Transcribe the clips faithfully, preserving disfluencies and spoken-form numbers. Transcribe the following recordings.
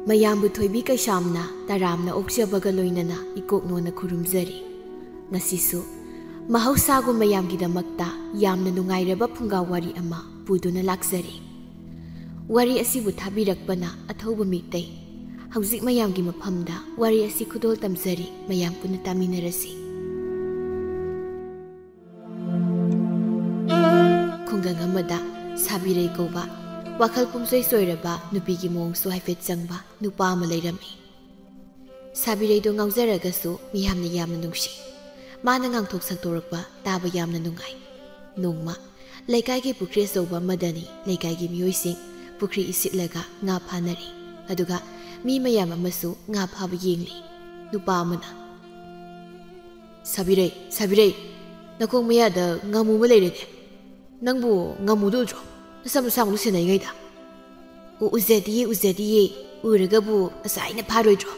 ꯃꯌꯥꯝꯕꯨ ꯊꯣꯏꯕꯤ ꯀꯩꯁꯥꯝꯅ ꯇꯔꯥꯝꯅ ꯑꯣꯛꯆꯕꯒ ꯂꯣꯏꯅꯅ ꯏꯀꯣꯛꯅꯣꯅ ꯈꯨꯔꯨꯝꯖꯔꯤ꯫ ꯉꯁꯤꯁꯨ ꯃꯍꯧꯁꯥꯒꯨꯝ ꯃꯌꯥꯝꯒꯤꯗꯃꯛꯇ ꯌꯥꯝꯅ ꯅꯨꯡꯉꯥꯏꯔꯕ ꯐꯨꯡꯒꯥ ꯋꯥꯔꯤ ꯑꯃ ꯄꯨꯗꯨꯅ ꯂꯥꯛꯆꯔꯤ꯫ ꯋꯥꯔꯤ ꯑꯁꯤꯕꯨ ꯊꯥꯕꯤꯔꯛꯄꯅ ꯑꯊꯧꯕ ꯃꯤꯇꯩ꯫ ꯍꯧꯖꯤꯛ ꯃꯌꯥꯝꯒꯤ ꯃꯐꯝꯗ ꯋꯥꯔꯤ ꯑꯁꯤ ꯈꯨꯗꯣꯜ ꯇꯝꯖꯔꯤ, ꯃꯌꯥꯝ ꯄꯨꯟꯅ ꯇꯥꯃꯤꯟꯅꯔꯁꯤ꯫ ꯈꯨꯡꯒꯪ ꯑꯃꯗ ꯁꯥꯕꯤꯔꯩ ꯀꯧꯕ, ꯋꯥꯈꯜ ꯄꯨꯝꯁꯣꯏ ꯁꯣꯏꯔꯕ, ꯅꯨꯄꯤꯒꯤ ꯃꯑꯣꯡꯁꯨ ꯍꯥꯏꯐꯦꯠ ꯆꯪꯕ ꯅꯨꯄꯥ ꯑꯃ ꯂꯩꯔꯝꯃꯤ꯫ ꯁꯥꯕꯤꯔꯩꯗꯣ ꯉꯥꯎꯖꯔꯒꯁꯨ ꯃꯤꯌꯥꯝꯅ ꯌꯥꯝꯅ ꯅꯨꯡꯁꯤ꯫ ꯃꯥꯅ ꯉꯥꯡꯊꯣꯛ ꯁꯛꯇꯣꯔꯛꯄ ꯇꯥꯕ ꯌꯥꯝꯅ ꯅꯨꯡꯉꯥꯏ꯫ ꯅꯣꯡꯃ ꯂꯩꯀꯥꯏꯒꯤ ꯄꯨꯈ꯭ꯔꯤ ꯑꯆꯧꯕ ꯑꯃꯗꯅꯤ ꯂꯩꯀꯥꯏꯒꯤ ꯃꯤꯑꯣꯏꯁꯤꯡ ꯄꯨꯈ꯭ꯔꯤ ꯏꯁꯤꯠꯂꯒ ꯉꯥ ꯐꯥꯅꯔꯤ꯫ ꯑꯗꯨꯒ ꯃꯤ ꯃꯌꯥꯝ ꯑꯃꯁꯨ ꯉꯥ ꯐꯥꯕ ꯌꯦꯡꯂꯤ꯫ ꯅꯨꯄꯥ ꯑꯃꯅ, "ꯁꯥꯕꯤꯔꯩ, ꯁꯥꯕꯤꯔꯩ, ꯅꯈꯣꯡ ꯃꯌꯥꯗ ꯉꯥꯃꯨ ꯑꯃ ꯂꯩꯔꯦꯅꯦ꯫ ꯅꯪꯕꯨ ꯉꯥꯃꯨꯗꯨ ꯎꯗ꯭ꯔꯣ? ꯃꯁꯝ ꯑꯁꯥꯡꯕꯗꯨ ꯁꯦꯟꯅꯔꯤꯉꯩꯗ?" "ꯑꯣ, ꯎꯖꯗꯤꯌꯦ, ꯎꯖꯗꯤꯌꯦ꯫ ꯎꯔꯒꯕꯨ ꯉꯁꯥꯏꯅ ꯐꯥꯔꯣꯏꯗ꯭ꯔꯣ?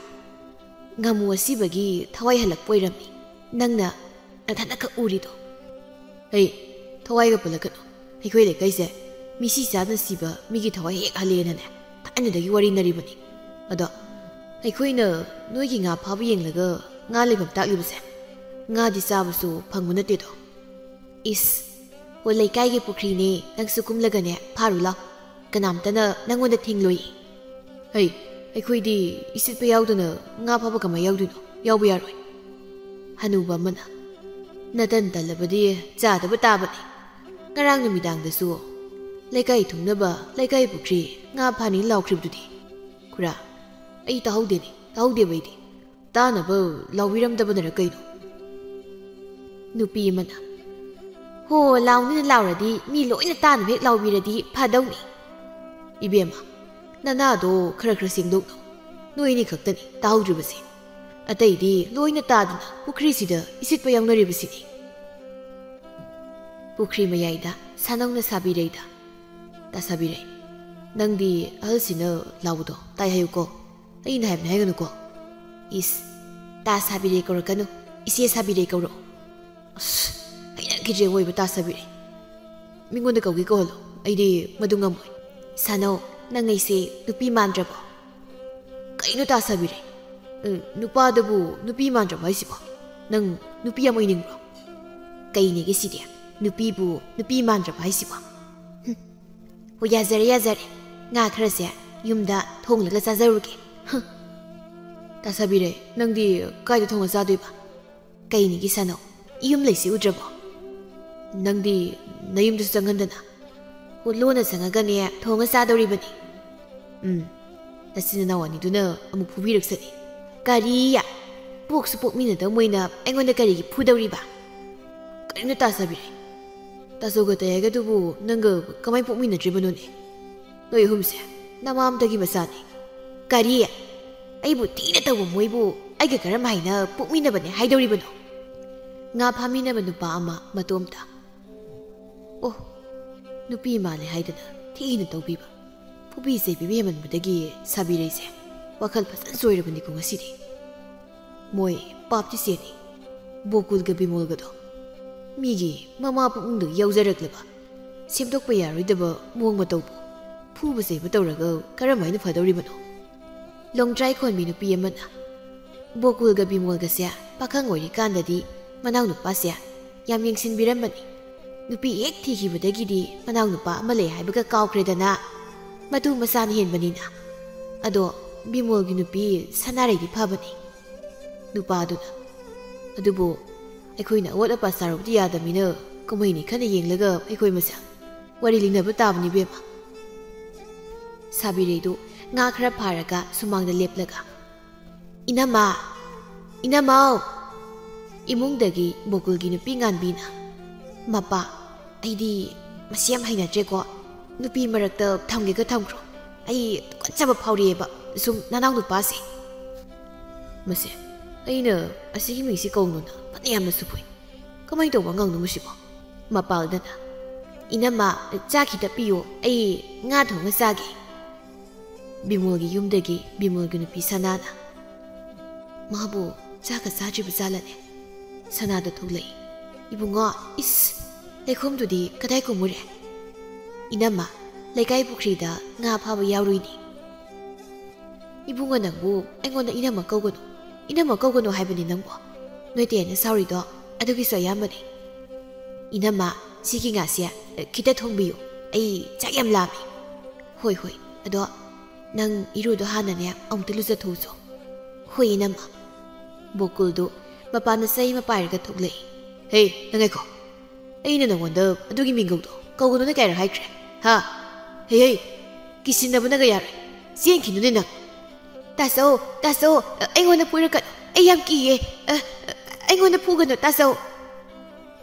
ꯉꯥꯃꯨ ꯑꯁꯤꯕꯒꯤ ꯊꯋꯥꯏ ꯍꯜꯂꯛꯄ ꯑꯣꯏꯔꯝꯅꯤ ꯅꯪꯅ ꯅꯊꯟꯅꯈꯛ ꯎꯔꯤꯗꯣ꯫" "ꯍꯩ, ꯊꯋꯥꯏꯒ ꯄꯜꯂꯛꯀꯅꯨ꯫ ꯑꯩꯈꯣꯏ ꯂꯩꯀꯥꯏꯁꯦ ꯃꯤꯁꯤ ꯆꯥꯗꯅ ꯁꯤꯕ ꯃꯤꯒꯤ ꯊꯋꯥꯏ ꯍꯦꯛ ꯍꯜꯂꯦꯅꯅꯦ ꯊꯥꯏꯅꯗꯒꯤ ꯋꯥꯔꯤꯅꯔꯤꯕꯅꯤ꯫ ꯑꯗꯣ ꯑꯩꯈꯣꯏꯅ ꯅꯣꯏꯒꯤ ꯉꯥ ꯐꯥꯕ ꯌꯦꯡꯂꯒ ꯉꯥ ꯂꯩꯐꯝ ꯇꯥꯛꯂꯤꯕꯁꯦ ꯉꯥꯗꯤ ꯆꯥꯕꯁꯨ ꯐꯪꯕ ꯅꯠꯇꯦꯗꯣ꯫" "ꯏꯁ, ꯑꯣ, ꯂꯩꯀꯥꯏꯒꯤ ꯄꯨꯈ꯭ꯔꯤꯅꯦ, ꯅꯪꯁꯨ ꯀꯨꯝꯂꯒꯅꯦ ꯐꯥꯔꯨ ꯂꯥꯎ꯫ ꯀꯅꯥꯝꯇꯅ ꯅꯪꯉꯣꯟꯗ ꯊꯤꯡꯂꯣꯏ꯫" "ꯍꯩ, ꯑꯩꯈꯣꯏꯗꯤ ꯏꯁꯤꯠꯄ ꯌꯥꯎꯗꯅ ꯉꯥ ꯐꯥꯕ ꯀꯃꯥꯏ ꯌꯥꯎꯗꯣꯏꯅꯣ? ꯌꯥꯎꯕ ꯌꯥꯔꯣꯏ꯫" ꯍꯅꯨꯕ ꯑꯃꯅ, "ꯅꯇꯟ ꯇꯜꯂꯕꯗꯤ ꯆꯥꯗꯕ ꯇꯥꯕꯅꯤ꯫ ꯉꯔꯥꯡ ꯅꯨꯃꯤꯗꯥꯡꯗꯁꯨ ꯂꯩꯀꯥꯏ ꯊꯨꯡꯅꯕ ꯂꯩꯀꯥꯏ ꯄꯨꯈ꯭ꯔꯤ ꯉꯥ ꯐꯥꯅꯤ ꯂꯥꯎꯈ꯭ꯔꯤꯕꯗꯨꯗꯤ꯫" "ꯈꯨꯔꯥ, ꯑꯩ ꯇꯥꯍꯧꯗꯦꯅꯦ, ꯇꯥꯍꯧꯗꯦꯕ ꯑꯩꯗꯤ꯫ ꯇꯥꯅꯕ ꯂꯥꯎꯕꯤꯔꯝꯗꯕꯅꯔ ꯀꯩꯅꯣ?" ꯅꯨꯄꯤ ꯑꯃꯅ, "ꯍꯣ, ꯂꯥꯎꯅꯤꯅ ꯂꯥꯎꯔꯗꯤ, ꯃꯤ ꯂꯣꯏꯅ ꯇꯥꯅꯕ ꯍꯦꯛ ꯂꯥꯎꯕꯤꯔꯗꯤ ꯐꯗꯧꯅꯤ꯫" "ꯏꯕꯦꯝꯃ, ꯅꯅꯥꯗꯣ ꯈꯔ ꯈꯔ ꯁꯦꯡꯗꯣꯛꯅꯧ꯫ ꯅꯣꯏꯅꯤ ꯈꯛꯇꯅꯤ ꯇꯥꯍꯧꯗ꯭ꯔꯤꯕꯁꯦ꯫ ꯑꯇꯩꯗꯤ ꯂꯣꯏꯅ ꯇꯥꯗꯅ ꯄꯨꯈ꯭ꯔꯤꯁꯤꯗ ꯏꯁꯤꯠꯄ ꯌꯥꯎꯅꯔꯤꯕꯁꯤꯅꯤ꯫" ꯄꯨꯈ꯭ꯔꯤ ꯃꯌꯥꯏꯗ ꯁꯥꯅꯧꯅ ꯁꯥꯕꯤꯔꯩꯗ, "ꯇꯥ ꯁꯥꯕꯤꯔꯩ, ꯅꯪꯗꯤ ꯑꯍꯜꯁꯤꯅ ꯂꯥꯎꯕꯗꯣ ꯇꯥꯏ ꯍꯥꯏꯌꯨꯀꯣ꯫ ꯑꯩꯅ ꯍꯥꯏꯕꯅꯦ ꯍꯥꯏꯒꯅꯨꯀꯣ꯫" "ꯏꯁ, ꯇꯥ ꯁꯥꯕꯤꯔꯩ ꯀꯧꯔꯛꯀꯅꯨ, ꯏꯆꯦ ꯁꯥꯕꯤꯔꯩ ꯀꯧꯔꯛꯑꯣ꯫" "ꯑꯁ, ꯍꯩꯅꯈꯤꯗ꯭ꯔꯦ ꯑꯣꯏꯕ ꯇꯥ ꯁꯥꯕꯤꯔꯩ꯫ ꯃꯤꯉꯣꯟꯗ ꯀꯧꯒꯦ ꯀꯧꯍꯜꯂꯣ, ꯑꯩꯗꯤ ꯃꯗꯨ ꯉꯝꯃꯣꯏ꯫" "ꯁꯥꯅꯧ, ꯅꯪ ꯑꯩꯁꯦ ꯅꯨꯄꯤ ꯃꯥꯟꯗ꯭ꯔꯕꯣ?" ꯀꯩꯅꯣ ꯇꯥ ꯁꯥꯕꯤꯔꯩ? ꯎꯝ, ꯅꯨꯄꯥꯗꯕꯨ ꯅꯨꯄꯤ ꯃꯥꯟꯗ꯭ꯔꯕ ꯍꯥꯏꯁꯤꯕꯣ? ꯅꯪ ꯅꯨꯄꯤ ꯑꯃ ꯑꯣꯏꯅꯤꯡꯕ꯭ꯔꯣ? ꯀꯩꯅꯦꯒꯦ ꯁꯤꯗꯤ? ꯅꯨꯄꯤꯕꯨ ꯅꯨꯄꯤ ꯃꯥꯟꯗ꯭ꯔꯕ ꯍꯥꯏꯁꯤꯕꯣ? ꯍꯨꯝ꯫ ꯍꯣ, ꯌꯥꯖꯔꯦ, ꯌꯥꯖꯔꯦ꯫ ꯉꯥ ꯈꯔꯁꯦ ꯌꯨꯝꯗ ꯊꯣꯡꯂꯒ ꯆꯥꯖꯔꯨꯒꯦ꯫ ꯍꯨꯝ꯫ ꯇꯥ ꯁꯥꯕꯤꯔꯩ, ꯅꯪꯗꯤ ꯀꯥꯏꯗ ꯊꯣꯡꯉ ꯆꯥꯗꯣꯏꯕ? ꯀꯩꯅꯤꯒꯤ ꯁꯥꯅꯧ? ꯌꯨꯝ ꯂꯩꯁꯤ ꯎꯗ꯭ꯔꯕꯣ? ꯅꯪꯗꯤ ꯅꯌꯨꯝꯗꯁꯨ ꯆꯪꯍꯟꯗꯅ꯫ ꯍꯣ, ꯂꯣꯟꯅ ꯆꯪꯉꯒꯅꯦ ꯊꯣꯡꯉ ꯆꯥꯗꯧꯔꯤꯕꯅꯤ꯫ ꯎꯝ, ꯅꯆꯤꯟ ꯅꯅꯥꯎ ꯑꯅꯤꯗꯨꯅ ꯑꯃꯨꯛ ꯐꯨꯕꯤꯔꯛꯁꯅꯤ꯫ ꯀꯔꯤ? ꯄꯣꯛꯁꯨ ꯄꯣꯛꯃꯤꯟꯅꯗꯕ ꯃꯣꯏꯅ ꯑꯩꯉꯣꯟꯗ ꯀꯔꯤꯒꯤ ꯐꯨꯗꯧꯔꯤꯕ? ꯀꯔꯤꯅꯣ ꯇꯥ ꯁꯥꯕꯤꯔꯩ? ꯇꯥꯆꯧꯒ ꯇꯌꯥꯏꯒꯗꯨꯕꯨ ꯅꯪꯒ ꯀꯃꯥꯏ ꯄꯣꯛꯃꯤꯟꯅꯗ꯭ꯔꯤꯕꯅꯣꯅꯦ? ꯅꯣꯏ ꯑꯍꯨꯝꯁꯦ ꯅꯃꯥꯝꯗꯒꯤ ꯃꯆꯥꯅꯤ꯫ ꯀꯔꯤ? ꯑꯩꯕꯨ ꯊꯤꯅ ꯇꯧꯕ ꯃꯣꯏꯕꯨ ꯑꯩꯒ ꯀꯔꯝ ꯍꯥꯏꯅ ꯄꯣꯛꯃꯤꯟꯅꯕꯅꯦ ꯍꯥꯏꯗꯧꯔꯤꯕꯅꯣ? ꯉꯥ ꯐꯥꯃꯤꯟꯅꯕ ꯅꯨꯄꯥ ꯑꯃ ꯃꯇꯣꯝꯇ꯫ ꯑꯣ, ꯅꯨꯄꯤ ꯃꯥꯜꯂꯦ ꯍꯥꯏꯗꯅ ꯊꯤꯅ ꯇꯧꯕꯤꯕ, ꯐꯨꯕꯤ ꯆꯩꯕꯤꯕ ꯍꯦꯟꯃꯟꯕꯗꯒꯤ ꯁꯥꯕꯤꯔꯩꯁꯦ ꯋꯥꯈꯜ ꯐꯖꯅ ꯆꯣꯏꯔꯕꯅꯤꯀꯣ ꯉꯁꯤꯗꯤ꯫ ꯃꯣꯏ ꯄꯥꯞꯇꯤ ꯆꯦꯟꯅꯤ꯫ ꯕꯣꯀꯨꯜꯒ ꯕꯤꯃꯣꯜꯒꯗꯣ ꯃꯤꯒꯤ ꯃꯃꯥ ꯄꯨꯛꯅꯨꯡꯗ ꯌꯥꯎꯖꯔꯛꯂꯕ, ꯁꯦꯝꯗꯣꯛꯄ ꯌꯥꯔꯣꯏꯗꯕ ꯃꯑꯣꯡ ꯃꯇꯧꯕꯨ ꯐꯨꯕ ꯆꯩꯕ ꯇꯧꯔꯒ ꯀꯔꯝ ꯍꯥꯏꯅ ꯐꯗꯧꯔꯤꯕꯅꯣ? ꯂꯣꯡꯗ꯭ꯔꯥꯏ ꯈꯣꯟꯕꯤ ꯅꯨꯄꯤ ꯑꯃꯅ, ꯕꯣꯀꯨꯜꯒ ꯕꯤꯃꯣꯜꯒꯁꯦ ꯄꯥꯈꯪ ꯑꯣꯏꯔꯤꯀꯥꯟꯗꯗꯤ ꯃꯅꯥꯎ ꯅꯨꯄꯥꯁꯦ ꯌꯥꯝ ꯌꯦꯡꯁꯤꯟꯕꯤꯔꯝꯕꯅꯤ꯫ ꯅꯨꯄꯤ ꯍꯦꯛ ꯊꯤꯈꯤꯕꯗꯒꯤꯗꯤ ꯃꯅꯥꯎ ꯅꯨꯄꯥ ꯑꯃ ꯂꯩ ꯍꯥꯏꯕꯒ ꯀꯥꯎꯈ꯭ꯔꯦꯗꯅ, ꯃꯇꯨ ꯃꯆꯥꯅ ꯍꯦꯟꯕꯅꯤꯅ꯫ ꯑꯗꯣ ꯕꯤꯃꯣꯜꯒꯤ ꯅꯨꯄꯤ ꯁꯅꯥꯔꯩꯗꯤ ꯐꯕꯅꯤ꯫ ꯅꯨꯄꯥꯗꯨꯅ, ꯑꯗꯨꯕꯨ ꯑꯩꯈꯣꯏꯅ ꯑꯋꯥꯠ ꯑꯄꯥ ꯆꯥꯔꯨꯕꯗꯤ ꯌꯥꯗꯕꯅꯤꯅ ꯀꯨꯝꯍꯩꯅꯤ ꯈꯟꯅ ꯌꯦꯡꯂꯒ ꯑꯩꯈꯣꯏ ꯃꯁꯦꯜ ꯋꯥꯔꯤ ꯂꯤꯅꯕ ꯇꯥꯕꯅꯤ ꯏꯕꯦꯝꯃ꯫ ꯁꯥꯕꯤꯔꯩꯗꯨ ꯉꯥ ꯈꯔ ꯐꯥꯔꯒ ꯁꯨꯃꯥꯡꯗ ꯂꯦꯞꯂꯒ, "ꯏꯅꯝꯃ! ꯏꯅꯝꯃꯧ!" ꯏꯃꯨꯡꯗꯒꯤ ꯕꯣꯀꯨꯜꯒꯤ ꯅꯨꯄꯤ ꯉꯥꯟꯕꯤꯅ, "ꯃꯄꯥ, ꯑꯩꯗꯤ ꯃꯁꯤ ꯌꯥꯝ ꯍꯩꯅꯗ꯭ꯔꯦꯀꯣ꯫ ꯅꯨꯄꯤ ꯃꯔꯛꯇ ꯊꯝꯒꯦꯒ ꯊꯝꯈ꯭ꯔꯣ꯫ ꯑꯩ ꯇꯨꯀꯠꯆꯕ ꯐꯥꯎꯔꯛꯑꯦꯕ ꯁꯨꯝ ꯅꯅꯥꯎ ꯅꯨꯄꯥꯁꯦ꯫ ꯃꯁꯦ, ꯑꯩꯅ ꯑꯁꯤꯒꯤ ꯃꯤꯡꯁꯤ ꯀꯧꯅꯨꯅ ꯐꯅ ꯌꯥꯝꯅꯁꯨ ꯐꯨꯏ꯫ ꯀꯃꯥꯏꯅ ꯇꯧꯕ ꯑꯉꯥꯡꯅꯣ ꯃꯁꯤꯕꯣ?" ꯃꯄꯥꯜꯗꯅ, "ꯏꯅꯝꯃ, ꯆꯥꯛ ꯈꯤꯇ ꯄꯤꯌꯣ, ꯑꯩ ꯉꯥ ꯊꯣꯡꯉ ꯆꯥꯒꯦ꯫" ꯕꯤꯃꯣꯜꯒꯤ ꯌꯨꯝꯗꯒꯤ ꯕꯤꯃꯣꯜꯒꯤ ꯅꯨꯄꯤ ꯁꯅꯥꯅ, "ꯃꯥꯕꯨ ꯆꯥꯛꯀ ꯆꯥꯗ꯭ꯔꯤꯕ ꯖꯥꯠꯂꯅꯦ?" ꯁꯅꯥꯗ ꯊꯣꯛꯂꯛꯏ꯫ "ꯏꯕꯨꯡꯉꯣ, ꯏꯁ, ꯂꯩꯈꯣꯝꯗꯨꯗꯤ ꯀꯗꯥꯏ ꯀꯨꯝꯃꯨꯔꯦ?" "ꯏꯅꯝꯃ, ꯂꯩꯀꯥꯏ ꯄꯨꯈ꯭ꯔꯤꯗ ꯉꯥ ꯐꯥꯕ ꯌꯥꯎꯔꯨꯏꯅꯤ꯫" "ꯏꯕꯨꯡꯉꯣ, ꯅꯪꯕꯨ ꯑꯩꯉꯣꯟꯗ ꯏꯅꯝꯃ ꯀꯧꯒꯅꯨ, ꯏꯅꯝꯃ ꯀꯧꯒꯅꯨ ꯍꯥꯏꯕꯅꯤ ꯅꯪꯕꯨ꯫ ꯅꯣꯏ ꯇꯦꯟꯅ ꯁꯥꯎꯔꯤꯗꯣ ꯑꯗꯨꯒꯤꯁꯨ ꯑꯌꯥꯝꯕꯅꯤ꯫ ꯏꯅꯝꯃ, ꯁꯤꯒꯤ ꯉꯥꯁꯦ, ꯑ, ꯈꯤꯇ ꯊꯣꯡꯕꯤꯌꯨ꯫ ꯑꯩ ꯆꯥꯛ ꯌꯥꯝ ꯂꯥꯝꯃꯦ꯫" "ꯍꯣꯏ, ꯍꯣꯏ꯫ ꯑꯗꯣ ꯅꯪ ꯏꯔꯨꯗꯣ ꯍꯥꯟꯅꯅꯦ ꯑꯃꯨꯛꯇ ꯂꯨꯖꯊꯣꯛꯎꯆꯣ꯫" "ꯍꯣꯏ, ꯏꯅꯝꯃ꯫" ꯕꯣꯀꯨꯜꯗꯨ ꯃꯄꯥꯟꯗ ꯆꯩ ꯑꯃ ꯄꯥꯏꯔꯒ ꯊꯣꯛꯂꯛꯏ꯫ "ꯍꯦ, ꯅꯪ ꯉꯥꯏꯈꯣ꯫ ꯑꯩꯅ ꯅꯉꯣꯟꯗ ꯑꯗꯨꯒꯤ ꯃꯤꯡꯒꯧꯗꯣ ꯀꯧꯒꯅꯨꯅ ꯀꯌꯥꯔꯛ ꯍꯥꯏꯈ꯭ꯔꯦ? ꯍꯥ? ꯍꯦ, ꯍꯦ, ꯀꯤꯁꯤꯟꯅꯕꯅꯒ ꯌꯥꯔꯣꯏ꯫ ꯆꯦꯟꯈꯤꯅꯨꯅꯦ ꯅꯪ꯫" "ꯇꯥꯆꯧ, ꯇꯥꯆꯧ, ꯑꯩꯉꯣꯟꯗ ꯐꯨꯔꯛꯀꯅꯨ꯫ ꯑꯩ ꯌꯥꯝ ꯀꯤꯌꯦ꯫ ꯑ, ꯑ, ꯑꯩꯉꯣꯟꯗ ꯐꯨꯒꯅꯨ, ꯇꯥꯆꯧ꯫"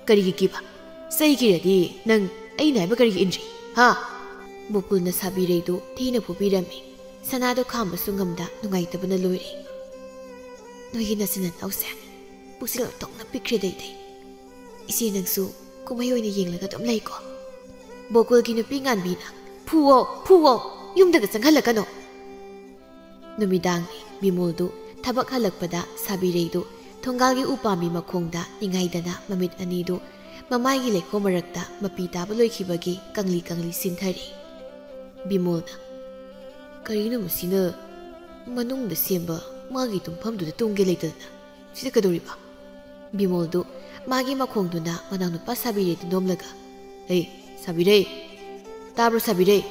"ꯀꯔꯤꯒꯤ ꯀꯤꯕ? ꯆꯩ ꯀꯤꯔꯗꯤ ꯅꯪ ꯑꯩꯅ ꯍꯥꯏꯕ ꯀꯔꯤꯒꯤ ꯏꯟꯗ꯭ꯔꯤ? ꯍꯥ?" ꯕꯣꯀꯨꯜꯅ ꯁꯥꯕꯤꯔꯩꯗꯨ ꯊꯤꯅ ꯐꯨꯕꯤꯔꯝꯃꯤ꯫ ꯁꯅꯥꯗꯣ ꯈꯥꯝꯕꯁꯨ ꯉꯝꯗ ꯅꯨꯡꯉꯥꯏꯇꯕꯅ ꯂꯣꯏꯔꯦ꯫ "ꯅꯣꯏꯒꯤ ꯅꯆꯤꯟ ꯅꯅꯥꯎꯁꯦ ꯄꯨꯛꯆꯦꯜ ꯑꯣꯟꯊꯣꯛꯅ ꯄꯤꯛꯈ꯭ꯔꯦ, ꯗꯩꯗꯩ꯫ ꯏꯆꯦ, ꯅꯪꯁꯨ ꯀꯨꯝꯍꯩ ꯑꯣꯏꯅ ꯌꯦꯡꯂꯒ ꯑꯗꯨꯝ ꯂꯩꯀꯣ꯫" ꯕꯣꯀꯨꯜꯒꯤ ꯅꯨꯄꯤ ꯉꯥꯟꯕꯤꯅ, "ꯐꯨꯋꯣ, ꯐꯨꯋꯣ, ꯌꯨꯝꯗꯒ ꯆꯪꯍꯜꯂꯛꯀꯅꯣ꯫" ꯅꯨꯃꯤꯗꯥꯡꯅꯤ꯫ ꯕꯤꯃꯣꯜꯗꯨ ꯊꯕꯛ ꯍꯜꯂꯛꯄꯗ ꯁꯥꯕꯤꯔꯩꯗꯨ ꯊꯣꯡꯒꯥꯜꯒꯤ ꯎꯄꯥꯝꯕꯤ ꯃꯈꯣꯡꯗ ꯅꯤꯡꯉꯥꯏꯗꯅ ꯃꯃꯤꯠ ꯑꯅꯤꯗꯨ ꯃꯃꯥꯏꯒꯤ ꯂꯩꯈꯣꯝ ꯃꯔꯛꯇ ꯃꯄꯤ ꯇꯥꯕ ꯂꯣꯏꯈꯤꯕꯒꯤ ꯀꯪꯂꯤ ꯀꯪꯂꯤ ꯁꯤꯟꯊꯔꯤ꯫ ꯕꯤꯃꯣꯜꯅ, "ꯀꯔꯤꯅꯣ ꯃꯁꯤꯅ ꯃꯅꯨꯡꯗ ꯁꯦꯝꯕ ꯃꯥꯒꯤ ꯇꯨꯝꯐꯝꯗꯨꯗ ꯇꯨꯝꯒꯦ ꯂꯩꯇꯗꯅ ꯁꯤꯗ ꯀꯩꯗꯧꯔꯤꯕ?" ꯕꯤꯃꯣꯜꯗꯨ ꯃꯥꯒꯤ ꯃꯈꯣꯡꯗꯨꯅ ꯃꯅꯥꯎꯅꯨꯄꯥ ꯁꯥꯕꯤꯔꯩꯗꯨ ꯅꯣꯝꯂꯒ, "ꯍꯦ, ꯁꯥꯕꯤꯔꯩ! ꯇꯥꯕ꯭ꯔꯣ, ꯁꯥꯕꯤꯔꯩ?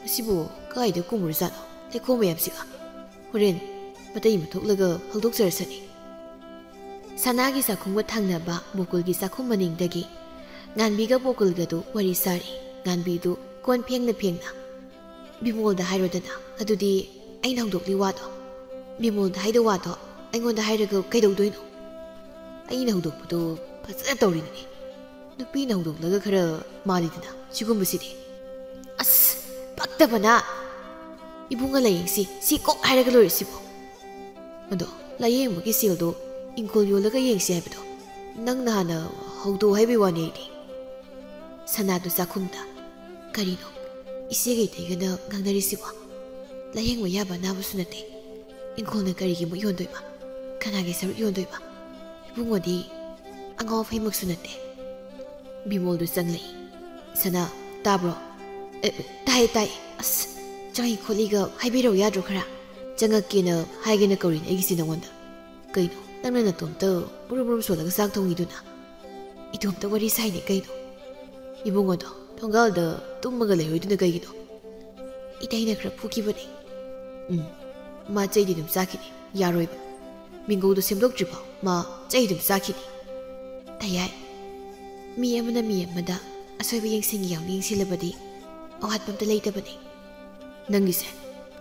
ꯃꯁꯤꯕꯨ ꯀꯥꯏꯗ ꯀꯨꯝꯃꯨꯔꯖꯥꯠꯅꯣ, ꯂꯩꯈꯣꯝ ꯃꯌꯥꯝꯁꯤꯒ? ꯍꯣꯔꯦꯟ ꯃꯇꯩ ꯑꯃ ꯊꯣꯛꯂꯒ ꯍꯧꯗꯣꯛꯆꯔꯁꯅꯤ꯫" ꯁꯅꯥꯒꯤ ꯆꯥꯛꯈꯨꯝꯒ ꯊꯪꯅꯕ ꯕꯣꯀꯨꯜꯒꯤ ꯆꯥꯛꯈꯨꯝ ꯃꯅꯤꯡꯗꯒꯤ ꯉꯥꯟꯕꯤꯒ ꯕꯣꯀꯨꯜꯒꯗꯨ ꯋꯥꯔꯤ ꯁꯥꯔꯤ꯫ ꯉꯥꯟꯕꯤꯗꯨ ꯀꯣꯟ ꯐꯦꯡꯅ ꯐꯦꯡꯅ, "ꯕꯤꯃꯣꯜꯗ ꯍꯥꯏꯔꯣꯗꯅ, ꯑꯗꯨꯗꯤ ꯑꯩꯅ ꯍꯧꯗꯣꯛꯂꯤ ꯋꯥꯗꯣ꯫ ꯕꯤꯃꯣꯜꯗ ꯍꯥꯏꯗꯧ ꯋꯥꯗꯣ ꯑꯩꯉꯣꯟꯗ ꯍꯥꯏꯔꯒ ꯀꯩꯗꯧꯗꯣꯏꯅꯣ? ꯑꯩꯅ ꯍꯧꯗꯣꯛꯄꯗꯣ ꯐꯖꯅ ꯇꯧꯔꯤꯗꯨꯅꯤ꯫ ꯅꯨꯄꯤꯅ ꯍꯧꯗꯣꯛꯂꯒ ꯈꯔ ꯃꯥꯜꯂꯤꯗꯅ ꯁꯤꯒꯨꯝꯕꯁꯤꯗꯤ꯫" "ꯑꯁ, ꯄꯛꯇꯕꯅ! ꯏꯕꯨꯡꯉꯣ, ꯂꯥꯏꯌꯦꯡꯁꯤ, ꯁꯤ ꯀꯣꯛ ꯍꯥꯏꯔꯒ ꯂꯣꯏꯔꯦ ꯁꯤꯕꯨ꯫ ꯑꯗꯣ ꯂꯥꯏꯌꯦꯡꯕꯒꯤ ꯁꯦꯜꯗꯣ ꯏꯪꯈꯣꯜ ꯌꯣꯜꯂꯒ ꯌꯦꯡꯁꯤ ꯍꯥꯏꯕꯗꯣ ꯅꯪꯅ ꯍꯥꯟꯅ ꯍꯧꯗꯣꯛꯑꯣ ꯍꯥꯏꯕꯒꯤ ꯋꯥꯅꯤ ꯑꯩꯗꯤ꯫" ꯁꯅꯥꯗꯨ ꯆꯥꯛꯈꯨꯝꯗ, "ꯀꯔꯤꯅꯣ ꯏꯆꯦꯒ ꯏꯇꯩꯒꯅ ꯉꯥꯡꯅꯔꯤꯁꯤꯕꯣ? ꯂꯥꯏꯌꯦꯡꯕ ꯌꯥꯕ ꯑꯅꯥꯕꯁꯨ ꯅꯠꯇꯦ꯫ ꯏꯪꯈꯣꯜꯅ ꯀꯔꯤꯒꯤ ꯑꯃꯨꯛ ꯌꯣꯟꯗꯣꯏꯕ? ꯀꯅꯥꯒꯤ ꯁꯔꯨꯛ ꯌꯣꯟꯗꯣꯏꯕ? ꯏꯕꯨꯡꯉꯣꯗꯤ ꯑꯉꯥꯎ ꯑꯐꯩꯃꯛꯁꯨ ꯅꯠꯇꯦ꯫" ꯕꯤꯃꯣꯜꯗꯨ ꯆꯪꯂꯛꯏ꯫ "ꯁꯅꯥ, ꯇꯥꯕ꯭ꯔꯣ?" "ꯑꯦ, ꯇꯥꯏ, ꯇꯥꯏ꯫ ꯑꯁ, ꯆꯪꯉꯤ ꯈꯣꯠꯂꯤꯒ ꯍꯥꯏꯕꯤꯔꯧ ꯌꯥꯗ꯭ꯔꯣ ꯈꯔ? ꯆꯪꯉꯛꯀꯦꯅ ꯍꯥꯏꯒꯦꯅ ꯀꯧꯔꯤꯅꯦ ꯑꯩꯒꯤꯁꯤ ꯅꯉꯣꯟꯗ꯫ ꯀꯩꯅꯣ, ꯅꯪꯅ ꯅꯇꯣꯝꯇ ꯃꯨꯔꯨꯝ ꯃꯨꯔꯨꯝ ꯁꯣꯜꯂꯒ ꯆꯥꯛ ꯊꯣꯡꯉꯤꯗꯨꯅ? ꯏꯇꯣꯝꯇ ꯋꯥꯔꯤ ꯁꯥꯏꯅꯦ ꯀꯩꯅꯣ꯫ ꯏꯕꯨꯡꯉꯣꯗꯣ ꯊꯣꯡꯒꯥꯜꯗ ꯇꯨꯝꯃꯒ ꯂꯩꯍꯧꯔꯤꯗꯨꯅ ꯀꯩꯒꯤꯅꯣ? ꯏꯇꯩꯅ ꯈꯔ ꯐꯨꯈꯤꯕꯅꯦ꯫ ꯎꯝ, ꯃꯥ ꯆꯩꯗꯤ ꯑꯗꯨꯝ ꯆꯥꯈꯤꯅꯤ, ꯌꯥꯔꯣꯏꯕ꯫ ꯃꯤꯡꯒꯧꯗꯣ ꯁꯦꯝꯗꯣꯛꯇ꯭ꯔꯤꯐꯥꯎ ꯃꯥ ꯆꯩ ꯑꯗꯨꯝ ꯆꯥꯈꯤꯅꯤ꯫ ꯇꯌꯥꯏ, ꯃꯤ ꯑꯃꯅ ꯃꯤ ꯑꯃꯗ ꯑꯁꯣꯏꯕ ꯌꯦꯡꯁꯤꯟꯒꯦ ꯌꯥꯎꯅ ꯌꯦꯡꯁꯤꯜꯂꯕꯗꯤ ꯑꯋꯥꯠꯄ ꯑꯝꯇ ꯂꯩꯇꯕꯅꯦ꯫ ꯅꯪꯒꯤꯁꯦ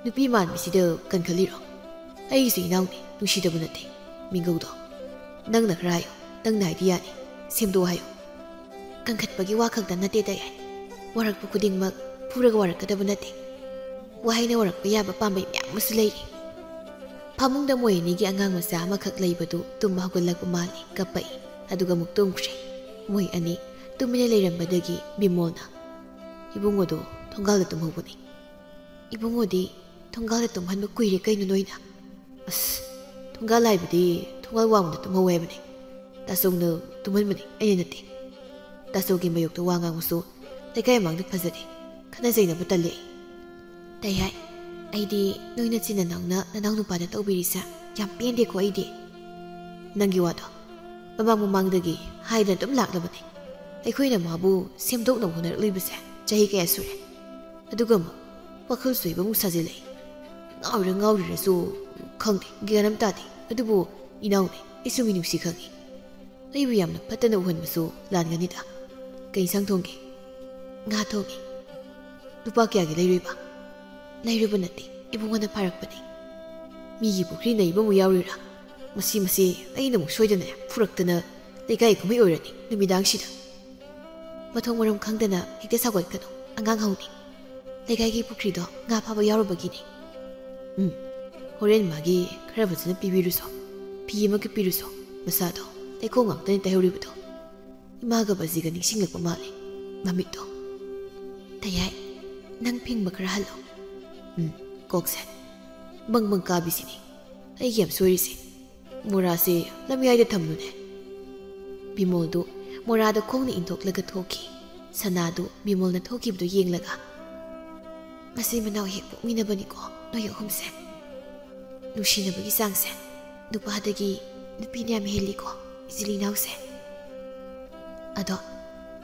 ꯅꯨꯄꯤ ꯃꯥꯟꯕꯤꯁꯤꯗ ꯀꯟꯈꯠꯂꯤꯔꯣ? ꯑꯩꯒꯤꯁꯨ ꯏꯅꯥꯎꯅꯤ, ꯅꯨꯡꯁꯤꯗꯕ ꯅꯠꯇꯦ꯫ ꯃꯤꯡꯒꯧꯗꯣ ꯅꯪꯅ ꯈꯔ ꯍꯥꯏꯌꯣ, ꯅꯪꯅ ꯍꯥꯏꯗꯤ ꯌꯥꯅꯤ, ꯁꯦꯝꯗꯣꯛꯑꯣ ꯍꯥꯏꯌꯣ꯫ ꯀꯟꯈꯠꯄꯒꯤ ꯋꯥ ꯈꯛꯇ ꯅꯠꯇꯦ ꯇꯌꯥꯏ, ꯋꯥꯔꯛꯄ ꯈꯨꯗꯤꯡꯃꯛ ꯐꯨꯔꯒ ꯋꯥꯔꯛꯀꯗꯕ ꯅꯠꯇꯦ꯫ ꯋꯥꯍꯩꯅ ꯋꯥꯔꯛꯄ ꯌꯥꯕ ꯄꯥꯝꯕꯩ ꯃꯌꯥꯝ ꯑꯃꯁꯨ ꯂꯩꯔꯤ꯫ ꯐꯃꯨꯡꯗ ꯃꯣꯏ ꯑꯅꯤꯒꯤ ꯑꯉꯥꯡ ꯃꯆꯥ ꯑꯃꯈꯛ ꯂꯩꯕꯗꯨ ꯇꯨꯝꯕ ꯍꯧꯒꯠꯂꯛꯄ ꯃꯥꯜꯂꯤ, ꯀꯞꯄꯛꯏ꯫ ꯑꯗꯨꯒ ꯑꯃꯨꯛ ꯇꯨꯝꯈ꯭ꯔꯦ꯫ ꯃꯣꯏ ꯑꯅꯤ ꯇꯨꯃꯤꯟꯅ ꯂꯩꯔꯝꯕꯗꯒꯤ ꯕꯤꯃꯣꯜꯅ, "ꯏꯕꯨꯡꯉꯣꯗꯣ ꯊꯣꯡꯒꯥꯜꯗ ꯇꯨꯝꯍꯧꯕꯅꯤ꯫ ꯏꯕꯨꯡꯉꯣꯗꯤ ꯊꯣꯡꯒꯥꯜꯗ ꯇꯨꯝꯍꯟꯕ ꯀꯨꯏꯔꯦ ꯀꯩꯅꯣ ꯅꯣꯏꯅ?" "ꯑꯁ, ꯊꯣꯡꯒꯥꯜ ꯍꯥꯏꯕꯗꯤ ꯊꯣꯡꯒꯥꯜ ꯋꯥꯡꯃꯗ ꯇꯨꯝꯍꯧꯋꯦ ꯍꯥꯏꯕꯅꯤ꯫ ꯇꯥꯆꯧꯅ ꯇꯨꯝꯍꯟꯕꯅꯤ, ꯑꯩꯅ ꯅꯠꯇꯦ꯫ ꯇꯥꯆꯧꯒꯤ ꯃꯥꯌꯣꯛꯇ ꯋꯥ ꯉꯥꯡꯕꯁꯨ ꯂꯩꯀꯥꯏ ꯃꯃꯥꯡꯗ ꯐꯖꯗꯦ꯫ ꯈꯠꯅ ꯆꯩꯅꯕ ꯇꯜꯂꯤ ꯑꯩ꯫" "ꯇꯌꯥꯏ, ꯑꯩꯗꯤ ꯅꯣꯏ ꯅꯆꯤꯟ ꯅꯅꯥꯎꯅ ꯅꯅꯥꯎ ꯅꯨꯄꯥꯗ ꯇꯧꯕꯤꯔꯤꯁꯦ ꯌꯥꯝ ꯄꯦꯟꯗꯦꯀꯣ ꯑꯩꯗꯤ꯫" "ꯅꯪꯒꯤ ꯋꯥꯗꯣ ꯃꯃꯥꯡ ꯃꯃꯥꯡꯗꯒꯤ ꯍꯥꯏꯗꯅ ꯑꯗꯨꯝ ꯂꯥꯛꯂꯕꯅꯤ꯫ ꯑꯩꯈꯣꯏꯅ ꯃꯥꯕꯨ ꯁꯦꯝꯗꯣꯛꯅꯕ ꯍꯣꯠꯅꯔꯛꯂꯤꯕꯁꯦ ꯆꯍꯤ ꯀꯌꯥ ꯁꯨꯔꯦ꯫ ꯑꯗꯨꯒ ꯑꯃꯨꯛ ꯋꯥꯈꯜ ꯁꯣꯏꯕ ꯑꯃꯨꯛ ꯁꯥꯖꯤꯜꯂꯛꯏ꯫ ꯉꯥꯎꯔꯤꯔ ꯉꯥꯎꯔꯤꯔꯁꯨ ꯈꯪꯗꯦ, ꯒ꯭ꯌꯥꯟ ꯑꯃ ꯇꯥꯗꯦ꯫ ꯑꯗꯨꯕꯨ ꯏꯅꯥꯎꯅꯦ, ꯑꯩꯁꯨ ꯃꯤꯅꯨꯡꯁꯤ ꯈꯪꯉꯤ꯫ ꯑꯩꯕꯨ ꯌꯥꯝꯅ ꯐꯠꯇꯅ ꯎꯍꯟꯕꯁꯨ ꯂꯥꯟꯒꯅꯤꯗ꯫ ꯀꯩ ꯏꯟꯁꯥꯡ ꯊꯣꯡꯒꯦ?" "ꯉꯥ ꯊꯣꯡꯉꯦ꯫" "ꯂꯨꯄꯥ ꯀꯌꯥꯒꯤ ꯂꯩꯔꯨꯏꯕ?" "ꯂꯩꯔꯨꯕ ꯅꯠꯇꯦ, ꯏꯕꯨꯡꯉꯣꯅ ꯐꯥꯔꯛꯄꯅꯦ꯫" "ꯃꯤꯒꯤ ꯄꯨꯈ꯭ꯔꯤ ꯅꯩꯕ ꯑꯃꯨꯛ ꯌꯥꯎꯔꯨꯏꯔꯥ? ꯃꯁꯤ, ꯃꯁꯤ ꯑꯩꯅ ꯑꯃꯨꯛ ꯁꯣꯏꯗꯅ ꯐꯨꯔꯛꯇꯅ ꯂꯩꯀꯥꯏ ꯀꯨꯝꯍꯩ ꯑꯣꯏꯔꯅꯤ ꯅꯨꯃꯤꯗꯥꯡꯁꯤꯗ꯫" "ꯃꯊꯣꯡ ꯃꯔꯝ ꯈꯪꯗꯅ ꯍꯦꯛꯇ ꯁꯥꯎꯒꯠꯀꯅꯨ, ꯑꯉꯥꯡ ꯍꯧꯅꯤ꯫ ꯂꯩꯀꯥꯏꯒꯤ ꯄꯨꯈ꯭ꯔꯤꯗꯣ ꯉꯥ ꯐꯥꯕ ꯌꯥꯎꯔꯨꯕꯒꯤꯅꯤ꯫" "ꯎꯝ, ꯍꯣꯔꯦꯟ ꯃꯥꯒꯤ ꯈꯔ ꯐꯖꯅ ꯄꯤꯕꯤꯔꯨꯁꯣ, ꯐꯤ ꯑꯃꯒ ꯄꯤꯔꯨꯁꯣ, ꯃꯁꯥꯗꯣ ꯂꯩꯈꯣꯝ ꯉꯥꯛꯇꯅꯤ ꯇꯩꯍꯧꯔꯤꯕꯗꯣ꯫" ꯏꯃꯥꯒ ꯕꯖꯤꯒ ꯅꯤꯡꯁꯤꯡꯂꯛꯄ ꯃꯥꯜꯂꯦ ꯃꯃꯤꯠꯇꯣ꯫ "ꯇꯌꯥꯏ, ꯅꯪ ꯐꯦꯡꯕ ꯈꯔ ꯍꯜꯂꯣ꯫" "ꯎꯝ, ꯀꯣꯛꯁꯦ ꯕꯪ ꯕꯪ ꯀꯥꯕꯤꯁꯤꯅꯤ ꯑꯩꯒꯤ ꯌꯥꯝ ꯁꯣꯏꯔꯤꯁꯦ꯫ ꯃꯣꯔꯥꯁꯦ ꯂꯝꯌꯥꯏꯗ ꯊꯝꯂꯨꯅꯦ꯫" ꯕꯤꯃꯣꯜꯗꯨ ꯃꯣꯔꯥꯗ ꯈꯣꯡꯅ ꯏꯟꯊꯣꯛꯂꯒ ꯊꯣꯛꯈꯤ꯫ ꯁꯅꯥꯗꯨ ꯕꯤꯃꯣꯜꯅ ꯊꯣꯛꯈꯤꯕꯗꯨ ꯌꯦꯡꯂꯒ, "ꯃꯆꯤꯟ ꯃꯅꯥꯎ ꯍꯦꯛ ꯄꯣꯛꯃꯤꯟꯅꯕꯅꯤꯀꯣ ꯅꯣꯏ ꯑꯍꯨꯝꯁꯦ꯫" ꯅꯨꯡꯁꯤꯅꯕꯒꯤ ꯆꯥꯡꯁꯦ ꯅꯨꯄꯥꯗꯒꯤ ꯅꯨꯄꯤꯅ ꯌꯥꯝ ꯍꯦꯜꯂꯤꯀꯣ, ꯏꯆꯤꯜ ꯏꯅꯥꯎꯁꯦ꯫ ꯑꯗꯣ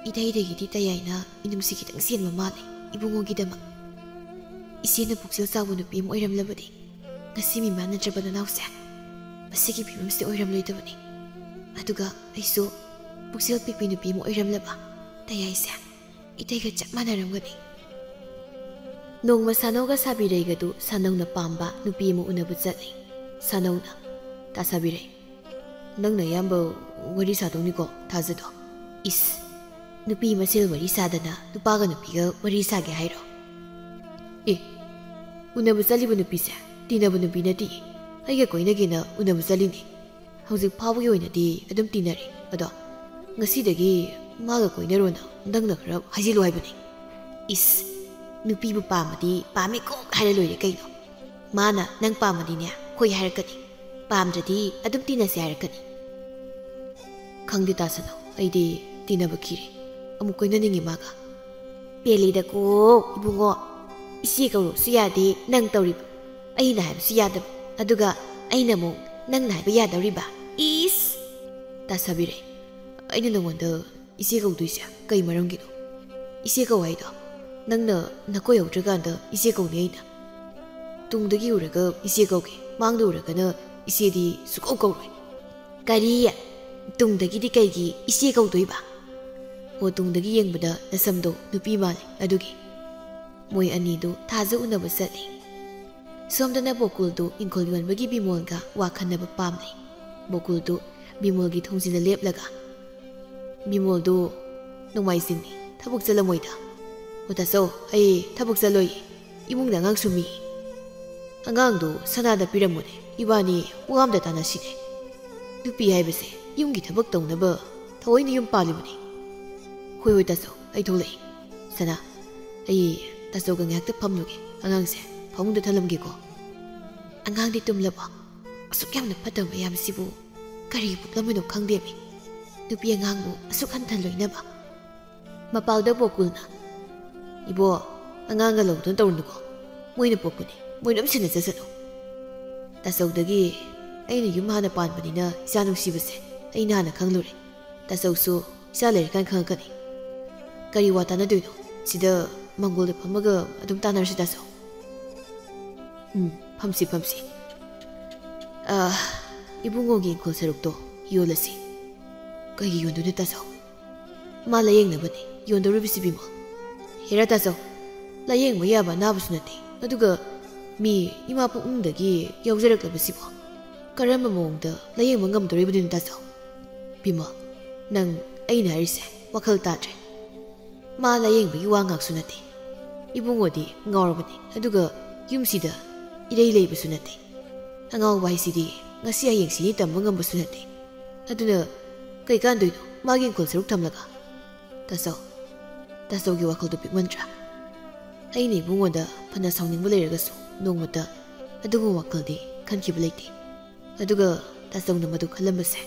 ꯏꯇꯩꯗꯒꯤꯗꯤ ꯇꯌꯥꯏꯅ ꯃꯤꯅꯨꯡꯁꯤ ꯈꯤꯇꯪ ꯆꯦꯟꯕ ꯃꯥꯜꯂꯦ ꯏꯕꯨꯡꯉꯣꯒꯤꯗꯃꯛ꯫ ꯏꯆꯦꯅ ꯄꯨꯛꯆꯦꯜ ꯆꯥꯎꯕ ꯅꯨꯄꯤ ꯑꯃ ꯑꯣꯏꯔꯝꯂꯕꯗꯤ ꯉꯁꯤ ꯃꯤꯃꯥꯟꯅꯗ꯭ꯔꯕ ꯅꯅꯥꯎꯁꯦ ꯃꯁꯤꯒꯤ ꯐꯤꯕꯝꯁꯤꯗ ꯑꯣꯏꯔꯝꯂꯣꯏꯗꯕꯅꯤ꯫ ꯑꯗꯨꯒ ꯑꯩꯁꯨ ꯄꯨꯛꯆꯦꯜ ꯄꯤꯛꯄꯤ ꯅꯨꯄꯤ ꯑꯃ ꯑꯣꯏꯔꯝꯂꯕ ꯇꯌꯥꯏꯁꯦ ꯏꯇꯩꯒ ꯆꯞ ꯃꯥꯟꯅꯔꯝꯒꯅꯤ꯫ ꯅꯣꯡꯃ ꯁꯥꯅꯧꯒ ꯁꯥꯕꯤꯔꯩꯒꯗꯨ ꯁꯥꯅꯧꯅ ꯄꯥꯝꯕ ꯅꯨꯄꯤ ꯑꯃ ꯎꯅꯕ ꯆꯠꯂꯤ꯫ ꯁꯥꯅꯧꯅ, "ꯇꯥ ꯁꯥꯕꯤꯔꯩ, ꯅꯪꯅ ꯑꯌꯥꯝꯕ ꯋꯥꯔꯤ ꯁꯥꯗꯧꯅꯤꯀꯣ ꯊꯥꯖꯗꯣ?" "ꯏꯁ, ꯅꯨꯄꯤ ꯃꯁꯦꯜ ꯋꯥꯔꯤ ꯁꯥꯗꯅ ꯅꯨꯄꯥꯒ ꯅꯨꯄꯤꯒ ꯋꯥꯔꯤ ꯁꯥꯒꯦ ꯍꯥꯏꯔꯣ?" "ꯑꯦ, ꯎꯅꯕ ꯆꯠꯂꯤꯕ ꯅꯨꯄꯤꯁꯦ ꯇꯤꯟꯅꯕ ꯅꯨꯄꯤ ꯅꯠꯇꯦ, ꯑꯩꯒ ꯀꯣꯏꯅꯒꯦꯅ ꯎꯅꯕ ꯆꯠꯂꯤꯅꯤ꯫ ꯍꯧꯖꯤꯛ ꯐꯥꯎꯕꯒꯤ ꯑꯣꯏꯅꯗꯤ ꯑꯗꯨꯝ ꯇꯤꯟꯅꯔꯤ꯫ ꯑꯗꯣ ꯉꯁꯤꯗꯒꯤ ꯃꯥꯒ ꯀꯣꯏꯅꯔꯣꯅ ꯅꯪꯅ ꯈꯔ ꯍꯥꯏꯖꯤꯜꯂꯨ ꯍꯥꯏꯕꯅꯤ꯫" "ꯏꯁ, ꯅꯨꯄꯤꯕꯨ ꯄꯥꯝꯃꯗꯤ ꯄꯥꯝꯃꯦ ꯀꯣꯛ ꯍꯥꯏꯔ ꯂꯣꯏꯔꯦ ꯀꯩꯅꯣ꯫ ꯃꯥꯅ ꯅꯪ ꯄꯥꯝꯃꯗꯤꯅꯦ ꯍꯣꯏ ꯍꯥꯏꯔꯛꯀꯅꯤ, ꯄꯥꯝꯗ꯭ꯔꯗꯤ ꯑꯗꯨꯝ ꯇꯤꯟꯅꯁꯦ ꯍꯥꯏꯔꯛꯀꯅꯤ꯫" "ꯈꯪꯗꯦ ꯇꯥꯁꯅꯨ, ꯑꯩꯗꯤ ꯇꯤꯟꯅꯕ ꯈꯤꯔꯦ꯫ ꯑꯃꯨꯛ ꯀꯣꯏꯅꯅꯤꯡꯉꯤ ꯃꯥꯒ꯫" "ꯄꯦꯜꯂꯤꯗꯀꯣ ꯏꯕꯨꯡꯉꯣ, ꯏꯆꯦ ꯀꯧꯔꯨꯁꯨ ꯌꯥꯗꯦ ꯅꯪ ꯇꯧꯔꯤꯕ, ꯑꯩꯅ ꯍꯥꯏꯕꯁꯨ ꯌꯥꯗꯕ, ꯑꯗꯨꯒ ꯑꯩꯅ ꯑꯃꯨꯛ ꯅꯪꯅ ꯍꯥꯏꯕ ꯌꯥꯗꯧꯔꯤꯕ? ꯏꯁ!" "ꯇꯥ ꯁꯥꯕꯤꯔꯦ, ꯑꯩꯅ ꯅꯉꯣꯟꯗ ꯏꯆꯦ ꯀꯧꯗꯣꯏꯁꯦ ꯀꯩ ꯃꯔꯝꯒꯤꯅꯣ? ꯏꯆꯦ ꯀꯧ ꯍꯥꯏꯗꯣ ꯅꯪꯅ ꯅꯀꯣꯏꯍꯧꯗ꯭ꯔꯀꯥꯟꯗ ꯏꯆꯦ ꯀꯧꯅꯤ ꯑꯩꯅ꯫ ꯇꯨꯡꯗꯒꯤ ꯎꯔꯒ ꯏꯆꯦ ꯀꯧꯒꯦ, ꯃꯥꯡꯗ ꯎꯔꯒꯅ ꯏꯆꯦꯗꯤ ꯁꯨꯀꯧ ꯀꯧꯔꯣꯏ꯫" "ꯀꯔꯤ? ꯇꯨꯡꯗꯒꯤꯗꯤ ꯀꯩꯒꯤ ꯏꯆꯦ ꯀꯧꯗꯣꯏꯕ?" "ꯑꯣ, ꯇꯨꯡꯗꯒꯤ ꯌꯦꯡꯕꯗ ꯅꯁꯝꯗꯣ ꯅꯨꯄꯤ ꯃꯥꯜꯂꯦ ꯑꯗꯨꯒꯤ꯫" ꯃꯣꯏ ꯑꯅꯤꯗꯨ ꯊꯥꯖ ꯎꯅꯕ ꯆꯠꯂꯤ꯫ ꯁꯣꯝꯗꯅ ꯕꯣꯀꯨꯜꯗꯨ ꯏꯪꯈꯣꯜ ꯌꯣꯟꯕꯒꯤ ꯕꯤꯃꯣꯜꯒ ꯋꯥ ꯈꯟꯅꯕ ꯄꯥꯝꯂꯤ꯫ ꯕꯣꯀꯨꯜꯗꯨ ꯕꯤꯃꯣꯜꯒꯤ ꯊꯣꯡꯖꯤꯟꯗ ꯂꯦꯞꯂꯒ, "ꯕꯤꯃꯣꯜꯗꯨ ꯅꯣꯡꯃꯥꯏꯖꯤꯡꯅꯤ, ꯊꯕꯛ ꯆꯠꯂꯝꯃꯣꯏꯗ?" "ꯑꯣ ꯇꯥꯆꯧ, ꯑꯩ ꯊꯕꯛ ꯆꯠꯂꯣꯏꯌꯦ, ꯏꯃꯨꯡꯗ ꯑꯉꯥꯡ ꯁꯨꯝꯃꯤ꯫" "ꯑꯉꯥꯡꯗꯨ ꯁꯅꯥꯗ ꯄꯤꯔꯝꯃꯨꯅꯦ, ꯏꯕꯥꯅꯤ ꯋꯥ ꯑꯝꯗ ꯇꯥꯟꯅꯁꯤꯅꯦ꯫ ꯅꯨꯄꯤ ꯍꯥꯏꯕꯁꯦ ꯌꯨꯝꯒꯤ ꯊꯕꯛ ꯇꯧꯅꯕ ꯊꯑꯣꯏꯅ ꯌꯨꯝ ꯄꯥꯜꯂꯤꯕꯅꯤ꯫" "ꯍꯣꯏ ꯍꯣꯏ ꯇꯥꯆꯧ, ꯑꯩ ꯊꯣꯛꯂꯛꯏ꯫ ꯁꯅꯥ, ꯑꯩ ꯇꯥꯆꯧꯒ ꯉꯥꯏꯍꯥꯛꯇ ꯐꯝꯂꯨꯒꯦ, ꯑꯉꯥꯡꯁꯦ ꯐꯃꯨꯡꯗ ꯊꯝꯂꯝꯒꯦꯀꯣ꯫" "ꯑꯉꯥꯡꯗꯤ ꯇꯨꯝꯂꯕꯣ? ꯑꯁꯨꯛ ꯌꯥꯝꯅ ꯐꯠꯇꯕ ꯃꯌꯥꯝꯁꯤꯕꯨ ꯀꯔꯤ ꯄꯣꯛꯂꯝꯃꯤꯅꯣ ꯈꯪꯗꯦꯃꯤ꯫ ꯅꯨꯄꯤ ꯑꯉꯥꯡꯕꯨ ꯑꯁꯨꯛ ꯍꯟꯊ ꯂꯣꯏꯅꯕ꯫" ꯃꯄꯥꯜꯗ ꯕꯣꯀꯨꯜꯅ, "ꯏꯕꯣ, ꯑꯉꯥꯡꯒ ꯂꯧꯗꯨꯅ ꯇꯧꯔꯨꯅꯨꯀꯣ꯫ ꯃꯣꯏꯅ ꯄꯣꯛꯄꯅꯤ, ꯃꯣꯏꯅ ꯑꯗꯨꯝ ꯁꯦꯟꯅꯖꯁꯅꯨ꯫" ꯇꯥꯆꯧꯗꯒꯤ ꯑꯩꯅ ꯌꯨꯝ ꯍꯥꯟꯅ ꯄꯥꯟꯕꯅꯤꯅ ꯏꯆꯥ ꯅꯨꯡꯁꯤꯕꯁꯦ ꯑꯩꯅ ꯍꯥꯟꯅ ꯈꯪꯂꯨꯔꯦ꯫ ꯇꯥꯆꯧꯁꯨ ꯏꯆꯥ ꯂꯩꯔꯀꯥꯟ ꯈꯪꯉꯛꯀꯅꯤ꯫ ꯀꯔꯤ ꯋꯥ ꯇꯥꯟꯅꯗꯣꯏꯅꯣ? ꯁꯤꯗ ꯃꯪꯒꯣꯜꯗ ꯐꯝꯃꯒ ꯑꯗꯨꯝ ꯇꯥꯟꯅꯔꯁꯤ, ꯇꯥꯆꯧ꯫ ꯎꯝ, ꯐꯝꯁꯤ, ꯐꯝꯁꯤ꯫ ꯑꯥ, ꯏꯕꯨꯡꯉꯣꯒꯤ ꯏꯪꯈꯣꯜ ꯁꯔꯨꯛꯇꯣ ꯌꯣꯜꯂꯁꯤ꯫ ꯀꯩꯒꯤ ꯌꯣꯟꯗꯣꯏꯅꯣ, ꯇꯥꯆꯧ? ꯃꯥ ꯂꯥꯌꯦꯡꯅꯕꯅꯤ ꯌꯣꯟꯗꯧꯔꯤꯕꯁꯤ, ꯕꯤꯃꯣꯜ꯫ ꯍꯦꯔꯥ ꯇꯥꯆꯧ, ꯂꯥꯌꯦꯡꯕ ꯌꯥꯕ ꯑꯅꯥꯕꯁꯨ ꯅꯠꯇꯦ, ꯑꯗꯨꯒ ꯃꯤ ꯏꯃꯥ ꯄꯨꯛꯅꯨꯡꯗꯒꯤ ꯌꯥꯎꯖꯔꯛꯂꯕꯁꯤꯕꯨ ꯀꯔꯝꯕ ꯃꯑꯣꯡꯗ ꯂꯥꯌꯦꯡꯕ ꯉꯝꯗꯣꯔꯤꯕꯅꯣ, ꯇꯥꯆꯧ? ꯕꯤꯃꯣꯜ, ꯅꯪ ꯑꯩꯅ ꯍꯥꯏꯔꯤꯁꯦ ꯋꯥꯈꯜ ꯇꯥꯗ꯭ꯔꯦ꯫ ꯃꯥ ꯂꯥꯌꯦꯡꯕꯒꯤ ꯋꯥ ꯉꯥꯛꯁꯨ ꯅꯠꯇꯦ꯫ ꯏꯕꯨꯡꯉꯣꯗꯤ ꯉꯥꯎꯔꯕꯅꯤ, ꯑꯗꯨꯒ ꯌꯨꯝꯁꯤꯗ ꯏꯔꯩ ꯂꯩꯕꯁꯨ ꯅꯠꯇꯦ꯫ ꯑꯉꯥꯎꯕ ꯍꯥꯏꯁꯤꯗꯤ ꯉꯁꯤ ꯍꯌꯦꯡꯁꯤꯅꯤ ꯇꯝꯕ ꯉꯝꯕꯁꯨ ꯅꯠꯇꯦ꯫ ꯑꯗꯨꯅ ꯀꯩ ꯀꯥꯟꯗꯣꯏꯅꯣ ꯃꯥꯒꯤ ꯏꯪꯈꯣꯜ ꯁꯔꯨꯛ ꯊꯝꯂꯒ? ꯇꯥꯆꯧ, ꯇꯥꯆꯧꯒꯤ ꯋꯥꯈꯜꯗꯨ ꯄꯤꯛꯃꯟꯗ꯭ꯔꯥ? ꯑꯩꯅ ꯏꯕꯨꯡꯉꯣꯗ ꯐꯅ ꯁꯥꯎꯅꯤꯡꯕ ꯂꯩꯔꯒꯁꯨ ꯅꯣꯡꯃꯇ ꯑꯗꯨꯒꯨꯝꯕ ꯋꯥꯈꯜꯗꯤ ꯈꯟꯈꯤꯕ ꯂꯩꯇꯦ꯫ ꯑꯗꯨꯒ ꯇꯥꯆꯧꯅ ꯃꯗꯨ ꯈꯜꯂꯝꯕꯁꯦ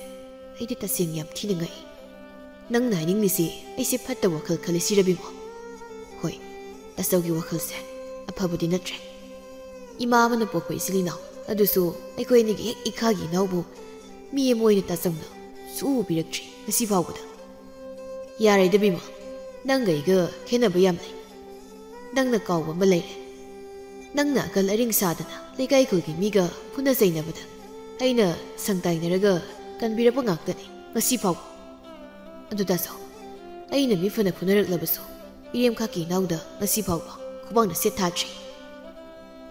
ꯑꯩꯗꯤ ꯇꯁꯦꯡꯅ ꯌꯥꯝ ꯊꯤꯅ ꯉꯛꯏ꯫ ꯅꯪꯅ ꯍꯥꯏꯅꯤꯡꯂꯤꯁꯤ ꯑꯩꯁꯦ ꯐꯠꯇꯕ ꯋꯥꯈꯜ ꯈꯜꯂꯤ ꯁꯤꯔꯕꯤꯃꯣ? ꯍꯣꯏ, ꯇꯥꯆꯧꯒꯤ ꯋꯥꯈꯜꯁꯦ ꯑꯐꯕꯗꯤ ꯅꯠꯇ꯭ꯔꯦ꯫ ꯏꯃꯥ ꯑꯃꯅ ꯄꯣꯛꯄ ꯏꯆꯤꯜ ꯏꯅꯥꯎ, ꯑꯗꯨꯁꯨ ꯑꯩꯈꯣꯏ ꯑꯅꯤꯒꯤ ꯍꯦꯛ ꯏꯈꯥꯒꯤ ꯏꯅꯥꯎꯕꯨ ꯃꯤ ꯑꯃ ꯑꯣꯏꯅ ꯇꯥꯆꯧꯅ ꯁꯨꯛꯎ ꯎꯕꯤꯔꯛꯇ꯭ꯔꯤ ꯉꯁꯤ ꯐꯥꯎꯕꯗ꯫ ꯌꯥꯔꯦꯗ ꯕꯤꯃꯣꯜ, ꯅꯪꯒ ꯑꯩꯒ ꯈꯦꯠꯅꯕ ꯌꯥꯝ ꯂꯩ꯫ ꯅꯪꯅ ꯀꯥꯎꯕ ꯑꯃ ꯂꯩꯔꯦ꯫ ꯅꯪꯅ ꯑꯀꯜ ꯑꯔꯤꯡ ꯁꯥꯗꯅ ꯂꯩꯀꯥꯏ ꯈꯨꯜꯒꯤ ꯃꯤꯒ ꯐꯨꯅ ꯆꯩꯅꯕꯗ ꯑꯩꯅ ꯁꯪ ꯇꯥꯏꯅꯔꯒ ꯀꯟꯕꯤꯔꯛꯄ ꯉꯥꯛꯇꯅꯤ ꯉꯁꯤ ꯐꯥꯎꯕ꯫ ꯑꯗꯨ ꯇꯥꯆꯧ, ꯑꯩꯅ ꯃꯤ ꯐꯅ ꯐꯨꯅꯔꯛꯂꯕꯁꯨ ꯏꯔꯦꯝꯈꯥꯛꯀꯤ ꯏꯅꯥꯎꯗ ꯉꯁꯤ ꯐꯥꯎꯕ ꯈꯨꯕꯥꯛꯅ ꯁꯦꯠ ꯊꯥꯗ꯭ꯔꯤ꯫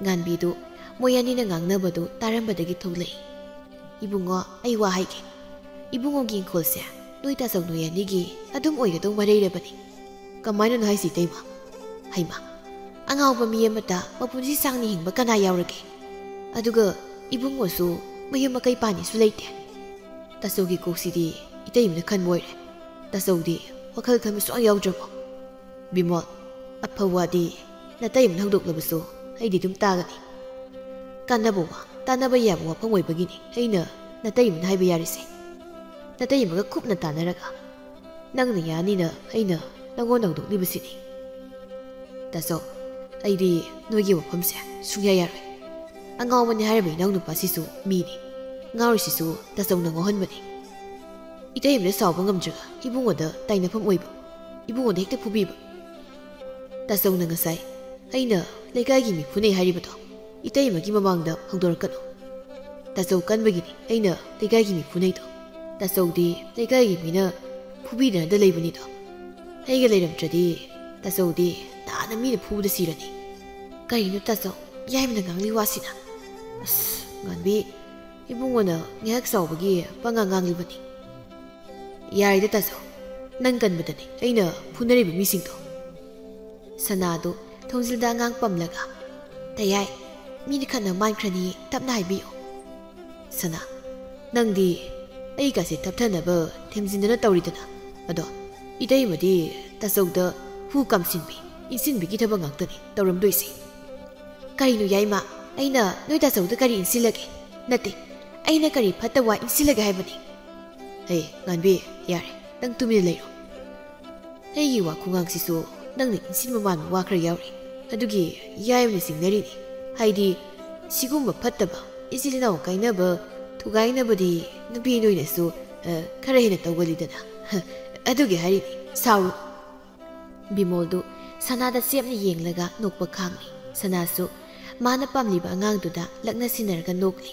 ꯉꯥꯟꯕꯤꯗꯨ ꯃꯣꯏ ꯑꯅꯤꯅ ꯉꯥꯡꯅꯕꯗꯨ ꯇꯥꯔꯝꯕꯗꯒꯤ ꯊꯣꯛꯂꯛꯏ꯫ ꯏꯕꯨꯡꯉꯣ, ꯑꯩ ꯋꯥ ꯍꯥꯏꯒꯦ꯫ ꯏꯕꯨꯡꯉꯣꯒꯤ ꯏꯪꯈꯣꯜꯁꯦ ꯅꯣꯏ ꯇꯥꯆꯧ ꯅꯣꯏ ꯑꯅꯤꯒꯤ ꯑꯗꯨꯝ ꯑꯣꯏꯒꯗꯧ ꯃꯔꯩꯔꯕꯅꯤ꯫ ꯀꯃꯥꯏꯅꯅꯣ ꯍꯥꯏꯁꯤ, ꯏꯇꯩꯃ? ꯍꯩꯃ, ꯑꯉꯥꯎꯕ ꯃꯤ ꯑꯃꯇ ꯃꯄꯨꯟꯁꯤ ꯁꯥꯡꯅ ꯍꯤꯡꯕ ꯀꯅꯥ ꯌꯥꯎꯔꯒꯦ? ꯑꯗꯨꯒ ꯏꯕꯨꯡꯉꯣꯁꯨ ꯃꯌꯨꯝ ꯃꯀꯩ ꯄꯥꯅꯤꯁꯨ ꯂꯩꯇꯦ꯫ ꯇꯥꯆꯧꯒꯤ ꯀꯣꯛꯁꯤꯗꯤ ꯏꯇꯩꯃꯅ ꯈꯟꯕ ꯑꯣꯏꯔꯦ꯫ ꯇꯥꯆꯧꯗꯤ ꯋꯥꯈꯜ ꯈꯟꯕ ꯁꯨꯡꯌꯥꯎ ꯌꯥꯎꯗ꯭ꯔꯕꯣ? ꯕꯤꯃꯣꯜ, ꯑꯐꯕ ꯋꯥꯗꯤ ꯅꯇꯩꯃꯅ ꯍꯧꯗꯣꯛꯂꯕꯁꯨ ꯑꯩꯗꯤ ꯑꯗꯨꯝ ꯇꯥꯒꯅꯤ꯫ ꯀꯥꯟꯅꯕ ꯋꯥ, ꯇꯥꯟꯅꯕ ꯌꯥꯕ ꯋꯥꯐꯝ ꯑꯣꯏꯕꯒꯤꯅꯤ ꯑꯩꯅ ꯅꯇꯩꯃꯅ ꯍꯥꯏꯕ ꯌꯥꯔꯤꯁꯦ꯫ ꯅꯇꯩꯃꯒ ꯀꯨꯞꯅ ꯇꯥꯟꯅꯔꯒ ꯅꯪꯅ ꯌꯥꯅꯤꯅ ꯑꯩꯅ ꯅꯉꯣꯟꯗ ꯍꯧꯗꯣꯛꯂꯤꯕꯁꯤꯅꯤ꯫ ꯇꯥꯆꯧ, ꯑꯩꯗꯤ ꯅꯣꯏꯒꯤ ꯋꯥꯐꯝꯁꯦ ꯁꯨꯡꯌꯥ ꯌꯥꯔꯣꯏ꯫ ꯑꯉꯥꯎꯕꯅꯤ ꯍꯥꯏꯔꯤꯕ ꯏꯅꯥꯎꯅꯨꯄꯥꯁꯤꯁꯨ ꯃꯤꯅꯤ꯫ ꯉꯥꯎꯔꯤꯁꯤꯁꯨ ꯇꯥꯆꯧꯅ ꯉꯥꯎꯍꯟꯕꯅꯤ꯫ ꯏꯇꯩꯃꯗ ꯁꯥꯎꯕ ꯉꯝꯗ꯭ꯔꯒ ꯏꯕꯨꯡꯉꯣꯗ ꯇꯥꯏꯅꯐꯝ ꯑꯣꯏꯕ, ꯏꯕꯨꯡꯉꯣꯗ ꯍꯦꯛꯇ ꯐꯨꯕꯤꯕ꯫ ꯇꯥꯆꯧꯅ ꯉꯁꯥꯏ ꯑꯩꯅ ꯂꯩꯀꯥꯏꯒꯤ ꯃꯤ ꯐꯨꯅꯩ ꯍꯥꯏꯔꯤꯕꯗꯣ ꯏꯇꯩꯃꯒꯤ ꯃꯃꯥꯡꯗ ꯍꯧꯗꯣꯔꯛꯀꯅꯨ꯫ ꯇꯥꯆꯧ ꯀꯟꯕꯒꯤꯅꯤ ꯑꯩꯅ ꯂꯩꯀꯥꯏꯒꯤ ꯃꯤ ꯐꯨꯅꯩꯗꯣ꯫ ꯇꯥꯆꯧꯗꯤ ꯂꯩꯀꯥꯏꯒꯤ ꯃꯤꯅ ꯐꯨꯕꯤꯗꯅꯗ ꯂꯩꯕꯅꯤꯗꯣ꯫ ꯑꯩꯒ ꯂꯩꯔꯝꯗ꯭ꯔꯗꯤ ꯇꯥꯆꯧꯗꯤ ꯅꯥꯟꯅ ꯃꯤꯅ ꯐꯨꯕꯗ ꯁꯤꯔꯅꯤ꯫ ꯀꯔꯤꯅꯣ ꯇꯥꯆꯧ, ꯌꯥꯏꯃꯅ ꯉꯥꯡꯂꯤ ꯋꯥꯁꯤꯅ? ꯑꯁ, ꯉꯥꯟꯕꯤ, ꯏꯕꯨꯡꯉꯣꯅ ꯉꯥꯏꯍꯥꯛ ꯆꯥꯎꯕꯒꯤ ꯄꯉꯥꯡ ꯉꯥꯡꯂꯤꯕꯅꯤ꯫ ꯌꯥꯔꯦꯗ ꯇꯥꯆꯧ, ꯅꯪ ꯀꯟꯕꯗꯅꯤ ꯑꯩꯅ ꯐꯨꯅꯔꯤꯕ ꯃꯤꯁꯤꯡꯗꯣ꯫ ꯁꯅꯥꯗꯨ ꯊꯣꯡꯖꯤꯜꯗ ꯑꯉꯥꯡ ꯄꯝꯂꯒ, "ꯇꯌꯥꯏ, ꯃꯤꯅ ꯈꯠꯅ ꯃꯥꯟꯈ꯭ꯔꯅꯤ, ꯇꯞꯅ ꯍꯥꯏꯕꯤꯌꯨ꯫" "ꯁꯅꯥ, ꯅꯪꯗꯤ ꯑꯩꯒꯁꯦ ꯇꯞꯊꯅꯕ ꯊꯦꯝꯖꯤꯟꯗꯅ ꯇꯧꯔꯤꯗꯅ꯫ ꯑꯗꯣ ꯏꯇꯩꯃꯗꯤ ꯇꯥꯆꯧꯗ ꯍꯨ ꯀꯥꯝꯁꯤꯟꯕꯤ, ꯏꯟꯁꯤꯟꯕꯤꯒꯤ ꯊꯕꯛ ꯉꯥꯛꯇꯅꯤ ꯇꯧꯔꯝꯗꯣꯏꯁꯦ꯫" "ꯀꯔꯤꯅꯣ ꯌꯥꯏꯃ, ꯑꯩꯅ ꯅꯣꯏ ꯇꯥꯆꯧꯗ ꯀꯔꯤ ꯏꯟꯁꯤꯜꯂꯒꯦ? ꯅꯠꯇꯦ, ꯑꯩꯅ ꯀꯔꯤ ꯐꯠꯇ ꯋꯥ ꯏꯟꯁꯤꯜꯂꯒꯦ ꯍꯥꯏꯕꯅꯤ?" "ꯑꯦ, ꯉꯥꯟꯕꯤ, ꯌꯥꯔꯦ, ꯅꯪ ꯇꯨꯃꯤꯟꯅ ꯂꯩꯔꯣ꯫ ꯑꯩꯒꯤ ꯋꯥ ꯈꯨꯉꯥꯡꯁꯤꯁꯨ ꯅꯪꯅ ꯏꯟꯁꯤꯟꯕ ꯃꯥꯟꯕ ꯋꯥ ꯈꯔ ꯌꯥꯎꯔꯤ꯫ ꯑꯗꯨꯒꯤ ꯌꯥꯏꯃꯅ ꯆꯤꯡꯅꯔꯤꯅꯤ꯫ ꯍꯥꯏꯗꯤ, ꯁꯤꯒꯨꯝꯕ ꯐꯠꯇꯕ, ꯏꯆꯤꯜ ꯏꯅꯥꯎ ꯀꯥꯏꯅꯕ, ꯊꯨꯒꯥꯏꯅꯕꯗꯤ ꯅꯨꯄꯤ ꯅꯣꯏꯅꯁꯨ, ꯑ, ꯈꯔ ꯍꯦꯟꯅ ꯇꯧꯒꯜꯂꯤꯗꯅ꯫ ꯑꯗꯨꯒꯤ ꯍꯥꯏꯔꯤꯅꯤ, ꯁꯥꯎꯔꯨ꯫" ꯕꯤꯃꯣꯜꯗꯨ ꯁꯅꯥꯗ ꯆꯦꯞꯅ ꯌꯦꯡꯂꯒ ꯅꯣꯛꯄ ꯈꯥꯡꯂꯤ꯫ ꯁꯅꯥꯁꯨ ꯃꯥꯅ ꯄꯥꯝꯂꯤꯕ ꯑꯉꯥꯡꯗꯨꯗ ꯂꯛꯅꯁꯤꯟꯅꯔꯒ ꯅꯣꯛꯂꯤ꯫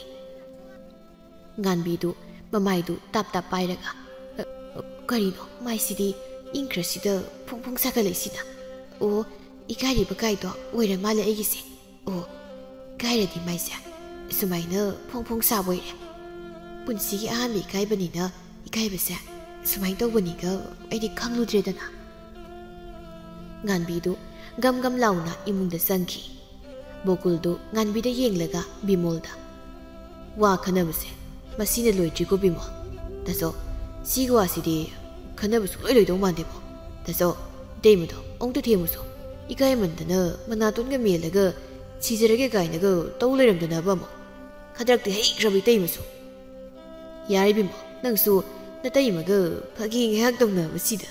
ꯉꯥꯟꯕꯤꯗꯨ ꯃꯃꯥꯏꯗꯨ ꯇꯥꯞ ꯇꯥꯞ ꯄꯥꯏꯔꯒ, "ꯑ, ꯑ, ꯀꯔꯤꯅꯣ ꯃꯥꯏꯁꯤꯗꯤ ꯏꯪꯈ꯭ꯔꯁꯤꯗ ꯐꯣꯡ ꯐꯣꯡ ꯁꯥꯒꯠꯂꯛꯏꯁꯤꯅ? ꯑꯣ, ꯏꯀꯥꯏꯔꯤꯕ ꯀꯥꯏꯗꯣ ꯑꯣꯏꯔ ꯃꯥꯜꯂꯦ ꯑꯩꯒꯤꯁꯦ꯫ ꯑꯣ, ꯏꯀꯥꯏꯔꯗꯤ ꯃꯥꯏꯁꯦ ꯁꯨꯃꯥꯏꯅ ꯐꯣꯡ ꯐꯣꯡ ꯁꯥꯕ ꯑꯣꯏꯔꯦ꯫ ꯄꯨꯟꯁꯤꯒꯤ ꯑꯍꯥꯟꯕ ꯏꯀꯥꯏꯕꯅꯤꯅ ꯏꯀꯥꯏꯕꯁꯦ ꯁꯨꯃꯥꯏꯅ ꯇꯧꯕꯅꯤꯒ ꯑꯩꯗꯤ ꯈꯪꯂꯨꯗ꯭ꯔꯦꯗꯅ꯫" ꯉꯥꯟꯕꯤꯗꯨ ꯒꯝ ꯒꯝ ꯂꯥꯎꯅ ꯏꯃꯨꯡꯗ ꯆꯪꯈꯤ꯫ ꯕꯣꯀꯨꯜꯗꯨ ꯉꯥꯟꯕꯤꯗ ꯌꯦꯡꯂꯒ ꯕꯤꯃꯣꯜꯗ, "ꯋꯥ ꯈꯟꯅꯕꯁꯦ ꯃꯁꯤꯅ ꯂꯣꯏꯗ꯭ꯔꯤꯀꯣ ꯕꯤꯃꯣꯜ꯫ ꯇꯥꯆꯧ, ꯁꯤꯒꯤ ꯋꯥꯁꯤꯗꯤ ꯈꯟꯅꯕ ꯁꯨꯡꯂꯣꯏ ꯂꯣꯏꯗꯧ ꯃꯥꯟꯗꯦꯕꯣ꯫ ꯇꯥꯆꯧ, ꯏꯇꯩꯃꯗꯣ ꯑꯃꯨꯛꯇ ꯊꯦꯝꯃꯨꯁꯣ꯫ ꯏꯀꯥꯏꯃꯟꯗꯅ ꯃꯅꯥꯇꯣꯟꯒ ꯃꯦꯜꯂꯒ ꯁꯤꯖꯔꯒꯦ ꯀꯥꯏꯅꯒ ꯇꯧ ꯂꯩꯔꯝꯗꯅꯕ ꯑꯃꯨꯛ꯫ ꯈꯗ꯭ꯔꯛꯇꯤ ꯍꯩꯈ꯭ꯔꯕ ꯏꯇꯩꯃꯁꯨ꯫" "ꯌꯥꯔꯦ ꯏꯕꯦꯝꯃ, ꯅꯪꯁꯨ ꯅꯇꯩꯃꯒ ꯐꯥꯒꯤ ꯉꯥꯏꯍꯥꯛ ꯇꯧꯅꯕꯁꯤꯗ꯫"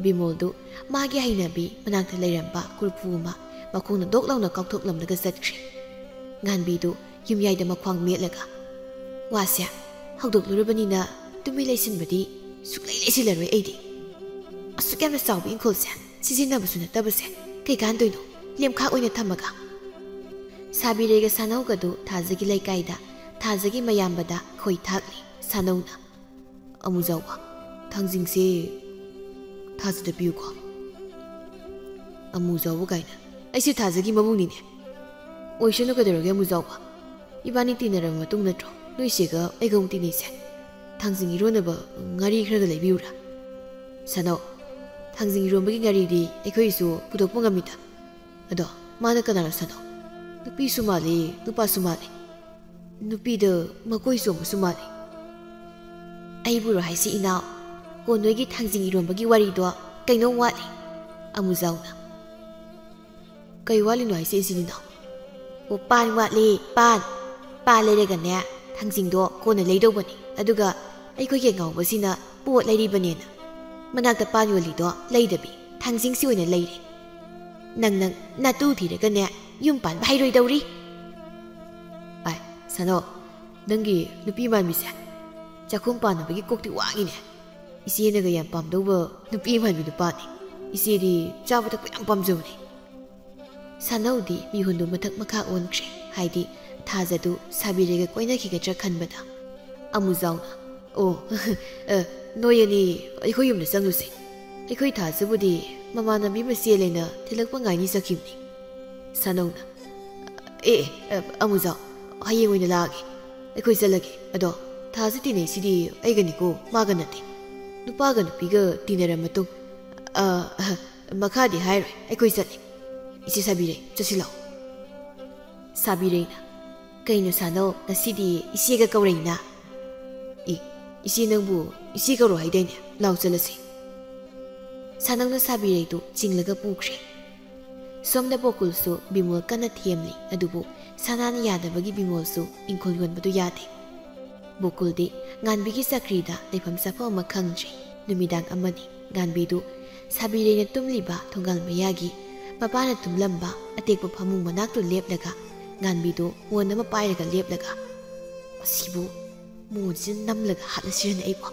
ꯕꯤꯃꯣꯜꯗꯨ ꯃꯥꯒꯤ ꯍꯩꯅꯕꯤ ꯃꯅꯥꯛꯇ ꯂꯩꯔꯝꯕ ꯀꯣꯔꯐꯨ ꯑꯃ ꯃꯈꯣꯡꯅ ꯗꯣꯛ ꯂꯥꯎꯅ ꯀꯥꯎꯊꯣꯛꯂꯝꯂꯒ ꯆꯠꯈ꯭ꯔꯦ꯫ ꯉꯥꯟꯕꯤꯗꯨ ꯌꯨꯝꯌꯥꯏꯗ ꯃꯈ꯭ꯋꯥꯡ ꯃꯦꯠꯂꯒ, "ꯋꯥꯁꯦ ꯍꯧꯗꯣꯛꯂꯨꯔꯕꯅꯤꯅ ꯇꯨꯃꯤꯟ ꯂꯩꯁꯤꯟꯕꯗꯤ ꯁꯨꯛꯂꯩ ꯂꯩꯁꯤꯜꯂꯔꯣꯏ ꯑꯩꯗꯤ꯫ ꯑꯁꯨꯛ ꯌꯥꯝꯅ ꯆꯥꯎꯕ ꯏꯪꯈꯣꯜꯁꯦ ꯁꯤꯖꯤꯟꯅꯕꯁꯨ ꯅꯠꯇꯕꯁꯦ ꯀꯩ ꯀꯥꯟꯗꯣꯏꯅꯣ? ꯂꯦꯝꯈꯥꯛ ꯑꯣꯏꯅ ꯊꯝꯃꯒ?" ꯁꯥꯕꯤꯔꯩꯒ ꯁꯥꯅꯧꯒꯗꯨ ꯊꯥꯖꯒꯤ ꯂꯩꯀꯥꯏꯗ ꯊꯥꯖꯒꯤ ꯃꯌꯥꯝꯕꯗ ꯈꯣꯏ ꯊꯥꯛꯂꯤ꯫ ꯁꯥꯅꯧꯅ, "ꯑꯃꯨꯖꯥꯎꯕ, ꯊꯥꯡꯖꯤꯡꯁꯦ ꯊꯥꯖꯗ ꯄꯤꯌꯨꯀꯣ꯫" "ꯑꯃꯨꯖꯥꯎꯕ ꯀꯥꯏꯅ, ꯑꯩꯁꯦ ꯊꯥꯖꯒꯤ ꯃꯕꯨꯡꯅꯤꯅꯦ꯫" "ꯑꯣꯏꯁꯅꯨ, ꯀꯩꯗꯧꯔꯒꯦ ꯑꯃꯨꯖꯥꯎꯕ? ꯏꯕꯥꯅꯤ ꯇꯤꯟꯅꯔꯕ ꯃꯇꯨꯡ ꯅꯠꯇ꯭ꯔꯣ ꯅꯣꯏ ꯏꯆꯦꯒ ꯑꯩꯒ ꯑꯃꯨꯛ ꯇꯤꯟꯅꯩꯁꯦ? ꯊꯥꯡꯖꯤꯡ ꯏꯔꯣꯟꯅꯕ ꯉꯥꯔꯤ ꯈꯔꯒ ꯂꯩꯕꯤꯌꯨꯔꯥ?" "ꯁꯥꯅꯧ, ꯊꯥꯡꯖꯤꯡ ꯏꯔꯣꯟꯕꯒꯤ ꯉꯥꯔꯤꯗꯤ ꯑꯩꯈꯣꯏꯁꯨ ꯄꯨꯊꯣꯛꯄ ꯉꯝꯃꯤꯗ꯫ ꯑꯗꯣ ꯃꯥꯅ ꯀꯅꯥꯅꯣ ꯁꯥꯅꯧ? ꯅꯨꯄꯤꯁꯨ ꯃꯥꯜꯂꯤ, ꯅꯨꯄꯥꯁꯨ ꯃꯥꯜꯂꯤ꯫ ꯅꯨꯄꯤꯗ ꯃꯀꯣꯏ ꯆꯣꯝꯕꯁꯨ ꯃꯥꯜꯂꯤ꯫" "ꯑꯩꯕꯨꯔꯣ ꯍꯥꯏꯁꯤ ꯏꯅꯥꯎ? ꯀꯣ, ꯅꯣꯏꯒꯤ ꯊꯥꯡꯖꯤꯡ ꯏꯔꯣꯟꯕꯒꯤ ꯋꯥꯔꯤꯗꯣ ꯀꯩꯅꯣꯝ ꯋꯥꯠꯂꯤ꯫" ꯑꯃꯨꯖꯥꯎꯅ, "ꯀꯩ ꯋꯥꯠꯂꯤꯅꯣ ꯍꯥꯏꯁꯦ ꯏꯆꯤꯟ ꯏꯅꯥꯎ?" "ꯑꯣ, ꯄꯥꯟ ꯋꯥꯠꯂꯤ, ꯄꯥꯟ꯫ ꯄꯥꯟ ꯂꯩꯔꯒꯅꯦ, ꯊꯥꯡꯖꯤꯡꯗꯣ ꯀꯣꯟꯅ ꯂꯩꯗꯧꯕꯅꯤ꯫ ꯑꯗꯨꯒ ꯑꯩꯈꯣꯏꯒꯤ ꯑꯉꯥꯎꯕꯁꯤꯅ ꯄꯣꯠ ꯂꯩꯔꯤꯕꯅꯦꯅ ꯃꯅꯥꯛꯇ ꯄꯥꯟ ꯌꯣꯜꯂꯤꯗꯣ ꯂꯩꯗꯕꯤ ꯊꯥꯡꯖꯤꯡꯁꯤ ꯑꯣꯏꯅ ꯂꯩꯔꯦ꯫ ꯅꯪ, ꯅꯪ ꯅꯇꯨ ꯊꯤꯔꯒꯅꯦ ꯌꯨꯝ ꯄꯥꯟꯕ ꯍꯩꯔꯣꯏꯗꯧꯔꯤ꯫" "ꯑꯥꯏ, ꯁꯥꯅꯧ, ꯅꯪꯒꯤ ꯅꯨꯄꯤ ꯃꯥꯟꯕꯤꯁꯦ ꯆꯥꯛꯈꯨꯝ ꯄꯥꯟꯅꯕꯒꯤ ꯀꯣꯛꯇꯤ ꯋꯥꯡꯉꯤꯅꯦ꯫ ꯏꯆꯦꯅꯒ ꯌꯥꯝ ꯄꯥꯝꯗꯧꯕ ꯅꯨꯄꯤ ꯃꯥꯟꯕꯤ ꯅꯨꯄꯥꯅꯤ꯫ ꯏꯆꯦꯗꯤ ꯆꯥꯕ ꯊꯛꯄ ꯌꯥꯝ ꯄꯥꯝꯖꯕꯅꯦ꯫" ꯁꯥꯅꯧꯗꯤ ꯃꯤꯍꯨꯟꯗꯨ ꯃꯊꯛ ꯃꯈꯥ ꯑꯣꯟꯈ꯭ꯔꯦ, ꯍꯥꯏꯗꯤ ꯊꯥꯖꯗꯨ ꯁꯥꯕꯤꯔꯩꯒ ꯀꯣꯏꯅꯈꯤꯒꯗ꯭ꯔꯥ ꯈꯟꯕꯗ꯫ ꯑꯃꯨꯖꯥꯎꯅ, "ꯑꯣ, ꯑ, ꯅꯣꯏ ꯑꯅꯤ ꯑꯩꯈꯣꯏ ꯌꯨꯝꯗ ꯆꯪꯂꯨꯁꯦ꯫ ꯑꯩꯈꯣꯏ ꯊꯥꯖꯕꯨꯗꯤ ꯃꯃꯥꯟꯅꯕꯤ ꯑꯃ ꯆꯦꯜꯂꯦꯅ ꯊꯤꯜꯂꯛꯄ ꯉꯥꯏꯅꯤ ꯆꯠꯈꯤꯕꯅꯤ꯫" ꯁꯥꯅꯧꯅ, "ꯑꯦ, ꯑꯦ, ꯑ, ꯑꯃꯨꯖꯥꯎ, ꯍꯌꯦꯡ ꯑꯣꯏꯅ ꯂꯥꯛꯑꯒꯦ꯫ ꯑꯩꯈꯣꯏ ꯆꯠꯂꯒꯦ꯫ ꯑꯗꯣ ꯊꯥꯖ ꯇꯤꯟꯅꯩꯁꯤꯗꯤ ꯑꯩꯒꯅꯤꯀꯣ, ꯃꯥꯒ ꯅꯠꯇꯦ꯫ ꯅꯨꯄꯥꯒ ꯅꯨꯄꯤꯒ ꯇꯤꯟꯅꯔ ꯃꯇꯨꯡ, ꯑ, ꯑ, ꯃꯈꯥꯗꯤ ꯍꯥꯏꯔꯣꯏ, ꯑꯩꯈꯣꯏ ꯆꯠꯂꯤ꯫ ꯏꯆꯦ ꯁꯥꯕꯤꯔꯩ, ꯆꯠꯁꯤ ꯂꯥꯛꯑꯣ꯫" ꯁꯥꯕꯤꯔꯩꯅ, "ꯀꯩꯅꯣ ꯁꯥꯅꯧ, ꯉꯁꯤꯗꯤ ꯏꯆꯦꯒ ꯀꯧꯔꯛꯏꯅ?" "ꯏ, ꯏꯆꯦ ꯅꯪꯕꯨ ꯏꯆꯦ ꯀꯧꯔꯣ ꯍꯥꯏꯗꯥꯏꯅꯦ? ꯂꯥꯎ ꯆꯠꯂꯁꯤ꯫" ꯁꯥꯅꯧꯅ ꯁꯥꯕꯤꯔꯩꯗꯨ ꯆꯤꯡꯂꯒ ꯄꯨꯈ꯭ꯔꯦ꯫ ꯁꯣꯝꯗ ꯕꯣꯀꯨꯜꯁꯨ ꯕꯤꯃꯣꯜ ꯀꯟꯅ ꯊꯦꯝꯂꯤ, ꯑꯗꯨꯕꯨ ꯁꯅꯥꯅ ꯌꯥꯗꯕꯒꯤ ꯕꯤꯃꯣꯜꯁꯨ ꯏꯪꯈꯣꯜ ꯌꯣꯟꯕꯗꯨ ꯌꯥꯗꯦ꯫ ꯕꯣꯀꯨꯜꯗꯤ ꯉꯥꯟꯕꯤꯒꯤ ꯆꯀ꯭ꯔꯤꯗ ꯂꯩꯐꯝ ꯆꯥꯐꯝ ꯑꯃ ꯈꯪꯗ꯭ꯔꯦ꯫ ꯅꯨꯃꯤꯗꯥꯡ ꯑꯃꯅꯤ꯫ ꯉꯥꯟꯕꯤꯗꯨ ꯁꯥꯕꯤꯔꯩꯅ ꯇꯨꯝꯂꯤꯕ ꯊꯣꯡꯒꯥꯜ ꯃꯌꯥꯒꯤ ꯃꯄꯥꯅ ꯇꯨꯝꯂꯝꯕ ꯑꯇꯦꯛꯄ ꯐꯃꯨꯡ ꯃꯅꯥꯛꯇꯨ ꯂꯦꯞꯂꯒ ꯉꯥꯟꯕꯤꯗꯨ ꯃꯣꯟ ꯑꯃ ꯄꯥꯏꯔꯒ ꯂꯦꯞꯂꯒ, "ꯃꯁꯤꯕꯨ ꯃꯣꯟꯁꯤꯅ ꯅꯝꯂꯒ ꯍꯥꯠꯂꯁꯤꯔꯅꯦ ꯑꯩꯕꯨ?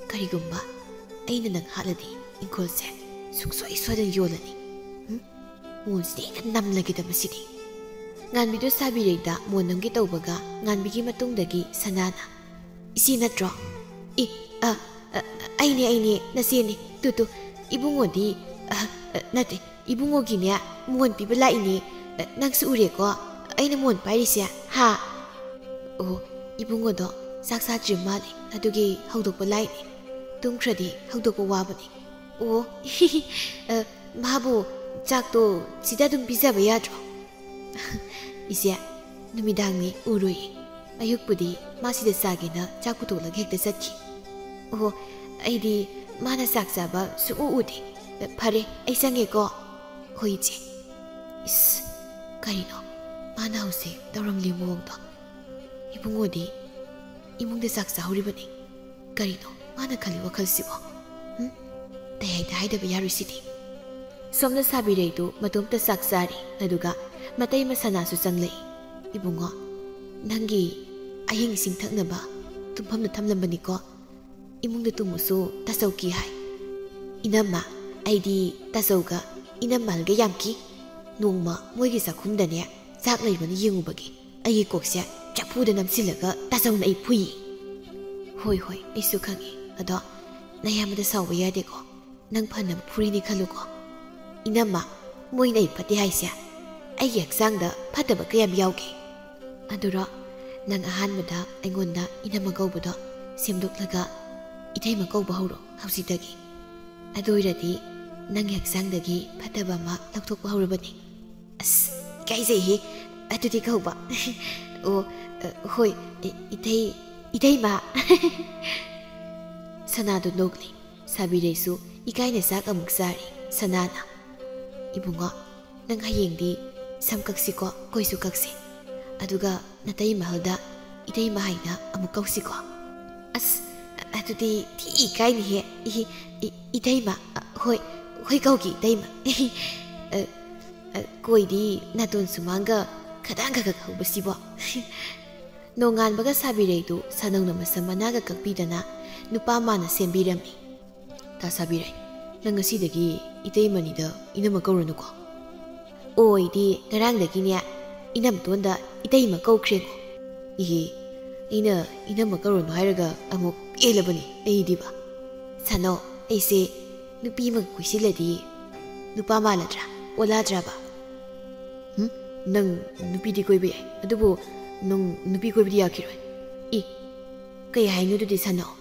ꯀꯔꯤꯒꯨꯝꯕ ꯑꯩꯅ ꯅꯪ ꯍꯥꯠꯂꯗꯤ ꯏꯪꯈꯣꯜꯁꯦ ꯁꯨꯡꯁꯣꯏ ꯁꯣꯏꯗꯅ ꯌꯣꯜꯂꯅꯤ꯫ ꯎꯝ? ꯃꯣꯟꯁꯤꯗꯤ ꯍꯦꯛꯇ ꯅꯝꯂꯒꯦꯗ ꯃꯁꯤꯗꯤ"꯫ ꯉꯥꯟꯕꯤꯗꯨ ꯁꯥꯕꯤꯔꯩꯗ ꯃꯣꯟ ꯅꯝꯒꯦ ꯇꯧꯕꯒ ꯉꯥꯟꯕꯤꯒꯤ ꯃꯇꯨꯡꯗꯒꯤ ꯁꯅꯥꯅ, "ꯏꯆꯦ ꯅꯠꯇ꯭ꯔꯣ? ꯑꯦ, ꯑ, ꯑ, ꯑꯩꯅꯦ, ꯑꯩꯅꯦ, ꯅꯆꯦꯅꯦ꯫ ꯇꯨ, ꯇꯨ, ꯏꯕꯨꯡꯉꯣꯗꯤ, ꯑ, ꯑ, ꯅꯠꯇꯦ, ꯏꯕꯨꯡꯉꯣꯒꯤꯅꯦ, ꯃꯣꯟ ꯄꯤꯕ ꯂꯥꯛꯏꯅꯦ꯫ ꯑ, ꯅꯪꯁꯨ ꯎꯔꯦꯀꯣ, ꯑꯩꯅ ꯃꯣꯟ ꯄꯥꯏꯔꯤꯁꯦ, ꯍꯥ?" "ꯑꯣ, ꯏꯕꯨꯡꯉꯣꯗꯣ ꯆꯥꯛ ꯆꯥꯗ꯭ꯔꯤ ꯃꯥꯜꯂꯦ, ꯑꯗꯨꯒꯤ ꯍꯧꯗꯣꯛꯄ ꯂꯥꯛꯏꯅꯦ꯫ ꯇꯨꯝꯈ꯭ꯔꯗꯤ ꯍꯧꯗꯣꯛꯄ ꯋꯥꯕꯅꯦ꯫" "ꯑꯣ, ꯑ, ꯃꯥꯕꯨ ꯆꯥꯛꯇꯣ ꯁꯤꯗ ꯑꯗꯨꯝ ꯄꯤꯖꯕ ꯌꯥꯗ꯭ꯔꯣ?" "ꯏꯆꯦ, ꯅꯨꯃꯤꯗꯥꯡꯅꯤ, ꯎꯔꯣꯏꯌꯦ꯫ ꯑꯌꯨꯛꯄꯨꯗꯤ ꯃꯥ ꯁꯤꯗ ꯆꯥꯒꯦꯅ ꯆꯥꯛ ꯄꯨꯊꯣꯛꯂꯒ ꯍꯦꯛꯇ ꯆꯠꯈꯤ꯫" "ꯑꯣ, ꯑꯩꯗꯤ ꯃꯥꯅ ꯆꯥꯛ ꯆꯥꯕ ꯁꯨꯛꯎ ꯎꯗꯦ꯫ ꯐꯔꯦ, ꯑꯩ ꯆꯪꯉꯦꯀꯣ꯫" "ꯍꯣꯏ, ꯏꯆꯦ꯫" ꯏꯁ, ꯀꯔꯤꯅꯣ ꯃꯥꯅ ꯍꯧꯖꯤꯛ ꯇꯧꯔꯝꯂꯤ ꯃꯑꯣꯡꯗꯣ? ꯏꯕꯨꯡꯉꯣꯗꯤ ꯏꯃꯨꯡꯗ ꯆꯥꯛ ꯆꯥꯍꯧꯔꯤꯕꯅꯤ꯫ ꯀꯔꯤꯅꯣ ꯃꯥꯅ ꯈꯜꯂꯤ ꯋꯥꯈꯜꯁꯤꯕꯣ? ꯎꯝ? ꯑꯇꯩ ꯍꯥꯏꯗ ꯍꯥꯏꯗꯕ ꯌꯥꯔꯣꯏ ꯁꯤꯗꯤ꯫ ꯁꯣꯝꯗ ꯁꯥꯕꯤꯔꯩꯗꯨ ꯃꯇꯣꯝꯇ ꯆꯥꯛ ꯆꯥꯔꯤ, ꯑꯗꯨꯒ ꯃꯇꯩ ꯃꯁꯅꯥꯁꯨ ꯆꯪꯂꯛꯏ꯫ "ꯏꯕꯨꯡꯉꯣ, ꯅꯪꯒꯤ ꯑꯍꯤꯡ ꯏꯁꯤꯡ ꯊꯛꯅꯕ ꯇꯨꯝꯐꯝꯗ ꯊꯝꯂꯝꯕꯅꯤꯀꯣ꯫ ꯏꯃꯨꯡꯗ ꯇꯨꯝꯃꯨꯁꯨ ꯇꯥꯆꯧꯀꯤ ꯍꯥꯏ꯫" "ꯏꯅꯝꯃ, ꯑꯩꯗꯤ ꯇꯥꯆꯧꯒ ꯏꯅꯝꯃꯒ ꯌꯥꯝ ꯀꯤ꯫ ꯅꯣꯡꯃ ꯃꯣꯏꯒꯤ ꯆꯥꯛꯈꯨꯝꯗꯅꯦ ꯆꯥꯛ ꯂꯩꯕꯅ ꯌꯦꯡꯉꯨꯕꯒꯤ ꯑꯩꯒꯤ ꯀꯣꯛꯁꯦ ꯆꯐꯨꯗ ꯅꯝꯁꯤꯜꯂꯒ ꯇꯥꯆꯧꯅ ꯑꯩ ꯐꯨꯏ꯫" "ꯍꯣꯏ, ꯍꯣꯏ, ꯑꯩꯁꯨ ꯈꯪꯉꯤ꯫ ꯑꯗꯣ ꯅꯌꯥꯝꯕꯗ ꯁꯥꯎꯕ ꯌꯥꯗꯦꯀꯣ꯫ ꯅꯪ ꯐꯅꯕ ꯐꯨꯔꯤꯅꯤ ꯈꯜꯂꯨꯀꯣ꯫" "ꯏꯅꯝꯃ, ꯃꯣꯏꯅ ꯑꯩ ꯐꯠꯇꯦ ꯍꯥꯏꯁꯦ ꯑꯩꯒꯤ ꯍꯛꯆꯥꯡꯗ ꯐꯠꯇꯕ ꯀꯌꯥꯝ ꯌꯥꯎꯒꯦ?" "ꯑꯗꯨꯔꯣ, ꯅꯪ ꯑꯍꯥꯟꯕꯗ ꯑꯩꯉꯣꯟꯗ ꯏꯅꯝꯃ ꯀꯧꯕꯗꯣ ꯁꯦꯝꯗꯣꯛꯂꯒ ꯏꯇꯩꯃ ꯀꯧꯕ ꯍꯧꯔꯣ ꯍꯧꯖꯤꯛꯇꯒꯤ꯫ ꯑꯗꯨ ꯑꯣꯏꯔꯗꯤ ꯅꯪꯒꯤ ꯍꯛꯆꯥꯡꯗꯒꯤ ꯐꯠꯇꯕ ꯑꯃ ꯂꯧꯊꯣꯛꯄ ꯍꯧꯔꯕꯅꯤ꯫" "ꯑꯁ, ꯏꯀꯥꯏꯖꯩꯍꯦ, ꯑꯗꯨꯗꯤ ꯀꯧꯕ꯫" "ꯑꯣ, ꯑ, ꯍꯣꯏ, ꯏ-, ꯏꯇꯩ, ꯏꯇꯩꯃ꯫" ꯁꯅꯥꯗꯨ ꯅꯣꯛꯂꯤ꯫ ꯁꯥꯕꯤꯔꯩꯁꯨ ꯏꯀꯥꯏꯅ ꯆꯥꯛ ꯑꯃꯨꯛ ꯆꯥꯔꯤ꯫ ꯁꯅꯥꯅ, "ꯏꯕꯨꯡꯉꯣ, ꯅꯪ ꯍꯌꯦꯡꯗꯤ ꯁꯝ ꯀꯛꯁꯤꯀꯣ, ꯀꯣꯏꯁꯨ ꯀꯛꯁꯤ꯫ ꯑꯗꯨꯒ ꯅꯇꯩ ꯃꯍꯜꯗ ꯏꯇꯩꯃ ꯍꯥꯏꯅ ꯑꯃꯨꯛ ꯀꯧꯁꯤꯀꯣ꯫" "ꯑꯁ, ꯑꯗꯨꯗꯤ ꯊꯤ ꯏꯀꯥꯏꯅꯤꯍꯦ꯫ ꯏ-, ꯏ-, ꯏꯇꯩꯃ, ꯑ, ꯍꯣꯏ, ꯍꯣꯏ ꯀꯧꯒꯦ ꯏꯇꯩꯃ꯫" "ꯑ, ꯑ, ꯑ, ꯀꯣꯏꯗꯤ ꯅꯥꯇꯣꯟ ꯁꯨꯃꯥꯡꯒ ꯈꯗꯥꯡ ꯈꯛ ꯈꯛ ꯍꯧꯕꯁꯤꯕꯣ꯫ ꯅꯣꯡꯉꯥꯟꯕꯒ ꯁꯥꯕꯤꯔꯩꯗꯨ ꯁꯥꯅꯧꯅ ꯃꯁꯝ ꯃꯅꯥꯒ ꯀꯛꯄꯤꯗꯅ ꯅꯨꯄꯥ ꯃꯥꯅ ꯁꯦꯝꯕꯤꯔꯝꯃꯤ꯫ "ꯇꯥ ꯁꯥꯕꯤꯔꯩ, ꯅꯪ ꯉꯁꯤꯗꯒꯤ ꯏꯇꯩꯃꯅꯤꯗ ꯏꯅꯝꯃ ꯀꯧꯔꯅꯨꯀꯣ꯫" "ꯑꯣꯏꯗꯤ ꯉꯔꯥꯡꯗꯒꯤꯅꯦ ꯏꯅꯝꯇꯣꯟꯗ ꯏꯇꯩꯃ ꯀꯧꯈ꯭ꯔꯦꯉꯣ꯫" "ꯏꯍꯦ, ꯑꯩꯅ ꯏꯅꯝꯃ ꯀꯧꯔꯅꯨ ꯍꯥꯏꯔꯒ ꯑꯃꯨꯛ ꯄꯦꯜꯂꯕꯅꯤ ꯑꯩꯗꯤꯕ꯫ ꯁꯥꯅꯧ, ꯑꯩꯁꯦ ꯅꯨꯄꯤ ꯑꯃꯒ ꯀꯣꯏꯁꯤꯜꯂꯗꯤ ꯅꯨꯄꯥ ꯃꯥꯜꯂꯗ꯭ꯔꯥ, ꯑꯣꯜꯂꯗ꯭ꯔꯕ?" "ꯍꯨꯝ? ꯅꯪ ꯅꯨꯄꯤꯗꯤ ꯀꯣꯏꯕ ꯌꯥꯏ, ꯑꯗꯨꯕꯨ ꯅꯪ ꯅꯨꯄꯤ ꯀꯣꯏꯕꯗꯤ ꯌꯥꯈꯤꯔꯣꯏ꯫" "ꯏ, ꯀꯩ ꯍꯥꯏꯅꯣ ꯑꯗꯨꯗꯤ ꯁꯥꯅꯧ?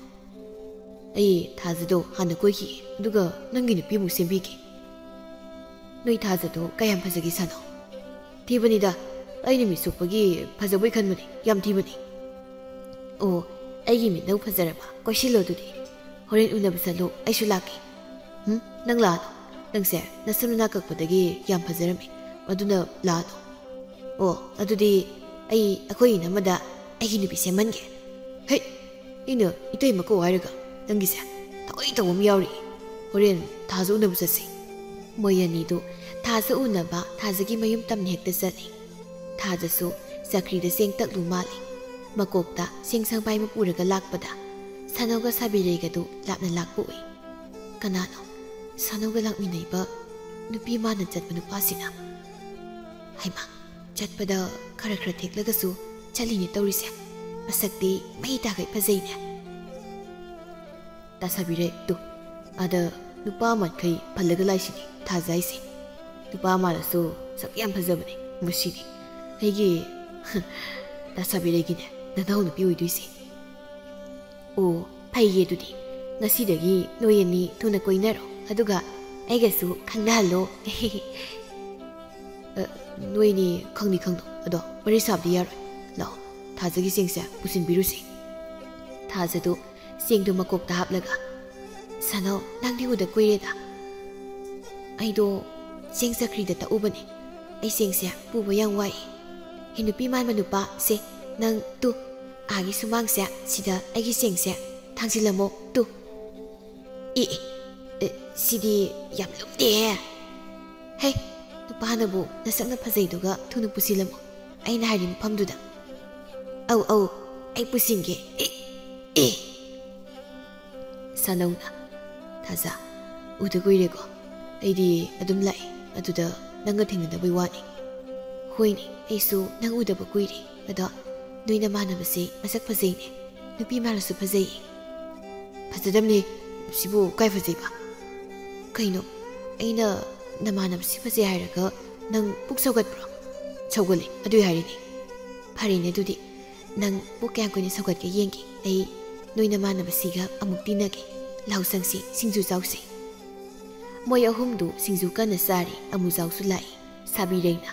ꯑꯩ ꯊꯥꯖꯗꯣ ꯍꯥꯟꯅ ꯀꯣꯏꯈꯤꯒꯦ, ꯑꯗꯨꯒ ꯅꯪꯒꯤ ꯅꯨꯄꯤ ꯑꯃꯨꯛ ꯁꯦꯝꯕꯤꯒꯦ꯫" "ꯅꯣꯏ ꯊꯥꯖꯗꯣ ꯀꯌꯥꯝ ꯐꯖꯒꯦ ꯁꯥꯅꯧ?" "ꯊꯤꯕꯅꯤꯗ, ꯑꯩꯅ ꯃꯤꯠ ꯁꯣꯛꯄꯒꯤ ꯐꯖꯕꯣꯏ ꯈꯟꯕꯅꯤ, ꯌꯥꯝ ꯊꯤꯕꯅꯤ꯫" "ꯑꯣ, ꯑꯩꯒꯤ ꯃꯤꯠꯅ ꯐꯖꯔꯕ? ꯀꯣꯏꯁꯤꯜꯂꯣ ꯑꯗꯨꯗꯤ꯫ ꯍꯣꯔꯦꯟ ꯎꯅꯕ ꯆꯠꯂꯣ, ꯑꯩꯁꯨ ꯂꯥꯛꯀꯦ꯫" "ꯍꯨꯝ? ꯅꯪ ꯂꯥꯛꯑꯅꯨ꯫ ꯅꯪꯁꯦ ꯅꯁꯝ ꯅꯅꯥ ꯀꯛꯄꯗꯒꯤ ꯌꯥꯝ ꯐꯖꯔꯝꯃꯦ, ꯑꯗꯨꯅ ꯂꯥꯛꯑꯅꯨ꯫" "ꯑꯣ, ꯑꯗꯨꯗꯤ ꯑꯩ ꯑꯩꯈꯣꯏ ꯏꯅꯝꯃꯗ ꯑꯩꯒꯤ ꯅꯨꯄꯤ ꯁꯦꯝꯍꯟꯒꯦ꯫" "ꯍꯩ! ꯑꯩꯅ ꯏꯇꯩꯃ ꯀꯧ ꯍꯥꯏꯔꯒ ꯅꯪꯒꯤꯁꯦ ꯊꯑꯣꯏ ꯇꯧꯕ ꯑꯃ ꯌꯥꯎꯔꯤ꯫ ꯍꯣꯔꯦꯟ ꯊꯥꯖ ꯎꯅꯕ ꯆꯠꯁꯤ꯫" ꯃꯣꯏ ꯑꯅꯤꯗꯨ ꯊꯥꯖ ꯎꯅꯕ ꯊꯥꯖꯒꯤ ꯃꯌꯨꯝ ꯇꯝꯅ ꯍꯦꯛꯇ ꯆꯠꯂꯤ꯫ ꯊꯥꯖꯁꯨ ꯆꯀ꯭ꯔꯤꯗ ꯆꯦꯡ ꯇꯛꯂꯨ ꯃꯥꯜꯂꯤ꯫ ꯃꯀꯣꯛꯇ ꯆꯦꯡ ꯁꯪꯕꯥꯏ ꯑꯃ ꯄꯨꯔꯒ ꯂꯥꯛꯄꯗ ꯁꯥꯅꯧꯒ ꯁꯥꯕꯤꯔꯩꯒꯗꯨ ꯂꯥꯞꯅ ꯂꯥꯛꯄ ꯎꯏ꯫ ꯀꯅꯥꯅꯣ ꯁꯥꯅꯧꯒ ꯂꯥꯛꯃꯤꯟꯅꯩꯕ ꯅꯨꯄꯤ ꯃꯥꯅ ꯆꯠꯄ ꯅꯨꯄꯥꯁꯤꯅ? ꯍꯩꯃꯥ, ꯆꯠꯄꯗ ꯈꯔ ꯈꯔ ꯊꯦꯛꯂꯒꯁꯨ ꯆꯠꯂꯤꯅꯦ ꯇꯧꯔꯤꯁꯦ꯫ ꯃꯁꯛꯇꯤ ꯃꯩ ꯇꯥꯈꯩ ꯐꯖꯩꯅꯦ꯫ ꯇꯥ ꯁꯥꯕꯤꯔꯩ, ꯇꯨ, ꯑꯥꯗ ꯅꯨꯄꯥ ꯃꯥꯟꯈꯩ ꯐꯜꯂꯒ ꯂꯥꯛꯏꯁꯤꯗꯤ ꯊꯥꯖ ꯍꯥꯏꯁꯦ꯫ ꯅꯨꯄꯥ ꯃꯥꯜꯂꯁꯨ ꯁꯛ ꯌꯥꯝ ꯐꯖꯕꯅꯦ꯫ ꯃꯁꯤꯗꯤ ꯑꯩꯒꯤ ꯇꯥ ꯁꯥꯕꯤꯔꯩꯒꯤꯅꯦ ꯅꯅꯥꯎ ꯅꯨꯄꯤ ꯑꯣꯏꯗꯣꯏꯁꯦ꯫ ꯑꯣ, ꯐꯩꯌꯦ ꯑꯗꯨꯗꯤ꯫ ꯉꯁꯤꯗꯒꯤ ꯅꯣꯏ ꯑꯅꯤ ꯊꯨꯅ ꯀꯣꯏꯅꯔꯣ, ꯑꯗꯨꯒ ꯑꯩꯒꯁꯨ ꯈꯪꯅꯍꯜꯂꯣ꯫ ꯑ, ꯅꯣꯏꯅꯤ ꯈꯪꯗꯤ ꯈꯪꯗꯣ, ꯑꯗꯣ ꯋꯥꯔꯤ ꯁꯥꯕꯗꯤ ꯌꯥꯔꯣꯏ꯫ ꯂꯥꯛꯑꯣ, ꯊꯥꯖꯒꯤ ꯆꯦꯡꯁꯦ ꯄꯨꯁꯤꯟꯕꯤꯔꯨꯁꯤ꯫ ꯊꯥꯖꯗꯨ ꯆꯦꯡꯗꯨ ꯃꯀꯣꯛꯇ ꯍꯥꯞꯂꯒ, "ꯁꯥꯅꯧ, ꯅꯪꯗꯤ ꯎꯗ ꯀꯨꯏꯔꯦꯗ꯫" "ꯑꯩꯗꯣ ꯆꯦꯡ ꯆꯀ꯭ꯔꯤꯗ ꯇꯛꯎꯕꯅꯦ꯫ ꯑꯩ ꯆꯦꯡꯁꯦ ꯄꯨꯕ ꯌꯥꯝ ꯋꯥꯏ꯫ ꯍꯦ ꯅꯨꯄꯤ ꯃꯥꯟꯕ ꯅꯨꯄꯥ, ꯁꯦ, ꯅꯪ ꯇꯨ, ꯑꯥꯒꯤ ꯁꯨꯃꯥꯡꯁꯦ, ꯁꯤꯗ ꯑꯩꯒꯤ ꯆꯦꯡꯁꯦ ꯊꯥꯡꯖꯤꯜꯂꯝꯃꯣ, ꯇꯨ꯫" "ꯑꯦ, ꯑꯦ, ꯑꯦ, ꯁꯤꯗꯤ ꯌꯥꯝ ꯂꯨꯝꯗꯦꯍꯦ꯫" ꯍꯦ, ꯅꯨꯄꯥꯅꯕꯨ ꯅꯁꯛꯅ ꯐꯖꯩꯗꯨꯒ ꯊꯨꯅ ꯄꯨꯁꯤꯜꯂꯝꯃꯣ꯫ ꯑꯩꯅ ꯍꯥꯏꯔꯤ ꯃꯐꯝꯗꯨꯗ꯫ ꯑꯧ, ꯑꯧ, ꯑꯩ ꯄꯨꯁꯤꯟꯒꯦ꯫ ꯑꯦ, ꯑꯦ꯫ ꯁꯥꯅꯧꯅ, "ꯊꯥꯖ, ꯎꯗ ꯀꯨꯏꯔꯦꯀꯣ꯫ ꯑꯩꯗꯤ ꯑꯗꯨꯝ ꯂꯥꯛꯏ, ꯑꯗꯨꯗ ꯅꯪꯒ ꯊꯦꯡꯅꯗꯕꯩ ꯋꯥꯅꯤ꯫ ꯍꯣꯏꯅꯦ, ꯑꯩꯁꯨ ꯅꯪ ꯎꯗꯕ ꯀꯨꯏꯔꯦ꯫ ꯑꯗꯣ ꯅꯣꯏ ꯅꯃꯥꯟꯅꯕꯁꯤ ꯃꯁꯛ ꯐꯖꯩꯅꯦ꯫ ꯅꯨꯄꯤ ꯃꯥꯜꯂꯁꯨ ꯐꯖꯩꯌꯦ꯫" "ꯐꯖꯗꯕꯅꯦ꯫ ꯁꯤꯕꯨ ꯀꯥꯏ ꯐꯖꯩꯕ?" "ꯀꯩꯅꯣ? ꯑꯩꯅ ꯅꯃꯥꯟꯅꯕꯁꯤ ꯐꯖꯩ ꯍꯥꯏꯔꯒ ꯅꯪ ꯄꯨꯛ ꯁꯧꯒꯠꯄ꯭ꯔꯣ?" "ꯁꯧꯒꯠꯂꯦ, ꯑꯗꯨꯏ ꯍꯥꯏꯔꯤꯅꯦ꯫" "ꯐꯔꯦꯅꯦ ꯑꯗꯨꯗꯤ꯫ ꯅꯪ ꯄꯨꯛ ꯀꯌꯥꯝ ꯀꯨꯏꯅ ꯁꯧꯒꯠꯀꯦ ꯌꯦꯡꯒꯦ꯫ ꯑꯩ ꯅꯣꯏ ꯅꯃꯥꯟꯅꯕꯁꯤꯒ ꯑꯃꯨꯛ ꯇꯤꯟꯅꯒꯦ꯫ ꯂꯥꯎ ꯆꯪꯁꯤ, ꯁꯤꯡꯖꯨ ꯆꯥꯎꯁꯤ꯫" ꯃꯣꯏ ꯑꯍꯨꯝꯗꯨ ꯁꯤꯡꯖꯨ ꯀꯟꯅ ꯆꯥꯔꯤ꯫ ꯑꯃꯨꯖꯥꯎꯁꯨ ꯂꯥꯛꯏ꯫ ꯁꯥꯕꯤꯔꯩꯅ,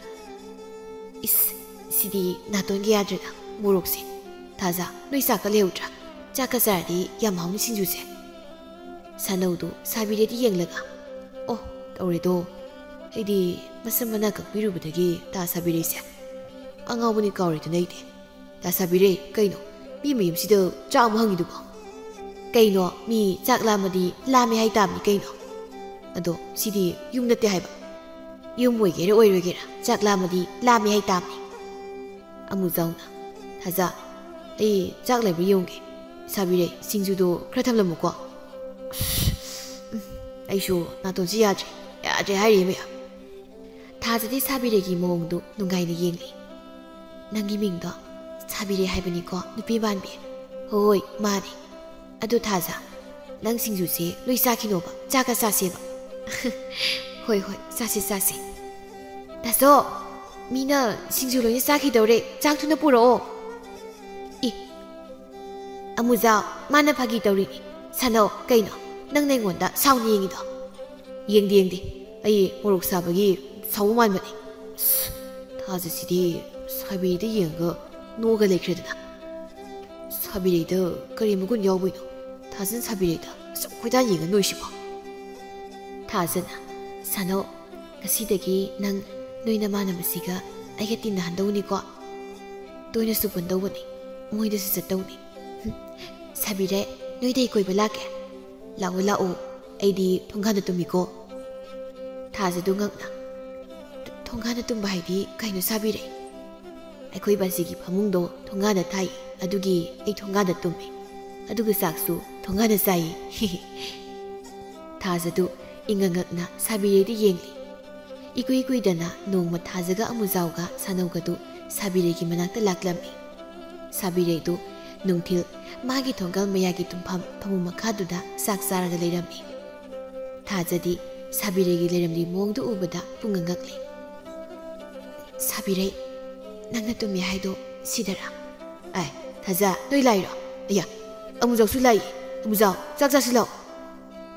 "ꯏꯁ, ꯁꯤꯗꯤ ꯅꯥꯇꯣꯟꯒ ꯌꯥꯗ꯭ꯔꯦꯗ, ꯃꯣꯔꯣꯛꯁꯦ꯫ ꯊꯥꯖ, ꯅꯣꯏ ꯆꯥꯛꯀ ꯂꯩꯍꯧꯗ꯭ꯔꯥ? ꯆꯥꯛꯀ ꯆꯥꯔꯗꯤ ꯌꯥꯝ ꯍꯥꯎꯅꯤ ꯁꯤꯡꯖꯨꯁꯦ꯫" ꯁꯥꯅꯧꯗꯨ ꯁꯥꯕꯤꯔꯩꯗ ꯌꯦꯡꯂꯒ, "ꯑꯣ, ꯇꯧꯔꯦꯗꯣ꯫ ꯑꯩꯗꯤ ꯃꯁꯝ ꯃꯅꯥ ꯀꯛꯄꯤꯔꯨꯕꯗꯒꯤ ꯇꯥ ꯁꯥꯕꯤꯔꯩꯁꯦ ꯑꯉꯥꯎꯕꯅꯤ ꯀꯥꯎꯔꯦꯗꯅ ꯑꯩꯗꯤ꯫" "ꯇꯥ ꯁꯥꯕꯤꯔꯩ, ꯀꯩꯅꯣ? ꯃꯤ ꯃꯌꯨꯝꯁꯤꯗ ꯆꯥꯛ ꯑꯃꯨꯛ ꯍꯪꯉꯤꯗꯨꯕꯣ?" "ꯀꯩꯅꯣ, ꯃꯤ ꯆꯥꯛ ꯂꯥꯝꯃꯗꯤ ꯂꯥꯝꯃꯦ ꯍꯥꯏꯇꯥꯕꯅꯤ ꯀꯩꯅꯣ꯫ ꯑꯗꯣ ꯁꯤꯗꯤ ꯌꯨꯝ ꯅꯠꯇꯦ ꯍꯥꯏꯕ꯫ ꯌꯨꯝ ꯑꯣꯏꯒꯦꯔꯥ ꯑꯣꯏꯔꯣꯏꯒꯦꯔꯥ, ꯆꯥꯛ ꯂꯥꯝꯃꯗꯤ ꯂꯥꯝꯃꯦ ꯍꯥꯏꯇꯥꯕꯅꯤ꯫" ꯑꯃꯨꯖꯥꯎꯅ, "ꯊꯥꯖ, ꯑꯩ ꯆꯥꯛ ꯂꯩꯕ꯭ꯔꯥ ꯌꯦꯡꯉꯨꯒꯦ꯫ ꯁꯥꯕꯤꯔꯩ, ꯁꯤꯡꯖꯨꯗꯣ ꯈꯔ ꯊꯝꯂꯝꯃꯨꯀꯣ꯫" ꯎꯝ, ꯑꯩꯁꯨ ꯅꯥꯇꯣꯟꯁꯤ ꯌꯥꯗ꯭ꯔꯦ, ꯌꯥꯗ꯭ꯔꯦ ꯍꯥꯏꯔꯤꯌꯦ ꯃꯌꯥꯝ꯫ ꯊꯥꯖꯗꯤ ꯁꯥꯕꯤꯔꯩꯒꯤ ꯃꯑꯣꯡꯗꯨ ꯅꯨꯡꯉꯥꯏꯅ ꯌꯦꯡꯂꯤ꯫ "ꯅꯪꯒꯤ ꯃꯤꯡꯗꯣ ꯁꯥꯕꯤꯔꯩ ꯍꯥꯏꯕꯅꯤꯀꯣ, ꯅꯨꯄꯤ ꯃꯥꯟꯕꯤ?" "ꯍꯣꯏ, ꯃꯥꯅꯤ꯫ ꯑꯗꯨ ꯊꯥꯖ, ꯅꯪ ꯁꯤꯡꯖꯨꯁꯦ ꯂꯣꯏ ꯆꯥꯈꯤꯅꯣꯕ, ꯆꯥꯛꯀ ꯆꯥꯁꯦꯕ꯫" "ꯍꯣꯏ, ꯍꯣꯏ, ꯆꯥꯁꯦ, ꯆꯥꯁꯦ꯫ ꯗꯥꯆꯧ, ꯃꯤꯅ ꯁꯤꯡꯖꯨ ꯂꯣꯏꯅ ꯆꯥꯈꯤꯗꯧꯔꯦ, ꯆꯥꯛ ꯊꯨꯅ ꯄꯨꯔꯛꯑꯣ꯫" "ꯏ, ꯑꯃꯨꯖꯥꯎ, ꯃꯥꯅ ꯐꯥꯒꯤ ꯇꯧꯔꯤꯅꯤ꯫ ꯁꯥꯅꯧ, ꯀꯩꯅꯣ? ꯅꯪꯅ ꯑꯩꯉꯣꯟꯗ ꯁꯥꯎꯅ ꯌꯦꯡꯉꯤꯗꯣ?" "ꯌꯦꯡꯗꯦ, ꯌꯦꯡꯗꯦ꯫ ꯑꯩ ꯃꯣꯔꯣꯛ ꯁꯥꯕꯒꯤ ꯁꯥꯎꯕ ꯃꯥꯟꯕꯅꯤ꯫" ꯑꯁ, ꯊꯥꯖꯁꯤꯗꯤ ꯁꯥꯕꯤꯔꯩꯗ ꯌꯦꯡꯉꯒ ꯅꯣꯛꯑꯒ ꯂꯩꯈ꯭ꯔꯦꯗꯅ꯫ ꯁꯥꯕꯤꯔꯩꯗ ꯀꯔꯤ ꯃꯒꯨꯟ ꯌꯥꯎꯕꯩꯅꯣ? ꯊꯥꯖꯅ ꯁꯥꯕꯤꯔꯩꯗ ꯑꯁꯨꯛ ꯀꯣꯏꯇꯥꯟ ꯌꯦꯡꯉ ꯅꯣꯛꯏꯁꯤꯕꯣ? ꯊꯥꯖꯅ, "ꯁꯥꯅꯧ, ꯉꯁꯤꯗꯒꯤ ꯅꯪ ꯅꯣꯏ ꯅꯃꯥꯟꯅꯕꯁꯤꯒ ꯑꯩꯒ ꯇꯤꯟꯅꯍꯟꯗꯧꯅꯤꯀꯣ꯫ ꯇꯣꯏꯅꯁꯨ ꯄꯨꯟꯗꯧꯕꯅꯤ, ꯃꯣꯏꯗꯁꯨ ꯆꯠꯇꯧꯅꯤ꯫" "ꯍꯨꯝ, ꯁꯥꯕꯤꯔꯩ, ꯅꯣꯏꯗ ꯑꯩ ꯀꯣꯏꯕ ꯂꯥꯛꯀꯦ꯫ ꯂꯥꯛꯑꯣ, ꯂꯥꯛꯑꯣ, ꯑꯩꯗꯤ ꯊꯣꯡꯒꯥꯟꯗ ꯇꯨꯝꯃꯤꯀꯣ꯫" ꯊꯥꯖꯗꯨ ꯉꯛꯅ, ꯊꯣꯡꯒꯥꯟꯗ ꯇꯨꯝꯕ ꯍꯥꯏꯗꯤ ꯀꯩꯅꯣ ꯁꯥꯕꯤꯔꯩ? ꯑꯩꯈꯣꯏ ꯕꯥꯖꯤꯒꯤ ꯐꯃꯨꯡꯗꯣ ꯊꯣꯡꯒꯥꯟꯗ ꯊꯥꯏ, ꯑꯗꯨꯒꯤ ꯑꯩ ꯊꯣꯡꯒꯥꯟꯗ ꯇꯨꯝꯃꯦ꯫ ꯑꯗꯨꯒ ꯆꯥꯛꯁꯨ ꯊꯣꯡꯒꯥꯟꯗ ꯆꯥꯏꯌꯦ꯫ ꯊꯥꯖꯗꯨ ꯏꯉꯛꯉꯛꯅ ꯁꯥꯕꯤꯔꯩꯗ ꯌꯦꯡꯂꯤ꯫ ꯏꯀꯨꯏ ꯀꯨꯏꯗꯅ ꯅꯣꯡꯃ ꯊꯥꯖꯒ ꯑꯃꯨꯖꯥꯎꯒ ꯁꯥꯅꯧꯒꯗꯨ ꯁꯥꯕꯤꯔꯩꯒꯤ ꯃꯅꯥꯛꯇ ꯂꯥꯛꯂꯝꯃꯤ꯫ ꯁꯥꯕꯤꯔꯩꯗꯨ ꯅꯨꯡꯊꯤꯜ ꯃꯥꯒꯤ ꯊꯣꯡꯒꯥꯜ ꯃꯌꯥꯒꯤ ꯇꯨꯝꯐꯝ ꯐꯃꯨꯡ ꯃꯈꯥꯗꯨꯗ ꯆꯥꯛ ꯆꯥꯔꯒ ꯂꯩꯔꯝꯃꯤ꯫ ꯊꯥꯖꯗꯤ ꯁꯥꯕꯤꯔꯩꯒꯤ ꯂꯩꯔꯝꯂꯤ ꯃꯑꯣꯡꯗꯨ ꯎꯕꯗ ꯄꯨꯡꯉꯛ ꯉꯛꯂꯤ꯫ "ꯁꯥꯕꯤꯔꯩ, ꯅꯪꯅ ꯇꯨꯝꯃꯤ ꯍꯥꯏꯗꯣ ꯁꯤꯗꯔꯥ?" "ꯑꯥꯏ, ꯊꯥꯖ, ꯅꯣꯏ ꯂꯥꯛꯏꯔꯣ? ꯑꯌꯥ, ꯑꯃꯨꯖꯥꯎꯁꯨ ꯂꯥꯛꯏ꯫ ꯑꯃꯨꯖꯥꯎ, ꯆꯥꯛ ꯆꯥꯁꯤꯜꯂꯣ꯫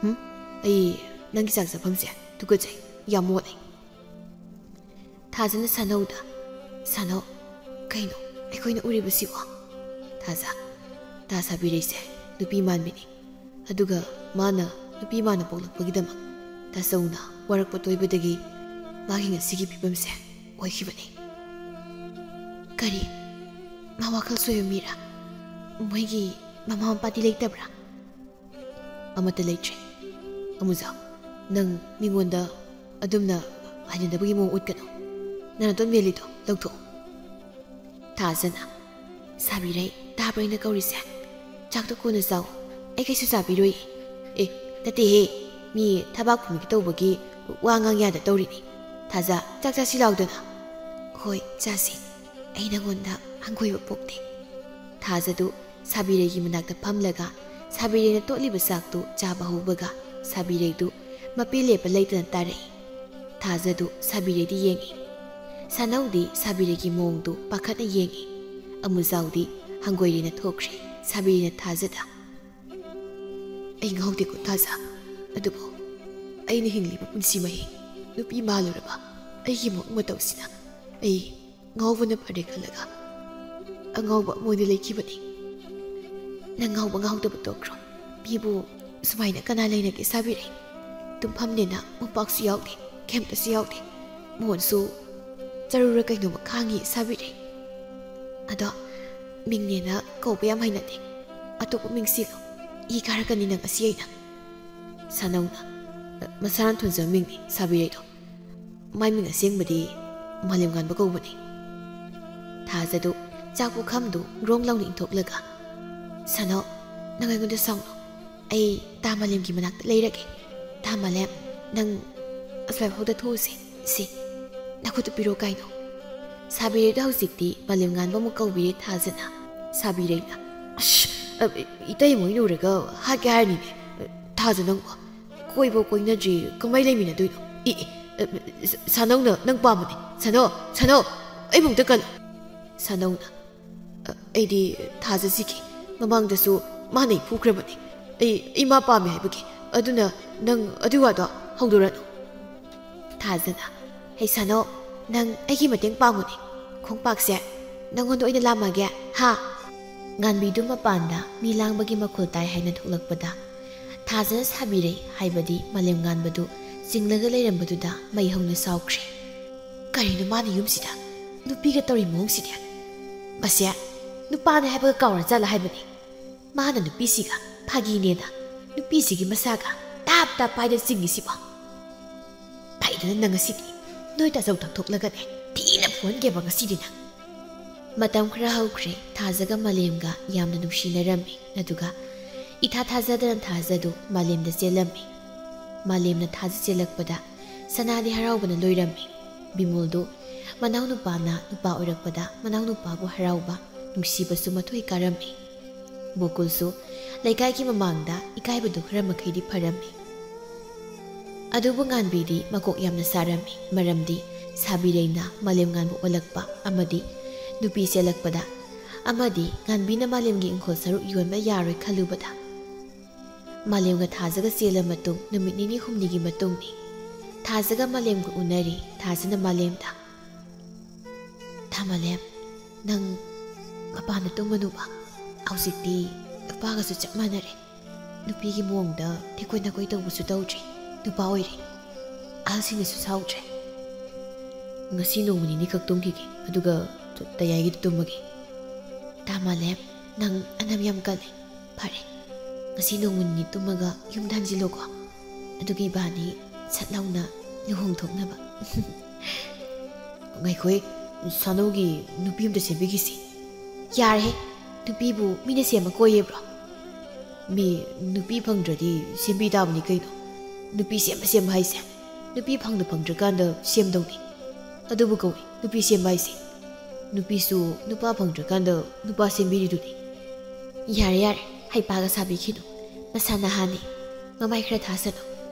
ꯍꯨꯝ, ꯑꯩ ꯅꯪꯒꯤ ꯆꯥꯛ ꯆꯥꯐꯝꯁꯦ ꯇꯨꯀꯠꯆꯩ, ꯌꯥꯝ ꯃꯣꯠꯂꯦ꯫" ꯊꯥꯖꯅ ꯁꯥꯅꯧꯗ, "ꯁꯥꯅꯧ, ꯀꯩꯅꯣ ꯑꯩꯈꯣꯏꯅ ꯎꯔꯤꯕꯁꯤꯕꯣ?" ꯊꯥꯖ, "ꯇꯥ ꯁꯥꯕꯤꯔꯩꯁꯦ ꯅꯨꯄꯤ ꯃꯥꯟꯕꯤꯅꯤ꯫ ꯑꯗꯨꯒ ꯃꯥꯅ ꯅꯨꯄꯤ ꯃꯥꯟꯅ ꯄꯣꯛꯂꯛꯄꯒꯤꯗꯃꯛ ꯇꯥꯆꯧꯅ ꯋꯥꯔꯛꯄ ꯇꯣꯏꯕꯗꯒꯤ ꯃꯥꯒꯤ ꯉꯁꯤꯒꯤ ꯐꯤꯕꯝꯁꯦ ꯑꯣꯏꯈꯤꯕꯅꯤ꯫" "ꯀꯔꯤ? ꯃꯥ ꯋꯥꯈꯜ ꯁꯣꯏꯕ ꯃꯤꯔꯥ? ꯃꯣꯏꯒꯤ ꯃꯃꯥ ꯃꯄꯥꯗꯤ ꯂꯩꯇꯕ꯭ꯔꯥ?" "ꯑꯃꯠꯇ ꯂꯩꯇ꯭ꯔꯦ꯫" "ꯑꯃꯨꯖꯥꯎ, ꯅꯪ ꯃꯤꯉꯣꯟꯗ ꯑꯗꯨꯝꯅ ꯍꯩꯅꯗꯕꯒꯤ ꯃꯑꯣꯡ ꯎꯠꯀꯅꯨ꯫ ꯅꯪ ꯅꯇꯣꯟ ꯃꯦꯜꯂꯤꯗꯣ ꯂꯧꯊꯣꯛꯎ꯫" ꯊꯥꯖꯅ, "ꯁꯥꯕꯤꯔꯩ, ꯇꯥꯕ꯭ꯔꯥ ꯑꯩꯅ ꯀꯧꯔꯤꯁꯦ? ꯆꯥꯛꯇꯣ ꯀꯣꯟꯅ ꯆꯥꯎ, ꯑꯩ ꯀꯩꯁꯨ ꯆꯥꯕꯤꯔꯣꯏ꯫" "ꯑꯦ, ꯅꯠꯇꯦꯍꯦ, ꯃꯤ ꯊꯕꯥꯛ ꯐꯨꯝꯒꯦ ꯇꯧꯕꯒꯤ ꯋꯥ ꯉꯥꯡ ꯌꯥꯗ ꯇꯧꯔꯤꯅꯤ꯫ ꯊꯥꯖ, ꯆꯥꯛ ꯆꯥꯁꯤ ꯂꯥꯎꯗꯅ꯫" "ꯍꯣꯏ, ꯆꯥꯁꯤ꯫ ꯑꯩ ꯅꯉꯣꯟꯗ ꯍꯪꯒꯣꯏꯕ ꯄꯣꯛꯇꯦ꯫" ꯊꯥꯖꯗꯨ ꯁꯥꯕꯤꯔꯩꯒꯤ ꯃꯅꯥꯛꯇ ꯐꯝꯂꯒ ꯁꯥꯕꯤꯔꯩꯅ ꯇꯣꯠꯂꯤꯕ ꯆꯥꯛꯇꯨ ꯆꯥꯕ ꯍꯧꯕꯒ ꯁꯥꯕꯤꯔꯩꯗꯨ ꯃꯄꯦ ꯂꯦꯞꯄ ꯂꯩꯇꯅ ꯇꯥꯔꯛꯏ꯫ ꯊꯥꯖꯗꯨ ꯁꯥꯕꯤꯔꯩꯗ ꯌꯦꯡꯉꯤ꯫ ꯁꯥꯅꯧꯗꯤ ꯁꯥꯕꯤꯔꯩꯒꯤ ꯃꯑꯣꯡꯗꯨ ꯄꯥꯈꯠꯅ ꯌꯦꯡꯉꯤ꯫ ꯑꯃꯨꯖꯥꯎꯗꯤ ꯍꯪꯒꯣꯏꯔꯦꯅ ꯊꯣꯛꯈ꯭ꯔꯦ꯫ ꯁꯥꯕꯤꯔꯩꯅ ꯊꯥꯖꯗ, "ꯑꯩ ꯉꯥꯎꯗꯦꯀꯣ ꯊꯥꯖ, ꯑꯗꯨꯕꯨ ꯑꯩꯅ ꯍꯤꯡꯂꯤꯕ ꯄꯨꯟꯁꯤ ꯃꯍꯤꯡ ꯅꯨꯄꯤ ꯃꯥꯜꯂꯨꯔꯕ ꯑꯩꯒꯤ ꯃꯑꯣꯡ ꯃꯇꯧꯁꯤꯅ ꯑꯩ ꯉꯥꯎꯕꯅ ꯐꯔꯦ ꯈꯜꯂꯒ ꯑꯉꯥꯎꯕ ꯑꯃ ꯑꯣꯏꯅ ꯂꯩꯈꯤꯕꯅꯤ꯫" "ꯅꯪ ꯉꯥꯎꯕ ꯉꯥꯎꯗꯕ ꯇꯣꯛꯈ꯭ꯔꯣ꯫ ꯃꯤꯕꯨ ꯁꯨꯃꯥꯏꯅ ꯀꯅꯥ ꯂꯩꯅꯒꯦ ꯁꯥꯕꯤꯔꯩ? ꯇꯨꯝꯐꯝꯅꯦꯅ ꯃꯣꯝꯄꯥꯛꯁꯨ ꯌꯥꯎꯗꯦ, ꯀꯩꯝꯇꯁꯨ ꯌꯥꯎꯗꯦ꯫ ꯃꯣꯟꯁꯨ ꯆꯔꯨꯔ ꯀꯩꯅꯣꯝꯃ ꯈꯥꯡꯉꯤ ꯁꯥꯕꯤꯔꯩ꯫ ꯑꯗꯣ ꯃꯤꯡꯅꯦꯅ ꯀꯧꯕ ꯌꯥꯝ ꯍꯩꯅꯗꯦ꯫ ꯑꯇꯣꯞꯄ ꯃꯤꯡ ꯁꯤꯜꯂꯣ꯫ ꯏ ꯀꯥꯔꯛꯀꯅꯤ ꯅꯪ ꯑꯁꯤ ꯑꯩꯅ꯫" ꯁꯥꯅꯧꯅ, "ꯃꯁꯥꯅ ꯊꯣꯟꯖꯕ ꯃꯤꯡꯅꯤ ꯁꯥꯕꯤꯔꯩꯗꯣ꯫ ꯃꯥꯏ ꯃꯤꯡ ꯑꯁꯦꯡꯕꯗꯤ ꯃꯥꯂꯦꯝꯉꯥꯟꯕ ꯀꯧꯕꯅꯤ꯫ ꯊꯥꯖꯗꯨ ꯆꯥꯛ ꯄꯨꯈꯝꯗꯨ ꯒ꯭ꯔꯣꯡ ꯂꯥꯎꯅ ꯏꯟꯊꯣꯛꯂꯒ, "ꯁꯥꯅꯧ, ꯅꯪ ꯑꯩꯉꯣꯟꯗ ꯁꯥꯎꯅꯨ꯫ ꯑꯩ ꯇꯥ ꯃꯥꯂꯦꯝꯒꯤ ꯃꯅꯥꯛꯇ ꯂꯩꯔꯒꯦ꯫ ꯇꯥ ꯃꯥꯂꯦꯝ, ꯅꯪ ꯑꯁ꯭ꯋꯥꯏꯐꯥꯎꯗ ꯊꯣꯛꯎꯁꯦ꯫ ꯁꯤ, ꯅꯈꯨꯠꯇꯨ ꯄꯤꯔꯣ ꯀꯥꯏꯅꯣ?" ꯁꯥꯕꯤꯔꯩꯗ ꯍꯧꯖꯤꯛꯇꯤ ꯃꯥꯂꯦꯝꯉꯥꯟꯕ ꯑꯃꯨꯛ ꯀꯧꯕꯤꯔꯦ ꯊꯥꯖꯅ꯫ ꯁꯥꯕꯤꯔꯩꯅ, "ꯑꯁ, ꯑ, ꯏꯇꯩ ꯃꯣꯏ ꯎꯔꯒ ꯍꯥꯠꯀꯦ ꯍꯥꯏꯔꯅꯤꯅꯦ꯫ ꯊꯥꯖ ꯅꯪꯕꯣ, ꯀꯣꯏꯕ ꯀꯣꯏꯅꯗ꯭ꯔꯤ, ꯀꯃꯥꯏ ꯂꯩꯃꯤꯟꯅꯗꯣꯏꯅꯣ? ꯏ, ꯏ, ꯑ, ꯁ-, ꯁꯥꯅꯧꯅ ꯅꯪ ꯄꯥꯝꯕꯅꯦ꯫ ꯁꯥꯅꯧ, ꯁꯥꯅꯧ, ꯑꯩꯕꯨ ꯑꯝꯇ ꯀꯜꯂꯨ꯫" ꯁꯥꯅꯧꯅ, "ꯑ, ꯑꯩꯗꯤ ꯊꯥꯖꯁꯤꯒꯤ ꯃꯃꯥꯡꯗꯁꯨ ꯃꯥꯅ ꯑꯩ ꯐꯨꯈ꯭ꯔꯕꯅꯤ꯫ ꯑꯩ, ꯑꯩ ꯃꯥ ꯄꯥꯝꯃꯦ ꯍꯥꯏꯕꯒꯤ꯫ ꯑꯗꯨꯅ ꯅꯪ ꯑꯗꯨ ꯋꯥꯗꯣ ꯍꯧꯗꯣꯔꯛꯑꯅꯨ꯫" ꯊꯥꯖꯅ, "ꯍꯩ ꯁꯥꯅꯧ, ꯅꯪ ꯑꯩꯒꯤ ꯃꯇꯦꯡ ꯄꯥꯡꯉꯨꯅꯦ꯫ ꯈꯣꯡꯄꯥꯛꯁꯦ ꯅꯪꯉꯣꯟꯗ ꯑꯣꯏꯅ ꯂꯥꯝꯃꯒꯦ, ꯍꯥ?" ꯉꯥꯟꯕꯤꯗꯨ ꯃꯄꯥꯟꯗ ꯃꯤ ꯂꯥꯡꯕꯒꯤ ꯃꯈꯣꯜ ꯇꯥꯏ ꯍꯥꯏꯅ ꯊꯣꯛꯂꯛꯄꯗ, ꯊꯥꯖꯅ ꯁꯥꯕꯤꯔꯩ, ꯍꯥꯏꯕꯗꯤ ꯃꯥꯂꯦꯝꯉꯥꯟꯕꯗꯨ ꯆꯤꯡꯂꯒ ꯂꯩꯔꯝꯕꯗꯨꯗ ꯃꯩ ꯍꯧꯅ ꯁꯥꯎꯈ꯭ꯔꯦ꯫ "ꯀꯔꯤꯅꯣ ꯃꯥꯅ ꯌꯨꯝꯁꯤꯗ ꯅꯨꯄꯤꯒ ꯇꯧꯔꯤ ꯃꯑꯣꯡꯁꯤꯗꯤ? ꯃꯁꯦ ꯅꯨꯄꯥꯅꯦ ꯍꯥꯏꯕꯒ ꯀꯥꯎꯔ ꯆꯠꯂ ꯍꯥꯏꯕꯅꯤ꯫ ꯃꯥꯅ ꯅꯨꯄꯤꯁꯤꯒ ꯐꯥꯒꯤꯅꯦꯅ ꯅꯨꯄꯤꯁꯤꯒꯤ ꯃꯁꯥꯒ ꯇꯥꯞ ꯇꯥꯞ ꯄꯥꯏꯗ ꯆꯤꯡꯉꯤꯁꯤꯕꯣ? ꯐꯩꯗꯅ ꯅꯪ ꯉꯁꯤꯗꯤ ꯅꯣꯏ ꯇꯥꯆꯧ ꯇꯥꯛꯊꯣꯛꯂꯒꯅꯦ ꯊꯤꯅ ꯐꯨꯍꯟꯒꯦꯕ ꯉꯁꯤꯗꯤ ꯅꯪ꯫" ꯃꯇꯝ ꯈꯔ ꯍꯧꯈ꯭ꯔꯦ꯫ ꯊꯥꯖꯒ ꯃꯥꯂꯦꯝꯒ ꯌꯥꯝꯅ ꯅꯨꯡꯁꯤꯅꯔꯝꯃꯤ꯫ ꯑꯗꯨꯒ ꯏꯊꯥ ꯊꯥꯖꯗꯅ ꯊꯥꯖꯗꯨ ꯃꯥꯂꯦꯝꯗ ꯆꯦꯜꯂꯝꯃꯤ꯫ ꯃꯥꯂꯦꯝꯅ ꯊꯥꯖ ꯆꯦꯜꯂꯛꯄꯗ ꯁꯅꯥꯗꯤ ꯍꯔꯥꯎꯕꯅ ꯂꯣꯏꯔꯝꯃꯤ꯫ ꯕꯤꯃꯣꯜꯗꯨ ꯃꯅꯥꯎꯅꯨꯄꯥꯅ ꯅꯨꯄꯥ ꯑꯣꯏꯔꯛꯄꯗ ꯃꯅꯥꯎꯅꯨꯄꯥꯕꯨ ꯍꯔꯥꯎꯕ, ꯅꯨꯡꯁꯤꯕꯁꯨ ꯃꯊꯣꯏ ꯀꯥꯔꯝꯃꯤ꯫ ꯒꯣꯀꯨꯜꯁꯨ ꯂꯩꯀꯥꯏꯒꯤ ꯃꯃꯥꯡꯗ ꯏꯀꯥꯏꯕꯗꯨ ꯈꯔ ꯃꯈꯩꯗꯤ ꯐꯔꯝꯃꯤ꯫ ꯑꯗꯨꯕꯨ ꯉꯥꯟꯕꯤꯗꯤ ꯃꯀꯣꯛ ꯌꯥꯝꯅ ꯁꯥꯔꯝꯃꯤ, ꯃꯔꯝꯗꯤ ꯁꯥꯕꯤꯔꯩꯅ ꯃꯥꯂꯦꯝꯉꯥꯟꯕ ꯑꯣꯜꯂꯛꯄ ꯑꯃꯗꯤ ꯅꯨꯄꯤ ꯆꯦꯜꯂꯛꯄꯗ, ꯑꯃꯗꯤ ꯉꯥꯟꯕꯤꯅ ꯃꯥꯂꯦꯝꯒꯤ ꯏꯪꯈꯣꯜ ꯁꯔꯨꯛ ꯌꯣꯟꯕ ꯌꯥꯔꯣꯏ ꯈꯜꯂꯨꯕꯗ꯫ ꯃꯥꯂꯦꯝꯒ ꯊꯥꯖꯒ ꯆꯦꯜꯂ ꯃꯇꯨꯡ ꯅꯨꯃꯤꯠ ꯅꯤꯅꯤ ꯍꯨꯝꯅꯤꯒꯤ ꯃꯇꯨꯡꯅꯤ꯫ ꯊꯥꯖꯒ ꯃꯥꯂꯦꯝꯒ ꯎꯅꯔꯤ꯫ ꯊꯥꯖꯅ ꯃꯥꯂꯦꯝꯗ, "ꯊꯥ ꯃꯥꯂꯦꯝ, ꯅꯪ ꯃꯄꯥꯟꯗ ꯇꯨꯝꯃꯅꯨꯕ꯫ ꯍꯧꯖꯤꯛꯇꯤ ꯅꯨꯄꯥꯒꯁꯨ ꯆꯞ ꯃꯥꯟꯅꯔꯦ꯫ ꯅꯨꯄꯤꯒꯤ ꯃꯑꯣꯡꯗ ꯊꯦꯛꯀꯣꯏ ꯅꯥꯀꯣꯏ ꯇꯧꯕꯁꯨ ꯇꯧꯗ꯭ꯔꯦ꯫ ꯅꯨꯄꯥ ꯑꯣꯏꯔꯦ꯫ ꯑꯍꯜꯁꯤꯡꯅꯁꯨ ꯁꯥꯎꯗ꯭ꯔꯦ꯫ ꯉꯁꯤ ꯅꯣꯡꯃ ꯅꯤꯅꯤꯈꯛ ꯇꯨꯝꯈꯤꯒꯦ, ꯑꯗꯨꯒ ꯇ-, ꯇꯌꯥꯏꯒꯤꯗ ꯇꯨꯝꯃꯒꯦ꯫" "ꯊꯥ ꯃꯥꯂꯦꯝ, ꯅꯪ ꯑꯅꯝ ꯌꯥꯝ ꯀꯜꯂꯦ꯫ ꯐꯔꯦ, ꯉꯁꯤ ꯅꯣꯡꯃ ꯅꯤꯅꯤ ꯇꯨꯝꯃꯒ ꯌꯨꯝꯗ ꯍꯟꯖꯤꯜꯂꯣꯀꯣ꯫ ꯑꯗꯨꯒ ꯏꯕꯥꯅꯤ ꯁꯠ ꯂꯥꯎꯅ ꯂꯨꯍꯣꯡꯊꯣꯛꯅꯕ ꯉꯥꯏꯈꯣꯍꯦ, ꯁꯥꯅꯧꯒꯤ ꯅꯨꯄꯤ ꯑꯝꯇ ꯁꯦꯝꯕꯤꯈꯤꯁꯤ꯫ ꯌꯥꯔꯦꯍꯦ, ꯅꯨꯄꯤꯕꯨ ꯃꯤꯅ ꯁꯦꯝꯕ ꯀꯣꯏꯌꯦꯕ꯭ꯔꯣ? ꯃꯤ ꯅꯨꯄꯤ ꯐꯪꯗ꯭ꯔꯗꯤ ꯁꯦꯝꯕꯤ ꯇꯥꯕꯅꯤ ꯀꯩꯅꯣ꯫ ꯅꯨꯄꯤ ꯁꯦꯝꯕ ꯁꯦꯝꯕ ꯍꯥꯏꯁꯦ ꯅꯨꯄꯤ ꯐꯪꯗ ꯐꯪꯗ꯭ꯔꯀꯥꯟꯗ ꯁꯦꯝꯗꯧꯅꯤ꯫ ꯑꯗꯨꯕꯨ ꯀꯧꯏ ꯅꯨꯄꯤ ꯁꯦꯝꯕ ꯍꯥꯏꯁꯦ꯫ ꯅꯨꯄꯤꯁꯨ ꯅꯨꯄꯥ ꯐꯪꯗ꯭ꯔꯀꯥꯟꯗ ꯅꯨꯄꯥ ꯁꯦꯝꯕꯤꯔꯤꯗꯨꯅꯤ꯫ ꯌꯥꯔꯦ ꯌꯥꯔꯦ, ꯍꯩꯄꯥꯒ ꯁꯥꯕꯤꯈꯤꯅꯨ꯫ ꯃꯁꯥ ꯅꯍꯥꯅꯤ, ꯃꯃꯥꯏ ꯈꯔ ꯊꯥꯁꯅꯨ꯫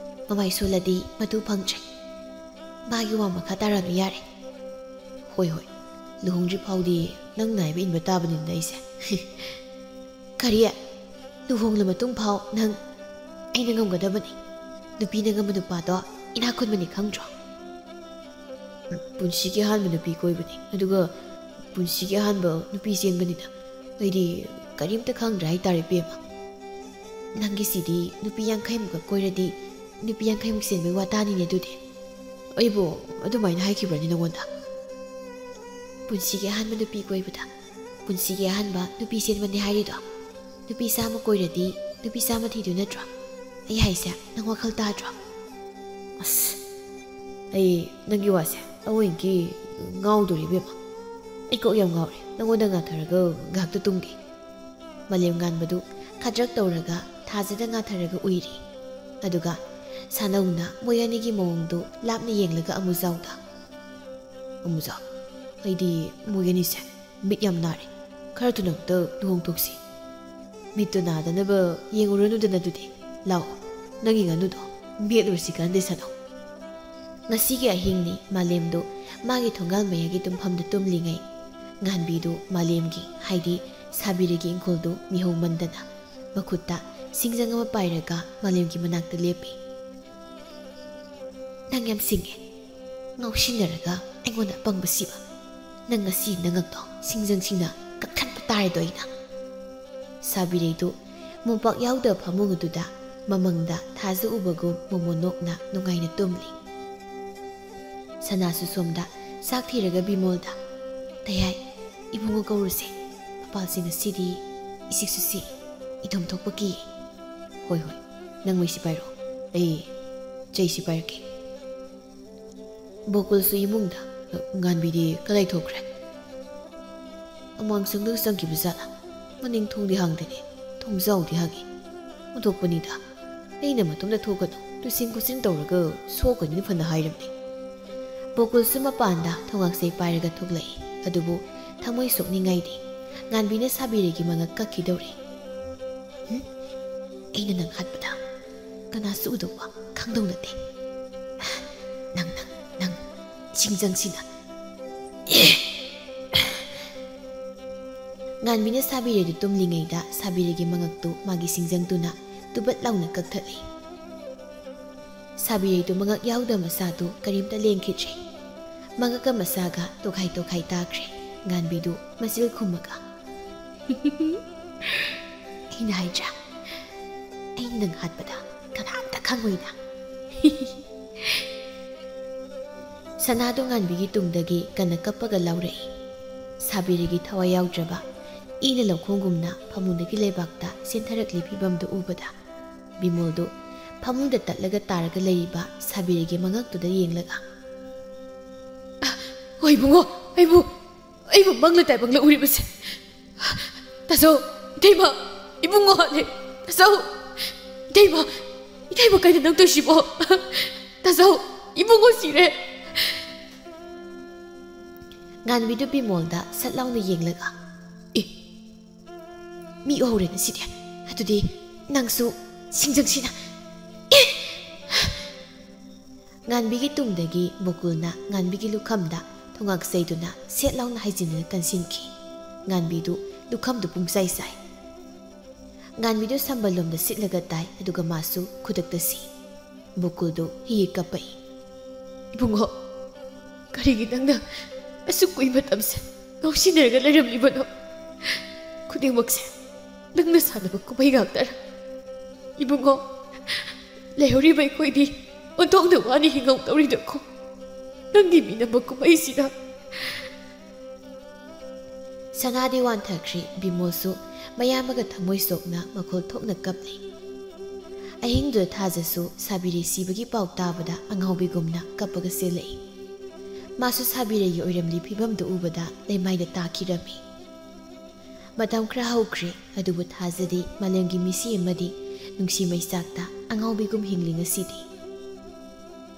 ꯃꯃꯥꯏ ꯁꯣꯜꯂꯗꯤ ꯃꯇꯨ ꯐꯪꯗ꯭ꯔꯦ꯫ ꯃꯥꯒꯤ ꯋꯥ ꯃꯈꯥ ꯇꯥꯔꯅꯨ ꯌꯥꯔꯦ꯫ ꯍꯣꯏ ꯍꯣꯏ, ꯂꯨꯍꯣꯡꯗ꯭ꯔꯤ ꯐꯥꯎꯗꯤ ꯅꯪ ꯅꯥꯏꯕ ꯏꯟꯕ ꯇꯥꯕꯅꯤꯅ ꯑꯩꯁꯦ꯫ ꯀꯔꯤ? ꯂꯨꯍꯣꯡꯂ ꯃꯇꯨꯡ ꯐꯥꯎ ꯅꯪ? ꯑꯩꯅ ꯉꯝꯒꯗꯕꯅꯤ꯫ ꯅꯨꯄꯤꯅ ꯉꯝꯕ ꯅꯨꯄꯥꯗꯣ ꯏꯅꯥꯛ ꯈꯨꯟꯕꯅꯤ ꯈꯪꯗ꯭ꯔꯣ? ꯄꯨꯟꯁꯤꯒꯤ ꯑꯍꯥꯟꯕ ꯅꯨꯄꯤ ꯀꯣꯏꯕꯅꯤ, ꯑꯗꯨꯒ ꯄꯨꯟꯁꯤꯒꯤ ꯑꯍꯥꯟꯕ ꯅꯨꯄꯤ ꯆꯦꯟꯕꯅꯤꯅ ꯑꯩꯗꯤ ꯀꯔꯤꯝꯇ ꯈꯪꯗ꯭ꯔꯦ ꯍꯥꯏꯇꯥꯔꯦ ꯏꯕꯦꯝꯃ꯫ ꯅꯪꯒꯤꯁꯤꯗꯤ ꯅꯨꯄꯤ ꯌꯥꯡꯈꯩꯃꯨꯛꯀ ꯀꯣꯏꯔꯗꯤ ꯅꯨꯄꯤ ꯌꯥꯡꯈꯩꯃꯨꯛ ꯆꯦꯟꯕꯩ ꯋꯥꯇꯥꯅꯤꯅꯦ ꯑꯗꯨꯗꯤ꯫ ꯑꯩꯕꯨ ꯑꯗꯨꯃꯥꯏꯅ ꯍꯥꯏꯈꯤꯕ꯭ꯔꯅꯤ ꯅꯉꯣꯟꯗ? ꯄꯨꯟꯁꯤꯒꯤ ꯑꯍꯥꯟꯕ ꯅꯨꯄꯤ ꯀꯣꯏꯕꯗ ꯄꯨꯟꯁꯤꯒꯤ ꯑꯍꯥꯟꯕ ꯅꯨꯄꯤ ꯆꯦꯟꯕꯅꯤ ꯍꯥꯏꯔꯤꯗꯣ? ꯅꯨꯄꯤ ꯆꯥꯝꯃ ꯀꯣꯏꯔꯗꯤ ꯅꯨꯄꯤ ꯆꯥꯝꯃ ꯊꯤꯗꯣꯏ ꯅꯠꯇ꯭ꯔꯣ? ꯑꯩ ꯍꯥꯏꯁꯦ ꯅꯪ ꯋꯥꯈꯜ ꯇꯥꯗ꯭ꯔꯣ? ꯑꯁ, ꯑꯩ ꯅꯪꯒꯤ ꯋꯥꯁꯦ ꯑꯋꯣꯏꯒꯤ ꯉꯥꯎꯗꯣꯔꯤ ꯏꯕꯦꯝꯃ꯫ ꯑꯩ ꯀꯣꯛ ꯌꯥꯝ ꯉꯥꯎꯔꯦ꯫ ꯅꯪꯉꯣꯟꯗ ꯉꯥꯊꯔꯒ ꯉꯥꯏꯍꯥꯛꯇ ꯇꯨꯝꯒꯦ꯫ ꯃꯥꯂꯦꯝ ꯉꯥꯟꯕꯗꯨ ꯈꯗ꯭ꯔꯛ ꯇꯧꯔꯒ ꯊꯥꯖꯗ ꯉꯥꯊꯔꯒ ꯎꯏꯔꯤ꯫ ꯑꯗꯨꯒ ꯁꯥꯅꯧꯅ ꯃꯣꯏ ꯑꯅꯤꯒꯤ ꯃꯑꯣꯡꯗꯨ ꯂꯥꯞꯅ ꯌꯦꯡꯂꯒ ꯑꯃꯨꯖꯥꯎꯗ, "ꯑꯃꯨꯖꯥꯎ, ꯑꯩꯗꯤ ꯃꯣꯏ ꯑꯅꯤꯁꯦ ꯃꯤꯠ ꯌꯥꯝ ꯅꯥꯔꯦ꯫ ꯈꯔ ꯊꯨꯅ ꯑꯝꯇ ꯂꯨꯍꯣꯡꯊꯣꯛꯁꯤ꯫" "ꯃꯤꯠꯇꯨ ꯅꯥꯗꯅꯕ ꯌꯦꯡꯉꯨꯔꯅꯨꯗꯅ ꯑꯗꯨꯗꯤ꯫ ꯂꯥꯛꯑꯣ, ꯅꯪꯒꯤ ꯉꯥꯅꯨꯗꯣ ꯃꯦꯠꯂꯨꯔꯁꯤ ꯀꯥꯟꯗꯦ ꯁꯥꯅꯧ꯫" ꯉꯁꯤꯒꯤ ꯑꯍꯤꯡꯅꯤ ꯃꯥꯂꯦꯝꯗꯨ ꯃꯥꯒꯤ ꯊꯣꯡꯒꯥꯜ ꯃꯌꯥꯒꯤ ꯇꯨꯝꯐꯝꯗ ꯇꯨꯝꯂꯤꯉꯩ꯫ ꯉꯥꯟꯕꯤꯗꯨ ꯃꯥꯂꯦꯝꯒꯤ, ꯍꯥꯏꯗꯤ ꯁꯥꯕꯤꯔꯒꯤ ꯏꯪꯈꯣꯜꯗꯨ ꯃꯤꯍꯧꯃꯟꯗꯅ ꯃꯈꯨꯠꯇ ꯁꯤꯡꯖꯪ ꯑꯃ ꯄꯥꯏꯔꯒ ꯃꯥꯂꯦꯝꯒꯤ ꯃꯅꯥꯛꯇ ꯂꯦꯞꯄꯤ꯫ "ꯅꯪ ꯌꯥꯝ ꯁꯤꯡꯉꯦ꯫ ꯉꯥꯎꯁꯤꯟꯅꯔꯒ ꯑꯩꯉꯣꯟꯗ ꯑꯄꯪꯕ ꯁꯤꯕ꯫ ꯅꯪ ꯉꯁꯤ ꯅꯉꯛꯇꯣ ꯁꯤꯡꯖꯪꯁꯤꯡꯅ ꯀꯛꯊꯠꯄ ꯇꯥꯔꯦꯗꯣ ꯑꯩꯅ꯫" ꯁꯥꯕꯤꯔꯩꯗꯨ ꯃꯣꯝꯄꯥꯛ ꯌꯥꯎꯗꯕ ꯐꯃꯨꯡ ꯑꯗꯨꯗ ꯃꯃꯪꯗ ꯊꯥꯖ ꯎꯕꯒꯨꯝ ꯃꯣꯃꯣꯟ ꯅꯣꯛꯅ ꯅꯨꯡꯉꯥꯏꯅ ꯇꯨꯝꯂꯤ꯫ ꯁꯅꯥꯁꯨ ꯁꯣꯝꯗ ꯆꯥꯛ ꯊꯤꯔꯒ ꯕꯤꯃꯣꯜꯗ, "ꯇꯌꯥꯏ, ꯏꯕꯨꯡꯉꯣ ꯀꯧꯔꯨꯁꯦ꯫ ꯃꯄꯥꯜꯁꯦ ꯉꯁꯤꯗꯤ ꯏꯆꯤꯛꯁꯨ ꯆꯤꯛꯏ, ꯏꯊꯣꯝ ꯊꯣꯛꯄ ꯀꯤ꯫" "ꯍꯣꯏ ꯍꯣꯏ, ꯅꯪ ꯃꯩꯁꯤ ꯄꯥꯏꯔꯣ, ꯑꯩ ꯆꯩꯁꯤ ꯄꯥꯏꯔꯛꯀꯦ꯫" ꯕꯣꯀꯨꯜꯁꯨ ꯏꯃꯨꯡꯗ꯫ "ꯉꯥꯟꯕꯤꯗꯤ ꯀꯗꯥꯏ ꯊꯣꯛꯈ꯭ꯔꯦ? ꯑꯃꯥꯡꯁꯪꯗ ꯆꯪꯈꯤꯕ ꯖꯥꯠꯂ? ꯃꯅꯤꯡ ꯊꯣꯡꯗꯤ ꯍꯥꯡꯗꯦꯅꯦ, ꯊꯣꯡꯖꯥꯎꯗꯤ ꯍꯥꯡꯉꯤ꯫ ꯑꯣꯟꯊꯣꯛꯄꯅꯤꯗ, ꯑꯩꯅ ꯃꯇꯣꯝꯗ ꯊꯣꯛꯀꯅꯨ, ꯇꯨꯁꯤꯟ ꯈꯣꯠꯆꯤꯟ ꯇꯧꯔꯒ ꯁꯣꯛꯀꯅꯤꯅ ꯐꯅ ꯍꯥꯏꯔꯝꯅꯦ"꯫ ꯕꯣꯀꯨꯜꯁꯨ ꯃꯄꯥꯟꯗ ꯊꯣꯉꯥꯛꯆꯩ ꯄꯥꯏꯔꯒ ꯊꯣꯛꯂꯛꯏ, ꯑꯗꯨꯕꯨ ꯊꯃꯣꯏ ꯁꯣꯛꯅꯤꯡꯉꯥꯏꯗꯤ꯫ ꯉꯥꯟꯕꯤꯅ ꯁꯥꯕꯤꯔꯩꯒꯤ ꯃꯉꯛ ꯀꯛꯈꯤꯗꯧꯔꯦ꯫ "ꯍꯨꯝ? ꯑꯩꯅ ꯅꯪ ꯍꯥꯠꯄꯗ ꯀꯅꯥꯁꯨ ꯎꯗꯧꯕ, ꯈꯪꯗꯧ ꯅꯠꯇꯦ꯫ ꯅꯪ, ꯅꯪ, ꯅꯪ, ꯁꯤꯡꯖꯪꯁꯤꯅ"꯫ ꯉꯥꯟꯕꯤꯅ ꯁꯥꯕꯤꯔꯩꯗꯨ ꯇꯨꯝꯂꯤꯉꯩꯗ ꯁꯥꯕꯤꯔꯩꯒꯤ ꯃꯉꯛꯇꯨ ꯃꯥꯒꯤ ꯁꯤꯡꯖꯪꯗꯨꯅ ꯇꯨꯕꯠ ꯂꯥꯎꯅ ꯀꯛꯊꯠꯂꯤ꯫ ꯁꯥꯕꯤꯔꯩꯗꯨ ꯃꯉꯛ ꯌꯥꯎꯗ ꯃꯁꯥꯗꯨ ꯀꯔꯤꯝꯇ ꯂꯦꯡꯈꯤꯗ꯭ꯔꯦ꯫ ꯃꯉꯛꯀ ꯃꯁꯥꯒ ꯇꯣꯈꯥꯏ ꯇꯣꯈꯥꯏ ꯇꯥꯈ꯭ꯔꯦ꯫ ꯉꯥꯟꯕꯤꯗꯨ ꯃꯆꯤꯜ ꯈꯨꯝꯃꯒ, "ꯑꯩꯅ ꯍꯥꯏꯗ꯭ꯔꯥ, ꯑꯩꯅ ꯅꯪ ꯍꯥꯠꯄꯗ ꯀꯅꯥꯝꯇ ꯈꯪꯉꯣꯏꯅ"꯫ ꯁꯅꯥꯗꯨ ꯉꯥꯟꯕꯤꯒꯤ ꯇꯨꯡꯗꯒꯤ ꯀꯟꯅ ꯀꯞꯄꯒ ꯂꯥꯎꯔꯛꯏ꯫ ꯁꯥꯕꯤꯔꯩꯒꯤ ꯊꯋꯥꯏ ꯌꯥꯎꯗ꯭ꯔꯕ ꯏꯅ ꯂꯧꯈꯣꯡꯒꯨꯝꯅ ꯐꯃꯨꯡꯗꯒꯤ ꯂꯩꯕꯥꯛꯇ ꯆꯦꯟꯊꯔꯛꯂꯤ ꯐꯤꯕꯝꯗꯨ ꯎꯕꯗ ꯕꯤꯃꯣꯜꯗꯨ ꯐꯃꯨꯡꯗ ꯇꯠꯂꯒ ꯇꯥꯔꯒ ꯂꯩꯔꯤꯕ ꯁꯥꯕꯤꯔꯩꯒꯤ ꯃꯉꯛꯇꯨꯗ ꯌꯦꯡꯂꯒ, "ꯑ, ꯍꯣꯏ ꯏꯕꯨꯡꯉꯣ, ꯑꯩꯕꯨ, ꯑꯩꯕꯨ ꯃꯪꯂ ꯇꯥꯏꯕꯪꯂ ꯎꯔꯤꯕꯁꯦ꯫ ꯇꯥꯖꯧ, ꯏꯇꯩꯃ, ꯏꯕꯨꯡꯉꯣ ꯍꯥꯠꯂꯦ꯫ ꯇꯥꯖꯧ, ꯏꯇꯩꯃ, ꯏꯇꯩꯃ ꯀꯩꯅꯣ ꯅꯪ ꯇꯧꯏꯁꯤꯕꯣ? ꯇꯥꯖꯧ, ꯏꯕꯨꯡꯉꯣ ꯁꯤꯔꯦ"꯫ ꯉꯥꯟꯕꯤꯗꯨ ꯕꯤꯃꯣꯜꯗ ꯁꯠ ꯂꯥꯎꯅ ꯌꯦꯡꯂꯒ, "ꯑꯦ, ꯃꯤ ꯎꯍꯧꯔꯦ ꯉꯁꯤꯗꯤ꯫ ꯑꯗꯨꯗꯤ ꯅꯪꯁꯨ ꯁꯤꯡꯖꯪꯁꯤꯅ"꯫ ꯑꯦ! ꯉꯥꯟꯕꯤꯒꯤ ꯇꯨꯡꯗꯒꯤ ꯕꯣꯀꯨꯜꯅ ꯉꯥꯟꯕꯤꯒꯤ ꯂꯨꯈꯝꯗ ꯊꯣꯉꯥꯛ ꯆꯩꯗꯨꯅ ꯁꯦꯠ ꯂꯥꯎꯅ ꯍꯥꯏꯖꯤꯟꯗꯨꯅ ꯀꯟꯁꯤꯟꯈꯤ꯫ ꯉꯥꯟꯕꯤꯗꯨ ꯂꯨꯈꯝꯗꯨ ꯄꯨꯡꯆꯥꯏ ꯆꯥꯏ꯫ ꯉꯥꯟꯕꯤꯗꯨ ꯁꯝꯕꯜ ꯂꯣꯝꯗ ꯁꯤꯠꯂꯒ ꯇꯥꯏ, ꯑꯗꯨꯒ ꯃꯥꯁꯨ ꯈꯨꯗꯛꯇ ꯁꯤ꯫ ꯕꯣꯀꯨꯜꯗꯨ ꯍꯤ ꯍꯤ ꯀꯞꯄꯛꯏ꯫ "ꯏꯕꯨꯡꯉꯣ, ꯀꯔꯤꯒꯤ ꯅꯪꯅ ꯑꯁꯨꯛ ꯀꯨꯏ ꯃꯇꯝꯁꯦ ꯉꯥꯎꯁꯤꯟꯅꯔꯒ ꯂꯩꯔꯝꯂꯤꯕꯅꯣ? ꯈꯨꯗꯤꯡꯃꯛꯁꯦ ꯅꯪꯅ ꯁꯥꯟꯅꯕ ꯀꯨꯝꯍꯩ ꯉꯥꯛꯇꯔ? ꯏꯕꯨꯡꯉꯣ, ꯂꯩꯍꯧꯔꯤꯕ ꯑꯩꯈꯣꯏꯗꯤ ꯑꯣꯟꯊꯣꯛꯅ ꯋꯥꯅ ꯍꯤꯡꯍꯧꯗꯧꯔꯤꯗꯀꯣ, ꯅꯪꯒꯤ ꯃꯤꯅꯝꯕ ꯀꯨꯝꯍꯩꯁꯤꯗ"꯫ ꯁꯅꯥꯗꯤ ꯋꯥꯟꯊꯈ꯭ꯔꯦ, ꯕꯤꯃꯣꯜꯁꯨ ꯃꯌꯥꯝꯕꯒ ꯊꯃꯣꯏ ꯁꯣꯛꯅ ꯃꯈꯣꯜ ꯊꯣꯛꯅ ꯀꯞꯂꯤ꯫ ꯑꯍꯤꯡꯗꯨꯗ ꯊꯥꯖꯁꯨ ꯁꯥꯕꯤꯔꯤ ꯁꯤꯕꯒꯤ ꯄꯥꯎ ꯇꯥꯕꯗ ꯑꯉꯥꯎꯕꯤꯒꯨꯝꯅ ꯀꯞꯄꯒ ꯆꯦꯜꯂꯛꯏ꯫ ꯃꯥꯁꯨ ꯁꯥꯕꯤꯔꯩꯒꯤ ꯑꯣꯏꯔꯝꯂꯤ ꯐꯤꯕꯝꯗꯨ ꯎꯕꯗ ꯂꯩꯃꯥꯏꯗ ꯇꯥꯈꯤꯔꯝꯃꯤ꯫ ꯃꯇꯝ ꯈꯔ ꯍꯧꯈ꯭ꯔꯦ, ꯑꯗꯨꯕꯨ ꯊꯥꯖꯗꯤ ꯃꯥꯂꯦꯝꯒꯤ ꯃꯤꯁꯤ ꯑꯃꯗꯤ ꯅꯨꯡꯁꯤ ꯃꯩꯆꯥꯛꯇ ꯑꯉꯥꯎꯕꯤꯒꯨꯝ ꯍꯤꯡꯂꯤ ꯉꯁꯤꯗꯤ꯫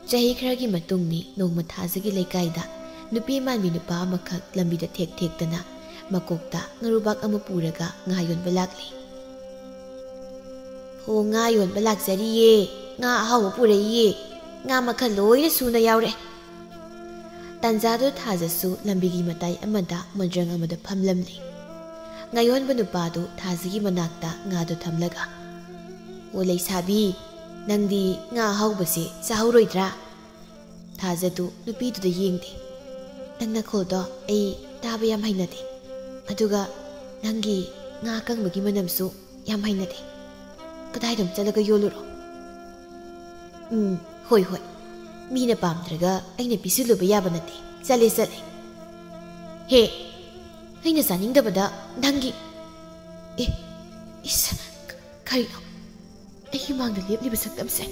ꯆꯍꯤ ꯈꯔꯒꯤ ꯃꯇꯨꯡꯅꯤ, ꯅꯣꯡꯃ ꯊꯥꯖꯒꯤ ꯂꯩꯀꯥꯏꯗ ꯅꯨꯄꯤ ꯃꯥꯟꯕꯤ ꯅꯨꯄꯥ ꯑꯃꯈꯛ ꯂꯝꯕꯤꯗ ꯊꯦꯛ ꯊꯦꯛꯇꯅ ꯃꯀꯣꯛꯇ ꯉꯥꯔꯨꯕꯥꯛ ꯑꯃ ꯄꯨꯔꯒ ꯉꯥ ꯌꯣꯟꯕ ꯂꯥꯛꯂꯤ꯫ "ꯍꯣ, ꯉꯥ ꯌꯣꯟꯕ ꯂꯥꯛꯆꯔꯤꯌꯦ, ꯉꯥ ꯑꯍꯥꯎꯕ ꯄꯨꯔꯛꯏꯌꯦ, ꯉꯥ ꯃꯈꯜ ꯂꯣꯏꯅ ꯁꯨꯅ ꯌꯥꯎꯔꯦ꯫" ꯇꯥꯟꯖꯥꯗꯨ ꯊꯥꯖꯁꯨ ꯂꯝꯕꯤꯒꯤ ꯃꯇꯥꯏ ꯑꯃꯗ ꯃꯣꯟꯗ꯭ꯔꯪ ꯑꯃꯗ ꯐꯝꯂꯝꯂꯤ꯫ ꯉꯥ ꯌꯣꯟꯕ ꯅꯨꯄꯥꯗꯨ ꯊꯥꯖꯒꯤ ꯃꯅꯥꯛꯇ ꯉꯥꯗꯨ ꯊꯝꯂꯒ, "ꯑꯣ ꯂꯩꯁꯥꯕꯤ, ꯅꯪꯗꯤ ꯉꯥ ꯑꯍꯥꯎꯕꯁꯦ ꯆꯥꯍꯧꯔꯣꯏꯗ꯭ꯔꯥ?" ꯊꯥꯖꯗꯨ ꯅꯨꯄꯤꯗꯨꯗ ꯌꯦꯡꯗꯦ꯫ "ꯅꯪ ꯅꯈꯣꯜꯗꯣ ꯑꯩ ꯇꯥꯕ ꯌꯥꯝ ꯍꯩꯅꯗꯦ꯫ ꯑꯗꯨꯒ ꯅꯪꯒꯤ ꯉꯥ ꯑꯀꯪꯕꯒꯤ ꯃꯅꯝꯁꯨ ꯌꯥꯝ ꯍꯩꯅꯗꯦ꯫ ꯀꯗꯥꯏꯗꯅꯣ ꯆꯠꯂꯒ ꯌꯣꯜꯂꯨꯔꯣ꯫" "ꯎꯝ, ꯍꯣꯏ, ꯍꯣꯏ꯫ ꯃꯤꯅ ꯄꯥꯝꯗ꯭ꯔꯒ ꯑꯩꯅ ꯄꯤꯁꯤꯜꯂꯨꯕ ꯌꯥꯕ ꯅꯠꯇꯦ꯫ ꯆꯠꯂꯦ, ꯆꯠꯂꯦ꯫" "ꯍꯦ, ꯑꯩꯅ ꯆꯥꯅꯤꯡꯗꯕꯗ ꯅꯪꯒꯤ, ꯑꯦ, ꯏꯁ, ꯀ-, ꯀꯔꯤꯅꯣ? ꯑꯩꯒꯤ ꯃꯥꯡꯗ ꯂꯦꯞꯂꯤꯕ ꯁꯛꯇꯝꯁꯦ꯫"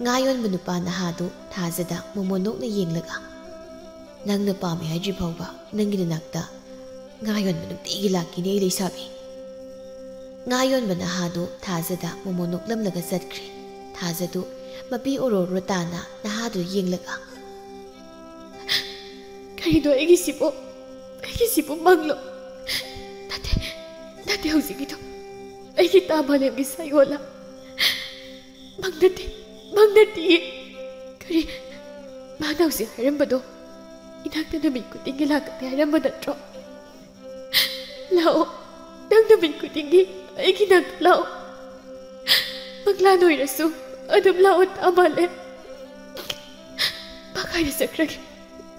ꯉꯥ ꯌꯣꯟꯕ ꯅꯨꯄꯥ ꯅꯍꯥꯗꯨ ꯊꯥꯖꯗ ꯃꯣꯃꯣꯟ ꯅꯣꯛꯅ ꯌꯦꯡꯂꯒ, "ꯅꯪꯅ ꯄꯥꯝꯃꯦ ꯍꯥꯏꯗ꯭ꯔꯤ ꯐꯥꯎꯕ ꯅꯪꯒꯤ ꯅꯅꯥꯛꯇ ꯉꯥ ꯌꯣꯟꯕ ꯅꯨꯡꯇꯤꯒꯤ ꯂꯥꯛꯈꯤꯅꯤ ꯑꯩ ꯂꯩꯁꯥꯕꯤ꯫" ꯉꯥ ꯌꯣꯟꯕ ꯅꯍꯥꯗꯨ ꯊꯥꯖꯗ ꯃꯣꯃꯣꯟ ꯅꯣꯛꯂꯝꯂꯒ ꯆꯠꯈ꯭ꯔꯦ꯫ ꯊꯥꯖꯗꯨ ꯃꯄꯤ ꯑꯣꯔꯣ ꯑꯣꯔꯣ ꯇꯥꯅ ꯅꯍꯥꯗꯨ ꯌꯦꯡꯂꯒ, "ꯀꯔꯤꯅꯣ ꯑꯩꯒꯤꯁꯤꯕꯣ? ꯑꯩꯒꯤꯁꯤꯕꯨ ꯃꯪꯂꯣ? ꯅꯠꯇꯦ, ꯅꯠꯇꯦ ꯍꯧꯖꯤꯛꯀꯤꯗꯣ꯫ ꯑꯩꯒꯤ ꯇꯥ ꯃꯥꯂꯦꯝꯒꯤ ꯁꯥꯏꯑꯣꯜꯂ? ꯃꯪ ꯅꯠꯇꯦ, ꯃꯪ ꯅꯠꯇꯤꯌꯦ꯫ ꯀꯔꯤ? ꯃꯥꯅ ꯍꯧꯖꯤꯛ ꯍꯥꯏꯔꯝꯕꯗꯣ ꯏꯅꯥꯛꯇ ꯅꯨꯃꯤꯠ ꯈꯨꯗꯤꯡꯒꯤ ꯂꯥꯛꯀꯅꯤ ꯍꯥꯏꯔꯝꯕ ꯅꯠꯇ꯭ꯔꯣ? ꯂꯥꯛꯑꯣ, ꯅꯪ ꯅꯨꯃꯤꯠ ꯈꯨꯗꯤꯡꯒꯤ ꯑꯩꯒꯤ ꯅꯥꯛꯇ ꯂꯥꯛꯑꯣ꯫ ꯃꯪꯂꯥꯟ ꯑꯣꯏꯔꯁꯨ ꯑꯗꯨꯝ ꯂꯥꯛꯑꯣ ꯇꯥ ꯃꯥꯂꯦꯝ꯫ ꯃꯥ ꯀꯥꯏꯗ ꯆꯠꯈ꯭ꯔꯒꯦ?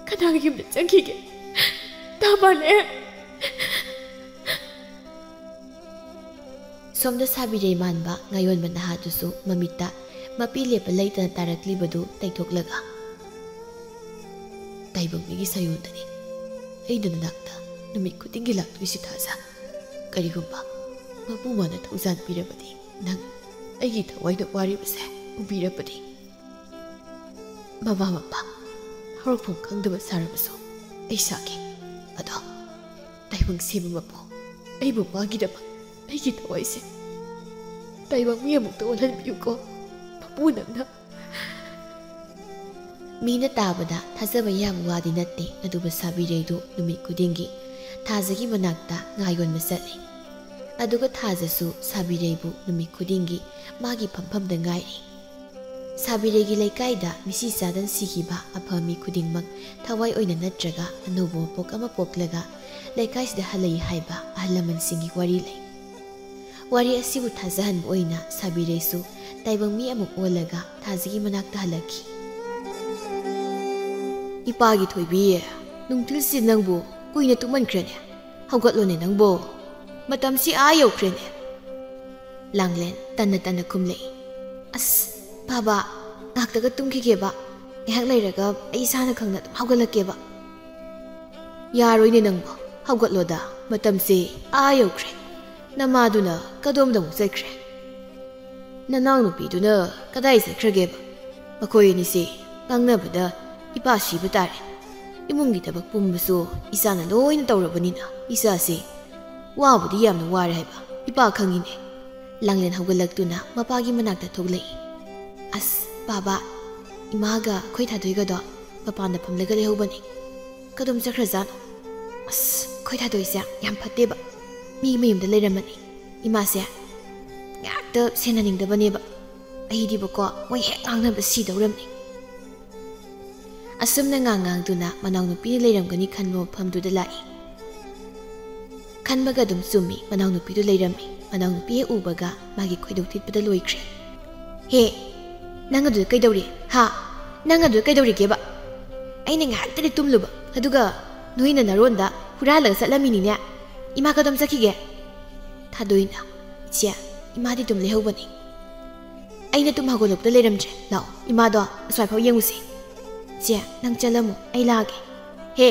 ꯀꯅꯥꯒꯤ ꯌꯨꯝꯗ ꯆꯪꯈꯤꯒꯦ? ꯇꯥ ꯃꯥꯂꯦꯝ!" ꯁꯣꯝꯗ ꯁꯥꯕꯤꯔꯩ ꯃꯥꯟꯕ ꯉꯥꯌꯣꯟꯕ ꯅꯍꯥꯗꯨꯁꯨ ꯃꯃꯤꯠꯇ ꯃꯄꯤ ꯂꯦꯞꯄ ꯂꯩꯇꯅ ꯇꯥꯔꯛꯂꯤꯕꯗꯨ ꯇꯩꯊꯣꯛꯂꯒ, "ꯇꯥꯏꯕꯪ ꯃꯤꯒꯤ ꯁꯥꯌꯣꯟꯗꯅꯤ ꯑꯩꯅ ꯅꯅꯥꯛꯇ ꯅꯨꯃꯤꯠ ꯈꯨꯗꯤꯡꯒꯤ ꯂꯥꯛꯇꯣꯏꯁꯤ ꯊꯥꯖ꯫ ꯀꯔꯤꯒꯨꯝꯕ ꯃꯄꯨ ꯃꯥꯅ ꯊꯧꯖꯥꯟ ꯄꯤꯔꯕꯗꯤ, ꯅꯪ ꯑꯩꯒꯤ ꯊꯋꯥꯏꯅ ꯋꯥꯔꯤꯕꯁꯦ ꯎꯕꯤꯔꯕꯗꯤ?" ꯃꯃꯥ ꯃꯄꯥ꯫ ꯍꯧꯔꯛꯐꯝ ꯈꯪꯗꯕ ꯁꯥꯔꯕꯁꯨ ꯑꯩ ꯁꯥꯒꯦ꯫ ꯑꯗꯣ ꯇꯥꯏꯕꯪ ꯁꯦꯝꯕ ꯃꯄꯨ, ꯑꯩꯕꯨ ꯃꯥꯒꯤꯗꯃꯛ ꯑꯩꯒꯤ ꯊꯋꯥꯏꯁꯦ ꯇꯥꯏꯕꯪ ꯃꯤ ꯑꯃꯨꯛꯇ ꯑꯣꯜꯍꯟꯕꯤꯌꯨꯀꯣ ꯃꯄꯨ ꯅꯪꯅ꯫ ꯃꯤꯅ ꯇꯥꯕꯗ ꯊꯥꯖꯕ ꯌꯥꯕ ꯋꯥꯗꯤ ꯅꯠꯇꯦ, ꯑꯗꯨꯕꯨ ꯁꯥꯕꯤꯔꯩꯗꯨ ꯅꯨꯃꯤꯠ ꯈꯨꯗꯤꯡꯒꯤ ꯊꯥꯖꯒꯤ ꯃꯅꯥꯛꯇ ꯉꯥ ꯌꯣꯟꯕ ꯆꯠꯂꯤ꯫ ꯑꯗꯨꯒ ꯊꯥꯖꯁꯨ ꯁꯥꯕꯤꯔꯩꯕꯨ ꯅꯨꯃꯤꯠ ꯈꯨꯗꯤꯡꯒꯤ ꯃꯥꯒꯤ ꯐꯝꯐꯝꯗ ꯉꯥꯏꯔꯤ꯫ ꯁꯥꯕꯤꯔꯩꯒꯤ ꯂꯩꯀꯥꯏꯗ ꯃꯤꯁꯤ ꯆꯥꯗꯅ ꯁꯤꯈꯤꯕ ꯑꯐ ꯃꯤ ꯈꯨꯗꯤꯡꯃꯛ ꯊꯋꯥꯏ ꯑꯣꯏꯅ ꯅꯠꯇ꯭ꯔꯒ ꯑꯅꯧꯕ ꯃꯄꯣꯛ ꯑꯃ ꯄꯣꯛꯂꯒ ꯂꯩꯀꯥꯏꯁꯤꯗ ꯍꯜꯂꯛꯏ ꯍꯥꯏꯕ ꯑꯍꯜ ꯂꯃꯟꯁꯤꯡꯒꯤ ꯋꯥꯔꯤ ꯂꯩ꯫ ꯋꯥꯔꯤ ꯑꯁꯤꯕꯨ ꯊꯥꯖꯍꯟꯕ ꯑꯣꯏꯅ ꯁꯥꯕꯤꯔꯩꯁꯨ ꯇꯥꯏꯕꯪ ꯃꯤ ꯑꯃꯨꯛ ꯑꯣꯜꯂꯒ ꯊꯥꯖꯒꯤ ꯃꯅꯥꯛꯇ ꯍꯜꯂꯛꯈꯤ꯫ "ꯏꯄꯥꯒꯤ ꯊꯣꯏꯕꯤ, ꯅꯨꯡꯊꯤꯜꯁꯤ ꯅꯪꯕꯨ ꯀꯨꯏꯅ ꯇꯨꯝꯍꯟꯈ꯭ꯔꯦꯅꯦ꯫ ꯍꯧꯒꯠꯂꯣꯅꯦ ꯅꯪꯕꯣ꯫ ꯃꯇꯝꯁꯤ ꯑꯥ ꯌꯧꯈ꯭ꯔꯦꯅꯦ꯫" ꯂꯥꯡꯂꯦꯟ ꯇꯟꯅ ꯇꯟꯅ ꯈꯨꯝꯂꯛꯏ꯫ "ꯑꯁ, ꯕꯥꯕꯥ, ꯉꯥꯏꯍꯥꯛꯇꯒ ꯇꯨꯝꯈꯤꯒꯦꯕ꯫ ꯉꯥꯏꯍꯥꯛ ꯂꯩꯔꯒ ꯑꯩ ꯏꯁꯥꯅ ꯈꯪꯅ ꯑꯗꯨꯝ ꯍꯧꯒꯠꯂꯛꯀꯦꯕ꯫" "ꯌꯥꯔꯣꯏꯅꯦ ꯅꯪꯕꯣ, ꯍꯧꯒꯠꯂꯣꯗ, ꯃꯇꯝꯁꯦ ꯑꯥ ꯌꯧꯈ꯭ꯔꯦ꯫ ꯅꯃꯥꯗꯨꯅ ꯀꯗꯣꯝꯗ ꯑꯃꯨꯛ ꯆꯠꯈ꯭ꯔꯦ?" "ꯅꯅꯥꯎꯅꯨꯄꯤꯗꯨꯅ ꯀꯗꯥꯏ ꯆꯠꯈ꯭ꯔꯒꯦꯕ? ꯃꯈꯣꯏ ꯑꯅꯤꯁꯦ ꯉꯥꯡꯅꯕꯗ ꯏꯄꯥ ꯁꯤꯕ ꯇꯥꯔꯦ꯫ ꯏꯃꯨꯡꯒꯤ ꯊꯕꯛ ꯄꯨꯝꯕꯁꯨ ꯏꯆꯥꯅ ꯂꯣꯏꯅ ꯇꯧꯔꯕꯅꯤꯅ ꯏꯆꯥꯁꯦ ꯋꯥꯕꯨꯗꯤ ꯌꯥꯝꯅ ꯋꯥꯔꯦ ꯍꯥꯏꯕ ꯏꯄꯥ ꯈꯪꯉꯤꯅꯦ꯫" ꯂꯥꯡꯂꯦꯟ ꯍꯧꯒꯠꯂꯛꯇꯨꯅ ꯃꯄꯥꯒꯤ ꯃꯅꯥꯛꯇ ꯊꯣꯛꯂꯛꯏ꯫ "ꯑꯁ, ꯕꯥꯕꯥ, ꯏꯃꯥꯒ ꯑꯩꯈꯣꯏ ꯊꯥꯗꯣꯏꯒꯗꯣ ꯃꯄꯥꯟꯗ ꯐꯝꯂꯒ ꯂꯩꯍꯧꯕꯅꯤ꯫ ꯀꯗꯣꯝ ꯆꯠꯈ꯭ꯔꯖꯥꯠꯅꯣ? ꯑꯁ, ꯑꯩꯈꯣꯏ ꯊꯥꯗꯣꯏꯁꯦ ꯌꯥꯝ ꯐꯠꯇꯦꯕ꯫ ꯃꯤ ꯃꯌꯨꯝꯗ ꯂꯩꯔꯝꯃꯅꯤ꯫ ꯏꯃꯥꯁꯦ ꯉꯥꯏꯍꯥꯛꯇ ꯁꯦꯟꯅꯅꯤꯡꯗꯕꯅꯦꯕ꯫ ꯑꯩꯗꯤꯕꯀꯣ, ꯃꯣꯏ ꯍꯦꯛ ꯉꯥꯡꯅꯕ ꯁꯤꯗꯧꯔꯝꯅꯤ꯫" ꯑꯁꯨꯝꯅ ꯉꯥꯡ ꯉꯥꯡꯗꯨꯅ ꯃꯅꯥꯎꯅꯨꯄꯤꯅ ꯂꯩꯔꯝꯒꯅꯤ ꯈꯟꯕ ꯃꯐꯝꯗꯨꯗ ꯂꯥꯛꯏ꯫ ꯈꯟꯕꯒ ꯑꯗꯨꯝ ꯆꯨꯝꯃꯤ, ꯃꯅꯥꯎꯅꯨꯄꯤꯗꯨ ꯂꯩꯔꯝꯃꯤ꯫ ꯃꯅꯥꯎꯅꯨꯄꯤ ꯍꯦꯛ ꯎꯕꯒ ꯃꯥꯒꯤ ꯈꯣꯏꯗꯧ ꯊꯤꯠꯄꯗ ꯂꯣꯏꯈ꯭ꯔꯦ꯫ "ꯍꯦ, ꯅꯪ ꯑꯗꯨꯗ ꯀꯩꯗꯧꯔꯤ? ꯍꯥ? ꯅꯪ ꯑꯗꯨꯗ ꯀꯩꯗꯧꯔꯤꯒꯦꯕ? ꯑꯩꯅ ꯉꯥꯏꯍꯥꯛꯇꯗꯤ ꯇꯨꯝꯂꯨꯕ, ꯑꯗꯨꯒ ꯅꯣꯏꯅ ꯅꯔꯣꯟꯗ ꯍꯨꯔꯥꯜꯂꯒ ꯆꯠꯂꯝꯃꯤꯅꯤꯅꯦ꯫ ꯏꯃꯥ ꯀꯗꯣꯝ ꯆꯠꯈꯤꯒꯦ?" ꯊꯥꯗꯣꯏꯅ, "ꯏꯆꯦ, ꯏꯃꯥꯗꯤ ꯑꯗꯨꯝ ꯂꯩꯍꯧꯕꯅꯤ꯫ ꯑꯩꯅ ꯇꯨꯝ ꯍꯧꯒꯠꯂꯛꯄꯗ ꯂꯩꯔꯝꯗ꯭ꯔꯦ꯫ ꯂꯥꯛꯑꯣ, ꯏꯃꯥꯗꯣ ꯑꯁ꯭ꯋꯥꯏꯐꯥꯎ ꯌꯦꯡꯉꯨꯁꯦ꯫ ꯏꯆꯦ, ꯅꯪ ꯆꯠꯂꯝꯃꯣ, ꯑꯩ ꯂꯥꯛꯑꯒꯦ꯫ ꯍꯦ,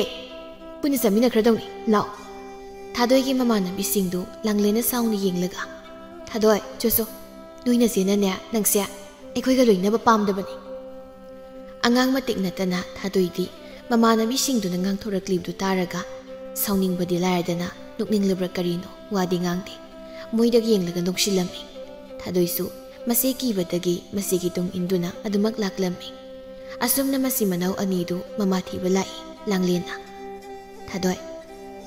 ꯄꯨꯟꯅ ꯆꯠꯃꯤꯟꯅꯈ꯭ꯔꯗꯧꯅꯤ, ꯂꯥꯛꯑꯣ꯫" ꯊꯥꯗꯣꯏꯒꯤ ꯃꯃꯥꯟꯅꯕꯤꯁꯤꯡꯗꯨ ꯂꯥꯡꯂꯦꯟꯅ ꯁꯥꯎꯅ ꯌꯦꯡꯂꯒ, "ꯊꯥꯗꯣꯏ, ꯆꯣ ꯆꯣ, ꯅꯣꯏ ꯅꯆꯦꯅꯅꯦ ꯅꯪꯁꯦ ꯑꯩꯈꯣꯏꯒ ꯂꯣꯏꯅꯕ ꯄꯥꯝꯗꯕꯅꯤ꯫" ꯑꯉꯥꯡ ꯃꯇꯤꯛ ꯅꯠꯇꯅ ꯊꯥꯗꯣꯏꯗꯤ ꯃꯃꯥꯟꯅꯕꯤꯁꯤꯡꯗꯨꯅ ꯉꯥꯡꯊꯣꯔꯛꯂꯤꯕꯗꯨ ꯇꯥꯔꯒ ꯁꯥꯎꯅꯤꯡꯕꯗꯤ ꯂꯥꯏꯔꯗꯅ ꯅꯣꯛꯅꯤꯡꯂꯕ꯭ꯔꯥ ꯀꯔꯤꯅꯣ ꯋꯥꯗꯤ ꯉꯥꯡꯗꯦ꯫ ꯃꯣꯏꯗ ꯌꯦꯡꯂꯒ ꯅꯣꯛꯁꯤꯜꯂꯝꯃꯤ꯫ ꯊꯥꯗꯣꯏꯁꯨ ꯃꯁꯦ ꯀꯤꯕꯗꯒꯤ ꯃꯁꯤꯒꯤ ꯇꯨꯡ ꯏꯟꯗꯨꯅ ꯑꯗꯨꯃꯛ ꯂꯥꯛꯂꯝꯃꯤ꯫ ꯑꯁꯨꯝꯅ ꯃꯁꯤ ꯃꯅꯥꯎ ꯑꯅꯤꯗꯨ ꯃꯃꯥ ꯊꯤꯕ ꯂꯥꯛꯏ ꯂꯥꯡꯂꯦꯟꯅ꯫ "ꯊꯥꯗꯣꯏ,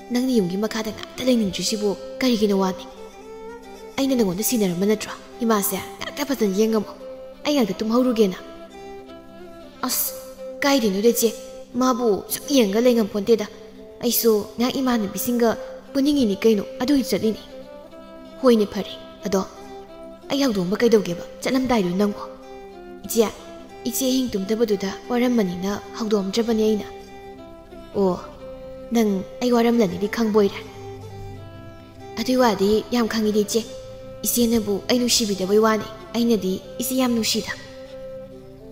ꯅꯪꯅ ꯌꯨꯝꯒꯤ ꯃꯈꯥꯗ ꯉꯥꯛꯇ ꯂꯩꯅꯤꯡꯗ꯭ꯔꯤꯁꯤꯕꯨ ꯀꯔꯤꯒꯤꯅꯣ ꯋꯥꯅꯤ? ꯑꯩꯅ ꯅꯉꯣꯟꯗ ꯁꯤꯟꯅꯔꯝꯕ ꯅꯠꯇ꯭ꯔꯣ? ꯏꯃꯥꯁꯦ ꯉꯥꯛꯇ ꯐꯖꯅ ꯌꯦꯡꯉꯝꯃꯣ, ꯑꯩ ꯉꯥꯛꯇ ꯇꯨꯝꯍꯧꯔꯨꯒꯦꯅ?" "ꯑꯁ, ꯀꯥꯏꯗꯩꯅꯣꯗ ꯏꯆꯦ, ꯃꯥꯕꯨ ꯁꯨꯝ ꯌꯦꯡꯉꯒ ꯂꯩ ꯉꯝꯄꯣꯟꯇꯦꯗ꯫ ꯑꯩꯁꯨ ꯉꯥꯏꯍꯥꯛ ꯏꯃꯥꯟꯅꯕꯤꯁꯤꯡꯒ ꯄꯨꯅꯤꯡꯉꯤꯅꯤ ꯀꯩꯅꯣ, ꯑꯗꯨꯒꯤ ꯆꯠꯂꯤꯅꯤ꯫" "ꯍꯣꯏꯅꯦ, ꯐꯔꯦ꯫ ꯑꯗꯣ ꯑꯩ ꯍꯧꯗꯣꯛꯑꯝꯕ ꯀꯩꯗꯧꯒꯦꯕ ꯆꯠꯂꯝꯗꯥꯏꯗꯨ ꯅꯪꯕꯣ?" "ꯏꯆꯦ, ꯏꯆꯦ ꯑꯍꯤꯡ ꯇꯨꯝꯗꯕꯗꯨꯗ ꯋꯥꯔꯝꯃꯅꯤꯅ ꯍꯧꯗꯣꯛꯑꯝꯗ꯭ꯔꯕꯅꯦ ꯑꯩꯅ꯫" "ꯑꯣ, ꯅꯪ ꯑꯩ ꯋꯥꯔꯝꯂꯅꯤꯗꯤ ꯈꯪꯕꯣꯏꯔꯦ?" "ꯑꯗꯨꯏ ꯋꯥꯗꯤ ꯌꯥꯝ ꯈꯪꯉꯤꯗꯤ ꯏꯆꯦ꯫ ꯏꯆꯦꯅꯕꯨ ꯑꯩ ꯅꯨꯡꯁꯤꯕꯤꯗꯕꯩ ꯋꯥꯅꯤ, ꯑꯩꯅꯗꯤ ꯏꯆꯦ ꯌꯥꯝ ꯅꯨꯡꯁꯤꯗ꯫"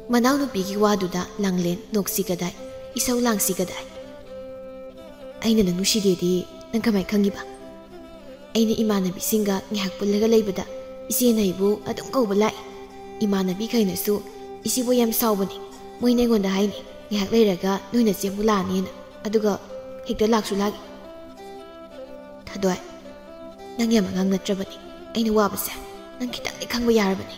ꯃꯅꯥꯎꯅꯨꯄꯤꯒꯤ ꯋꯥꯗꯨꯗ ꯂꯥꯡꯂꯦꯟ ꯅꯣꯛꯁꯤ ꯀꯗꯥꯏ, ꯏꯁꯧ ꯂꯥꯡꯁꯤ ꯀꯗꯥꯏ꯫ "ꯑꯩꯅ ꯅꯪ ꯅꯨꯡꯁꯤꯗꯦꯗꯤ ꯅꯪ ꯀꯃꯥꯏ ꯈꯪꯉꯤꯕ?" "ꯑꯩꯅ ꯏꯃꯥꯟꯅꯕꯤꯁꯤꯡꯒ ꯉꯥꯏꯍꯥꯛ ꯄꯨꯜꯂꯒ ꯂꯩꯕꯗ ꯏꯆꯦꯅ ꯑꯩꯕꯨ ꯑꯗꯨꯝ ꯀꯧꯕ ꯂꯥꯛꯏ꯫ ꯏꯃꯥꯟꯅꯕꯤꯈꯩꯅꯁꯨ ꯏꯆꯦꯕꯨ ꯌꯥꯝ ꯁꯥꯎꯕꯅꯤ꯫ ꯃꯣꯏꯅ ꯑꯩꯉꯣꯟꯗ ꯍꯥꯏꯅꯤ, ꯉꯥꯏꯍꯥꯛ ꯂꯩꯔꯒ ꯅꯣꯏ ꯅꯆꯦ ꯑꯃꯨꯛ ꯂꯥꯛꯑꯅꯤꯅ꯫ ꯑꯗꯨꯒ ꯍꯦꯛꯇ ꯂꯥꯛꯁꯨ ꯂꯥꯛꯏ꯫" "ꯊꯥꯗꯣꯏ, ꯅꯪ ꯌꯥꯝ ꯑꯉꯥꯡ ꯅꯠꯇ꯭ꯔꯕꯅꯤ꯫ ꯑꯩꯅ ꯋꯥꯕꯁꯦ ꯅꯪ ꯈꯤꯇꯪꯗꯤ ꯈꯪꯕ ꯌꯥꯔꯕꯅꯤ꯫"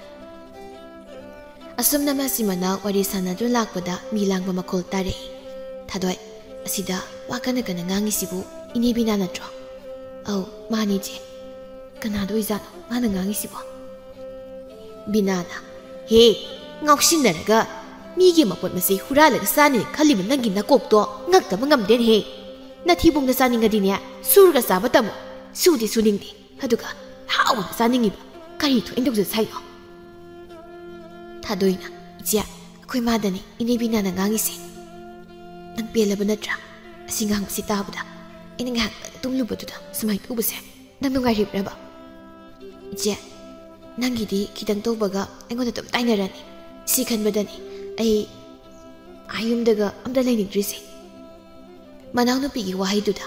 ꯑꯁꯨꯝꯅ ꯃꯆꯤꯟ ꯃꯅꯥꯎ ꯋꯥꯔꯤ ꯁꯥꯟꯅꯗꯨꯅ ꯂꯥꯛꯄꯗ ꯃꯤ ꯂꯥꯡꯕ ꯃꯈꯣꯜ ꯇꯥꯔꯛꯏ꯫ "ꯊꯥꯗꯣꯏ, ꯑꯁꯤꯗ ꯋꯥ ꯀꯟꯅ ꯀꯟꯅ ꯉꯥꯡꯉꯤꯁꯤꯕꯨ ꯏꯅꯦ ꯕꯤꯅꯥ ꯅꯠꯇ꯭ꯔꯣ?" "ꯑꯧ, ꯃꯥꯅꯤ ꯏꯆꯦ꯫ ꯀꯅꯥꯗ ꯑꯣꯏꯖꯥꯠꯅꯣ ꯃꯥꯅ ꯉꯥꯡꯉꯤꯁꯤꯕꯣ?" ꯕꯤꯅꯥꯅ, "ꯍꯦ, ꯉꯥꯎꯁꯤꯟꯅꯔꯒ ꯃꯤꯒꯤ ꯃꯄꯣꯠ ꯃꯆꯩ ꯍꯨꯔꯥꯜꯂꯒ ꯆꯥꯅꯤꯅ ꯈꯜꯂꯤꯕ ꯅꯪꯒꯤ ꯅꯀꯣꯛꯇꯣ ꯉꯛꯇꯕ ꯉꯝꯗꯦꯅꯦꯍꯦ꯫ ꯅꯊꯤꯕꯣꯡꯗ ꯆꯥꯅꯤꯡꯉꯗꯤꯅꯦ, ꯁꯨꯔꯒ ꯆꯥꯕ ꯇꯝꯃꯣ꯫ ꯁꯨꯗꯤ ꯁꯨꯅꯤꯡꯗꯦ, ꯑꯗꯨꯒ ꯍꯥꯎꯅ ꯆꯥꯅꯤꯡꯉꯤꯕ꯫ ꯀꯔꯤ ꯊꯣꯛꯏꯟ ꯇꯧꯖ ꯁꯥꯏꯅꯣ?" ꯊꯥꯗꯣꯏꯅ, "ꯏꯆꯦ, ꯑꯩꯈꯣꯏ ꯃꯥꯗꯅꯤ ꯏꯅꯦ ꯕꯤꯅꯥꯅ ꯉꯥꯡꯉꯤꯁꯦ꯫ ꯅꯪ ꯄꯦꯜꯂꯕ ꯅꯠꯇ꯭ꯔꯥ? ꯑꯁꯤ ꯉꯥꯡꯕꯁꯤ ꯇꯥꯕꯗ ꯑꯩꯅ ꯉꯥꯏꯍꯥꯛꯇꯪ ꯇꯨꯝꯂꯨꯕꯗꯨꯗ ꯁꯨꯃꯥꯏꯅ ꯇꯧꯕꯁꯦ ꯅꯪ ꯅꯨꯡꯉꯥꯏꯔꯤꯕ꯭ꯔꯕ?" "ꯏꯆꯦ, ꯅꯪꯒꯤꯗꯤ ꯈꯤꯇꯪ ꯇꯧꯕꯒ ꯑꯩꯉꯣꯟꯗ ꯑꯗꯨꯝ ꯇꯥꯏꯅꯔꯅꯤ꯫ ꯁꯤ ꯈꯟꯕꯗꯅꯤ ꯑꯩ ꯑꯥ ꯌꯨꯝꯗꯒ ꯑꯝꯇ ꯂꯩꯅꯤꯡꯗ꯭ꯔꯤꯁꯦ꯫" ꯃꯅꯥꯎꯅꯨꯄꯤꯒꯤ ꯋꯥꯍꯩꯗꯨꯗ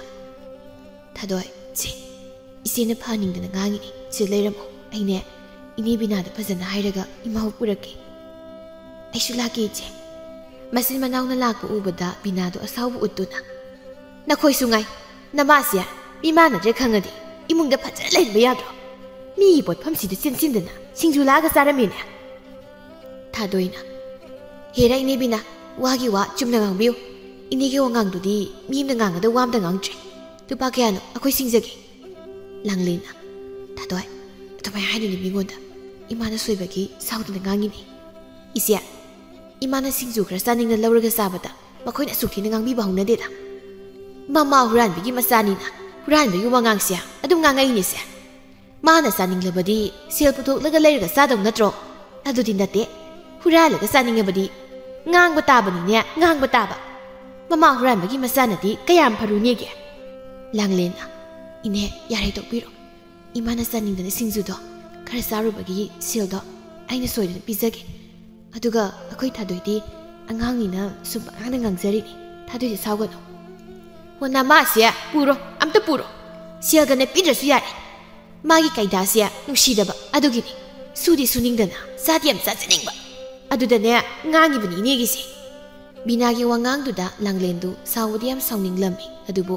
ꯊꯥꯗꯣꯏ, "ꯁꯦ, ꯏꯆꯦꯅ ꯐꯍꯟꯅꯤꯡꯗꯅ ꯉꯥꯡꯉꯤꯅꯦ꯫ ꯁꯤꯗ ꯂꯩꯔꯝꯃꯣ꯫ ꯑꯩꯅꯦ, ꯏꯅꯦ ꯕꯤꯅꯥꯗ ꯐꯖꯅ ꯍꯥꯏꯔꯒ ꯏꯃꯥꯕꯨ ꯄꯨꯔꯛꯀꯦ꯫" "ꯑꯩꯁꯨ ꯂꯥꯛꯀꯦ, ꯏꯆꯦ꯫" ꯃꯆꯤꯟ ꯃꯅꯥꯎꯅ ꯂꯥꯛꯄ ꯎꯕꯗ ꯕꯤꯅꯥꯗꯣ ꯑꯁꯥꯎꯕ ꯎꯠꯇꯨꯅ, "ꯅꯈꯣꯏꯁꯨ ꯉꯥꯏ, ꯅꯃꯥꯁꯦ ꯃꯤ ꯃꯥꯟꯅꯗ꯭ꯔꯦ ꯈꯪꯉꯗꯤ ꯏꯃꯨꯡꯗ ꯐꯖꯅ ꯂꯩꯕ ꯌꯥꯗ꯭ꯔꯣ? ꯃꯤꯒꯤ ꯄꯣꯠꯐꯝꯁꯤꯗ ꯆꯦꯟꯁꯤꯟꯗꯅ ꯁꯤꯡꯖꯨ ꯂꯥꯛꯑꯒ ꯆꯥꯔꯝꯃꯤꯅꯦ"꯫ ꯊꯥꯗꯣꯏꯅ, "ꯍꯦꯔꯥ ꯏꯅꯦ ꯕꯤꯅꯥ, ꯋꯥꯒꯤ ꯋꯥ ꯆꯨꯝꯅ ꯉꯥꯡꯕꯤꯌꯨ꯫ ꯏꯅꯦꯒꯤ ꯋꯥꯉꯥꯡꯗꯨꯗꯤ ꯃꯤ ꯑꯃꯅ ꯉꯥꯡꯒꯗꯕ ꯋꯥ ꯑꯝꯇ ꯉꯥꯡꯗ꯭ꯔꯦ꯫ ꯂꯨꯄꯥ ꯀꯌꯥꯅꯣ ꯑꯩꯈꯣꯏ ꯁꯤꯡꯖꯒꯦ"꯫ ꯂꯥꯡꯂꯦꯟꯅ, "ꯊꯥꯗꯣꯏ, ꯑꯗꯨꯃꯥꯏꯅ ꯍꯥꯏꯅꯨꯅꯦ ꯃꯤꯉꯣꯟꯗ꯫ ꯏꯃꯥꯅ ꯁꯣꯏꯕꯒꯤ ꯁꯥꯎꯗꯅ ꯉꯥꯡꯉꯤꯅꯦ꯫ ꯏꯆꯦ, ꯏꯃꯥꯅ ꯁꯤꯡꯖꯨ ꯈꯔ ꯆꯥꯅꯤꯡꯅ ꯂꯧꯔꯒ ꯆꯥꯕꯗ ꯃꯈꯣꯏꯅ ꯑꯁꯨꯛ ꯊꯤꯅ ꯉꯥꯡꯕꯤꯕ ꯍꯧꯅꯗꯦꯗ꯫ ꯃꯃꯥ ꯍꯨꯔꯥꯟꯕꯤꯒꯤ ꯃꯆꯥꯅꯤꯅ ꯍꯨꯔꯥꯟꯕꯒꯤ ꯋꯥꯉꯥꯡꯁꯦ ꯑꯗꯨꯝ ꯉꯥꯡꯉꯛꯏꯅꯦꯁꯦ꯫ ꯃꯥꯅ ꯆꯥꯅꯤꯡꯂꯕꯗꯤ ꯁꯦꯜ ꯄꯨꯊꯣꯛꯂꯒ ꯂꯩꯔꯒ ꯆꯥꯗꯧ ꯅꯠꯇ꯭ꯔꯣ? ꯑꯗꯨꯗꯤ ꯅꯠꯇꯦ, ꯍꯨꯔꯥꯜꯂꯒ ꯆꯥꯅꯤꯡꯉꯕꯗꯤ ꯉꯥꯡꯕ ꯇꯥꯕꯅꯤꯅꯦ, ꯉꯥꯡꯕ ꯇꯥꯕ꯫ ꯃꯃꯥ ꯍꯨꯔꯥꯟꯕꯒꯤ ꯃꯆꯥꯅꯗꯤ ꯀꯌꯥꯝ ꯐꯔꯨꯅꯦꯒꯦ?" ꯂꯥꯡꯂꯦꯟꯅ, "ꯏꯅꯦ, ꯌꯥꯔꯦ, ꯇꯣꯛꯄꯤꯔꯣ꯫ ꯏꯃꯥꯅ ꯆꯥꯅꯤꯡꯗꯅ ꯁꯤꯡꯖꯨꯗꯣ ꯈꯔ ꯆꯥꯔꯨꯕꯒꯤ ꯁꯦꯜꯗꯣ ꯑꯩꯅ ꯁꯣꯏꯗꯅ ꯄꯤꯖꯒꯦ꯫ ꯑꯗꯨꯒ ꯑꯩꯈꯣꯏ ꯊꯥꯗꯣꯏꯗꯤ ꯑꯉꯥꯡꯅꯤꯅ ꯁꯨꯝ ꯄꯉꯥꯡꯗ ꯉꯥꯡꯖꯔꯤꯅꯤ꯫ ꯊꯥꯗꯣꯏꯗꯤ ꯁꯥꯎꯒꯅꯨ"꯫ "ꯍꯣ, ꯅꯃꯥꯁꯦ ꯄꯨꯔꯣ, ꯑꯝꯇ ꯄꯨꯔꯣ꯫ ꯁꯦꯜꯒꯅꯦ ꯄꯤꯗ꯭ꯔꯁꯨ ꯌꯥꯔꯦ꯫ ꯃꯥꯒꯤ ꯀꯥꯏꯗꯥꯁꯦ ꯅꯨꯡꯁꯤꯗꯕ ꯑꯗꯨꯒꯤꯅꯤ꯫ ꯁꯨꯗꯤ ꯁꯨꯅꯤꯡꯗꯅ, ꯆꯥꯗꯤ ꯌꯥꯝ ꯆꯥꯖꯅꯤꯡꯕ꯫ ꯑꯗꯨꯗꯅꯦ ꯉꯥꯡꯉꯤꯕꯅꯤ ꯏꯅꯦꯒꯤꯁꯦ"꯫ ꯕꯤꯅꯥꯒꯤ ꯋꯥꯉꯥꯡꯗꯨꯗ ꯂꯥꯡꯂꯦꯟꯗꯨ ꯁꯥꯎꯕꯗꯤ ꯌꯥꯝ ꯁꯥꯎꯅꯤꯡꯂꯝꯃꯤ, ꯑꯗꯨꯕꯨ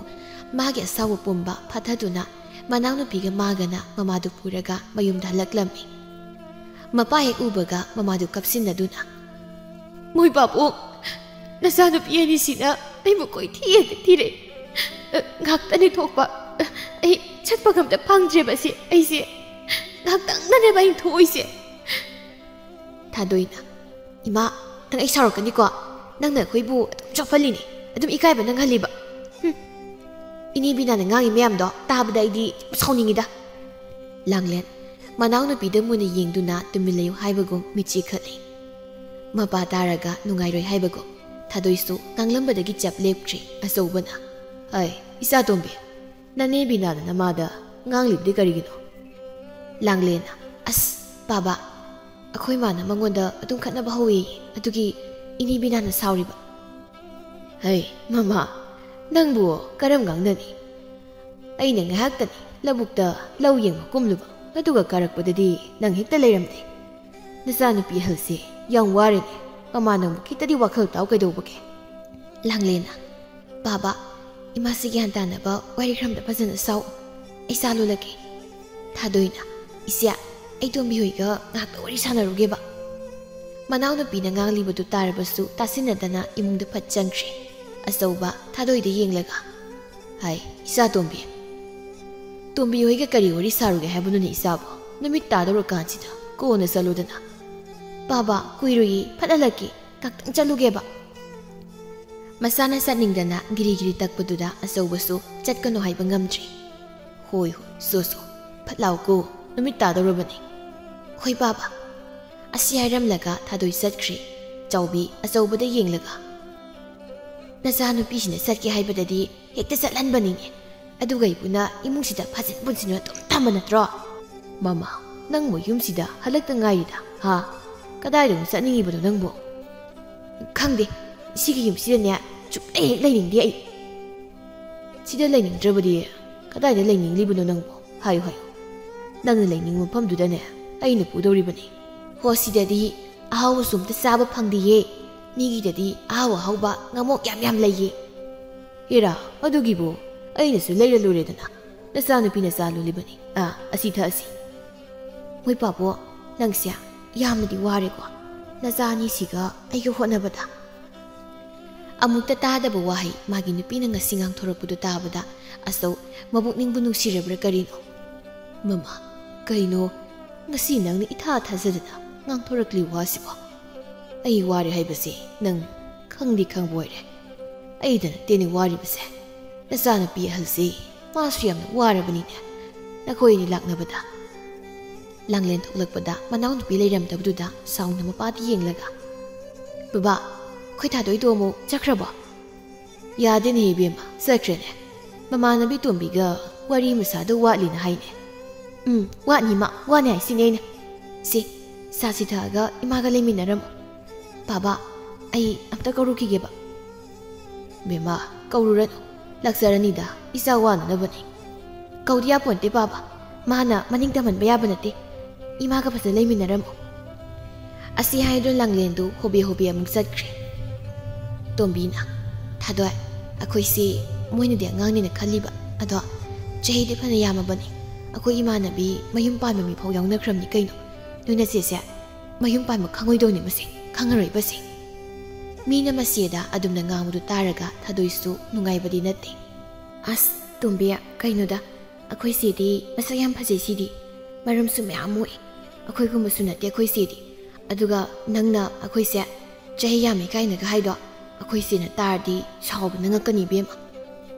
ꯃꯥꯒꯤ ꯑꯁꯥꯎꯕ ꯄꯨꯝꯕ ꯐꯥꯊꯗꯨꯅ ꯃꯅꯥꯎꯅꯨꯄꯤꯒ ꯃꯥꯒꯅ ꯃꯃꯥꯗꯨ ꯄꯨꯔꯒ ꯃꯌꯨꯝꯗ ꯍꯜꯂꯛꯂꯝꯃꯤ꯫ ꯃꯄꯥ ꯍꯦꯛ ꯎꯕꯒ ꯃꯃꯥꯗꯨ ꯀꯞꯁꯤꯟꯅꯗꯨꯅ, "ꯃꯣꯏ ꯄꯥꯕꯨꯡ, ꯅꯆꯥꯅꯨꯄꯤ ꯑꯅꯤꯁꯤꯅ ꯑꯩꯕꯨ ꯀꯣꯏꯊꯤ ꯍꯦꯛꯇ ꯊꯤꯔꯛꯏ꯫ ꯉꯥꯛꯇꯅꯤ ꯊꯣꯛꯄ꯫ ꯑꯩ ꯆꯠꯄꯒ ꯑꯝꯇ ꯐꯪꯗ꯭ꯔꯦꯕ꯫ ꯑꯁꯤ ꯑꯩꯁꯦ ꯉꯥꯛꯇꯪꯗꯅꯦꯕ ꯑꯩꯅ ꯊꯣꯛꯏꯁꯦ"꯫ ꯊꯥꯗꯣꯏꯅ, "ꯏꯃꯥ, ꯅꯪ ꯑꯩ ꯁꯥꯎꯔꯛꯀꯅꯤꯀꯣ꯫ ꯅꯪꯅ ꯑꯩꯈꯣꯏꯕꯨ ꯑꯗꯨꯝ ꯆꯣꯞꯍꯜꯂꯤꯅꯦ, ꯑꯗꯨꯝ ꯏꯀꯥꯏꯕ ꯅꯪꯍꯜꯂꯤꯕ꯫ ꯍꯨꯝ꯫ ꯏꯅꯦ ꯕꯤꯅꯥꯅ ꯉꯥꯡꯉꯤ ꯃꯌꯥꯝꯗꯣ ꯇꯥꯕꯗ ꯑꯩꯗꯤ ꯁꯥꯎꯅꯤꯡꯉꯤꯗ"꯫ ꯂꯥꯡꯂꯦꯟ, ꯃꯅꯥꯎꯅꯨꯄꯤꯗ ꯃꯨꯟꯅ ꯌꯦꯡꯗꯨꯅ ꯇꯨꯃꯤꯟ ꯂꯩꯌꯨ ꯍꯥꯏꯕꯒꯨꯝ ꯃꯤꯠ ꯆꯤꯈꯠꯂꯤ꯫ ꯃꯄꯥ ꯇꯥꯔꯒ ꯅꯨꯡꯉꯥꯏꯔꯣꯏ ꯍꯥꯏꯕꯒꯨꯝ ꯊꯥꯗꯣꯏꯁꯨ ꯉꯥꯡꯂꯝꯕꯗꯒꯤ ꯆꯞ ꯂꯦꯞꯈ꯭ꯔꯤ꯫ ꯑꯆꯧꯕꯅ, "ꯑꯩ, ꯏꯆꯥꯇꯣꯝꯕꯤ, ꯅꯅꯦ ꯕꯤꯅꯥꯅ ꯅꯃꯥꯗ ꯉꯥꯡꯂꯤꯕꯗꯤ ꯀꯔꯤꯒꯤꯅꯣ?" ꯂꯥꯡꯂꯦꯟꯅ, "ꯑꯁ, ꯄꯥꯕ, ꯑꯩꯈꯣꯏ ꯃꯥꯅ ꯃꯉꯣꯟꯗ ꯑꯗꯨꯝ ꯈꯠꯅꯕ ꯍꯧꯋꯦꯌꯦ, ꯑꯗꯨꯒꯤ ꯏꯅꯦ ꯕꯤꯅꯥꯅ ꯁꯥꯎꯔꯤꯕ"꯫ "ꯍꯩ, ꯃꯃꯥ, ꯅꯪꯕꯨ ꯀꯔꯝ ꯉꯥꯡꯅꯅꯤ? ꯑꯩꯅ ꯉꯥꯏꯍꯥꯛꯇꯅꯤ ꯂꯧꯕꯨꯛꯇ ꯂꯧ ꯌꯦꯡꯕ ꯀꯨꯝꯂꯨꯕ, ꯑꯗꯨꯒ ꯀꯥꯔꯛꯄꯗꯗꯤ ꯅꯪ ꯍꯦꯛꯇ ꯂꯩꯔꯝꯗꯦ꯫ ꯅꯆꯥꯅꯨꯄꯤ ꯑꯍꯜꯁꯦ ꯌꯥꯝ ꯋꯥꯔꯦꯅꯦ꯫ ꯃꯃꯥ, ꯅꯪꯕꯨ ꯈꯤꯇꯗꯤ ꯋꯥꯈꯜ ꯇꯥꯎ ꯀꯩꯗꯧꯕꯒꯦ? ꯂꯥꯡꯂꯦꯟꯅ, "ꯕꯥꯕꯥ, ꯏꯃꯥꯁꯤ ꯒ꯭ꯌꯥꯟ ꯇꯥꯅꯕ ꯋꯥꯔꯤ ꯈꯔ ꯑꯝꯇ ꯐꯖꯅ ꯁꯥꯎ꯫ ꯑꯩ ꯆꯥ ꯂꯣꯜꯂꯒꯦ꯫" ꯊꯥꯗꯣꯏꯅ, "ꯏꯆꯦ, ꯑꯩ ꯇꯣꯝꯕꯤ ꯍꯣꯏꯒ ꯉꯥꯏꯍꯥꯛꯇ ꯋꯥꯔꯤ ꯁꯥꯟꯅꯔꯨꯒꯦꯕ꯫" ꯃꯅꯥꯎꯅꯨꯄꯤꯅ ꯉꯥꯡꯂꯤꯕꯗꯨ ꯇꯥꯔꯕꯁꯨ ꯇꯥꯁꯤꯟꯅꯗꯅ ꯏꯃꯨꯡꯗ ꯐꯠ ꯆꯪꯈ꯭ꯔꯦ꯫ ꯑꯆꯧꯕ ꯊꯥꯗꯣꯏꯗ ꯌꯦꯡꯂꯒ, "ꯍꯥꯏ, ꯏꯆꯥ ꯇꯣꯝꯕꯤ꯫ ꯇꯣꯝꯕꯤ ꯍꯣꯏꯒ ꯀꯔꯤ ꯋꯥꯔꯤ ꯁꯥꯔꯨꯒꯦ ꯍꯥꯏꯕꯅꯣꯅꯦ ꯏꯆꯥꯕꯣ? ꯅꯨꯃꯤꯠ ꯇꯥꯗꯧꯔꯀꯥꯟꯁꯤꯗ ꯀꯣꯟꯅ ꯆꯠꯂꯨꯗꯅ꯫" "ꯕꯥꯕꯥ, ꯀꯨꯏꯔꯣꯏꯌꯦ, ꯐꯠ ꯍꯜꯂꯛꯀꯦ꯫ ꯉꯥꯛꯇꯪ ꯆꯠꯂꯨꯒꯦꯕ꯫" ꯃꯁꯥꯅ ꯆꯠꯅꯤꯡꯗꯅ ꯒꯤꯔꯤ ꯒꯤꯔꯤ ꯇꯛꯄꯗꯨꯗ ꯑꯆꯧꯕꯁꯨ ꯆꯠꯀꯅꯨ ꯍꯥꯏꯕ ꯉꯝꯗ꯭ꯔꯤ꯫ "ꯍꯣꯏ, ꯍꯣꯏ, ꯁꯣ, ꯁꯣ, ꯐꯠ ꯂꯥꯎꯀꯣ, ꯅꯨꯃꯤꯠ ꯇꯥꯗꯧꯔꯕꯅꯤ꯫" "ꯍꯣꯏ, ꯕꯥꯕꯥ꯫" ꯑꯁꯤ ꯍꯥꯏꯔꯝꯂꯒ ꯊꯥꯗꯣꯏ ꯆꯠꯈ꯭ꯔꯦ꯫ ꯆꯥꯎꯕꯤ ꯑꯆꯧꯕꯗ ꯌꯦꯡꯂꯒ, "ꯅꯆꯥꯅꯨꯄꯤꯁꯤꯅ ꯆꯠꯀꯦ ꯍꯥꯏꯕꯗꯗꯤ ꯍꯦꯛꯇ ꯆꯠꯍꯟꯕꯅꯤꯅꯦ꯫ ꯑꯗꯨꯒ ꯏꯄꯨꯅ ꯏꯃꯨꯡꯁꯤꯗ ꯐꯥꯖꯤꯟ ꯄꯨꯟꯁꯤꯟꯗꯨꯅ ꯑꯗꯨꯝ ꯊꯝꯕ ꯅꯠꯇ꯭ꯔꯣ?" "ꯃꯃꯥ, ꯅꯪꯕꯨ ꯌꯨꯝꯁꯤꯗ ꯍꯜꯂꯛꯇ ꯉꯥꯏꯔꯤꯗ, ꯍꯥ? ꯀꯗꯥꯏꯗ ꯑꯃꯨꯛ ꯆꯠꯅꯤꯡꯉꯤꯕꯅꯣ ꯅꯪꯕꯨ?" "ꯈꯪꯗꯦ, ꯁꯤꯒꯤ ꯌꯨꯝꯁꯤꯗꯅꯦ ꯁꯨꯛꯂꯩ ꯍꯦꯛ ꯂꯩꯅꯤꯡꯗꯦ ꯑꯩ꯫" "ꯁꯤꯗ ꯂꯩꯅꯤꯡꯗ꯭ꯔꯕꯗꯤ ꯀꯗꯥꯏꯗ ꯂꯩꯅꯤꯡꯂꯤꯕꯅꯣ ꯅꯪꯕꯨ? ꯍꯥꯏꯌꯨ, ꯍꯥꯏꯌꯨ꯫ ꯅꯪꯅ ꯂꯩꯅꯤꯡꯕ ꯃꯐꯝꯗꯨꯗꯅꯦ ꯑꯩꯅ ꯄꯨꯗꯧꯔꯤꯕꯅꯤ꯫" "ꯍꯣ, ꯁꯤꯗꯗꯤ ꯑꯍꯥꯎꯕꯁꯨ ꯑꯝꯇ ꯆꯥꯕ ꯐꯪꯗꯤꯌꯦ꯫ ꯃꯤꯒꯤꯗꯗꯤ ꯑꯍꯥꯎ ꯑꯍꯥꯎꯕ ꯉꯥꯃꯣꯛ ꯌꯥꯝ ꯌꯥꯝ ꯂꯩꯌꯦ꯫" "ꯍꯦꯔꯥ, ꯑꯗꯨꯒꯤꯕꯨ ꯑꯩꯅꯁꯨ ꯂꯩꯔ ꯂꯣꯏꯔꯦꯗꯅ꯫ ꯅꯆꯥꯅꯨꯄꯤꯅ ꯆꯥ ꯂꯣꯜꯂꯤꯕꯅꯤ꯫ ꯑꯥ, ꯑꯁꯤ ꯊꯛꯑꯁꯤ꯫" "ꯃꯣꯏ ꯄꯥꯕꯣ, ꯅꯪꯁꯦ ꯌꯥꯝꯅꯗꯤ ꯋꯥꯔꯦꯀꯣ, ꯅꯆꯥ ꯑꯅꯤꯁꯤꯒ ꯑꯩꯒ ꯍꯣꯠꯅꯕꯗ꯫" ꯑꯃꯨꯛꯇ ꯇꯥꯗꯕ ꯋꯥꯍꯩ ꯃꯥꯒꯤ ꯅꯨꯄꯤꯅ ꯉꯁꯤ ꯉꯥꯡꯊꯣꯔꯛꯄꯗꯨ ꯇꯥꯕꯗ ꯑꯆꯧ ꯃꯕꯨꯛꯅꯤꯡꯕꯨ ꯅꯨꯡꯁꯤꯔꯕ꯭ꯔꯥ ꯀꯔꯤꯅꯣ? "ꯃꯃꯥ, ꯀꯩꯅꯣ ꯉꯁꯤ ꯅꯪꯅ ꯏꯊꯥ ꯊꯥꯖꯗꯅ ꯉꯥꯡꯊꯣꯔꯛꯂꯤ ꯋꯥꯁꯤꯕꯣ? ꯑꯩ ꯋꯥꯔꯦ ꯍꯥꯏꯕꯁꯤ ꯅꯪ ꯈꯪꯗꯤ ꯈꯪꯕ ꯑꯣꯏꯔꯦ꯫ ꯑꯩꯗ ꯅꯠꯇꯦꯅꯦ ꯋꯥꯔꯤꯕꯁꯦ, ꯅꯆꯥꯅꯨꯄꯤ ꯑꯍꯜꯁꯤ ꯃꯥꯁꯨ ꯌꯥꯝꯅ ꯋꯥꯔꯕꯅꯤꯅꯦ ꯅꯈꯣꯏ ꯑꯅꯤ ꯂꯥꯛꯅꯕꯗ꯫" ꯂꯥꯡꯂꯦꯟ ꯊꯣꯛꯂꯛꯄꯗ ꯃꯅꯥꯎꯅꯨꯄꯤ ꯂꯩꯔꯝꯗꯕꯗꯨꯗ ꯁꯥꯎꯅ ꯃꯄꯥꯗ ꯌꯦꯡꯂꯒ, "ꯕꯕꯥ, ꯑꯩꯈꯣꯏ ꯊꯥꯗꯣꯏꯗꯣ ꯑꯃꯨꯛ ꯆꯠꯈ꯭ꯔꯕꯣ?" "ꯌꯥꯗꯦꯅꯦ ꯏꯕꯦꯝꯃ, ꯆꯠꯈ꯭ꯔꯦꯅꯦ꯫ ꯃꯃꯥꯟꯅꯕꯤ ꯇꯣꯝꯕꯤꯒ ꯋꯥꯔꯤ ꯑꯃ ꯁꯥꯗꯧ ꯋꯥꯠꯂꯤꯅ ꯍꯥꯏꯅꯦ꯫" "ꯎꯝ, ꯋꯥꯠꯅꯤ ꯃꯥ, ꯋꯥꯅꯤ ꯍꯥꯏꯁꯤꯅꯦ ꯑꯩꯅ꯫ ꯁꯤ, ꯆꯥꯁꯤ ꯊꯛꯑꯒ ꯏꯃꯥꯒ ꯂꯩꯃꯤꯟꯅꯔꯝꯃꯣ꯫ ꯕꯥꯕꯥ, ꯑꯩ ꯑꯝꯇ ꯀꯧꯔꯨꯈꯤꯒꯦꯕ꯫" "ꯕꯦꯝꯃ, ꯀꯧꯔꯨꯔꯅꯨ, ꯂꯥꯛꯆꯔꯅꯤꯗ, ꯏꯆꯥ ꯋꯥꯅꯅꯕꯅꯤ꯫" "ꯀꯧꯗꯤ ꯌꯥꯄꯣꯟꯇꯦ ꯕꯥꯕꯥ, ꯃꯥꯅ ꯃꯅꯤꯡ ꯇꯝꯍꯟꯕ ꯌꯥꯕ ꯅꯠꯇꯦ꯫ ꯏꯃꯥꯒ ꯐꯖꯅ ꯂꯩꯃꯤꯟꯅꯔꯝꯃꯣ꯫" ꯑꯁꯤ ꯍꯥꯏꯗꯨꯅ ꯂꯥꯡꯂꯦꯟꯗꯨ ꯍꯣꯕꯦ ꯍꯣꯕꯦ ꯑꯃꯨꯛ ꯆꯠꯈ꯭ꯔꯦ꯫ ꯇꯣꯝꯕꯤꯅ, "ꯊꯥꯗꯣꯏ, ꯑꯩꯈꯣꯏꯁꯤ ꯃꯣꯏꯅꯗꯤ ꯑꯉꯥꯡꯅꯦꯅ ꯈꯜꯂꯤꯕ, ꯑꯗꯣ ꯆꯍꯤꯗꯤ ꯐꯅ ꯌꯥꯝꯃꯕꯅꯤ꯫ ꯑꯩꯈꯣꯏ ꯏꯃꯥꯟꯅꯕꯤ ꯃꯌꯨꯝ ꯄꯥꯟꯕ ꯃꯤꯐꯥꯎ ꯌꯥꯎꯅꯈ꯭ꯔꯕꯅꯤ ꯀꯩꯅꯣ꯫ ꯅꯣꯏ ꯅꯆꯦꯁꯦ ꯃꯌꯨꯝ ꯄꯥꯟꯕ ꯈꯪꯉꯣꯏꯗꯧꯅꯤ ꯃꯁꯦ, ꯈꯪꯉꯔꯣꯏꯕꯁꯦ꯫" ꯃꯤꯅ ꯃꯆꯦꯗ ꯑꯗꯨꯝꯅ ꯉꯥꯡꯕꯗꯨ ꯇꯥꯔꯒ ꯊꯥꯗꯣꯏꯁꯨ ꯅꯨꯡꯉꯥꯏꯕꯗꯤ ꯅꯠꯇꯦ꯫ "ꯑꯁ, ꯇꯣꯝꯕꯤ, ꯀꯩꯅꯣꯗ, ꯑꯩꯈꯣꯏ ꯆꯦꯗꯤ ꯃꯁꯛ ꯌꯥꯝ ꯐꯖꯩ ꯁꯤꯗꯤ꯫ ꯃꯔꯝꯁꯨ ꯃꯌꯥꯝ ꯃꯣꯛꯏ꯫ ꯑꯩꯈꯣꯏꯒꯨꯝꯕꯁꯨ ꯅꯠꯇꯦ ꯑꯩꯈꯣꯏ ꯆꯦꯗꯤ꯫ ꯑꯗꯨꯒ ꯅꯪꯅ ꯑꯩꯈꯣꯏꯁꯦ ꯆꯍꯤ ꯌꯥꯝꯃꯤ ꯀꯥꯏꯅꯒ ꯍꯥꯏꯗꯣ, ꯑꯩꯈꯣꯏ ꯆꯦꯅ ꯇꯥꯔꯗꯤ ꯁꯥꯎꯕꯅ ꯉꯛꯀꯅꯤ ꯏꯕꯦꯝꯃ꯫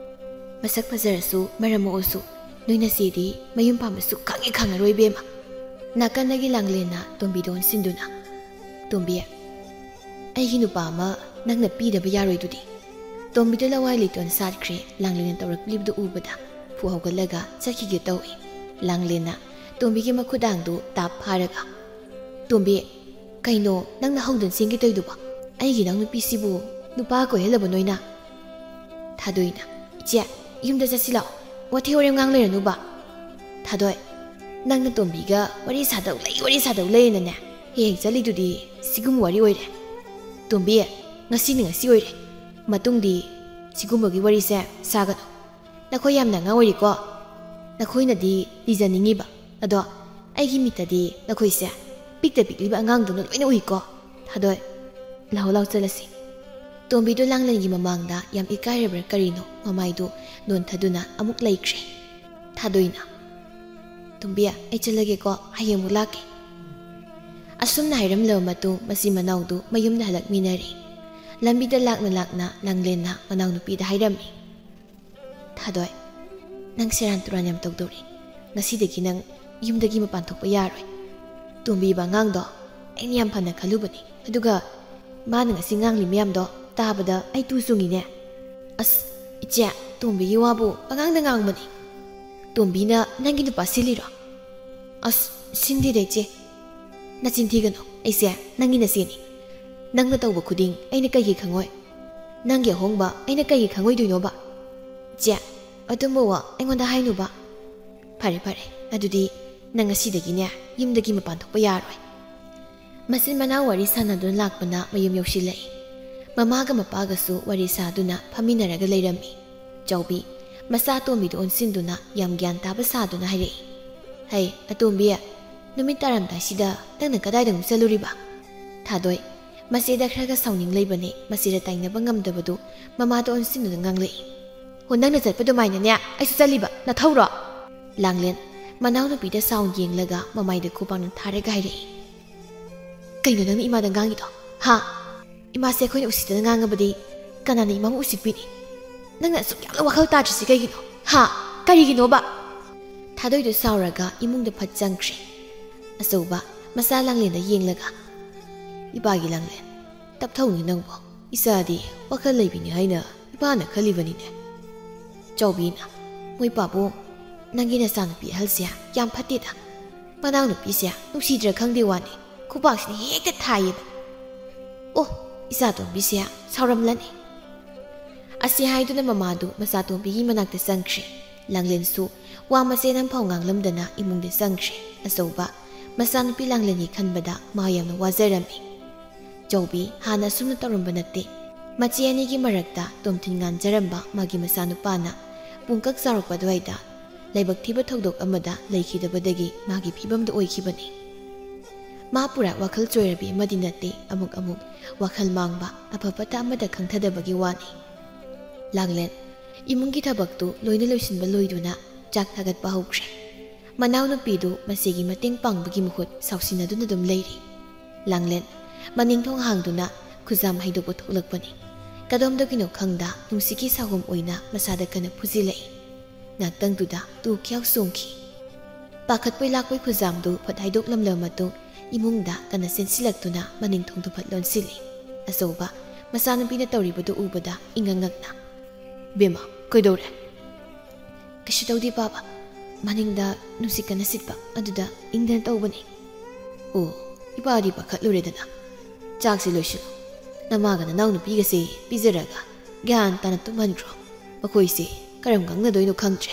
ꯃꯁꯛ ꯐꯖꯔꯁꯨ ꯃꯔꯝ ꯃꯣꯛꯑꯁꯨ ꯅꯣꯏ ꯅꯆꯦꯗꯤ ꯃꯌꯨꯝ ꯄꯥꯟꯕ ꯁꯨꯛꯈꯪ ꯍꯦꯛ ꯈꯪꯉꯔꯣꯏ ꯏꯕꯦꯝꯃ꯫" ꯅꯥꯀꯟꯗꯒꯤ ꯂꯥꯡꯂꯦꯟꯅ ꯇꯣꯝꯕꯤꯗ ꯑꯣꯟꯁꯤꯟꯗꯨꯅ, "ꯇꯣꯝꯕꯤ, ꯑꯩꯒꯤ ꯅꯨꯄꯥ ꯑꯃ ꯅꯪꯅ ꯄꯤꯗꯕ ꯌꯥꯔꯣꯏꯗꯨꯗꯤ꯫" ꯇꯣꯝꯕꯤꯗ ꯂꯋꯥꯏ ꯂꯩꯇꯣꯟ ꯁꯥꯠꯈ꯭ꯔꯦ꯫ ꯂꯥꯡꯂꯦꯟꯅ ꯇꯧꯔꯛꯂꯤꯕꯗꯨ ꯎꯕꯗ ꯐꯨ ꯍꯧꯒꯠꯂꯒ ꯆꯠꯈꯤꯒꯦ ꯇꯧꯏ꯫ ꯂꯥꯡꯂꯦꯟꯅ ꯇꯣꯝꯕꯤꯒꯤ ꯃꯈꯨꯗꯥꯡꯗꯨ ꯇꯥꯞ ꯐꯥꯔꯒ, "ꯇꯣꯝꯕꯤ, ꯀꯩꯅꯣ ꯅꯪꯅ ꯍꯧꯗꯅ ꯆꯦꯟꯒꯦ ꯇꯧꯏꯗꯨꯕꯣ? ꯑꯩꯒꯤ ꯏꯅꯥꯎꯅꯨꯄꯤꯁꯤꯕꯨ ꯅꯨꯄꯥ ꯀꯣꯏꯍꯜꯂꯕ ꯅꯣꯏꯅ?" ꯊꯥꯗꯣꯏꯅ, "ꯏꯆꯦ, ꯌꯨꯝꯗ ꯆꯠꯁꯤ ꯂꯥꯛꯑꯣ, ꯋꯥꯊꯤ ꯋꯥꯔꯦꯝ ꯉꯥꯡ ꯂꯩꯔꯅꯨꯕ꯫" ꯊꯥꯗꯣꯏ, "ꯅꯪꯅ ꯇꯣꯝꯕꯤꯒ ꯋꯥꯔꯤ ꯁꯥꯗꯧ ꯂꯩ, ꯋꯥꯔꯤ ꯁꯥꯗꯧ ꯂꯩꯅꯅꯦ ꯍꯦꯛ ꯍꯦꯛ ꯆꯠꯂꯤꯗꯨꯗꯤ꯫ ꯁꯤꯒꯨꯝꯕ ꯋꯥꯔꯤ ꯑꯣꯏꯔꯦ꯫ ꯇꯣꯝꯕꯤ, ꯉꯁꯤꯅ ꯉꯁꯤ ꯑꯣꯏꯔꯦ꯫ ꯃꯇꯨꯡꯗꯤ ꯁꯤꯒꯨꯝꯕꯒꯤ ꯋꯥꯔꯤꯁꯦ ꯁꯥꯒꯅꯨ꯫ ꯅꯈꯣꯏ ꯌꯥꯝꯅ ꯑꯉꯥꯡ ꯑꯣꯏꯔꯤꯀꯣ꯫ ꯅꯈꯣꯏꯅꯗꯤ ꯂꯤꯖꯅꯤꯡꯉꯤꯕ, ꯑꯗꯣ ꯑꯩꯒꯤ ꯃꯤꯠꯇꯗꯤ ꯅꯈꯣꯏꯁꯦ ꯄꯤꯛꯇ ꯄꯤꯛꯂꯤꯕ ꯑꯉꯥꯡꯗꯧꯅ ꯂꯣꯏꯅ ꯎꯏꯀꯣ꯫ ꯊꯥꯗꯣꯏ, ꯂꯥꯛꯑꯣ ꯂꯥꯛꯑꯣ ꯆꯠꯂꯁꯤ꯫" ꯇꯣꯝꯕꯤꯗꯣ ꯂꯥꯡꯂꯦꯟꯒꯤ ꯃꯃꯥꯡꯗ ꯌꯥꯝ ꯏꯀꯥꯏꯔꯕ꯭ꯔꯥ ꯀꯔꯤꯅꯣ ꯃꯃꯥꯏꯗꯨ ꯅꯣꯟꯊꯗꯨꯅ ꯑꯃꯨꯛ ꯂꯩꯈ꯭ꯔꯦ꯫ ꯊꯥꯗꯣꯏꯅ, "ꯇꯣꯝꯕꯤ, ꯑꯩ ꯆꯠꯂꯒꯦꯀꯣ, ꯍꯌꯦꯡ ꯑꯃꯨꯛ ꯂꯥꯛꯀꯦ꯫" ꯑꯁꯨꯝꯅ ꯍꯥꯏꯔꯝꯂꯕ ꯃꯇꯨꯡ ꯃꯆꯤꯟ ꯃꯅꯥꯎꯗꯨ ꯃꯌꯨꯝꯗ ꯍꯜꯂꯛꯃꯤꯟꯅꯔꯦ꯫ ꯂꯝꯕꯤꯗ ꯂꯥꯛꯅ ꯂꯥꯛꯅ ꯂꯥꯡꯂꯦꯟꯅ ꯃꯅꯥꯎꯅꯨꯄꯤꯗ ꯍꯥꯏꯔꯝꯃꯤ, "ꯊꯥꯗꯣꯏ, ꯅꯪ ꯁꯦꯔꯥꯟ ꯇꯨꯔꯥꯟ ꯌꯥꯝ ꯇꯧꯗꯧꯔꯤ꯫ ꯉꯁꯤꯗꯒꯤ ꯅꯪ ꯌꯨꯝꯗꯒꯤ ꯃꯄꯥꯟ ꯊꯣꯛꯄ ꯌꯥꯔꯣꯏ꯫ ꯇꯣꯝꯕꯤꯕ ꯑꯉꯥꯡꯗꯣ ꯑꯩꯅ ꯌꯥꯝ ꯐꯅ ꯈꯜꯂꯨꯕꯅꯤ, ꯑꯗꯨꯒ ꯃꯥꯅ ꯉꯁꯤ ꯉꯥꯡꯂꯤ ꯃꯌꯥꯝꯗꯣ ꯇꯥꯕꯗ ꯑꯩ ꯇꯨ ꯆꯨꯡꯉꯤꯅꯦ꯫" "ꯑꯁ, ꯏꯆꯦ, ꯇꯣꯝꯕꯤꯒꯤ ꯋꯥꯕꯨ ꯑꯉꯥꯡꯗ ꯉꯥꯡꯕꯅꯤ꯫ ꯇꯣꯝꯕꯤꯅ ꯅꯪꯒꯤ ꯅꯨꯄꯥ ꯁꯤꯜꯂꯤꯔꯣ?" "ꯑꯁ, ꯁꯤꯟꯗꯦꯗ ꯏꯆꯦ꯫ ꯅꯆꯤꯟ ꯊꯤꯒꯅꯨ, ꯑꯩꯁꯦ ꯅꯪꯒꯤ ꯅꯆꯦꯅꯤ꯫ ꯅꯪꯅ ꯇꯧꯕ ꯈꯨꯗꯤꯡ ꯑꯩꯅ ꯀꯩꯒꯤ ꯈꯪꯉꯣꯏ? ꯅꯪꯒꯤ ꯑꯍꯣꯡꯕ ꯑꯩꯅ ꯀꯩꯒꯤ ꯈꯪꯉꯣꯏꯗꯣꯏꯅꯣꯕ? ꯏꯆꯦ, ꯑꯗꯨꯝꯕ ꯋꯥ ꯑꯩꯉꯣꯟꯗ ꯍꯥꯏꯅꯨꯕ꯫ ꯐꯔꯦ ꯐꯔꯦ, ꯑꯗꯨꯗꯤ ꯅꯪ ꯉꯁꯤꯗꯒꯤꯅꯦ ꯌꯨꯝꯗꯒꯤ ꯃꯄꯥꯟ ꯊꯣꯛꯄ ꯌꯥꯔꯣꯏ꯫" ꯃꯆꯤꯟ ꯃꯅꯥꯎ ꯋꯥꯔꯤ ꯁꯥꯟꯅꯗꯨꯅ ꯂꯥꯛꯄꯅ ꯃꯌꯨꯝ ꯌꯧꯁꯤꯜꯂꯛꯏ꯫ ꯃꯃꯥꯒ ꯃꯄꯥꯒꯁꯨ ꯋꯥꯔꯤ ꯁꯥꯗꯨꯅ ꯐꯝꯃꯤꯟꯅꯔꯒ ꯂꯩꯔꯝꯃꯤ꯫ ꯆꯥꯎꯕꯤ, ꯃꯆꯥ ꯑꯇꯣꯝꯕꯤꯗ ꯑꯣꯟꯁꯤꯟꯗꯨꯅ ꯌꯥꯝ ꯒ꯭ꯌꯥꯟ ꯇꯥꯕ ꯁꯥꯗꯨꯅ ꯍꯥꯏꯔꯛꯏ꯫ "ꯍꯩ, ꯑꯇꯣꯝꯕꯤ, ꯅꯨꯃꯤꯠ ꯇꯥꯔꯝꯗꯥꯏꯁꯤꯗ ꯅꯪꯅ ꯀꯗꯥꯏꯗ ꯑꯃꯨꯛ ꯆꯠꯂꯨꯔꯤꯕ?" ꯊꯥꯗꯣꯏ, ꯃꯆꯦꯗ ꯈꯔꯒ ꯁꯥꯎꯅꯤꯡ ꯂꯩꯕꯅꯦ, ꯃꯆꯦꯗ ꯇꯥꯏꯅꯕ ꯉꯝꯗꯕꯗꯨ ꯃꯃꯥꯗ ꯑꯣꯟꯁꯤꯟꯗꯨꯅ ꯉꯥꯡꯂꯛꯏ꯫ "ꯍꯣ, ꯅꯪꯅ ꯆꯠꯄ ꯑꯗꯨꯃꯥꯏꯅꯅꯦ ꯑꯩꯁꯨ ꯆꯠꯂꯤꯕ, ꯅꯊꯧꯔꯣ?" ꯂꯥꯡꯂꯦꯟ, ꯃꯅꯥꯎꯅꯨꯄꯤꯗ ꯁꯥꯎꯟ ꯌꯦꯡꯂꯒ ꯃꯃꯥꯏꯗ ꯈꯨꯕꯥꯛꯅ ꯊꯥꯔꯒ ꯍꯥꯏꯔꯛꯏ꯫ "ꯀꯩꯅꯣ ꯅꯪꯅ ꯏꯃꯥꯗ ꯉꯥꯡꯉꯤꯗꯣ? ꯍꯥ? ꯏꯃꯥꯁꯦ ꯑꯩꯈꯣꯏꯅ ꯎꯁꯤꯠꯇꯅ ꯉꯥꯡꯉꯕꯗꯤ ꯀꯅꯥꯅ ꯏꯃꯥꯕꯨ ꯎꯁꯤꯠꯄꯤꯅꯤ? ꯅꯪꯅ ꯑꯁꯨꯛ ꯌꯥꯝꯅ ꯋꯥꯈꯜ ꯇꯥꯗ꯭ꯔꯤꯁꯤ ꯀꯩꯒꯤꯅꯣ? ꯍꯥ? ꯀꯔꯤꯒꯤꯅꯣꯕ?" ꯊꯥꯗꯣꯏꯗꯨ ꯁꯥꯎꯔꯒ ꯏꯃꯨꯡꯗ ꯐꯠ ꯆꯪꯈ꯭ꯔꯦ꯫ ꯑꯆꯧꯕ, ꯃꯆꯥ ꯂꯥꯡꯂꯦꯟꯗ ꯌꯦꯡꯂꯒ, "ꯏꯄꯥꯒꯤ ꯂꯥꯡꯂꯦꯟ, ꯇꯞꯊꯧꯅꯦ ꯅꯪꯕꯣ꯫ ꯏꯆꯥꯗꯤ ꯋꯥꯈꯜ ꯂꯩꯕꯤꯅꯤ ꯍꯥꯏꯅ ꯏꯄꯥꯅ ꯈꯜꯂꯤꯕꯅꯤꯅꯦ꯫" ꯆꯥꯎꯕꯤꯅ, "ꯃꯣꯏ ꯄꯥꯕꯨꯡ, ꯅꯪꯒꯤ ꯅꯆꯥꯅꯨꯄꯤ ꯑꯍꯜꯁꯦ ꯌꯥꯝ ꯐꯠꯇꯦꯗ꯫ ꯃꯅꯥꯎꯅꯨꯄꯤꯁꯦ ꯅꯨꯡꯁꯤꯗ꯭ꯔꯥ ꯈꯪꯗꯦ ꯋꯥꯅꯤ, ꯈꯨꯕꯥꯛꯁꯤꯅ ꯍꯦꯛꯇ ꯊꯥꯏꯌꯦꯕ꯫ ꯑꯣ, ꯏꯆꯥꯇꯣꯝꯕꯤꯁꯦ ꯁꯥꯎꯔꯝꯂꯅꯤ꯫" ꯑꯁꯤ ꯍꯥꯏꯗꯨꯅ ꯃꯃꯥꯗꯨ ꯃꯆꯥꯇꯣꯝꯕꯤꯒꯤ ꯃꯅꯥꯛꯇ ꯆꯪꯈ꯭ꯔꯦ꯫ ꯂꯥꯡꯂꯦꯟꯁꯨ ꯋꯥ ꯃꯆꯦꯠ ꯑꯃꯐꯥꯎ ꯉꯥꯡꯂꯝꯗꯅ ꯏꯃꯨꯡꯗ ꯆꯪꯈ꯭ꯔꯦ꯫ ꯑꯆꯧꯕ, ꯃꯆꯥꯅꯨꯄꯤ ꯂꯥꯡꯂꯦꯟꯒꯤ ꯈꯟꯕꯗ ꯃꯥ ꯌꯥꯝꯅ ꯋꯥꯖꯔꯝꯃꯤ꯫ ꯆꯥꯎꯕꯤ ꯍꯥꯟꯅ ꯑꯁꯨꯝꯅ ꯇꯧꯔꯝꯕ ꯅꯠꯇꯦ꯫ ꯃꯆꯦ ꯑꯅꯤꯒꯤ ꯃꯔꯛꯇ ꯇꯣꯝꯊꯤꯟ ꯉꯥꯟꯖꯔꯝꯕ ꯃꯥꯒꯤ ꯃꯆꯥꯅꯨꯄꯥꯅ ꯄꯨꯡꯀꯛ ꯆꯥꯎꯔꯛꯄ ꯑꯗꯨꯋꯥꯏꯗ ꯂꯥꯏꯕꯛ ꯊꯤꯕ ꯊꯧꯗꯣꯛ ꯑꯃꯗ ꯂꯩꯈꯤꯗꯕꯗꯒꯤ ꯃꯥꯒꯤ ꯐꯤꯕꯝꯗꯨ ꯑꯣꯏꯈꯤꯕꯅꯤ꯫ ꯃꯥ ꯄꯨꯔꯥ ꯋꯥꯈꯜ ꯆꯣꯏꯔꯕꯤ ꯑꯃꯗꯤ ꯅꯠꯇꯦ, ꯑꯃꯨꯛ ꯑꯃꯨꯛ ꯋꯥꯈꯜ ꯃꯥꯡꯕ, ꯑꯐ ꯐꯠꯇ ꯑꯃꯗ ꯈꯪꯊꯗꯕꯒꯤ ꯋꯥꯅꯤ꯫ ꯂꯥꯡꯂꯦꯟ, ꯏꯃꯨꯡꯒꯤ ꯊꯕꯛꯇꯨ ꯂꯣꯏꯅ ꯂꯣꯏꯁꯤꯟꯕ ꯂꯣꯏꯗꯨꯅ ꯆꯥꯛ ꯊꯥꯒꯠꯄ ꯍꯧꯈ꯭ꯔꯦ꯫ ꯃꯅꯥꯎꯅꯨꯄꯤꯗꯨ ꯃꯆꯦꯒꯤ ꯃꯇꯦꯡ ꯄꯥꯡꯕꯒꯤ ꯃꯍꯨꯠ ꯁꯥꯎꯁꯤꯟꯅꯗꯨꯅ ꯑꯗꯨꯝ ꯂꯩꯔꯤ꯫ ꯂꯥꯡꯂꯦꯟ, ꯃꯅꯤꯡ ꯊꯣꯡ ꯍꯥꯡꯗꯨꯅ ꯈꯨꯖꯥꯝ ꯍꯩꯗꯣꯛꯄ ꯊꯣꯛꯂꯛꯄꯅꯤ꯫ ꯀꯗꯣꯝꯗꯒꯤꯅꯣ ꯈꯪꯗ ꯅꯨꯡꯁꯤꯠꯀꯤ ꯁꯥꯍꯨꯝ ꯑꯣꯏꯅ ꯃꯁꯥꯗ ꯀꯟꯅ ꯐꯨꯖꯤꯜꯂꯛꯏ꯫ ꯉꯥꯛꯇꯪꯗꯨꯗ ꯇꯨ ꯈ꯭ꯌꯥꯎ ꯆꯣꯡꯈꯤ꯫ ꯄꯥꯈꯠꯄꯣꯏ ꯂꯥꯛꯄꯣꯏ ꯈꯨꯖꯥꯝꯗꯨ ꯐꯠ ꯍꯥꯏꯗꯣꯛꯂꯝꯂꯕ ꯃꯇꯨꯡ ꯏꯃꯨꯡꯗ ꯀꯟꯅ ꯆꯦꯟꯁꯤꯜꯂꯛꯇꯨꯅ ꯃꯅꯤꯡ ꯊꯣꯡꯗꯨ ꯐꯠ ꯂꯣꯟꯁꯤꯜꯂꯤ꯫ ꯑꯆꯧꯕ, ꯃꯆꯥꯅꯨꯄꯤꯅ ꯇꯧꯔꯤꯕꯗꯨ ꯎꯕꯗ ꯏꯉꯛ ꯉꯛꯅ, "ꯕꯦꯝꯃ, ꯀꯩꯗꯧꯔꯦ?" "ꯀꯩꯁꯨ ꯇꯧꯗꯦ ꯄꯥꯕ, ꯃꯅꯤꯡꯗ ꯅꯨꯡꯁꯤꯠ ꯀꯟꯅ ꯁꯤꯠꯄ ꯑꯗꯨꯗ ꯏꯪꯗꯅ ꯇꯧꯕꯅꯤ꯫" "ꯑꯣ, ꯏꯄꯥꯗꯤ ꯄꯥꯈꯠꯂꯨꯔꯦꯗꯅ꯫ ꯆꯥꯛꯁꯤ ꯂꯣꯏꯁꯤꯜꯂꯨ, ꯅꯃꯥꯒ ꯅꯅꯥꯎ ꯅꯨꯄꯤꯒꯁꯦ ꯄꯤꯖꯔꯒ ꯒ꯭ꯌꯥꯟ ꯇꯥꯅ ꯇꯨꯝꯍꯟꯈ꯭ꯔꯣ꯫ ꯃꯈꯣꯏꯁꯦ ꯀꯔꯝ ꯉꯥꯡꯅꯗꯣꯏꯅꯣ ꯈꯪꯗ꯭ꯔꯦ꯫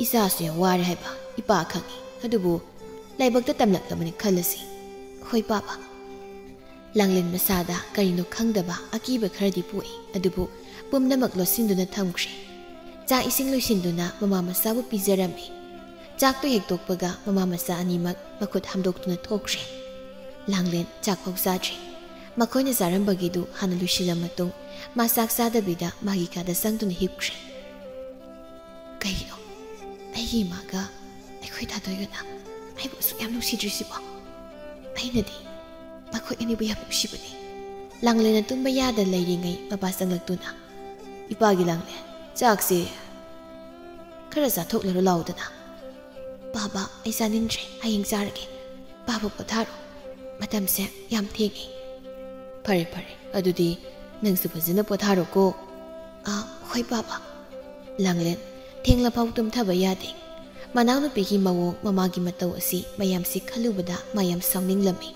ꯏꯆꯥꯁꯨ ꯌꯥꯝ ꯋꯥꯔꯦ ꯍꯥꯏꯕ ꯏꯄꯥ ꯈꯪꯉꯤ, ꯑꯗꯨꯕꯨ ꯂꯥꯏꯕꯛꯇ ꯇꯝꯂꯛꯂꯕꯅꯤ ꯈꯜꯂꯁꯤ꯫" "ꯍꯣꯏ ꯄꯥꯕ, ꯂꯥꯡꯂꯦꯟ ꯃꯁꯥꯗ ꯀꯔꯤꯅꯣ ꯈꯪꯗꯕ ꯑꯀꯤꯕ ꯈꯔꯗꯤ ꯄꯣꯛꯏ, ꯑꯗꯨꯕꯨ ꯄꯨꯝꯅꯃꯛ ꯂꯣꯠꯁꯤꯟꯗꯨꯅ ꯊꯝꯈ꯭ꯔꯦ꯫ ꯆꯥꯛ ꯏꯁꯤꯡ ꯂꯣꯏꯁꯤꯟꯗꯨꯅ ꯃꯃꯥ ꯃꯆꯥꯕꯨ ꯄꯤꯖꯔꯝꯃꯤ꯫ ꯆꯥꯛꯇꯨ ꯍꯦꯛ ꯇꯣꯛꯄꯒ ꯃꯃꯥ ꯃꯆꯥ ꯑꯅꯤꯃꯛ ꯃꯈꯨꯠ ꯍꯥꯝꯗꯣꯛꯇꯨꯅ ꯊꯣꯛꯈ꯭ꯔꯦ꯫ ꯂꯥꯡꯂꯦꯟ ꯆꯥꯛ ꯐꯥꯎ ꯆꯥꯗ꯭ꯔꯤ꯫ ꯃꯈꯣꯏꯅ ꯆꯥꯔꯝꯕꯒꯤꯗꯨ ꯍꯥꯟꯅ ꯂꯣꯏꯁꯤꯜꯂ ꯃꯇꯨꯡ ꯃꯥ ꯆꯥꯛ ꯆꯥꯗꯕꯤꯗ ꯃꯥꯒꯤ ꯀꯥꯗ ꯆꯪꯗꯨꯅ ꯍꯤꯞꯈ꯭ꯔꯦ꯫ ꯀꯩꯒꯤꯅꯣ ꯑꯩꯒꯤ ꯏꯃꯥꯒ ꯑꯩꯈꯣꯏ ꯊꯥꯗꯣꯏꯒꯅ ꯑꯩꯕꯨ ꯑꯁꯨꯛ ꯌꯥꯝ ꯅꯨꯡꯁꯤꯗ꯭ꯔꯤꯁꯤꯕꯣ? ꯑꯩꯅꯗꯤ ꯃꯈꯣꯏ ꯑꯅꯤꯕꯨ ꯌꯥꯝ ꯅꯨꯡꯁꯤꯕꯅꯤ꯫ ꯂꯥꯡꯂꯦꯟꯅ ꯇꯨꯝꯕ ꯌꯥꯗ ꯂꯩꯔꯤꯉꯩ ꯃꯄꯥ ꯆꯪꯂꯛꯇꯨꯅ, "ꯏꯄꯥꯒꯤ ꯂꯥꯡꯂꯦꯟ, ꯆꯥꯛꯁꯦ ꯈꯔ ꯆꯥꯊꯣꯛꯂꯔꯣ ꯂꯥꯎꯗꯅ꯫" "ꯄꯥꯕ, ꯑꯩ ꯆꯥꯅꯤꯡꯗ꯭ꯔꯦ, ꯍꯌꯦꯡ ꯆꯥꯔꯒꯦ꯫ ꯄꯥꯕ ꯄꯣꯊꯥꯔꯣ, ꯃꯇꯝꯁꯦ ꯌꯥꯝ ꯊꯦꯡꯉꯦ꯫" "ꯐꯔꯦ ꯐꯔꯦ, ꯑꯗꯨꯗꯤ ꯅꯪꯁꯨ ꯐꯖꯅ ꯄꯣꯊꯥꯔꯣꯀꯣ꯫" "ꯑ, ꯍꯣꯏ ꯄꯥꯕ꯫" ꯂꯥꯡꯂꯦꯟ ꯊꯦꯡꯂꯐꯥꯎ ꯇꯨꯝꯊꯕ ꯌꯥꯗꯦ꯫ ꯃꯅꯥꯎꯅꯨꯄꯤꯒꯤ ꯃꯑꯣꯡ, ꯃꯃꯥꯒꯤ ꯃꯇꯧ ꯑꯁꯤ ꯃꯌꯥꯝꯁꯤ ꯈꯜꯂꯨꯕꯗ ꯃꯥ ꯌꯥꯝ ꯁꯥꯎꯅꯤꯡꯂꯝꯃꯤ꯫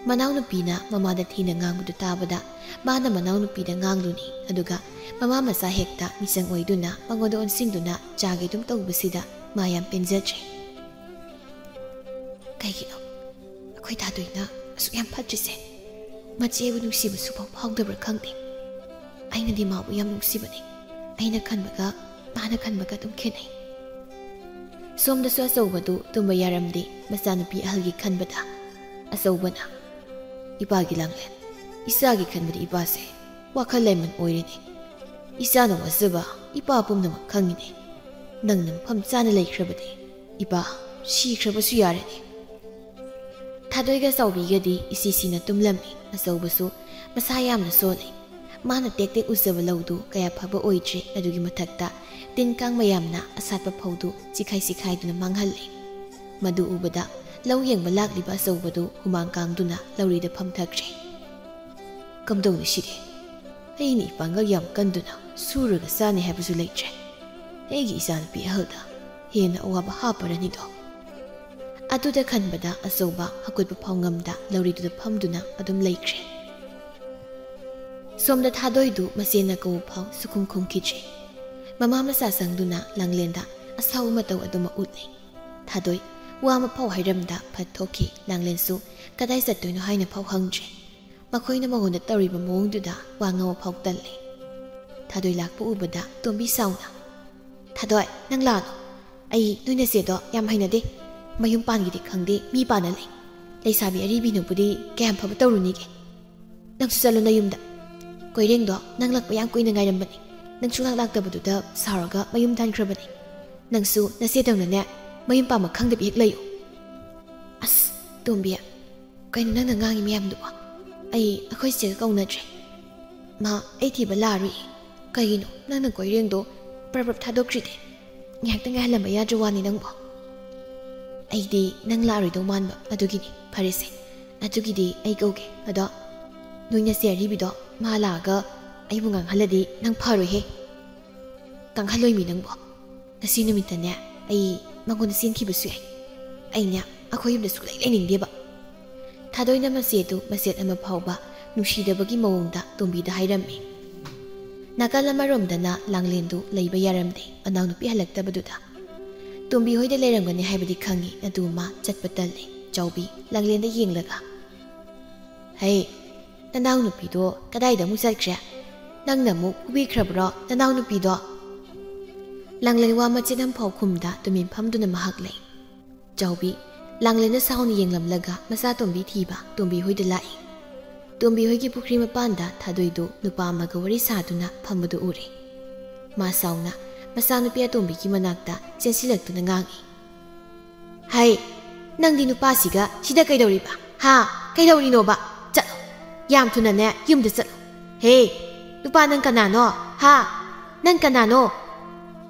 ꯃꯅꯥꯎꯅꯨꯄꯤꯅ ꯃꯃꯥꯗ ꯊꯤꯅ ꯉꯥꯡꯕꯗꯨ ꯇꯥꯕꯗ ꯃꯥꯅ ꯃꯅꯥꯎꯅꯨꯄꯤꯗ ꯉꯥꯡꯂꯨꯅꯤ, ꯑꯗꯨꯒ ꯃꯃꯥ ꯃꯆꯥ ꯍꯦꯛꯇ ꯃꯤꯆꯪ ꯑꯣꯏꯗꯨꯅ ꯃꯉꯣꯟꯗ ꯑꯣꯟꯁꯤꯟꯗꯨꯅ ꯆꯥꯒꯦ ꯑꯗꯨꯝ ꯇꯧꯕꯁꯤꯗ ꯃꯥ ꯌꯥꯝ ꯄꯦꯟꯖꯗ꯭ꯔꯦ꯫ "ꯀꯩꯒꯤꯅꯣ ꯑꯩꯈꯣꯏ ꯊꯥꯗꯣꯏꯅ ꯑꯁꯨꯛ ꯌꯥꯝ ꯐꯠꯇ꯭ꯔꯤꯁꯦ? ꯃꯆꯦꯕꯨ ꯅꯨꯡꯁꯤꯕꯁꯨ ꯐꯥꯎ ꯐꯥꯎꯗꯕ꯭ꯔꯥ ꯈꯪꯗꯦ꯫ ꯑꯩꯅꯗꯤ ꯃꯥꯕꯨ ꯌꯥꯝ ꯅꯨꯡꯁꯤꯕꯅꯤ꯫ ꯑꯩꯅ ꯈꯟꯕꯒ ꯃꯥꯅ ꯈꯟꯕꯒ ꯑꯗꯨꯝ ꯈꯦꯠꯅꯩ꯫" ꯁꯣꯝꯗꯁꯨ ꯑꯆꯧꯕꯗꯨ ꯇꯨꯝꯕ ꯌꯥꯔꯝꯗꯦ ꯃꯆꯥꯅꯨꯄꯤ ꯑꯍꯜꯒꯤ ꯈꯟꯕꯗ꯫ ꯑꯆꯧꯕꯅ, "ꯏꯄꯥꯒꯤ ꯂꯥꯡꯂꯦꯟ, ꯏꯆꯥꯒꯤ ꯈꯟꯕꯗ ꯏꯄꯥꯁꯦ ꯋꯥꯈꯜ ꯂꯩꯃꯟ ꯑꯣꯏꯔꯦꯅꯦ꯫ ꯏꯆꯥꯅ ꯋꯥꯖꯕ ꯏꯄꯥ ꯄꯨꯝꯅꯃꯛ ꯈꯪꯉꯤꯅꯦ꯫ ꯅꯪꯅ ꯃꯐꯝ ꯆꯥꯅ ꯂꯩꯈ꯭ꯔꯕꯗꯤ ꯏꯄꯥ ꯁꯤꯈ꯭ꯔꯕꯁꯨ ꯌꯥꯔꯦꯅꯦ꯫" ꯊꯥꯗꯣꯏꯒ ꯆꯥꯎꯕꯤꯒꯗꯤ ꯏꯁꯤ ꯁꯤꯅ ꯇꯨꯝꯂꯝꯃꯤ꯫ ꯑꯆꯧꯕꯁꯨ ꯃꯁꯥ ꯌꯥꯝꯅ ꯁꯣꯜꯂꯤ꯫ ꯃꯥꯅ ꯇꯦꯛ ꯇꯦꯛ ꯎꯖꯕ ꯂꯧꯗꯨ ꯀꯌꯥ ꯐꯕ ꯑꯣꯏꯗ꯭ꯔꯤ꯫ ꯑꯗꯨꯒꯤ ꯃꯊꯛꯇ ꯇꯤꯟ ꯀꯥꯡ ꯃꯌꯥꯝꯅ ꯑꯁꯥꯠꯄ ꯐꯧꯗꯨ ꯆꯤꯈꯥꯏ ꯆꯤꯈꯥꯏꯗꯨꯅ ꯃꯥꯡꯍꯜꯂꯤ꯫ ꯃꯗꯨ ꯎꯕꯗ ꯂꯧ ꯌꯦꯡꯕ ꯂꯥꯛꯂꯤꯕ ꯑꯆꯧꯕꯗꯨ ꯍꯨꯃꯥꯡ ꯀꯥꯡꯗꯨꯅ ꯂꯧꯔꯤꯗ ꯐꯝꯊꯈ꯭ꯔꯦ꯫ "ꯀꯝꯗꯧꯅꯤ ꯁꯤꯗꯤ? ꯑꯩꯅ ꯏꯄꯥꯡꯒꯜ ꯌꯥꯝ ꯀꯟꯗꯨꯅ ꯁꯨꯔꯒ ꯆꯥꯅꯤ ꯍꯥꯏꯕꯁꯨ ꯂꯩꯇ꯭ꯔꯦ꯫ ꯑꯩꯒꯤ ꯏꯆꯥꯅꯨꯄꯤ ꯑꯍꯜꯗ ꯍꯦꯟꯅ ꯑꯋꯥꯕ ꯍꯥꯞꯄꯔꯅꯤꯗꯣ꯫" ꯑꯗꯨꯗ ꯈꯟꯕꯗ ꯑꯆꯧꯕ ꯍꯧꯒꯠꯄ ꯐꯥꯎ ꯉꯝꯗ ꯂꯧꯔꯤꯗꯨꯗ ꯐꯝꯗꯨꯅ ꯑꯗꯨꯝ ꯂꯩꯈ꯭ꯔꯦ꯫ ꯁꯣꯝꯗ ꯊꯥꯗꯣꯏꯗꯨ ꯃꯆꯦꯅ ꯀꯧꯕ ꯐꯥꯎ ꯁꯨꯈꯨꯝ ꯈꯨꯝꯈꯤꯗ꯭ꯔꯦ꯫ ꯃꯃꯥ ꯃꯆꯥ ꯆꯪꯗꯨꯅ ꯂꯥꯡꯂꯦꯟꯗ ꯑꯁꯥꯎꯕ ꯃꯇꯧ ꯑꯗꯨꯃꯛ ꯎꯠꯂꯤ꯫ ꯊꯥꯗꯣꯏ ꯋꯥ ꯑꯃ ꯐꯥꯎ ꯍꯥꯏꯔꯝꯗ ꯐꯠ ꯊꯣꯛꯈꯤ꯫ ꯂꯥꯡꯂꯦꯟꯁꯨ ꯀꯗꯥꯏ ꯆꯠꯇꯣꯏꯅꯣ ꯍꯥꯏꯅ ꯐꯥꯎ ꯍꯪꯗ꯭ꯔꯦ꯫ ꯃꯈꯣꯏꯅ ꯃꯉꯣꯟꯗ ꯇꯧꯔꯤꯕ ꯃꯑꯣꯡꯗꯨꯗ ꯋꯥ ꯉꯥꯡꯕ ꯐꯥꯎ ꯇꯜꯂꯦ꯫ ꯊꯥꯗꯣꯏ ꯂꯥꯛꯄ ꯎꯕꯗ ꯇꯣꯝꯕꯤ ꯁꯥꯎꯅ, "ꯊꯥꯗꯣꯏ, ꯅꯪ ꯂꯥꯛꯑꯅꯨ꯫ ꯑꯩ ꯅꯣꯏ ꯅꯆꯦꯗꯣ ꯌꯥꯝ ꯍꯩꯅꯗꯦ꯫ ꯃꯌꯨꯝ ꯄꯥꯟꯒꯦꯗꯤ ꯈꯪꯗꯦ, ꯃꯤ ꯄꯥꯟꯅ ꯂꯩ꯫ ꯂꯩꯁꯥꯕꯤ ꯑꯔꯤꯕꯤꯅꯕꯨꯗꯤ ꯀꯌꯥꯝ ꯐꯕ ꯇꯧꯔꯨꯅꯤꯒꯦ? ꯅꯪꯁꯨ ꯆꯠꯂꯣ ꯅꯌꯨꯝꯗ꯫ ꯀꯣꯏꯔꯦꯡꯗꯣ ꯅꯪ ꯂꯥꯛꯄ ꯌꯥꯝ ꯀꯨꯏꯅ ꯉꯥꯏꯔꯝꯕꯅꯤ꯫ ꯅꯪ ꯁꯨꯡꯂꯥꯛ ꯂꯥꯛꯇꯕꯗꯨꯗ ꯁꯥꯎꯔꯒ ꯃꯌꯨꯝꯗ ꯍꯟꯈ꯭ꯔꯕꯅꯤ꯫ ꯅꯪꯁꯨ ꯅꯆꯦꯗꯧꯅꯅꯦ ꯃꯌꯨꯝ ꯄꯥꯟꯕ ꯈꯪꯗꯕꯤ ꯍꯦꯛ ꯂꯩꯌꯨ꯫" "ꯑꯁ, ꯇꯣꯝꯕꯤ, ꯀꯩꯅꯣ ꯅꯪꯅ ꯉꯥꯡꯉꯤ ꯃꯌꯥꯝꯗꯨꯕꯣ? ꯑꯩ ꯑꯩꯈꯣꯏ ꯆꯦꯒ ꯀꯧꯅꯗ꯭ꯔꯦ꯫ ꯃꯥ ꯑꯩ ꯊꯤꯕ ꯂꯥꯛꯑꯔꯣꯏ꯫" "ꯀꯩꯒꯤꯅꯣ ꯅꯪꯅ ꯀꯣꯏꯔꯦꯡꯗꯣ ꯄ꯭ꯔꯞ ꯄ꯭ꯔꯞ ꯊꯥꯗꯣꯛꯈ꯭ꯔꯤꯗꯤ? ꯉꯥꯏꯍꯥꯛꯇ ꯉꯥꯏꯍꯜꯂꯝꯕ ꯌꯥꯗ꯭ꯔ ꯋꯥꯅꯤ ꯅꯪꯕꯣ?" "ꯑꯩꯗꯤ ꯅꯪ ꯂꯥꯛꯑꯔꯣꯏꯗꯧ ꯃꯥꯟꯕ, ꯑꯗꯨꯒꯤꯅꯤ꯫ ꯐꯔꯦꯁꯦ, ꯑꯗꯨꯒꯤꯗꯤ ꯑꯩ ꯀꯧꯒꯦ꯫ ꯑꯗꯣ ꯅꯣꯏ ꯅꯆꯦ ꯑꯔꯤꯕꯤꯗꯣ ꯃꯥ ꯂꯥꯛꯑꯒ ꯑꯩꯕꯨ ꯉꯥꯡꯍꯜꯂꯗꯤ ꯅꯪ ꯐꯔꯣꯏꯍꯦ꯫ ꯉꯥꯡꯍꯜꯂꯣꯏꯃꯤ ꯅꯪꯕꯣ꯫ ꯉꯁꯤ ꯅꯨꯃꯤꯠꯇꯅꯦ ꯑꯩ ꯃꯉꯣꯟꯗ ꯆꯦꯟꯈꯤꯕꯁꯨ ꯌꯥꯏ꯫ ꯑꯩꯅꯦ ꯑꯩꯈꯣꯏ ꯌꯨꯝꯗ ꯁꯨꯛꯂꯩ ꯂꯩꯅꯤꯡꯗꯦꯕ꯫" ꯊꯥꯗꯣꯏꯅ ꯃꯆꯦꯗꯨ ꯃꯆꯦꯠ ꯑꯃ ꯐꯥꯎꯕ ꯅꯨꯡꯁꯤꯗꯕꯒꯤ ꯃꯑꯣꯡꯗ ꯇꯣꯝꯕꯤꯗ ꯍꯥꯏꯔꯝꯃꯤ꯫ ꯅꯥꯀꯜ ꯑꯃꯔꯣꯝꯗꯅ ꯂꯥꯡꯂꯦꯟꯗꯨ ꯂꯩꯕ ꯌꯥꯔꯝꯗꯦ, ꯃꯅꯥꯎꯅꯨꯄꯤ ꯍꯜꯂꯛꯇꯕꯗꯨꯗ꯫ ꯇꯣꯝꯕꯤ ꯍꯣꯏꯗ ꯂꯩꯔꯝꯒꯅꯤ ꯍꯥꯏꯕꯗꯤ ꯈꯪꯉꯤ, ꯑꯗꯨ ꯃꯥ ꯆꯠꯄ ꯇꯜꯂꯤ꯫ ꯆꯥꯎꯕꯤ ꯂꯥꯡꯂꯦꯟꯗ ꯌꯦꯡꯂꯒ, "ꯍꯩ, ꯅꯅꯥꯎꯅꯨꯄꯤꯗꯣ ꯀꯗꯥꯏꯗ ꯑꯃꯨꯛ ꯆꯠꯈ꯭ꯔꯦ? ꯅꯪꯅ ꯑꯃꯨꯛ ꯐꯨꯕꯤꯈ꯭ꯔꯕ꯭ꯔꯣ ꯅꯅꯥꯎꯅꯨꯄꯤꯗꯣ?" ꯂꯥꯡꯂꯦꯟ ꯋꯥ ꯃꯆꯦꯠ ꯑꯃꯐꯥꯎ ꯈꯨꯝꯗ ꯇꯨꯃꯤꯟ ꯐꯝꯗꯨꯅ ꯃꯍꯥꯛ ꯂꯩ꯫ ꯆꯥꯎꯕꯤ ꯂꯥꯡꯂꯦꯟꯗ ꯁꯥꯎꯅ ꯌꯦꯡꯂꯝꯂꯒ ꯃꯆꯥ ꯇꯣꯝꯕꯤ ꯊꯤꯕ ꯇꯣꯝꯕꯤ ꯍꯣꯏꯗ ꯂꯥꯛꯏ꯫ ꯇꯣꯝꯕꯤ ꯍꯣꯏꯒꯤ ꯄꯨꯈ꯭ꯔꯤ ꯃꯄꯥꯟꯗ ꯊꯥꯗꯣꯏꯗꯨ ꯅꯨꯄꯥ ꯑꯃꯒ ꯋꯥꯔꯤ ꯁꯥꯗꯨꯅ ꯐꯝꯕꯗꯨ ꯎꯔꯦ꯫ ꯃꯥ ꯁꯥꯎꯅ ꯃꯆꯥꯅꯨꯄꯤ ꯑꯇꯣꯝꯕꯤꯒꯤ ꯃꯅꯥꯛꯇ ꯆꯦꯟꯁꯤꯜꯂꯛꯇꯨꯅ ꯉꯥꯡꯏ, "ꯍꯩ, ꯅꯪꯗꯤ ꯅꯨꯄꯥꯁꯤꯒ ꯁꯤꯗ ꯀꯩꯗꯧꯔꯤꯕ? ꯍꯥ? ꯀꯩꯗꯧꯔꯤꯅꯣꯕ? ꯆꯠꯂꯣ꯫ ꯌꯥꯝ ꯊꯨꯅꯅꯦ ꯌꯨꯝꯗ ꯆꯠꯂꯣ꯫ ꯍꯦ, ꯅꯨꯄꯥ ꯅꯪ ꯀꯅꯥꯅꯣ? ꯍꯥ? ꯅꯪ ꯀꯅꯥꯅꯣ?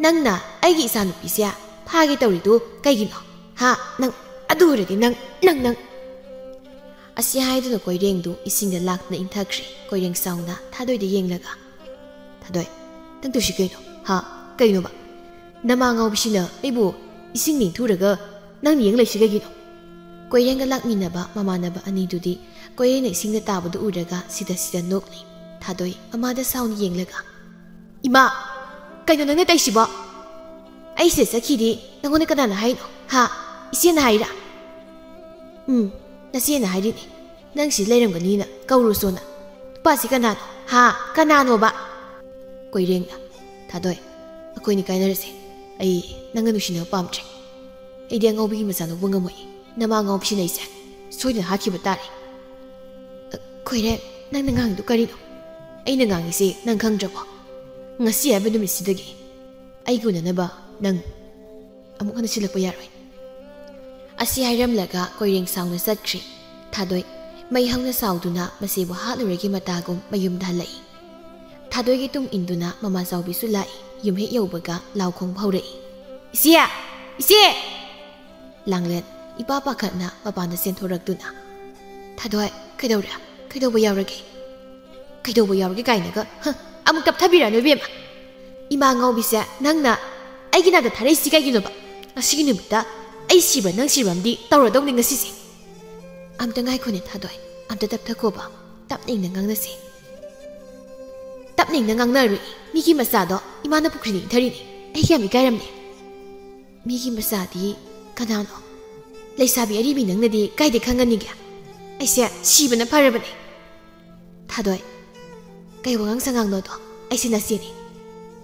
ꯅꯪꯅ ꯑꯩꯒꯤ ꯏꯆꯥꯅꯨꯄꯤꯁꯦ ꯐꯥꯒꯦ ꯇꯧꯔꯤꯗꯨ ꯀꯩꯒꯤꯅꯣ? ꯍꯥ? ꯅꯪ ꯑꯗꯨ ꯑꯣꯏꯔꯗꯤ ꯅꯪ, ꯅꯪ, ꯅꯪ꯫" ꯑꯁꯤ ꯍꯥꯏꯗꯨꯅ ꯀꯣꯏꯔꯦꯡꯗꯨ ꯏꯁꯤꯡꯗ ꯂꯥꯛꯇꯨꯅ ꯏꯟꯊꯈ꯭ꯔꯦ꯫ ꯀꯣꯏꯔꯦꯡ ꯁꯥꯎꯅ ꯊꯥꯗꯣꯏꯗ ꯌꯦꯡꯂꯒ, "ꯊꯥꯗꯣꯏ, ꯅꯪ ꯇꯧꯁꯤ ꯀꯩꯅꯣ? ꯍꯥ? ꯀꯩꯅꯣꯕ? ꯅꯃꯥ ꯉꯥꯎꯕꯤꯁꯤꯅ ꯑꯩꯕꯨ ꯏꯁꯤꯡ ꯅꯤꯡꯊꯨꯔꯒ ꯅꯪ ꯌꯦꯡ ꯂꯩꯁꯤ ꯀꯩꯒꯤꯅꯣ?" ꯀꯣꯏꯔꯦꯡꯒ ꯂꯥꯛꯃꯤꯟꯅꯕ ꯃꯃꯥꯟꯅꯕ ꯑꯅꯤꯗꯨꯗꯤ ꯀꯣꯏꯔꯦꯡꯅ ꯏꯁꯤꯡꯗ ꯇꯥꯕꯗꯨ ꯎꯔꯒ ꯁꯤꯗ ꯁꯤꯗ ꯅꯣꯛꯂꯤ꯫ ꯊꯥꯗꯣꯏ ꯃꯃꯥꯗ ꯁꯥꯎꯅ ꯌꯦꯡꯂꯒ, "ꯏꯃꯥ, ꯀꯩꯅꯣ ꯅꯪꯅ ꯇꯧꯏꯁꯤꯕꯣ? ꯑꯩ ꯁꯤꯗ ꯆꯠꯈꯤꯗꯤ ꯅꯪꯉꯣꯟꯗ ꯀꯅꯥꯅ ꯍꯥꯏꯅꯣ? ꯍꯥ? ꯏꯆꯦꯅ ꯍꯥꯏꯔꯥ?" "ꯎꯝ, ꯅꯆꯦꯅ ꯍꯥꯏꯔꯤꯅꯦ꯫ "ꯅꯪ ꯁꯤ ꯂꯩꯔꯝꯒꯅꯤꯅ ꯀꯧꯔꯨꯁꯣꯅ꯫ ꯅꯨꯄꯥꯁꯤ ꯀꯅꯥꯅꯣ? ꯍꯥ? ꯀꯅꯥꯅꯣꯕ?" ꯀꯣꯏꯔꯦꯡꯅ, "ꯊꯥꯗꯣꯏ, ꯑꯩꯈꯣꯏꯅꯤ ꯀꯥꯏꯅꯔꯁꯦ꯫ ꯑꯩ ꯅꯪꯒ ꯅꯨꯡꯁꯤꯅꯕ ꯄꯥꯝꯗ꯭ꯔꯦ꯫ ꯑꯩꯗꯤ ꯑꯉꯥꯎꯕꯤꯒꯤ ꯃꯆꯥ ꯂꯧꯕ ꯉꯝꯃꯣꯏ꯫ ꯅꯃꯥ ꯑꯉꯥꯎꯕꯤꯁꯤꯅ ꯑꯩꯁꯦ ꯁꯣꯏꯗꯅ ꯍꯥꯠꯈꯤꯕ ꯇꯥꯔꯦ꯫" "ꯑ, ꯀꯣꯏꯔꯦꯡ, ꯅꯪꯅ ꯉꯥꯡꯉꯤꯗꯣ ꯀꯔꯤꯅꯣ? ꯑꯩꯅ ꯉꯥꯡꯉꯤꯁꯤ ꯅꯪ ꯈꯪꯗ꯭ꯔꯕꯣ? ꯉꯁꯤ ꯍꯥꯏꯕ ꯅꯨꯃꯤꯠꯁꯤꯗꯒꯤ ꯑꯩꯒ ꯎꯅꯅꯕ ꯅꯪ ꯑꯃꯨꯛ ꯍꯟꯅ ꯁꯤꯜꯂꯛꯄ ꯌꯥꯔꯣꯏ꯫" ꯑꯁꯤ ꯍꯥꯏꯔꯝꯂꯒ ꯀꯣꯏꯔꯦꯡ ꯁꯥꯎꯅ ꯆꯠꯈ꯭ꯔꯦ꯫ ꯊꯥꯗꯣꯏ ꯃꯩ ꯍꯧꯅ ꯁꯥꯎꯗꯨꯅ ꯃꯆꯦꯕꯨ ꯍꯥꯠꯂꯨꯔꯒꯤ ꯃꯇꯥꯒꯨꯝ ꯃꯌꯨꯝꯗ ꯍꯜꯂꯛꯏ꯫ ꯊꯥꯗꯣꯏꯒꯤ ꯇꯨꯡ ꯏꯟꯗꯨꯅ ꯃꯃꯥ ꯆꯥꯎꯕꯤꯁꯨ ꯂꯥꯛꯏ꯫ ꯌꯨꯝ ꯍꯦꯛ ꯌꯧꯕꯒ ꯂꯥꯎ ꯈꯣꯡꯕ ꯍꯧꯔꯛꯏ, "ꯏꯆꯦ! ꯏꯆꯦ!" ꯂꯥꯡꯂꯦꯟ ꯏꯄꯥ ꯄꯥꯈꯠꯅ ꯃꯄꯥꯟꯗ ꯆꯦꯟꯊꯣꯔꯛꯇꯨꯅ, "ꯊꯥꯗꯣꯏ, ꯀꯩꯗꯧꯔꯦ? ꯀꯩꯗꯧꯕ ꯌꯥꯎꯔꯒꯦ?" "ꯀꯩꯗꯧꯕ ꯌꯥꯎꯔꯒꯦ ꯀꯥꯏꯅꯒ, ꯍ, ꯑꯃꯨꯛ ꯇꯞꯊꯕꯤꯔꯛꯑꯅꯨ ꯏꯕꯦꯝꯃ꯫ ꯏꯃꯥ ꯉꯥꯎꯕꯤꯁꯦ, ꯅꯪꯅ ꯑꯩꯒꯤ ꯅꯥꯛꯇ ꯊꯥꯔꯛꯏꯁꯤ ꯀꯩꯒꯤꯅꯣꯕ? ꯉꯁꯤꯒꯤ ꯅꯨꯃꯤꯠꯇ ꯑꯩ ꯁꯤꯕ꯭ꯔꯥ ꯅꯪ ꯁꯤꯕ꯭ꯔꯥ ꯑꯃꯗꯤ ꯇꯧꯔꯗꯧꯅꯤ ꯉꯁꯤꯁꯦ꯫" "ꯑꯝꯇ ꯉꯥꯏꯈꯣꯅꯦ ꯊꯥꯗꯣꯏ, ꯑꯝꯇ ꯇꯞꯊꯈꯣꯕ, ꯇꯞꯅ ꯏꯪꯅ ꯉꯥꯡꯅꯁꯦ꯫" "ꯇꯞꯅ ꯏꯪꯅ ꯉꯥꯡꯅꯔꯨꯏ, ꯃꯤꯒꯤ ꯃꯆꯥꯗꯣ ꯏꯃꯥꯅ ꯄꯨꯈ꯭ꯔꯤꯗ ꯏꯟꯊꯔꯤꯅꯦ, ꯑꯩ ꯀꯌꯥꯝ ꯏꯀꯥꯏꯔꯝꯅꯦ꯫" "ꯃꯤꯒꯤ ꯃꯆꯥꯗꯤ ꯀꯅꯥꯅꯣ? ꯂꯩꯁꯥꯕꯤ ꯑꯔꯤꯕꯤ ꯅꯪꯅꯗꯤ ꯀꯥꯏꯗꯩ ꯈꯪꯒꯅꯤꯒꯦ? ꯑꯩꯁꯦ ꯁꯤꯕꯅ ꯐꯔꯕꯅꯦ꯫" "ꯊꯥꯗꯣꯏ, ꯀꯩ ꯋꯥꯉꯥꯡ ꯁꯉꯥꯡꯅꯣꯗꯣ? ꯑꯩꯁꯦ ꯅꯆꯦꯅꯦ꯫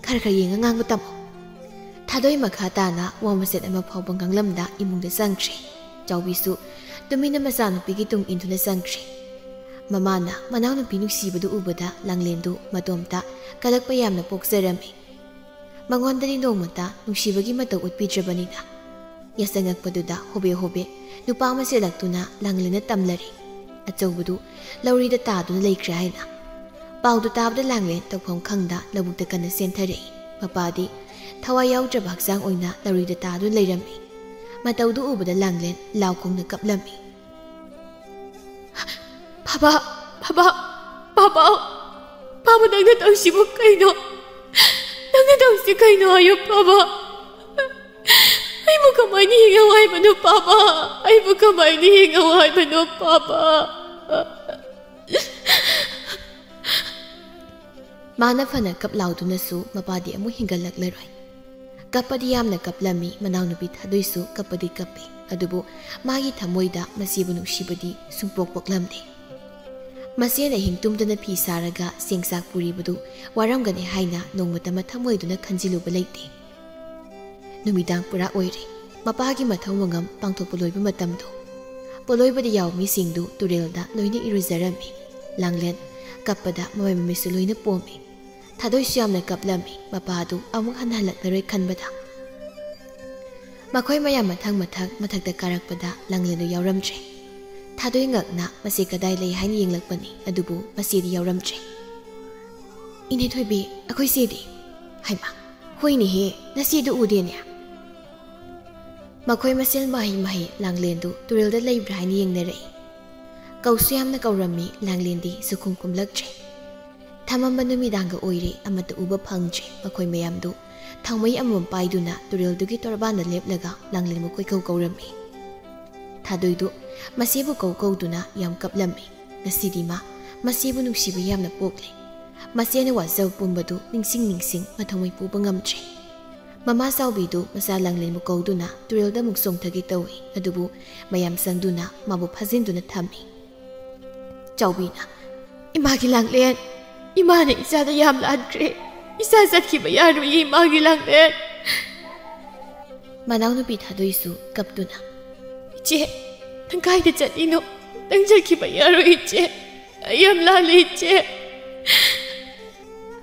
ꯈꯔ ꯈꯔ ꯌꯦꯡꯉ ꯉꯥꯡꯕ ꯇꯝꯃꯣ꯫" ꯊꯥꯗꯣꯏ ꯃꯈꯥ ꯇꯥꯅ ꯋꯥ ꯃꯆꯦꯠ ꯑꯃ ꯐꯥꯎꯕ ꯉꯥꯡꯂꯝꯗ ꯏꯃꯨꯡꯗ ꯆꯪꯈ꯭ꯔꯦ꯫ ꯆꯥꯎꯕꯤꯁꯨ ꯇꯨꯃꯤꯟꯅ ꯃꯆꯥꯅꯨꯄꯤꯒꯤ ꯇꯨꯡ ꯏꯟꯗꯨꯅ ꯆꯪꯈ꯭ꯔꯦ꯫ ꯃꯃꯥꯅ ꯃꯅꯥꯎꯅꯨꯄꯤ ꯅꯨꯡꯁꯤꯕꯗꯨ ꯎꯕꯗ ꯂꯥꯡꯂꯦꯟꯗꯨ ꯃꯇꯣꯝꯇ ꯀꯂꯛꯄ ꯌꯥꯝꯅ ꯄꯣꯛꯆꯔꯝꯃꯤ꯫ ꯃꯉꯣꯟꯗꯗꯤ ꯅꯣꯡꯃꯇ ꯅꯨꯡꯁꯤꯕꯒꯤ ꯃꯇꯧ ꯎꯠꯄꯤꯗ꯭ꯔꯕꯅꯤꯅ꯫ ꯌꯥꯆꯪꯉꯛꯄꯗꯨꯗ ꯍꯣꯕꯦ ꯍꯣꯕꯦ ꯅꯨꯄꯥ ꯑꯃ ꯆꯦꯜꯂꯛꯇꯨꯅ ꯂꯥꯡꯂꯦꯟꯅ ꯇꯝꯂꯔꯦ꯫ ꯑꯆꯧꯕꯗꯨ ꯂꯧꯔꯤꯗ ꯇꯥꯗꯨꯅ ꯂꯩꯈ꯭ꯔꯦ ꯍꯥꯏꯅ꯫ ꯄꯥꯎꯗꯨ ꯇꯥꯕꯗ ꯂꯥꯡꯂꯦꯟ ꯇꯧꯐꯝ ꯈꯪꯗ ꯂꯧꯕꯨꯛꯇ ꯀꯟꯅ ꯆꯦꯟꯊꯔꯛꯏ꯫ ꯃꯄꯥꯗꯤ ꯊꯋꯥꯏ ꯌꯥꯎꯗ꯭ꯔꯕ ꯍꯛꯆꯥꯡ ꯑꯣꯏꯅ ꯂꯧꯔꯤꯗ ꯇꯥꯗꯨꯅ ꯂꯩꯔꯝꯃꯤ꯫ ꯃꯇꯧꯗꯨ ꯎꯕꯗ ꯂꯥꯡꯂꯦꯟ ꯂꯥꯎ ꯈꯣꯡꯅ ꯀꯞꯂꯝꯃꯤ꯫ "ꯕꯥꯕꯥ, ꯕꯥꯕꯥ, ꯕꯥꯕꯥ, ꯕꯥꯕꯥ, ꯅꯪꯅ ꯇꯧꯔꯤꯁꯤꯕꯨ ꯀꯩꯅꯣ? ꯅꯪꯅ ꯇꯧꯔꯤꯁꯤ ꯀꯩꯅꯣ ꯍꯥꯏꯌꯨ ꯕꯥꯕꯥ? ꯑꯩꯕꯨ ꯀꯃꯥꯏꯅ ꯍꯤꯡꯉꯧ ꯍꯥꯏꯕꯅꯣ ꯕꯥꯕꯥ? ꯑꯩꯕꯨ ꯀꯃꯥꯏꯅ ꯍꯤꯡꯉꯧ ꯍꯥꯏꯕꯅꯣ ꯕꯥꯕꯥ?" ꯃꯥꯅ ꯐꯅ ꯀꯞ ꯂꯥꯎꯗꯨꯅꯁꯨ ꯃꯄꯥꯗꯤ ꯑꯃꯨꯛ ꯍꯤꯡꯒꯠꯂꯛꯂꯔꯣꯏ꯫ ꯀꯞꯄꯗꯤ ꯌꯥꯝꯅ ꯀꯞꯂꯝꯃꯤ, ꯃꯅꯥꯎꯅꯨꯄꯤ ꯊꯥꯗꯣꯏꯁꯨ ꯀꯞꯄꯗꯤ ꯀꯞꯄꯤ꯫ ꯑꯗꯨꯕꯨ ꯃꯥꯒꯤ ꯊꯃꯣꯏꯗ ꯃꯆꯦꯕꯨ ꯅꯨꯡꯁꯤꯕꯗꯤ ꯁꯨꯡꯄꯣꯛ ꯄꯣꯛꯂꯝꯗꯦ꯫ ꯃꯆꯦꯅ ꯑꯍꯤꯡ ꯇꯨꯝꯗꯅ ꯐꯤ ꯁꯥꯔꯒ ꯆꯦꯡ ꯆꯥꯛ ꯄꯨꯔꯤꯕꯗꯨ ꯋꯥꯔꯝꯒꯅꯤ ꯍꯥꯏꯅ ꯅꯣꯡꯃꯇ ꯃꯊꯃꯣꯏꯗꯨꯅ ꯈꯟꯖꯤꯜꯂꯨꯕ ꯂꯩꯇꯦ꯫ ꯅꯨꯃꯤꯗꯥꯡ ꯄꯨꯔꯥ ꯑꯣꯏꯔꯦ꯫ ꯃꯄꯥꯒꯤ ꯃꯊꯧ ꯃꯉꯝ ꯄꯥꯡꯊꯣꯛꯄ ꯂꯣꯏꯕ ꯃꯇꯝꯗꯣ꯫ ꯄꯣꯂꯣꯏꯕꯗ ꯌꯥꯎꯕ ꯃꯤꯁꯤꯡꯗꯨ ꯇꯨꯔꯦꯜꯗ ꯂꯣꯏꯅ ꯏꯔꯨꯖꯔꯝꯃꯤ꯫ ꯂꯥꯡꯂꯦꯟ ꯀꯞꯄꯗ ꯃꯃꯥꯏ ꯃꯃꯤꯠꯁꯨ ꯂꯣꯏꯅ ꯄꯣꯝꯃꯤ꯫ ꯊꯥꯗꯣꯏꯁꯨ ꯌꯥꯝꯅ ꯀꯞꯂꯝꯃꯤ, ꯃꯄꯥꯗꯨ ꯑꯃꯨꯛ ꯍꯟꯅ ꯍꯜꯂꯛꯂꯔꯣꯏ ꯈꯟꯕꯗ꯫ ꯃꯈꯣꯏ ꯃꯌꯥꯝ ꯃꯊꯪ ꯃꯊꯪ ꯃꯊꯛꯇ ꯀꯥꯔꯛꯄꯗ ꯂꯥꯡꯂꯦꯟꯗꯨ ꯌꯥꯎꯔꯝꯗ꯭ꯔꯦ꯫ ꯊꯥꯗꯣꯏ ꯉꯛꯅ ꯃꯆꯦ ꯀꯗꯥꯏ ꯂꯩ ꯍꯥꯏꯅ ꯌꯦꯡꯂꯛꯄꯅꯤ, ꯑꯗꯨꯕꯨ ꯃꯆꯦꯗꯤ ꯌꯥꯎꯔꯝꯗ꯭ꯔꯦ꯫ "ꯏꯅꯦ ꯊꯣꯏꯕꯤ, ꯑꯩꯈꯣꯏ ꯆꯦꯗꯤ?" "ꯍꯩꯃꯥ, ꯍꯣꯏꯅꯦꯍꯦ, ꯅꯆꯦꯗꯨ ꯎꯗꯦꯅꯦ!" ꯃꯈꯣꯏ ꯃꯁꯦꯜ ꯃꯍꯩ ꯃꯍꯩ ꯂꯥꯡꯂꯦꯟꯗꯨ ꯇꯨꯔꯦꯜꯗ ꯂꯩꯕ꯭ꯔꯥ ꯍꯥꯏꯅ ꯌꯦꯡꯅꯔꯛꯏ꯫ ꯀꯧꯁꯨ ꯌꯥꯝꯅ ꯀꯧꯔꯝꯃꯤ, ꯂꯥꯡꯂꯦꯟꯗꯤ ꯁꯨꯈꯨꯝ ꯈꯨꯝꯂꯛꯇ꯭ꯔꯦ꯫ ꯊꯃꯝꯕ ꯅꯨꯃꯤꯗꯥꯡꯒ ꯑꯣꯏꯔꯦ, ꯑꯃꯠꯇ ꯎꯕ ꯐꯪꯗ꯭ꯔꯦ꯫ ꯃꯈꯣꯏ ꯃꯌꯥꯝꯗꯨ ꯊꯥꯎꯃꯩ ꯑꯃꯃꯝ ꯄꯥꯏꯗꯨꯅ ꯇꯨꯔꯦꯜꯗꯨꯒꯤ ꯇꯣꯔꯕꯥꯟꯗ ꯂꯦꯞꯂꯒ ꯂꯥꯡꯂꯦꯟꯕꯨ ꯀꯣꯏꯀꯧ ꯀꯧꯔꯝꯃꯤ꯫ ꯊꯥꯗꯣꯏꯗꯨ ꯃꯆꯦꯕꯨ ꯀꯧ ꯀꯧꯗꯨꯅ ꯌꯥꯝ ꯀꯞꯂꯝꯃꯤ꯫ ꯉꯁꯤꯗꯤ ꯃꯥ ꯃꯆꯦꯕꯨ ꯅꯨꯡꯁꯤꯕ ꯌꯥꯝꯅ ꯄꯣꯛꯂꯦ꯫ ꯃꯆꯦꯅ ꯋꯥꯖꯕ ꯄꯨꯝꯕꯗꯨ ꯅꯤꯡꯁꯤꯡ ꯅꯤꯡꯁꯤꯡ ꯃꯊꯃꯣꯏ ꯄꯨꯕ ꯉꯝꯗ꯭ꯔꯦ꯫ ꯃꯃꯥ ꯆꯥꯎꯕꯤꯗꯨ ꯃꯆꯥ ꯂꯥꯡꯂꯦꯟꯕꯨ ꯀꯧꯗꯨꯅ ꯇꯨꯔꯦꯜꯗ ꯑꯃꯨꯛ ꯆꯣꯡꯊꯒꯦ ꯇꯧꯏ, ꯑꯗꯨꯕꯨ ꯃꯌꯥꯝ ꯆꯪꯗꯨꯅ ꯃꯥꯕꯨ ꯐꯥꯖꯤꯟꯗꯨꯅ ꯊꯝꯃꯤ꯫ ꯆꯥꯎꯕꯤꯅ, "ꯏꯃꯥꯒꯤ ꯂꯥꯡꯂꯦꯟ, ꯏꯃꯥꯅ ꯏꯆꯥꯗ ꯌꯥꯝ ꯂꯥꯟꯈ꯭ꯔꯦ꯫ ꯏꯆꯥ ꯆꯠꯈꯤꯕ ꯌꯥꯔꯣꯏꯌꯦ, ꯏꯃꯥꯒꯤ ꯂꯥꯡꯂꯦꯟ!" ꯃꯅꯥꯎꯅꯨꯄꯤ ꯊꯥꯗꯣꯏꯁꯨ ꯀꯞꯇꯨꯅ, "ꯏꯆꯦ, ꯅꯪ ꯀꯥꯏꯗ ꯆꯠꯂꯤꯅꯣ? ꯅꯪ ꯆꯠꯈꯤꯕ ꯌꯥꯔꯣꯏ ꯏꯆꯦ꯫ ꯑꯩ ꯌꯥꯝ ꯂꯥꯜꯂꯦ ꯏꯆꯦ!"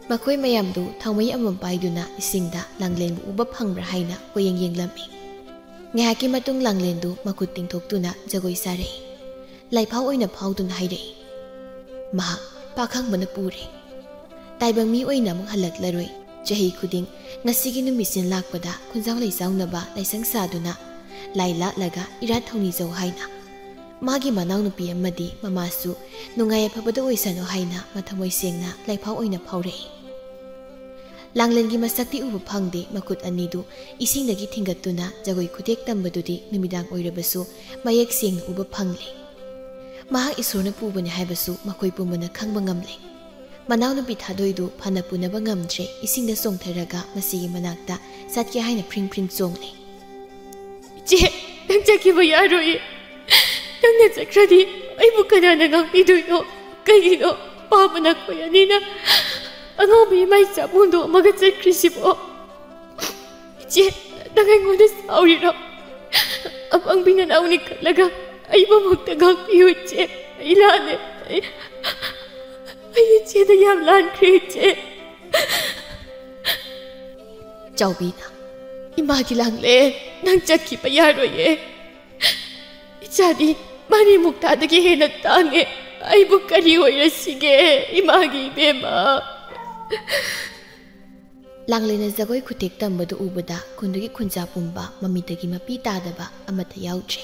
ꯃꯈꯣꯏ ꯃꯌꯥꯝꯗꯨ ꯊꯥꯎꯃꯩ ꯑꯃꯃꯝ ꯄꯥꯏꯗꯨꯅ ꯏꯁꯤꯡꯗ ꯂꯥꯡꯂꯦꯟꯕꯨ ꯎꯕ ꯐꯪꯕ꯭ꯔꯥ ꯍꯥꯏꯅ ꯀꯣꯏꯌꯦꯡ ꯌꯦꯡꯂꯝꯃꯤ꯫ ꯉꯥꯏꯍꯥꯛꯀꯤ ꯃꯇꯨꯡ ꯂꯥꯡꯂꯦꯟꯗꯨ ꯃꯈꯨꯠ ꯇꯤꯡꯊꯣꯛꯇꯨꯅ ꯖꯒꯣꯏ ꯁꯥꯔꯛꯏ꯫ ꯂꯥꯏꯐꯥꯎ ꯑꯣꯏꯅ ꯐꯥꯎꯗꯨꯅ ꯍꯥꯏꯔꯛꯏ, "ꯃꯍꯥꯛ ꯄꯥꯈꯪꯕꯅ ꯄꯨꯔꯦ꯫ ꯇꯥꯏꯕꯪ ꯃꯤ ꯑꯣꯏꯅ ꯑꯃꯨꯛ ꯍꯜꯂꯛꯂꯔꯣꯏ꯫ ꯆꯍꯤ ꯈꯨꯗꯤꯡ ꯉꯁꯤꯒꯤ ꯅꯨꯃꯤꯠꯁꯤꯅ ꯂꯥꯛꯄꯗ ꯈꯨꯟꯖꯥꯎ ꯂꯩꯆꯥꯎꯅꯕ ꯂꯥꯏꯁꯪ ꯁꯥꯗꯨꯅ ꯂꯥꯏ ꯂꯥꯠꯂꯒ ꯏꯔꯥꯠ ꯊꯧꯅꯤꯖꯧ ꯍꯥꯏꯅ꯫ ꯃꯥꯒꯤ ꯃꯅꯥꯎꯅꯨꯄꯤ ꯑꯃꯗꯤ ꯃꯃꯥꯁꯨ ꯅꯨꯡꯉꯥꯏ ꯌꯥꯏꯐꯕꯗ ꯑꯣꯏꯁꯅꯨ ꯍꯥꯏꯅ ꯃꯊꯃꯣꯏ ꯁꯦꯡꯅ ꯂꯥꯏꯐꯥꯎ ꯑꯣꯏꯅ ꯐꯥꯎꯔꯛꯏ꯫" ꯂꯥꯡꯂꯦꯟꯒꯤ ꯃꯁꯛꯇꯤ ꯎꯕ ꯐꯪꯗꯦ, ꯃꯈꯨꯠ ꯑꯅꯤꯗꯨ ꯏꯁꯤꯡꯗꯒꯤ ꯊꯤꯡꯒꯠꯇꯨꯅ ꯖꯒꯣꯏ ꯈꯨꯊꯦꯛ ꯇꯝꯕꯗꯨꯗꯤ ꯅꯨꯃꯤꯗꯥꯡ ꯑꯣꯏꯔꯕꯁꯨ ꯃꯌꯦꯛ ꯁꯦꯡꯅ ꯎꯕ ꯐꯪꯂꯦ꯫ ꯃꯍꯥꯛ ꯏꯁꯣꯔꯅ ꯄꯨꯕꯅꯤ ꯍꯥꯏꯕꯁꯨ ꯃꯈꯣꯏ ꯄꯨꯝꯕꯅ ꯈꯪꯕ ꯉꯝꯂꯦ꯫ ꯃꯅꯥꯎꯅꯨꯄꯤ ꯊꯥꯗꯣꯏꯗꯨ ꯐꯅ ꯄꯨꯅꯕ ꯉꯝꯗ꯭ꯔꯦ, ꯏꯁꯤꯡꯗ ꯆꯣꯡꯊꯔꯒ ꯃꯁꯤꯒꯤ ꯃꯅꯥꯛꯇ ꯆꯠꯀꯦ ꯍꯥꯏꯅ ꯐ꯭ꯔꯤꯡ ꯐ꯭ꯔꯤꯡ ꯆꯣꯡꯂꯦ꯫ "ꯏꯆꯦ, ꯅꯪ ꯆꯠꯈꯤꯕ ꯌꯥꯔꯣꯏꯌꯦ꯫ ꯅꯪꯅ ꯆꯠꯈ꯭ꯔꯗꯤ ꯑꯩꯕꯨ ꯀꯅꯥꯅ ꯉꯥꯛꯄꯤꯗꯣꯏꯅꯣ? ꯀꯩꯒꯤꯅꯣ ꯄꯥꯕꯅ ꯑꯩꯈꯣꯏ ꯑꯅꯤꯅ ꯑꯉꯥꯎꯕꯤ ꯏꯃꯥ ꯏꯆꯥꯕꯨ ꯍꯨꯟꯗꯣꯛꯑꯝꯃꯒ ꯆꯠꯈ꯭ꯔꯤꯁꯤꯕꯣ? ꯏꯆꯦ, ꯅꯪ ꯑꯩꯉꯣꯟꯗ ꯁꯥꯎꯔꯤꯔꯣ? ꯑꯄꯪꯕꯤ ꯅꯅꯥꯎꯅꯤ ꯈꯜꯂꯒ ꯑꯩꯕꯨꯃꯛꯇ ꯉꯥꯛꯄꯤꯌꯨ ꯏꯆꯦ꯫ ꯑꯩ ꯂꯥꯜꯂꯦ꯫ ꯑꯩ, ꯑꯩ ꯏꯆꯦꯗ ꯌꯥꯝ ꯂꯥꯟꯈ꯭ꯔꯦ ꯏꯆꯦ꯫ ꯆꯥꯎꯕꯤꯅ, "ꯏꯃꯥꯒꯤ ꯂꯥꯡꯂꯦꯟ, ꯅꯪ ꯆꯠꯈꯤꯕ ꯌꯥꯔꯣꯏꯌꯦ꯫ ꯏꯆꯥꯗꯤ ꯃꯥꯅꯤ ꯃꯨꯛꯇꯥꯗꯒꯤ ꯍꯦꯟꯅ ꯇꯥꯡꯉꯦ꯫ ꯑꯩꯕꯨ ꯀꯔꯤ ꯑꯣꯏꯔꯁꯤꯒꯦ, ꯏꯃꯥꯒꯤ ꯏꯕꯦꯝꯃ?" ꯂꯥꯡꯂꯦꯟꯅ ꯖꯒꯣꯏ ꯈꯨꯊꯦꯛ ꯇꯝꯕꯗꯨ ꯎꯕꯗ ꯈꯨꯟꯗꯨꯒꯤ ꯈꯨꯟꯖꯥ ꯄꯨꯝꯕ ꯃꯃꯤꯠꯇꯒꯤ ꯃꯄꯤ ꯇꯥꯗꯕ ꯑꯃꯠꯇ ꯌꯥꯎꯗ꯭ꯔꯦ꯫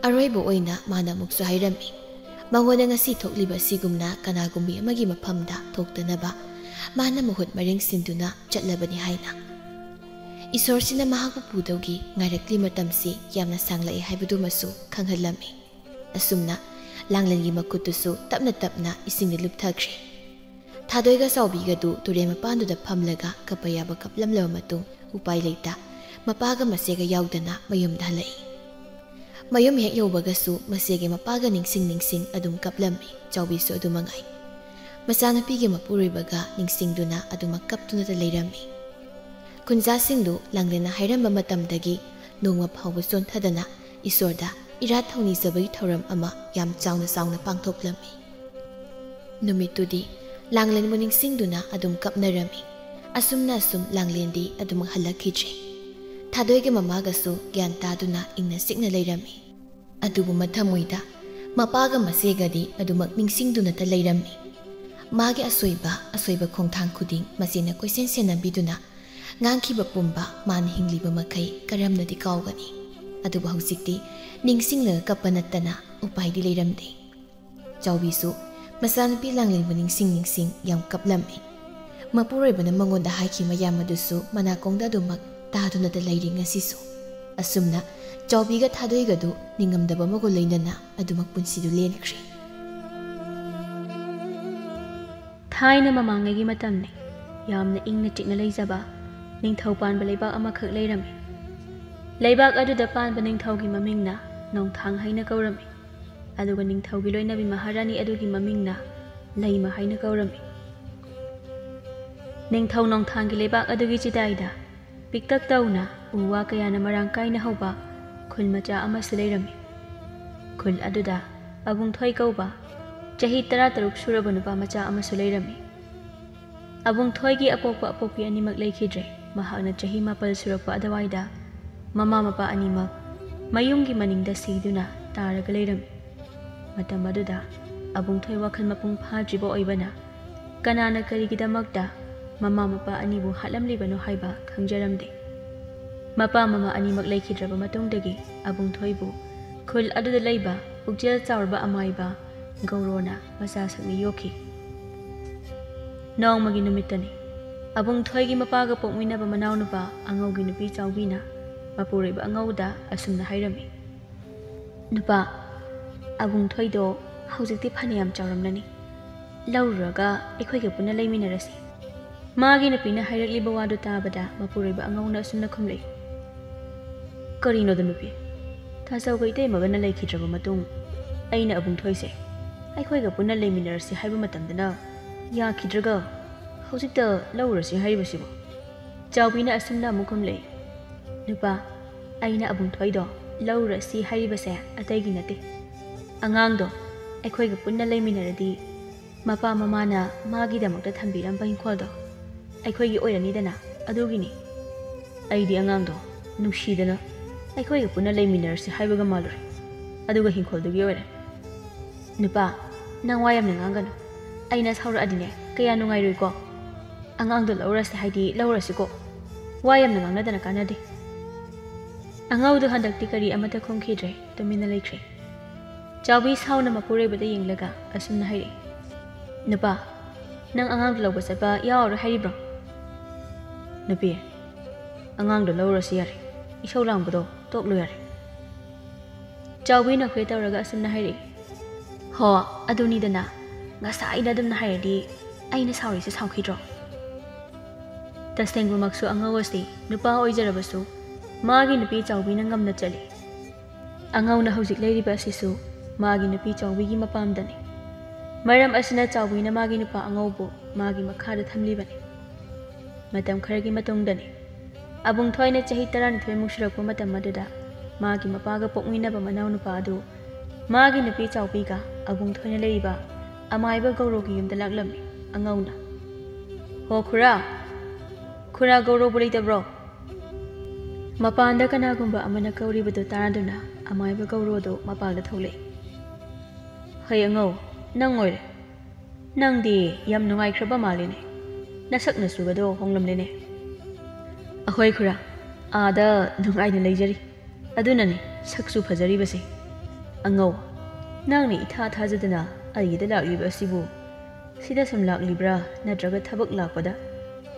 ꯑꯔꯣꯏꯕ ꯑꯣꯏꯅ ꯃꯥꯅ ꯑꯃꯨꯛꯁꯨ ꯍꯥꯏꯔꯝꯃꯤ, ꯃꯉꯣꯟꯗ ꯉꯁꯤ ꯊꯣꯛꯂꯤꯕ ꯑꯁꯤꯒꯨꯝꯅ ꯀꯅꯥꯒꯨꯝꯕꯤ ꯑꯃꯒꯤ ꯃꯐꯝꯗ ꯊꯣꯛꯇꯅꯕ ꯃꯥꯅ ꯃꯍꯨꯠ ꯃꯔꯦꯡ ꯁꯤꯟꯗꯨꯅ ꯆꯠꯂꯕꯅꯤ ꯍꯥꯏꯅ꯫ ꯏꯁꯣꯔꯁꯤꯅ ꯃꯍꯥꯛꯄꯨ ꯄꯨꯗꯧꯒꯤ ꯉꯥꯏꯔꯛꯂꯤ ꯃꯇꯝꯁꯤ ꯌꯥꯝꯅ ꯁꯥꯡꯂꯛꯑꯦ ꯍꯥꯏꯕꯗꯨꯃꯁꯨ ꯈꯪꯍꯜꯂꯝꯃꯤ꯫ ꯑꯁꯨꯝꯅ ꯂꯥꯡꯂꯦꯟꯒꯤ ꯃꯈꯨꯠꯇꯨꯁꯨ ꯇꯞꯅ ꯇꯞꯅ ꯏꯁꯤꯡꯗ ꯂꯨꯞꯊꯈ꯭ꯔꯦ꯫ ꯊꯥꯗꯣꯏꯒ ꯆꯥꯎꯕꯤꯒꯗꯨ ꯇꯨꯔꯦꯜ ꯃꯄꯥꯟꯗꯨꯗ ꯐꯝꯂꯒ ꯀꯞꯄ ꯌꯥꯕ ꯀꯞꯂꯝꯂꯕ ꯃꯇꯨꯡ, ꯎꯄꯥꯏ ꯂꯩꯇ ꯃꯄꯥꯒ ꯃꯆꯦꯒ ꯌꯥꯎꯗꯅ ꯃꯌꯨꯝꯗ ꯍꯜꯂꯛꯏ꯫ ꯃꯌꯨꯝ ꯍꯦꯛ ꯌꯧꯕꯒꯁꯨ ꯃꯆꯦꯒꯤ ꯃꯄꯥꯒ ꯅꯤꯡꯁꯤꯡ ꯅꯤꯡꯁꯤꯡ ꯑꯗꯨꯝ ꯀꯞꯂꯝꯃꯤ꯫ ꯆꯥꯎꯕꯤꯁꯨ ꯑꯗꯨ ꯃꯉꯥꯏ꯫ ꯃꯆꯥꯅꯨꯄꯤꯒꯤ ꯃꯄꯨꯔꯣꯏꯕꯒ ꯅꯤꯡꯁꯤꯡꯗꯨꯅ ꯑꯗꯨꯃꯛ ꯀꯞꯇꯨꯅꯇ ꯂꯩꯔꯝꯃꯤ꯫ ꯈꯨꯟꯖꯥꯁꯤꯡꯗꯨ ꯂꯥꯡꯂꯦꯟꯅ ꯍꯥꯏꯔꯝꯕ ꯃꯇꯝꯗꯒꯤ ꯅꯣꯡꯃ ꯐꯥꯎꯕ ꯆꯣꯟꯊꯗꯅ ꯏꯁꯣꯔꯗ ꯏꯔꯥꯠ ꯊꯧꯅꯤꯖꯕꯒꯤ ꯊꯧꯔꯝ ꯑꯃ ꯌꯥꯝ ꯆꯥꯎꯅ ꯆꯥꯎꯅ ꯄꯥꯡꯊꯣꯛꯂꯝꯃꯤ꯫ ꯅꯨꯃꯤꯠꯇꯨꯗꯤ ꯂꯥꯡꯂꯦꯟꯕꯨ ꯅꯤꯡꯁꯤꯡꯗꯨꯅ ꯑꯗꯨꯝ ꯀꯞꯅꯔꯝꯃꯤ꯫ ꯑꯁꯨꯝꯅ ꯑꯁꯨꯝ ꯂꯥꯡꯂꯦꯟꯗꯤ ꯑꯗꯨꯃꯛ ꯍꯜꯂꯛꯈꯤꯗ꯭ꯔꯦ꯫ ꯊꯥꯗꯣꯏꯒ ꯃꯃꯥꯒꯁꯨ ꯒ꯭ꯌꯥꯟ ꯇꯥꯗꯨꯅ ꯏꯪꯅ ꯆꯤꯛꯅ ꯂꯩꯔꯝꯃꯤ꯫ ꯑꯗꯨꯕꯨ ꯃꯊꯃꯣꯏꯗ ꯃꯄꯥꯒ ꯃꯆꯦꯒꯗꯤ ꯑꯗꯨꯃꯛ ꯅꯤꯡꯁꯤꯡꯗꯨꯅꯇ ꯂꯩꯔꯝꯃꯤ꯫ ꯃꯥꯒꯤ ꯑꯁꯣꯏꯕ, ꯑꯁꯣꯏꯕ ꯈꯣꯡꯊꯥꯡ ꯈꯨꯗꯤꯡ ꯃꯆꯦꯅ ꯀꯣꯏꯁꯦꯟ ꯁꯦꯟꯅꯕꯤꯗꯨꯅ ꯉꯥꯡꯈꯤꯕ ꯄꯨꯝꯕ ꯃꯥꯅ ꯍꯤꯡꯂꯤꯕ ꯃꯈꯩ ꯀꯔꯝꯅꯗꯤ ꯀꯥꯎꯒꯅꯤ? ꯑꯗꯨꯕꯨ ꯍꯧꯖꯤꯛꯇꯤ ꯅꯤꯡꯁꯤꯡꯂꯒ ꯀꯞꯄ ꯅꯠꯇꯅ ꯎꯄꯥꯏꯗꯤ ꯂꯩꯔꯝꯗꯦ꯫ ꯆꯥꯎꯕꯤꯁꯨ ꯃꯆꯥꯅꯨꯄꯤ ꯂꯥꯡꯂꯦꯟꯕꯨ ꯅꯤꯡꯁꯤꯡ ꯅꯤꯡꯁꯤꯡ ꯌꯥꯝ ꯀꯞꯂꯝꯃꯤ꯫ ꯃꯄꯨꯔꯣꯏꯕꯅ ꯃꯉꯣꯟꯗ ꯍꯥꯏꯈꯤ ꯃꯌꯥꯝ ꯑꯗꯨꯁꯨ ꯃꯅꯥꯀꯣꯡꯗ ꯑꯗꯨꯃꯛ ꯇꯥꯗꯨꯅꯇ ꯂꯩꯔꯤ ꯉꯁꯤꯁꯨ꯫ ꯑꯁꯨꯝꯅ ꯆꯥꯎꯕꯤꯒ ꯊꯥꯗꯣꯏꯒꯗꯨ ꯅꯤꯡꯉꯝꯗꯕ ꯑꯃꯒ ꯂꯣꯏꯅꯅ ꯑꯗꯨꯃꯛ ꯄꯨꯟꯁꯤꯗꯨ ꯂꯦꯟꯈ꯭ꯔꯦ꯫ ꯊꯥꯏꯅ ꯃꯃꯥꯡꯉꯩꯒꯤ ꯃꯇꯝꯅꯤ꯫ ꯌꯥꯝꯅ ꯏꯪꯅ ꯆꯤꯛꯅ ꯂꯩꯖꯕ ꯅꯤꯡꯊꯧ ꯄꯥꯟꯕ ꯂꯩꯕꯥꯛ ꯑꯃꯈꯛ ꯂꯩꯔꯝꯃꯤ꯫ ꯂꯩꯕꯥꯛ ꯑꯗꯨꯗ ꯄꯥꯟꯕ ꯅꯤꯡꯊꯧꯒꯤ ꯃꯃꯤꯡꯅ ꯅꯣꯡꯊꯥꯡ ꯍꯥꯏꯅ ꯀꯧꯔꯝꯃꯤ, ꯑꯗꯨꯒ ꯅꯤꯡꯊꯧꯒꯤ ꯂꯣꯏꯅꯕꯤ ꯃꯍꯥꯔꯥꯅꯤ ꯑꯗꯨꯒꯤ ꯃꯃꯤꯡꯅ ꯂꯩꯃ ꯍꯥꯏꯅ ꯀꯧꯔꯝꯃꯤ꯫ ꯅꯤꯡꯊꯧ ꯅꯣꯡꯊꯥꯡꯒꯤ ꯂꯩꯕꯥꯛ ꯑꯗꯨꯒꯤ ꯆꯤꯗꯥꯏꯗ ꯄꯤꯛꯇꯛ ꯇꯧꯅ ꯎ ꯋꯥ ꯀꯌꯥꯅ ꯃꯔꯥꯡ ꯀꯥꯏꯅ ꯍꯧꯕ ꯈꯨꯜ ꯃꯆꯥ ꯑꯃꯁꯨ ꯂꯩꯔꯝꯃꯤ꯫ ꯈꯨꯜ ꯑꯗꯨꯗ ꯑꯕꯨꯡꯊꯣꯏ ꯀꯧꯕ ꯆꯍꯤ ꯇꯔꯥꯇꯔꯨꯛ ꯁꯨꯔꯕ ꯅꯨꯄꯥ ꯃꯆꯥ ꯑꯃꯁꯨ ꯂꯩꯔꯝꯃꯤ꯫ ꯑꯕꯨꯡꯊꯣꯏꯒꯤ ꯑꯄꯣꯛꯄ ꯑꯄꯣꯛꯄꯤ ꯑꯅꯤꯃꯛ ꯂꯩꯈꯤꯗ꯭ꯔꯦ꯫ ꯃꯍꯥꯛꯅ ꯆꯍꯤ ꯃꯥꯄꯜ ꯁꯨꯔꯛꯄ ꯑꯗꯨꯋꯥꯏꯗ ꯃꯃꯥ ꯃꯄꯥ ꯑꯅꯤꯃꯛ ꯃꯌꯨꯝꯒꯤ ꯃꯅꯤꯡꯗ ꯁꯤꯗꯨꯅ ꯇꯥꯔꯒ ꯂꯩꯔꯝꯃꯤ꯫ ꯃꯇꯝ ꯑꯗꯨꯗ ꯑꯕꯨꯡꯊꯣꯏ ꯋꯥꯈꯜ ꯃꯄꯨꯡ ꯐꯥꯗ꯭ꯔꯤꯕ ꯑꯣꯏꯕꯅ ꯀꯅꯥꯅ ꯀꯔꯤꯒꯤꯗꯃꯛꯇ ꯃꯃꯥ ꯃꯄꯥ ꯑꯅꯤꯕꯨ ꯍꯥꯠꯂꯝꯂꯤꯕꯅꯣ ꯍꯥꯏꯕ ꯈꯪꯖꯔꯝꯗꯦ꯫ ꯃꯄꯥ ꯃꯃꯥ ꯑꯅꯤꯃꯛ ꯂꯩꯈꯤꯗ꯭ꯔꯕ ꯃꯇꯨꯡꯗꯒꯤ ꯑꯕꯨꯡꯊꯣꯏꯕꯨ ꯈꯨꯜ ꯑꯗꯨꯗ ꯂꯩꯕ ꯄꯨꯛꯆꯦꯜ ꯆꯥꯎꯔꯕ ꯑꯃꯥꯏꯕ ꯒꯧꯔꯣꯅ ꯃꯆꯥꯁꯛꯅ ꯌꯣꯛꯈꯤ꯫ ꯅꯣꯡꯃꯒꯤ ꯅꯨꯃꯤꯠꯇꯅꯤ꯫ ꯑꯕꯨꯡꯊꯣꯏꯒꯤ ꯃꯄꯥꯒ ꯄꯣꯛꯃꯤꯟꯅꯕ ꯃꯅꯥꯎꯅꯨꯄꯥ ꯑꯉꯧꯒꯤ ꯅꯨꯄꯤ ꯆꯥꯎꯕꯤꯅ ꯃꯄꯨꯔꯣꯏꯕ ꯑꯉꯧꯗ ꯑꯁꯨꯝꯅ ꯍꯥꯏꯔꯝꯃꯤ, "ꯅꯨꯄꯥ, ꯑꯕꯨꯡꯊꯣꯏꯗꯣ ꯍꯧꯖꯤꯛꯇꯤ ꯐꯅꯌꯥꯝ ꯆꯥꯎꯔꯝꯂꯅꯤ꯫ ꯂꯧꯔꯨꯔꯒ ꯑꯩꯈꯣꯏꯒ ꯄꯨꯟꯅ ꯂꯩꯃꯤꯟꯅꯔꯁꯤ꯫" ꯃꯥꯒꯤ ꯅꯨꯄꯤꯅ ꯍꯥꯏꯔꯛꯂꯤꯕ ꯋꯥꯗꯨ ꯇꯥꯕꯗ ꯃꯄꯨꯔꯣꯏꯕ ꯑꯉꯧꯅ ꯑꯁꯨꯝꯅ ꯈꯨꯝꯂꯛꯏ, "ꯀꯔꯤꯅꯣꯗ ꯅꯨꯄꯤ? ꯇꯥꯆꯧꯒ ꯏꯇꯩꯃꯒꯅ ꯂꯩꯈꯤꯗ꯭ꯔꯕ ꯃꯇꯨꯡ ꯑꯩꯅ ꯑꯕꯨꯡꯊꯣꯏꯁꯦ ꯑꯩꯈꯣꯏꯒ ꯄꯨꯟꯅ ꯂꯩꯃꯤꯟꯅꯔꯁꯤ ꯍꯥꯏꯕ ꯃꯇꯝꯗꯅ ꯌꯥꯈꯤꯗ꯭ꯔꯒ ꯍꯧꯖꯤꯛꯇ ꯂꯧꯔꯁꯤ ꯍꯥꯏꯔꯤꯕꯁꯤꯕꯨ?" ꯆꯥꯎꯕꯤꯅ ꯑꯁꯨꯝꯅ ꯑꯃꯨꯛ ꯈꯨꯝꯂꯛꯏ, "ꯅꯨꯄꯥ, ꯑꯩꯅ ꯑꯕꯨꯡꯊꯣꯏꯗꯣ ꯂꯧꯔꯁꯤ ꯍꯥꯏꯔꯤꯕꯁꯦ ꯑꯇꯩꯒꯤ ꯅꯠꯇꯦ꯫ ꯑꯉꯥꯡꯗꯣ ꯑꯩꯈꯣꯏꯒ ꯄꯨꯟꯅ ꯂꯩꯃꯤꯟꯅꯔꯗꯤ ꯃꯄꯥ ꯃꯃꯥꯅ ꯃꯥꯒꯤꯗꯃꯛꯇ ꯊꯝꯕꯤꯔꯝꯕ ꯏꯪꯈꯣꯜꯗꯣ ꯑꯩꯈꯣꯏꯒꯤ ꯑꯣꯏꯔꯅꯤꯗꯅ, ꯑꯗꯨꯒꯤꯅꯤ꯫ ꯑꯩꯗꯤ ꯑꯉꯥꯡꯗꯣ ꯅꯨꯡꯁꯤꯗꯅ ꯑꯩꯈꯣꯏꯒ ꯄꯨꯟꯅ ꯂꯩꯃꯤꯟꯅꯔꯁꯤ ꯍꯥꯏꯕꯒ ꯃꯥꯜꯂꯨꯔꯦ, ꯑꯗꯨꯒ ꯏꯪꯈꯣꯜꯗꯨꯒꯤ ꯑꯣꯏꯔꯦ꯫ ꯅꯨꯄꯥ, ꯅꯪ ꯋꯥ ꯌꯥꯝꯅ ꯉꯥꯡꯒꯅꯨ꯫ ꯑꯩꯅ ꯁꯥꯎꯔꯛꯑꯗꯤꯅꯦ ꯀꯌꯥ ꯅꯨꯡꯉꯥꯏꯔꯣꯏꯀꯣ꯫ ꯑꯉꯥꯡꯗꯣ ꯂꯧꯔꯁꯤ ꯍꯥꯏꯗꯤ ꯂꯧꯔꯁꯤꯀꯣ꯫ ꯋꯥ ꯌꯥꯝꯅ ꯉꯥꯡꯅꯗꯅ ꯀꯥꯟꯅꯗꯦ꯫" ꯑꯉꯧꯗꯣ ꯍꯟꯗꯛꯇꯤ ꯀꯔꯤ ꯑꯃꯠꯇ ꯈꯨꯝꯈꯤꯗ꯭ꯔꯦ, ꯇꯨꯃꯤꯟꯅ ꯂꯩꯈ꯭ꯔꯦ꯫ ꯆꯥꯎꯕꯤ ꯁꯥꯎꯅ ꯃꯄꯨꯔꯣꯏꯕꯗ ꯌꯦꯡꯂꯒ ꯑꯁꯨꯝꯅ ꯍꯥꯏꯔꯛꯏ, "ꯅꯨꯄꯥ, ꯅꯪ ꯑꯉꯥꯡꯗꯣ ꯂꯧꯕ ꯆꯠꯄ ꯌꯥꯎꯔꯔꯣꯏ ꯍꯥꯏꯔꯤꯕ꯭ꯔꯣ?" "ꯅꯨꯄꯤ, ꯑꯉꯥꯡꯗꯣ ꯂꯧꯔꯁꯤ ꯌꯥꯔꯦ, ꯏꯁꯧ ꯂꯥꯡꯕꯗꯣ ꯇꯣꯛꯂꯣ ꯌꯥꯔꯦ꯫" ꯆꯥꯎꯕꯤ ꯅꯣꯛꯐꯦ ꯇꯧꯔꯒ ꯑꯁꯨꯝꯅ ꯍꯥꯏꯔꯛꯏ, "ꯍꯣ, ꯑꯗꯨꯅꯤꯗꯅ, ꯉꯁꯥꯏꯅ ꯑꯗꯨꯝꯅ ꯍꯥꯏꯔꯗꯤ ꯑꯩꯅ ꯁꯥꯎꯔꯤꯁꯦ ꯁꯥꯎꯈꯤꯗ꯭ꯔꯣ?" ꯇꯁꯦꯡꯕꯃꯛꯁꯨ ꯑꯉꯧ ꯑꯁꯤ ꯅꯨꯄꯥ ꯑꯣꯏꯖꯔꯕꯁꯨ ꯃꯥꯒꯤ ꯅꯨꯄꯤ ꯆꯥꯎꯕꯤꯅ ꯉꯝꯅ ꯆꯠꯂꯤ꯫ ꯑꯉꯧꯅ ꯍꯧꯖꯤꯛ ꯂꯩꯔꯤꯕ ꯑꯁꯤꯁꯨ ꯃꯥꯒꯤ ꯅꯨꯄꯤ ꯆꯥꯎꯕꯤꯒꯤ ꯃꯄꯥꯝꯗꯅꯤ꯫ ꯃꯔꯝ ꯑꯁꯤꯅ ꯆꯥꯎꯕꯤꯅ ꯃꯥꯒꯤ ꯅꯨꯄꯥ ꯑꯉꯧꯕꯨ ꯃꯥꯒꯤ ꯃꯈꯥꯗ ꯊꯝꯂꯤꯕꯅꯤ꯫ ꯃꯇꯝ ꯈꯔꯒꯤ ꯃꯇꯨꯡꯗꯅꯤ꯫ ꯑꯕꯨꯡꯊꯣꯏꯅ ꯆꯍꯤ ꯇꯔꯥꯅꯤꯊꯣꯏꯃꯨꯛ ꯁꯨꯔꯛꯄ ꯃꯇꯝ ꯑꯗꯨꯗ ꯃꯥꯒꯤ ꯃꯄꯥꯒ ꯄꯣꯛꯃꯤꯟꯅꯕ ꯃꯅꯥꯎꯅꯨꯄꯥ ꯑꯗꯨ ꯃꯥꯒꯤ ꯅꯨꯄꯤ ꯆꯥꯎꯕꯤꯒ ꯑꯕꯨꯡꯊꯣꯏꯅ ꯂꯩꯔꯤꯕ ꯑꯃꯥꯏꯕ ꯒꯧꯔꯣꯒꯤ ꯌꯨꯝꯗ ꯂꯥꯛꯂꯝꯃꯤ꯫ ꯑꯉꯧꯅ, "ꯍꯣ ꯈꯨꯔꯥ, ꯈꯨꯔꯥ ꯒꯧꯔꯣꯕꯨ ꯂꯩꯇꯕ꯭ꯔꯣ?" ꯃꯄꯥꯟꯗ ꯀꯅꯥꯒꯨꯝꯕ ꯑꯃꯅ ꯀꯧꯔꯤꯕꯗꯨ ꯇꯥꯗꯨꯅ ꯑꯃꯥꯏꯕ ꯒꯧꯔꯣꯗꯨ ꯃꯄꯥꯟꯗ ꯊꯣꯛꯂꯛꯏ꯫ "ꯍꯩ ꯑꯉꯧ, ꯅꯪ ꯑꯣꯏꯔꯦ꯫ ꯅꯪꯗꯤ ꯌꯥꯝ ꯅꯨꯡꯉꯥꯏꯈ꯭ꯔꯕ ꯃꯥꯜꯂꯤꯅꯦ꯫ ꯅꯁꯛ ꯅꯆꯨꯒꯗꯣ ꯍꯣꯡꯂꯝꯂꯦꯅꯦ꯫" "ꯑꯍꯣꯏ ꯈꯨꯔꯥ, ꯑꯥꯗ ꯅꯨꯡꯉꯥꯏꯅ ꯂꯩꯖꯔꯤ꯫ ꯑꯗꯨꯅꯅꯤ ꯁꯛꯁꯨ ꯐꯖꯔꯤꯕꯁꯦ꯫ ꯑꯉꯧ, ꯅꯪꯅ ꯏꯊꯥ ꯊꯥꯖꯗꯅ ꯑꯩꯒꯤꯗ ꯂꯥꯛꯂꯤꯕ ꯑꯁꯤꯕꯨ ꯁꯤꯗ ꯁꯨꯝ ꯂꯥꯛꯂꯤꯕ꯭ꯔꯥ, ꯅꯠꯇ꯭ꯔꯒ ꯊꯕꯛ ꯂꯥꯛꯄꯗ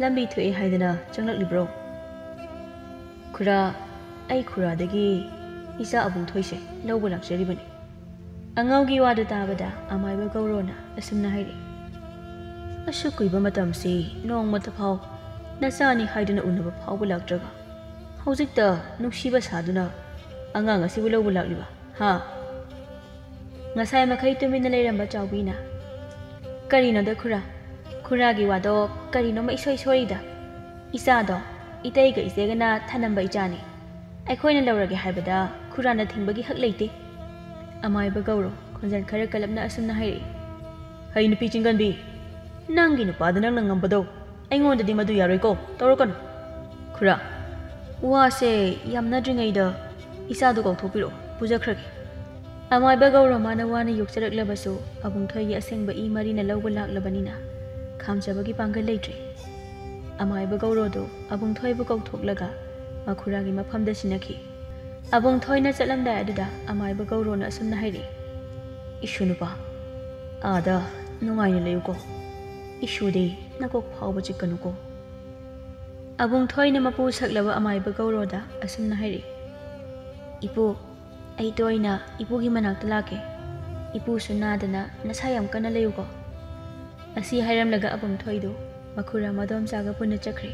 ꯂꯝꯕꯤ ꯊꯣꯛꯑꯦ ꯍꯥꯏꯗꯅ ꯆꯪꯂꯛꯂꯤꯕ꯭ꯔꯣ?" "ꯈꯨꯔꯥ, ꯑꯩ ꯈꯨꯔꯥꯗꯒꯤ ꯏꯆꯥ ꯑꯕꯨꯡꯊꯣꯏꯁꯦ ꯂꯧꯕ ꯂꯥꯛꯆꯔꯤꯕꯅꯤ꯫" ꯑꯉꯧꯒꯤ ꯋꯥꯗꯨ ꯇꯥꯕꯗ ꯑꯃꯥꯏꯕ ꯒꯧꯔꯣꯅ ꯑꯁꯨꯝꯅ ꯍꯥꯏꯔꯛꯏ, "ꯑꯁꯨꯛ ꯀꯨꯏꯕ ꯃꯇꯝꯁꯤ ꯅꯣꯡꯃꯇ ꯐꯥꯎ ꯅꯆꯥꯅꯤ ꯍꯥꯏꯗꯨꯅ ꯎꯅꯕ ꯐꯥꯎꯕ ꯂꯥꯛꯇ꯭ꯔꯒ ꯍꯧꯖꯤꯛꯇ ꯅꯨꯡꯁꯤꯕ ꯁꯥꯗꯨꯅ ꯑꯉꯥꯡ ꯑꯁꯤꯕꯨ ꯂꯧꯕ ꯂꯥꯛꯂꯤꯕ, ꯍꯥ?" ꯉꯁꯥꯏ ꯃꯈꯩ ꯇꯨꯃꯤꯟꯅ ꯂꯩꯔꯝꯕ ꯆꯥꯎꯕꯤꯅ, "ꯀꯔꯤꯅꯣꯗ ꯈꯨꯔꯥ? ꯈꯨꯔꯥꯒꯤ ꯋꯥꯗꯣ ꯀꯔꯤꯅꯣꯃ ꯏꯁꯣꯏ ꯁꯣꯏꯔꯤꯗ꯫ ꯏꯆꯥꯗꯣ ꯏꯇꯩꯒ ꯏꯆꯦꯒꯅ ꯊꯅꯝꯕ ꯏꯆꯥꯅꯤ꯫ ꯑꯩꯈꯣꯏꯅ ꯂꯧꯔꯒꯦ ꯍꯥꯏꯕꯗ ꯈꯨꯔꯥꯅ ꯊꯤꯡꯕꯒꯤ ꯍꯛ ꯂꯩꯇꯦ꯫" ꯑꯃꯥꯏꯕ ꯒꯧꯔꯣ ꯈꯣꯟꯖꯦꯜ ꯈꯔ ꯀꯜꯂꯞꯅ ꯑꯁꯨꯝꯅ ꯍꯥꯏꯔꯛꯏ, "ꯍꯩ ꯅꯨꯄꯤ ꯆꯤꯡꯒꯟꯕꯤ, ꯅꯪꯒꯤ ꯅꯨꯄꯥꯗ ꯅꯪꯅ ꯉꯝꯕꯗꯣ ꯑꯩꯉꯣꯟꯗꯗꯤ ꯃꯗꯨ ꯌꯥꯔꯣꯏꯀꯣ, ꯇꯧꯔꯛꯀꯅꯨ꯫" "ꯈꯨꯔꯥ, ꯋꯥꯁꯦ ꯌꯥꯝꯅꯗ꯭ꯔꯤꯉꯩꯗ ꯏꯆꯥꯗꯨ ꯀꯧꯊꯣꯛꯄꯤꯔꯛꯑꯣ, ꯄꯨꯖꯈ꯭ꯔꯒꯦ꯫" ꯑꯃꯥꯏꯕ ꯒꯧꯔꯣ ꯃꯥꯅ ꯋꯥꯅ ꯌꯣꯛꯆꯔꯛꯂꯕꯁꯨ ꯑꯕꯨꯡꯊꯣꯏꯒꯤ ꯑꯁꯦꯡꯕ ꯏ ꯃꯔꯤꯅ ꯂꯧꯕ ꯂꯥꯛꯂꯕꯅꯤꯅ ꯈꯥꯝꯖꯕꯒꯤ ꯄꯥꯡꯒꯜ ꯂꯩꯇ꯭ꯔꯦ꯫ ꯑꯃꯥꯏꯕ ꯒꯧꯔꯣꯗꯨ ꯑꯕꯨꯡꯊꯣꯏꯕꯨ ꯀꯧꯊꯣꯛꯂꯒ ꯃꯈꯨꯔꯥꯒꯤ ꯃꯐꯝꯗ ꯁꯤꯟꯅꯈꯤ꯫ ꯑꯕꯨꯡꯊꯣꯏꯅ ꯆꯠꯂꯝꯗꯥꯏ ꯑꯗꯨꯗ ꯑꯃꯥꯏꯕ ꯒꯧꯔꯣꯅ ꯑꯁꯨꯝꯅ ꯍꯥꯏꯔꯛꯏ, "ꯏꯁꯨ ꯅꯨꯄꯥ, ꯑꯥꯗ ꯅꯨꯡꯉꯥꯏꯅ ꯂꯩꯌꯨꯀꯣ꯫ ꯏꯁꯨꯗꯤ ꯅꯀꯣꯛ ꯐꯥꯎꯕ ꯆꯤꯛꯀꯅꯨꯀꯣ꯫" ꯑꯕꯨꯡꯊꯣꯏꯅ ꯃꯄꯨ ꯁꯛꯂꯕ ꯑꯃꯥꯏꯕ ꯒꯧꯔꯣꯗ ꯑꯁꯨꯝꯅ ꯍꯥꯏꯔꯛꯏ, "ꯏꯄꯨ, ꯑꯩ ꯇꯣꯏꯅ ꯏꯄꯨꯒꯤ ꯃꯅꯥꯛꯇ ꯂꯥꯛꯀꯦ꯫ ꯏꯄꯨꯁꯨ ꯅꯥꯗꯅ ꯅꯁꯥ ꯌꯥꯝ ꯀꯟꯅ ꯂꯩꯌꯨꯀꯣ꯫" ꯑꯁꯤ ꯍꯥꯏꯔꯝꯂꯒ ꯑꯕꯨꯡꯊꯣꯏꯗꯨ ꯃꯈꯨꯔꯥ ꯃꯗꯣꯝꯆꯥꯒ ꯄꯨꯟꯅ ꯆꯠꯈ꯭ꯔꯦ꯫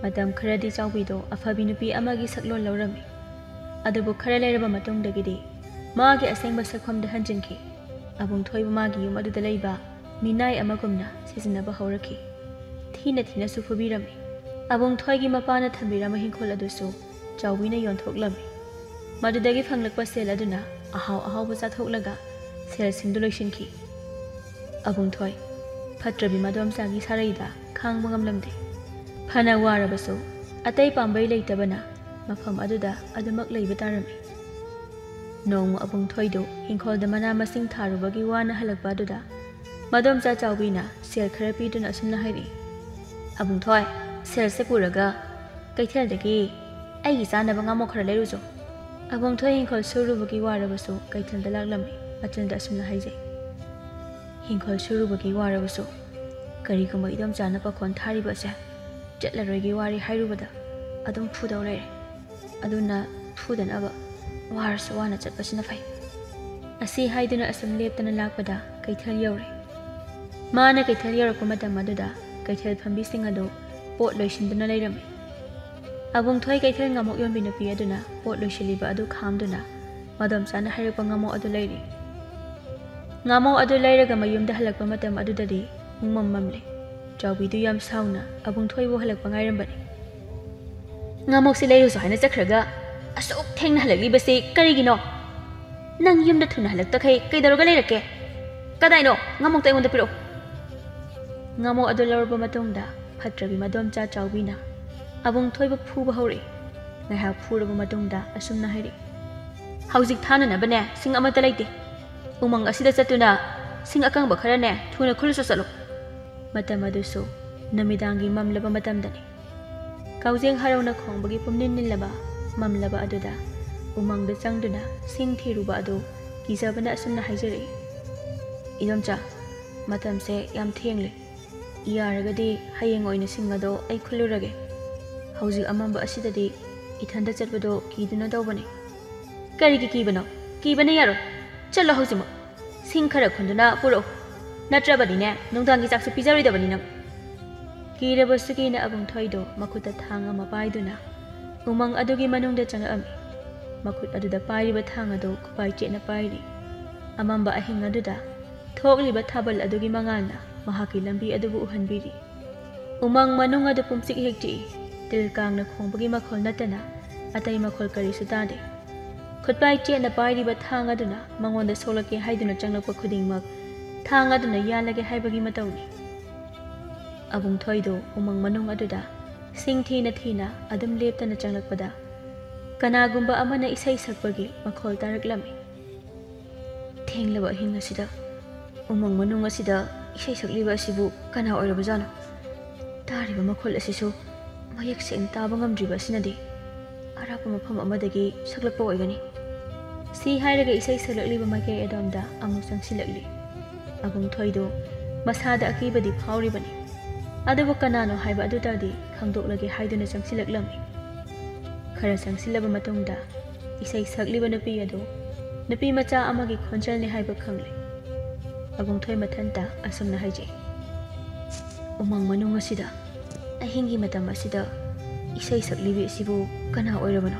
ꯃꯇꯝ ꯈꯔꯗꯤ ꯆꯥꯎꯕꯤꯗꯣ ꯑꯐꯕꯤ ꯅꯨꯄꯤ ꯑꯃꯒꯤ ꯁꯛꯂꯣꯟ ꯂꯧꯔꯝꯃꯤ꯫ ꯑꯗꯨꯕꯨ ꯈꯔ ꯂꯩꯔꯕ ꯃꯇꯨꯡꯗꯒꯤꯗꯤ ꯃꯥꯒꯤ ꯑꯁꯦꯡꯕ ꯁꯛꯐꯝꯗ ꯍꯟꯖꯤꯟꯈꯤ꯫ ꯑꯕꯨꯡꯊꯣꯏꯕꯨ ꯃꯥꯒꯤ ꯌꯨꯝ ꯑꯗꯨꯗ ꯂꯩꯕ ꯃꯤꯅꯥꯏ ꯑꯃꯒꯨꯝꯅ ꯁꯤꯖꯤꯟꯅꯕ ꯍꯧꯔꯛꯈꯤ꯫ ꯊꯤꯅ ꯊꯤꯅꯁꯨ ꯐꯨꯕꯤꯔꯝꯃꯤ꯫ ꯑꯕꯨꯡꯊꯣꯏꯒꯤ ꯃꯄꯥꯅ ꯊꯝꯕꯤꯔꯝꯕ ꯍꯤꯡꯈꯣꯜ ꯑꯗꯨꯁꯨ ꯆꯥꯎꯕꯤꯅ ꯌꯣꯟꯊꯣꯛꯂꯝꯃꯤ꯫ ꯃꯗꯨꯗꯒꯤ ꯐꯪꯂꯛꯄ ꯁꯦꯜ ꯑꯗꯨꯅ ꯑꯍꯥꯎ ꯑꯍꯥꯎꯕ ꯆꯥꯊꯣꯛꯂꯒ ꯁꯦꯜꯁꯤꯡꯗꯨ ꯂꯣꯏꯁꯤꯟꯈꯤ꯫ ꯑꯕꯨꯡꯊꯣꯏ, ꯐꯠꯇ꯭ꯔꯕꯤ ꯃꯗꯣꯝꯆꯥꯒꯤ ꯁꯥꯔꯩꯗ ꯈꯥꯡꯕ ꯉꯝꯂꯝꯗꯦ꯫ ꯐꯅ ꯋꯥꯔꯕꯁꯨ ꯑꯇꯩ ꯄꯥꯝꯕꯩ ꯂꯩꯇꯕꯅ ꯃꯐꯝ ꯑꯗꯨꯗ ꯑꯗꯨꯃꯛ ꯂꯩꯕ ꯇꯥꯔꯝꯃꯤ꯫ ꯅꯣꯡꯃ ꯑꯕꯨꯡꯊꯣꯏꯗꯨ ꯏꯪꯈꯣꯜꯗ ꯃꯅꯥ ꯃꯁꯤꯡ ꯊꯥꯔꯨꯕꯒꯤ ꯋꯥꯅ ꯍꯜꯂꯛꯄ ꯑꯗꯨꯗ ꯃꯗꯣꯝꯆꯥ ꯆꯥꯎꯕꯤꯅ ꯁꯦꯜ ꯈꯔ ꯄꯤꯗꯨꯅ ꯑꯁꯨꯝꯅ ꯍꯥꯏꯔꯛꯏ, "ꯑꯕꯨꯡꯊꯣꯏ, ꯁꯦꯜꯁꯦ ꯄꯨꯔꯒ ꯀꯩꯊꯦꯜꯗꯒꯤ ꯑꯩꯒꯤ ꯆꯥꯅꯕ ꯉꯥꯃꯣꯛ ꯈꯔ ꯂꯩꯔꯨꯆꯣ꯫" ꯑꯕꯨꯡꯊꯣꯏ ꯏꯪꯈꯣꯜ ꯁꯨꯔꯨꯕꯒꯤ ꯋꯥꯔꯕꯁꯨ ꯀꯩꯊꯦꯜꯗ ꯂꯥꯛꯂꯝꯃꯤ꯫ ꯃꯆꯤꯟꯗ ꯑꯁꯨꯝꯅ ꯍꯥꯏꯖꯩ, "ꯏꯪꯈꯣꯜ ꯁꯨꯔꯨꯕꯒꯤ ꯋꯥꯔꯕꯁꯨ ꯀꯔꯤꯒꯨꯝꯕ ꯏꯗꯣꯝꯆꯥꯅ ꯄꯥꯈꯣꯟ ꯊꯥꯔꯤꯕ ꯑꯁꯦ ꯆꯠꯂꯔꯣꯏꯒꯤ ꯋꯥꯔꯤ ꯍꯥꯏꯔꯨꯕꯗ ꯑꯗꯨꯝ ꯐꯨꯗꯧ ꯂꯩꯔꯦ꯫ ꯑꯗꯨꯅ ꯐꯨꯗꯅꯕ ꯋꯥꯔꯁꯨ ꯋꯥꯅ ꯆꯠꯄꯁꯤꯅ ꯐꯩ꯫" ꯑꯁꯤ ꯍꯥꯏꯗꯨꯅ ꯑꯁꯨꯝ ꯂꯦꯞꯇꯅ ꯂꯥꯛꯄꯗ ꯀꯩꯊꯦꯜ ꯌꯧꯔꯦ꯫ ꯃꯥꯅ ꯀꯩꯊꯦꯜ ꯌꯧꯔꯛꯄ ꯃꯇꯝ ꯑꯗꯨꯗ ꯀꯩꯊꯦꯜ ꯐꯝꯕꯤꯁꯤꯡ ꯑꯗꯨ ꯄꯣꯠ ꯂꯣꯏꯁꯤꯟꯗꯨꯅ ꯂꯩꯔꯝꯃꯤ꯫ ꯑꯕꯨꯡꯊꯣꯏ ꯀꯩꯊꯦꯜ ꯉꯥꯃꯣꯛ ꯌꯣꯟꯕꯤ ꯅꯨꯄꯤ ꯑꯗꯨꯅ ꯄꯣꯠ ꯂꯣꯏꯁꯤꯜꯂꯤꯕ ꯑꯗꯨ ꯈꯥꯝꯗꯨꯅ ꯃꯗꯣꯝꯆꯥꯅ ꯍꯥꯏꯔꯛꯄ ꯉꯥꯃꯣꯛ ꯑꯗꯨ ꯂꯩꯔꯤ꯫ ꯉꯥꯃꯣꯛ ꯑꯗꯨ ꯂꯩꯔꯒ ꯃꯌꯨꯝꯗ ꯍꯜꯂꯛꯄ ꯃꯇꯝ ꯑꯗꯨꯗꯗꯤ ꯄꯨꯡꯃꯝ ꯃꯝꯂꯦ꯫ ꯆꯥꯎꯕꯤꯗꯨ ꯌꯥꯝ ꯁꯥꯎꯅ ꯑꯕꯨꯡꯊꯣꯏꯕꯨ ꯍꯜꯂꯛꯄ ꯉꯥꯏꯔꯝꯕꯅꯤ꯫ "ꯉꯥꯃꯣꯛꯁꯤ ꯂꯩꯔꯨꯁꯨ ꯍꯥꯏꯅ ꯆꯠꯈ꯭ꯔꯒ ꯑꯁꯨꯛ ꯊꯦꯡꯅ ꯍꯜꯂꯛꯂꯤꯕꯁꯤ ꯀꯔꯤꯒꯤꯅꯣ? ꯅꯪ ꯌꯨꯝꯗ ꯊꯨꯅ ꯍꯜꯂꯛꯇꯈꯩ ꯀꯩꯗꯧꯔꯒ ꯂꯩꯔꯛꯀꯦ? ꯀꯗꯥꯏꯅꯣ ꯉꯥꯃꯣꯛꯇ ꯑꯩꯉꯣꯟꯗ ꯄꯤꯔꯛꯎ꯫" ꯉꯥꯃꯣꯛ ꯑꯗꯨ ꯂꯧꯔꯕ ꯃꯇꯨꯡꯗ ꯐꯠꯇ꯭ꯔꯕꯤ ꯃꯗꯣꯝꯆꯥ ꯆꯥꯎꯕꯤꯅ ꯑꯕꯨꯡꯊꯣꯏꯕꯨ ꯐꯨꯕ ꯍꯧꯔꯛꯏ꯫ ꯉꯥꯏꯍꯥꯛ ꯐꯨꯔꯕ ꯃꯇꯨꯡꯗ ꯑꯁꯨꯝꯅ ꯍꯥꯏꯔꯛꯏ, "ꯍꯧꯖꯤꯛ ꯊꯥꯅꯅꯕꯅꯦ ꯁꯤꯡ ꯑꯃꯠꯇ ꯂꯩꯇꯦ꯫ ꯎꯃꯪ ꯑꯁꯤꯗ ꯆꯠꯇꯨꯅ ꯁꯤꯡ ꯑꯀꯪꯕ ꯈꯔꯅꯦ ꯊꯨꯅ ꯈꯨꯜꯂꯨꯆꯣ ꯆꯠꯂꯣ꯫" ꯃꯇꯝ ꯑꯗꯨꯁꯨ ꯅꯨꯃꯤꯗꯥꯡꯒꯤ ꯃꯝꯂꯕ ꯃꯇꯝꯗꯅꯤ꯫ ꯀꯥꯎꯖꯦꯡ ꯍꯔꯥꯎꯅ ꯈꯣꯡꯕꯒꯤ ꯄꯨꯝꯅꯤꯟ ꯅꯤꯜꯂꯕ ꯃꯝꯂꯕ ꯑꯗꯨꯗ ꯎꯃꯪꯗ ꯆꯪꯗꯨꯅ ꯁꯤꯡ ꯊꯤꯔꯨꯕ ꯑꯗꯨ ꯀꯤꯖꯕꯅ ꯑꯁꯨꯝꯅ ꯍꯥꯏꯖꯔꯛꯏ, "ꯏꯗꯣꯝꯆꯥ, ꯃꯇꯝꯁꯦ ꯌꯥꯝ ꯊꯦꯡꯂꯦ꯫ ꯌꯥꯔꯒꯗꯤ ꯍꯌꯦꯡ ꯑꯣꯏꯅ ꯁꯤꯡ ꯑꯗꯣ ꯑꯩ ꯈꯨꯜꯂꯨꯔꯒꯦ꯫ ꯍꯧꯖꯤꯛ ꯑꯃꯝꯕ ꯑꯁꯤꯗꯗꯤ ꯏꯊꯟꯇ ꯆꯠꯄꯗꯣ ꯀꯤꯗꯨꯅ ꯇꯧꯕꯅꯤ꯫" "ꯀꯔꯤꯒꯤ ꯀꯤꯕꯅꯣ? ꯀꯤꯕꯅ ꯌꯥꯔꯣꯏ꯫ ꯆꯠꯂꯣ ꯍꯧꯖꯤꯛꯃꯛ꯫ ꯁꯤꯡ ꯈꯔ ꯈꯨꯟꯗꯨꯅ ꯄꯨꯔꯛꯎ꯫ ꯅꯠꯇ꯭ꯔꯕꯗꯤꯅꯦ, ꯅꯨꯡꯗꯥꯡꯒꯤ ꯆꯥꯛꯁꯨ ꯄꯤꯖꯔꯣꯏꯗꯕꯅꯤ ꯅꯪ꯫" ꯀꯤꯔꯕꯁꯨ ꯀꯤꯅ ꯑꯕꯨꯡꯊꯣꯏꯗꯣ ꯃꯈꯨꯠꯇ ꯊꯥꯡ ꯑꯃ ꯄꯥꯏꯗꯨꯅ ꯎꯃꯪ ꯑꯗꯨꯒꯤ ꯃꯅꯨꯡꯗ ꯆꯪꯂꯛꯑꯝꯃꯤ꯫ ꯃꯈꯨꯠ ꯑꯗꯨꯗ ꯄꯥꯏꯔꯤꯕ ꯊꯥꯡ ꯑꯗꯨ ꯈꯨꯄꯥꯏ ꯆꯦꯠꯅ ꯄꯥꯏꯔꯤ꯫ ꯑꯃꯝꯕ ꯑꯍꯤꯡ ꯑꯗꯨꯗ ꯊꯣꯛꯂꯤꯕ ꯊꯥꯕꯜ ꯑꯗꯨꯒꯤ ꯃꯉꯥꯜꯅ ꯃꯍꯥꯛꯀꯤ ꯂꯝꯕꯤ ꯑꯗꯨꯕꯨ ꯎꯍꯟꯕꯤꯔꯤ꯫ ꯎꯃꯪ ꯃꯅꯨꯡ ꯑꯗꯨ ꯄꯨꯝꯆꯤꯛ ꯍꯦꯛ ꯆꯤꯛꯏ꯫ ꯇꯤꯜ ꯀꯥꯡꯅ ꯈꯣꯡꯕꯒꯤ ꯃꯈꯣꯜ ꯅꯠꯇꯅ ꯑꯇꯩ ꯃꯈꯣꯜ ꯀꯔꯤꯁꯨ ꯇꯥꯗꯦ꯫ ꯈꯨꯠꯄꯥꯏ ꯆꯦꯠꯅ ꯄꯥꯏꯔꯤꯕ ꯊꯥꯡ ꯑꯗꯨꯅ ꯃꯉꯣꯟꯗ ꯁꯣꯛꯂꯛꯀꯦ ꯍꯥꯏꯗꯨꯅ ꯆꯪꯂꯛꯄ ꯈꯨꯗꯤꯡꯃꯛ ꯊꯥꯡ ꯑꯗꯨꯅ ꯌꯥꯜꯂꯒꯦ ꯍꯥꯏꯕꯒꯤ ꯃꯇꯧꯅꯤ꯫ ꯑꯕꯨꯡꯊꯣꯏꯗꯨ ꯎꯃꯪ ꯃꯅꯨꯡ ꯑꯗꯨꯗ ꯁꯤꯡ ꯊꯤꯅ ꯊꯤꯅ ꯑꯗꯨꯝ ꯂꯦꯞꯇꯅ ꯆꯪꯂꯛꯄꯗ ꯀꯅꯥꯒꯨꯝꯕ ꯑꯃꯅ ꯏꯁꯩ ꯁꯛꯄꯒꯤ ꯃꯈꯣꯜ ꯇꯥꯔꯛꯂꯝꯃꯤ꯫ "ꯊꯦꯡꯂꯕ ꯑꯍꯤꯡ ꯑꯁꯤꯗ ꯎꯃꯪ ꯃꯅꯨꯡ ꯑꯁꯤꯗ ꯏꯁꯩ ꯁꯛꯂꯤꯕ ꯑꯁꯤꯕꯨ ꯀꯅꯥ ꯑꯣꯏꯔꯕꯖꯥꯠꯅꯣ? ꯇꯥꯔꯤꯕ ꯃꯈꯣꯜ ꯑꯁꯤꯁꯨ ꯃꯌꯦꯛ ꯁꯦꯡꯅ ꯇꯥꯕ ꯉꯝꯗ꯭ꯔꯤꯕ ꯑꯁꯤꯅꯗꯤ ꯑꯔꯥꯞꯄ ꯃꯐꯝ ꯑꯃꯗꯒꯤ ꯁꯛꯂꯛꯄ ꯑꯣꯏꯒꯅꯤ꯫" ꯁꯤ ꯍꯥꯏꯔꯒ ꯏꯁꯩ ꯁꯛꯂꯛꯂꯤꯕ ꯃꯥꯏꯀꯩ ꯑꯗꯣꯝꯗ ꯑꯃꯨꯛ ꯆꯪꯁꯤꯜꯂꯛꯂꯤ꯫ ꯑꯕꯨꯡꯊꯣꯏꯗꯨ ꯃꯁꯥꯗ ꯑꯀꯤꯕꯗꯤ ꯐꯥꯎꯔꯤꯕꯅꯤ, ꯑꯗꯨꯕꯨ ꯀꯅꯥꯅꯣ ꯍꯥꯏꯕ ꯑꯗꯨꯇꯗꯤ ꯈꯪꯗꯣꯛꯂꯒꯦ ꯍꯥꯏꯗꯨꯅ ꯆꯪꯁꯤꯜꯂꯛꯂꯝꯃꯤ꯫ ꯈꯔ ꯆꯪꯁꯤꯜꯂꯕ ꯃꯇꯨꯡꯗ ꯏꯁꯩ ꯁꯛꯂꯤꯕ ꯅꯨꯄꯤ ꯑꯗꯨ ꯅꯨꯄꯤ ꯃꯆꯥ ꯑꯃꯒꯤ ꯈꯣꯟꯖꯦꯜꯅꯤ ꯍꯥꯏꯕ ꯈꯪꯂꯦ꯫ ꯑꯕꯨꯡꯊꯣꯏ ꯃꯊꯟꯇ ꯑꯁꯨꯝꯅ ꯍꯥꯏꯖꯩ, "ꯎꯃꯪ ꯃꯅꯨꯡ ꯑꯁꯤꯗ ꯑꯍꯤꯡꯒꯤ ꯃꯇꯝ ꯑꯁꯤꯗ ꯏꯁꯩ ꯁꯛꯂꯤꯕꯤ ꯑꯁꯤꯕꯨ ꯀꯅꯥ ꯑꯣꯏꯔꯕꯅꯣ?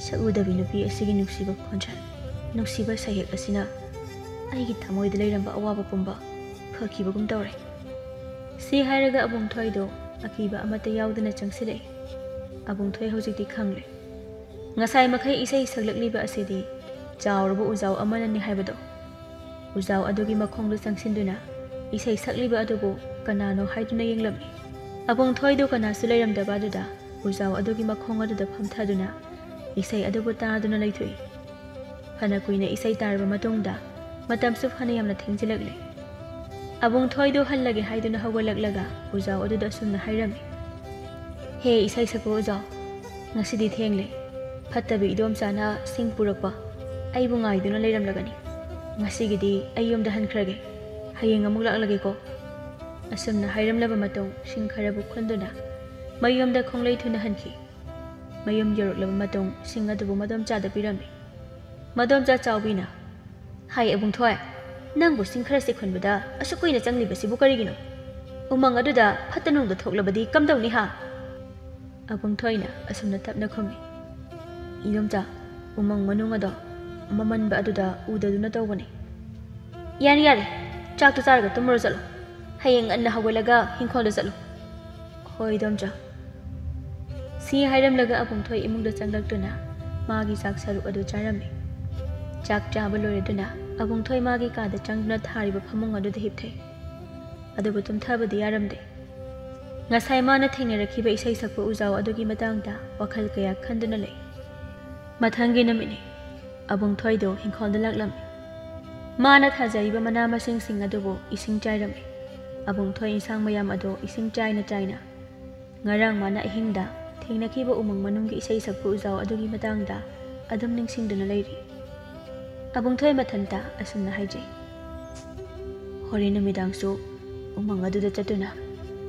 ꯁꯛꯎꯗꯕꯤ ꯅꯨꯄꯤ ꯑꯁꯤꯒꯤ ꯅꯨꯡꯁꯤꯕ ꯈꯣꯟꯖꯦꯜ, ꯅꯨꯡꯁꯤꯕ ꯁꯩꯍꯦꯛ ꯑꯁꯤꯅ ꯑꯩꯒꯤ ꯊꯃꯣꯏꯗ ꯂꯩꯔꯝꯕ ꯑꯋꯥꯕ ꯄꯨꯝꯕ ꯐꯈꯤꯕꯒꯨꯝ ꯇꯧꯔꯦ꯫" ꯁꯤ ꯍꯥꯏꯔꯒ ꯑꯕꯨꯡꯊꯣꯏꯗꯣ ꯑꯀꯤꯕ ꯑꯃꯠꯇ ꯌꯥꯎꯗꯅ ꯆꯪꯁꯤꯜꯂꯛꯏ꯫ ꯑꯕꯨꯡꯊꯣꯏ ꯍꯧꯖꯤꯛꯇꯤ ꯈꯪꯂꯦ, ꯉꯁꯥꯏ ꯃꯈꯩ ꯏꯁꯩ ꯁꯛꯂꯛꯂꯤꯕ ꯑꯁꯤꯗꯤ ꯆꯥꯎꯔꯕ ꯎꯖꯥꯎ ꯑꯃꯅꯅꯤ ꯍꯥꯏꯕꯗꯣ꯫ ꯎꯖꯥꯎ ꯑꯗꯨꯒꯤ ꯃꯈꯣꯡꯗ ꯆꯪꯁꯤꯟꯗꯨꯅ ꯏꯁꯩ ꯁꯛꯂꯤꯕ ꯑꯗꯨꯕꯨ ꯀꯅꯥꯅꯣ ꯍꯥꯏꯗꯨꯅ ꯌꯦꯡꯂꯝꯃꯤ꯫ ꯑꯕꯨꯡꯊꯣꯏꯗꯨ ꯀꯅꯥꯁꯨ ꯂꯩꯔꯝꯗꯕ ꯑꯗꯨꯗ ꯎꯖꯥꯎ ꯑꯗꯨꯒꯤ ꯃꯈꯣꯡ ꯑꯗꯨꯗ ꯐꯝꯊꯗꯨꯅ ꯏꯁꯩ ꯑꯗꯨꯕꯨ ꯇꯥꯗꯨꯅ ꯂꯩꯊꯣꯛꯏ꯫ ꯐꯅ ꯀꯨꯏꯅ ꯏꯁꯩ ꯇꯥꯔꯕ ꯃꯇꯨꯡꯗ ꯃꯇꯝꯁꯨ ꯐꯅ ꯌꯥꯝꯅ ꯊꯦꯡꯖꯤꯜꯂꯛꯂꯦ꯫ ꯑꯕꯨꯡꯊꯣꯏꯗꯨ ꯍꯜꯂꯒꯦ ꯍꯥꯏꯗꯨꯅ ꯍꯧꯒꯠꯂꯛꯂꯒ ꯎꯖꯥꯎ ꯑꯗꯨꯗ ꯑꯁꯨꯝꯅ ꯍꯥꯏꯔꯝꯃꯤ, "ꯍꯦ ꯏꯁꯩ ꯁꯛꯄ ꯎꯖꯥꯎ, ꯉꯁꯤꯗꯤ ꯊꯦꯡꯂꯦ꯫ ꯐꯠꯇꯕꯤ ꯏꯗꯣꯝꯆꯥꯅ ꯁꯤꯡ ꯄꯨꯔꯛꯄ ꯑꯩꯕꯨ ꯉꯥꯏꯗꯨꯅ ꯂꯩꯔꯝꯂꯒꯅꯤ꯫ ꯉꯁꯤꯒꯤꯗꯤ ꯑꯩ ꯌꯨꯝꯗ ꯍꯟꯈ꯭ꯔꯒꯦ꯫ ꯍꯌꯦꯡ ꯑꯃꯨꯛ ꯂꯥꯛꯂꯒꯦꯀꯣ꯫" ꯑꯁꯨꯝꯅ ꯍꯥꯏꯔꯝꯂꯕ ꯃꯇꯨꯡ ꯁꯤꯡ ꯈꯔꯕꯨ ꯈꯨꯟꯗꯨꯅ ꯃꯌꯨꯝꯗ ꯈꯣꯡꯂꯩ ꯊꯨꯅ ꯍꯟꯈꯤ꯫ ꯃꯌꯨꯝ ꯌꯧꯔꯛꯂꯕ ꯃꯇꯨꯡ ꯁꯤꯡ ꯑꯗꯨꯕꯨ ꯃꯗꯣꯝꯆꯥꯗ ꯄꯤꯔꯝꯃꯤ꯫ ꯃꯗꯣꯝꯆꯥ ꯆꯥꯎꯕꯤꯅ, "ꯍꯥꯏ ꯑꯕꯨꯡꯊꯣꯏ, ꯅꯪꯕꯨ ꯁꯤꯡ ꯈꯔꯁꯦ ꯈꯨꯟꯕꯗ ꯑꯁꯨꯛ ꯀꯨꯏꯅ ꯆꯪꯂꯤꯕꯁꯤꯕꯨ ꯀꯔꯤꯒꯤꯅꯣ?" "ꯎꯃꯪ ꯑꯗꯨꯗ ꯐꯠꯇ ꯅꯨꯡꯗ ꯊꯣꯛꯂꯕꯗꯤ ꯀꯝꯗꯧꯅꯤ ꯍꯥ?" ꯑꯕꯨꯡꯊꯣꯏꯅ ꯑꯁꯨꯝꯅ ꯇꯞꯅ ꯈꯨꯝꯃꯤ, "ꯏꯗꯣꯝꯆꯥ, ꯎꯃꯪ ꯃꯅꯨꯡ ꯑꯗꯣ ꯃꯃꯟꯕ ꯑꯗꯨꯗ ꯎꯗꯗꯨꯅ ꯇꯧꯕꯅꯤ꯫" "ꯌꯥꯔꯦ ꯌꯥꯔꯦ, ꯆꯥꯛꯇꯨ ꯆꯥꯔꯒ ꯇꯨꯝꯃꯨꯔꯣ ꯆꯠꯂꯣ꯫ ꯍꯌꯦꯡ ꯉꯟꯅ ꯍꯧꯒꯠꯂꯒ ꯏꯪꯈꯣꯜꯗ ꯆꯠꯂꯨ꯫" "ꯍꯣꯏ ꯏꯗꯣꯝꯆꯥ꯫" ꯁꯤ ꯍꯥꯏꯔꯝꯂꯒ ꯑꯕꯨꯡꯊꯣꯏ ꯏꯃꯨꯡꯗ ꯆꯪꯂꯛꯇꯨꯅ ꯃꯥꯒꯤ ꯆꯥꯛ ꯁꯔꯨꯛ ꯑꯗꯨ ꯆꯥꯔꯝꯃꯤ꯫ ꯆꯥꯛ ꯆꯥꯕ ꯂꯣꯏꯔꯗꯨꯅ ꯑꯕꯨꯡꯊꯣꯏ ꯃꯥꯒꯤ ꯀꯥꯗ ꯆꯪꯗꯨꯅ ꯊꯥꯔꯤꯕ ꯐꯃꯨꯡ ꯑꯗꯨꯗ ꯍꯤꯞꯊꯩ꯫ ꯑꯗꯨꯕꯨ ꯇꯨꯝꯊꯕꯗꯤ ꯌꯥꯔꯝꯗꯦ꯫ ꯉꯁꯥꯏ ꯃꯥꯅ ꯊꯦꯡꯅꯔꯛꯈꯤꯕ ꯏꯁꯩ ꯁꯛꯄ ꯎꯖꯥꯎ ꯑꯗꯨꯒꯤ ꯃꯇꯥꯡꯗ ꯋꯥꯈꯜ ꯀꯌꯥ ꯈꯟꯗꯨꯅ ꯂꯩ꯫ ꯃꯊꯪꯒꯤ ꯅꯨꯃꯤꯠꯅꯤ꯫ ꯑꯕꯨꯡꯊꯣꯏꯗꯣ ꯏꯪꯈꯣꯜꯗ ꯂꯥꯛꯂꯝꯃꯤ꯫ ꯃꯥꯅ ꯊꯥꯖꯔꯤꯕ ꯃꯅꯥ ꯃꯁꯤꯡꯁꯤꯡ ꯑꯗꯨꯕꯨ ꯏꯁꯤꯡ ꯆꯥꯏꯔꯝꯃꯤ꯫ ꯑꯕꯨꯡꯊꯣꯏ ꯏꯟꯁꯥꯡ ꯃꯌꯥꯝ ꯑꯗꯨ ꯏꯁꯤꯡ ꯆꯥꯏꯅ ꯆꯥꯏꯅ ꯉꯔꯥꯡ ꯃꯥꯅ ꯑꯍꯤꯡꯗ ꯊꯦꯡꯅꯈꯤꯕ ꯎꯃꯪ ꯃꯅꯨꯡꯒꯤ ꯏꯁꯩ ꯁꯛꯄ ꯎꯖꯥꯎ ꯑꯗꯨꯒꯤ ꯃꯇꯥꯡꯗ ꯑꯗꯨꯝ ꯅꯤꯡꯁꯤꯡꯗꯨꯅ ꯂꯩꯔꯤ꯫ ꯑꯕꯨꯡꯊꯣꯏ ꯃꯊꯟꯇ ꯑꯁꯨꯝꯅ ꯍꯥꯏꯖꯩ, "ꯍꯣꯔꯦꯟ ꯅꯨꯃꯤꯗꯥꯡꯁꯨ ꯎꯃꯪ ꯑꯗꯨꯗ ꯆꯠꯇꯨꯅ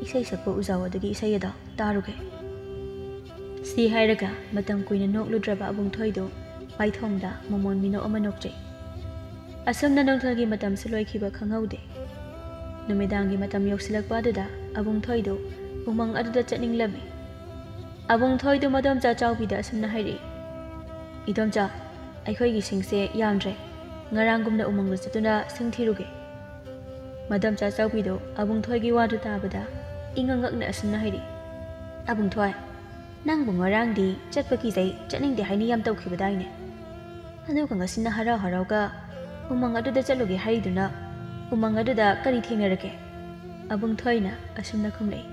ꯏꯁꯩ ꯁꯛꯄ ꯎꯖꯥꯎ ꯑꯗꯨꯒꯤ ꯏꯁꯩ ꯑꯗꯣ ꯇꯥꯔꯨꯒꯦ꯫" ꯁꯤ ꯍꯥꯏꯔꯒ ꯃꯇꯝ ꯀꯨꯏꯅ ꯅꯣꯛꯂꯨꯗ꯭ꯔꯕ ꯑꯕꯨꯡꯊꯣꯏꯗꯨ ꯃꯥꯏꯊꯣꯡꯗ ꯃꯃꯣꯟ ꯃꯤꯅꯣꯛ ꯑꯃ ꯅꯣꯛꯆꯩ꯫ ꯑꯁꯨꯝꯅ ꯅꯨꯡꯊꯤꯜꯒꯤ ꯃꯇꯝꯁꯨ ꯂꯣꯏꯈꯤꯕ ꯈꯪꯍꯧꯗꯦ꯫ ꯅꯨꯃꯤꯗꯥꯡꯒꯤ ꯃꯇꯝ ꯌꯧꯁꯤꯜꯂꯛꯄ ꯑꯗꯨꯗ ꯑꯕꯨꯡꯊꯣꯏꯗꯨ ꯎꯃꯪ ꯑꯗꯨꯗ ꯆꯠꯅꯤꯡꯂꯝꯃꯤ꯫ ꯑꯕꯨꯡꯊꯣꯏꯗꯨ ꯃꯗꯣꯝꯆꯥ ꯆꯥꯎꯕꯤꯗ ꯑꯁꯨꯝꯅ ꯍꯥꯏꯔꯛꯏ, "ꯏꯗꯣꯝꯆꯥ, ꯑꯩꯈꯣꯏꯒꯤ ꯁꯤꯡꯁꯦ ꯌꯥꯝꯗ꯭ꯔꯦ꯫ ꯉꯔꯥꯡꯒꯨꯝꯅ ꯎꯃꯪꯗ ꯆꯠꯇꯨꯅ ꯁꯤꯡ ꯊꯤꯔꯨꯒꯦ꯫" ꯃꯗꯣꯝꯆꯥ ꯆꯥꯎꯕꯤꯗꯨ ꯑꯕꯨꯡꯊꯣꯏꯒꯤ ꯋꯥꯗꯨ ꯇꯥꯕꯗ ꯏꯉꯛ ꯉꯛꯅ ꯑꯁꯨꯝꯅ ꯍꯥꯏꯔꯛꯏ, "ꯑꯕꯨꯡꯊꯣꯏ, ꯅꯪꯕꯨ ꯉꯔꯥꯡꯗꯤ ꯆꯠꯄ ꯀꯤꯖꯩ, ꯆꯠꯅꯤꯡꯗꯦ ꯍꯥꯏꯅ ꯌꯥꯝ ꯇꯧꯈꯤꯕꯗꯥꯏꯅꯦ? ꯑꯗꯨꯒ ꯉꯁꯤꯅ ꯍꯔꯥꯎ ꯍꯔꯥꯎꯒ ꯎꯃꯪ ꯑꯗꯨꯗ ꯆꯠꯂꯨꯒꯦ ꯍꯥꯏꯔꯤꯗꯨꯅ ꯎꯃꯪ ꯑꯗꯨꯗ ꯀꯔꯤ ꯊꯦꯡꯅꯔꯒꯦ?" ꯑꯕꯨꯡꯊꯣꯏꯅ ꯑꯁꯨꯝꯅ ꯈꯨꯝꯂꯛꯏ,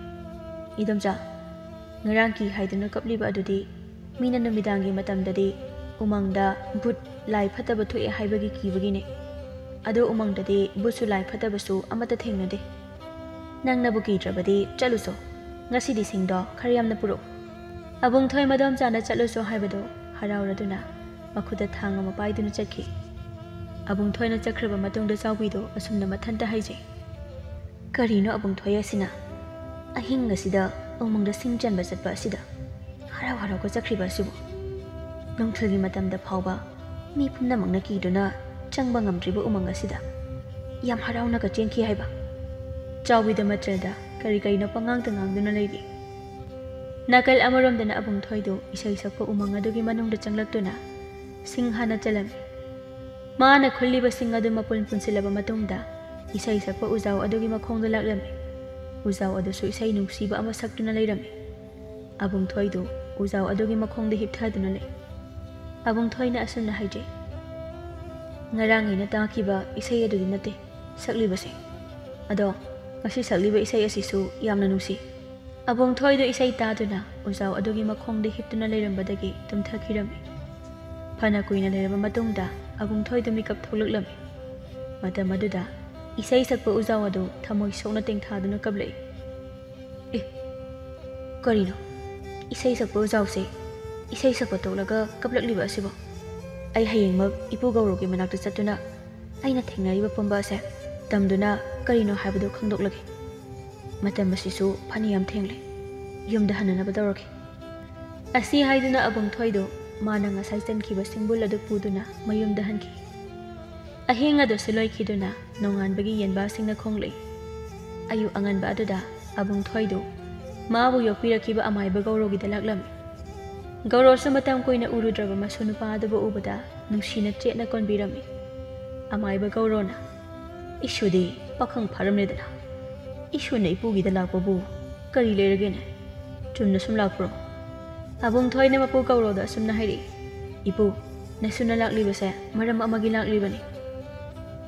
"ꯏꯗꯣꯝꯆꯥ, ꯉꯔꯥꯡ ꯀꯤ ꯍꯥꯏꯗꯨꯅ ꯀꯞꯂꯤꯕ ꯑꯗꯨꯗꯤ ꯃꯤꯅ ꯅꯨꯃꯤꯗꯥꯡꯒꯤ ꯃꯇꯝꯗꯗꯤ ꯎꯃꯪꯗ ꯚꯨꯠ, ꯂꯥꯏ ꯐꯠꯇꯕ ꯊꯣꯛꯑꯦ ꯍꯥꯏꯕꯒꯤ ꯀꯤꯕꯒꯤꯅꯦ꯫ ꯑꯗꯣ ꯎꯃꯪꯗꯗꯤ ꯚꯨꯠꯁꯨ ꯂꯥꯏ ꯐꯠꯇꯕꯁꯨ ꯑꯃꯠꯇ ꯊꯦꯡꯅꯗꯦ꯫ ꯅꯪꯅꯕꯨ ꯀꯤꯗ꯭ꯔꯕꯗꯤ ꯆꯠꯂꯨꯆꯣ꯫ ꯉꯁꯤꯗꯤ ꯁꯤꯡꯗꯣ ꯈꯔ ꯌꯥꯝꯅ ꯄꯨꯔꯛꯎ꯫" ꯑꯕꯨꯡꯊꯣꯏ ꯃꯗꯣꯝꯆꯥꯅ ꯆꯠꯂꯨꯆꯣ ꯍꯥꯏꯕꯗꯣ ꯍꯔꯥꯎꯔꯗꯨꯅ ꯃꯈꯨꯠꯇ ꯊꯥꯡ ꯑꯃ ꯄꯥꯏꯗꯨꯅ ꯆꯠꯈꯤ꯫ ꯑꯕꯨꯡꯊꯣꯏꯅ ꯆꯠꯈ꯭ꯔꯕ ꯃꯇꯨꯡꯗ ꯆꯥꯎꯕꯤꯗꯣ ꯑꯁꯨꯝꯅ ꯃꯊꯟꯇ ꯍꯥꯏꯖꯩ, "ꯀꯔꯤꯅꯣ ꯑꯕꯨꯡꯊꯣꯏ ꯑꯁꯤꯅ ꯑꯍꯤꯡ ꯑꯁꯤꯗ ꯎꯃꯪꯗ ꯁꯤꯡ ꯆꯟꯕ ꯆꯠꯄ ꯑꯁꯤꯗ ꯍꯔꯥꯎ ꯍꯔꯥꯎꯒ ꯆꯠꯈ꯭ꯔꯤꯕ ꯑꯁꯤꯕꯨ? ꯅꯨꯡꯊꯤꯜꯒꯤ ꯃꯇꯝꯗ ꯐꯥꯎꯕ ꯃꯤ ꯄꯨꯝꯅꯃꯛꯅ ꯀꯤꯗꯨꯅ ꯆꯪꯕ ꯉꯝꯗ꯭ꯔꯤꯕ ꯎꯃꯪ ꯑꯁꯤꯗ ꯌꯥꯝ ꯍꯔꯥꯎꯅꯒ ꯆꯦꯟꯈꯤ ꯍꯥꯏꯕ? ꯆꯥꯎꯕꯤꯗ ꯃꯆꯜꯗ ꯀꯔꯤ ꯀꯔꯤꯅꯣ ꯄꯉꯥꯡꯗ ꯉꯥꯡꯗꯨꯅ ꯂꯩꯔꯤ꯫ ꯅꯥꯀꯜ ꯑꯃꯔꯣꯝꯗꯅ ꯑꯕꯨꯡ ꯊꯣꯏꯗꯨ ꯏꯁꯩ ꯁꯛꯄ ꯎꯃꯪ ꯑꯗꯨꯒꯤ ꯃꯅꯨꯡꯗ ꯆꯪꯂꯛꯇꯨꯅ ꯁꯤꯡ ꯍꯥꯟꯅ ꯆꯜꯂꯝꯃꯤ꯫ ꯃꯥꯅ ꯈꯨꯜꯂꯤꯕ ꯁꯤꯡ ꯑꯗꯨ ꯃꯄꯨꯟ ꯄꯨꯟꯁꯤꯜꯂꯕ ꯃꯇꯨꯡꯗ ꯏꯁꯩ ꯁꯛꯄ ꯎꯖꯥꯎ ꯑꯗꯨꯒꯤ ꯃꯈꯣꯡꯗ ꯂꯥꯛꯂꯝꯃꯤ꯫ ꯎꯖꯥꯎ ꯑꯗꯨꯁꯨ ꯏꯁꯩ ꯅꯨꯡꯁꯤꯕ ꯑꯃ ꯁꯛꯇꯨꯅ ꯂꯩꯔꯝꯃꯤ꯫ ꯑꯕꯨꯡ ꯊꯣꯏꯗꯨ ꯎꯖꯥꯎ ꯑꯗꯨꯒꯤ ꯃꯈꯣꯡꯗ ꯍꯤꯞꯊꯗꯨꯅ ꯂꯩ꯫ ꯑꯕꯨꯡ ꯊꯣꯏꯅ ꯑꯁꯨꯝꯅ ꯍꯥꯏꯖꯩ, "ꯉꯔꯥꯡ ꯑꯩꯅ ꯇꯥꯈꯤꯕ ꯏꯁꯩ ꯑꯗꯨꯗꯤ ꯅꯠꯇꯦ ꯁꯛꯂꯤꯕꯁꯦ꯫ ꯑꯗꯣ ꯉꯁꯤ ꯁꯛꯂꯤꯕ ꯏꯁꯩ ꯑꯁꯤꯁꯨ ꯌꯥꯝꯅ ꯅꯨꯡꯁꯤ꯫" ꯑꯕꯨꯡ ꯊꯣꯏꯗꯨ ꯏꯁꯩ ꯇꯥꯗꯨꯅ ꯎꯖꯥꯎ ꯑꯗꯨꯒꯤ ꯃꯈꯣꯡꯗ ꯍꯤꯞꯇꯨꯅ ꯂꯩꯔꯝꯕꯗꯒꯤ ꯇꯨꯝꯊꯈꯤꯔꯝꯃꯤ꯫ ꯐꯅ ꯀꯨꯏꯅ ꯂꯩꯔꯕ ꯃꯇꯨꯡꯗ ꯑꯕꯨꯡ ꯊꯣꯏꯗꯨ ꯃꯤꯀꯞ ꯊꯣꯛꯂꯛꯂꯝꯃꯤ꯫ ꯃꯇꯝ ꯑꯗꯨꯗ ꯏꯁꯩ ꯁꯛꯄ ꯎꯖꯥꯎ ꯑꯗꯨ ꯊꯃꯣꯏ ꯁꯣꯛꯅ ꯇꯦꯡꯊꯥꯗꯨꯅ ꯀꯞꯂꯛꯏ꯫ "ꯑꯦ, ꯀꯔꯤꯅꯣ? ꯏꯁꯩ ꯁꯛꯄ ꯎꯖꯥꯎꯁꯦ ꯏꯁꯩ ꯁꯛꯄ ꯇꯣꯛꯂꯒ ꯀꯞꯂꯛꯂꯤꯕ ꯑꯁꯤꯕꯣ? ꯑꯩ ꯍꯌꯦꯡꯃꯛ ꯏꯄꯨ ꯒꯧꯔꯣꯒꯤ ꯃꯅꯥꯛꯇ ꯆꯠꯇꯨꯅ ꯑꯩꯅ ꯊꯦꯡꯅꯔꯤꯕ ꯄꯨꯝꯕ ꯑꯁꯦ ꯇꯝꯗꯨꯅ ꯀꯔꯤꯅꯣ ꯍꯥꯏꯕꯗꯨ ꯈꯪꯗꯣꯛꯂꯒꯦ꯫ ꯃꯇꯝ ꯑꯁꯤꯁꯨ ꯐꯅꯌꯥꯝ ꯊꯦꯡꯂꯦ꯫ ꯌꯨꯝꯗ ꯍꯟꯅꯅꯕ ꯇꯧꯔꯒꯦ꯫" ꯑꯁꯤ ꯍꯥꯏꯗꯨꯅ ꯑꯕꯨꯡ ꯊꯣꯏꯗꯨ ꯃꯥꯅ ꯉꯁꯥꯏ ꯆꯟꯈꯤꯕ ꯁꯤꯡꯕꯨꯜ ꯑꯗꯨ ꯄꯨꯗꯨꯅ ꯃꯌꯨꯝꯗ ꯍꯟꯈꯤ꯫ ꯑꯍꯤꯡ ꯑꯗꯨꯁꯨ ꯂꯣꯏꯈꯤꯗꯨꯅ ꯅꯣꯡꯉꯥꯟꯕꯒꯤ ꯌꯦꯟꯕꯥꯁꯤꯡꯅ ꯈꯣꯡꯂꯛꯏ꯫ ꯑꯌꯨꯛ ꯑꯉꯟꯕ ꯑꯗꯨꯗ ꯑꯕꯨꯡ ꯊꯣꯏꯗꯨ ꯃꯥꯕꯨ ꯌꯣꯛꯄꯤꯔꯛꯈꯤꯕ ꯑꯃꯥꯏꯕ ꯒꯧꯔꯣꯒꯤꯗ ꯂꯥꯛꯂꯝꯃꯤ꯫ ꯒꯧꯔꯣꯁꯨ ꯃꯇꯝ ꯀꯨꯏꯅ ꯎꯔꯨꯗ꯭ꯔꯕ ꯃꯁꯨ ꯅꯨꯄꯥ ꯑꯗꯨꯕꯨ ꯎꯕꯗ ꯅꯨꯡꯁꯤꯅ ꯆꯦꯠꯅ ꯀꯣꯟꯕꯤꯔꯝꯃꯤ꯫ ꯑꯃꯥꯏꯕ ꯒꯧꯔꯣꯅ, "ꯏꯁꯨꯗꯤ ꯄꯥꯈꯪ ꯐꯥꯔꯝꯂꯦꯗꯅ, ꯏꯁꯨꯅ ꯏꯄꯨꯒꯤꯗ ꯂꯥꯛꯄꯕꯨ ꯀꯔꯤ ꯂꯩꯔꯒꯦꯅꯦ? ꯆꯨꯝꯅ ꯁꯨꯝ ꯂꯥꯛꯄ꯭ꯔꯣ?" ꯑꯕꯨꯡ ꯊꯣꯏꯅ ꯃꯄꯨ ꯒꯧꯔꯣꯗ ꯑꯁꯨꯝꯅ ꯍꯥꯏꯔꯛꯏ, "ꯏꯄꯨ, ꯅꯁꯨꯅ ꯂꯥꯛꯂꯤꯕꯁꯦ ꯃꯔꯝ ꯑꯃꯒꯤ ꯂꯥꯛꯂꯤꯕꯅꯤ꯫"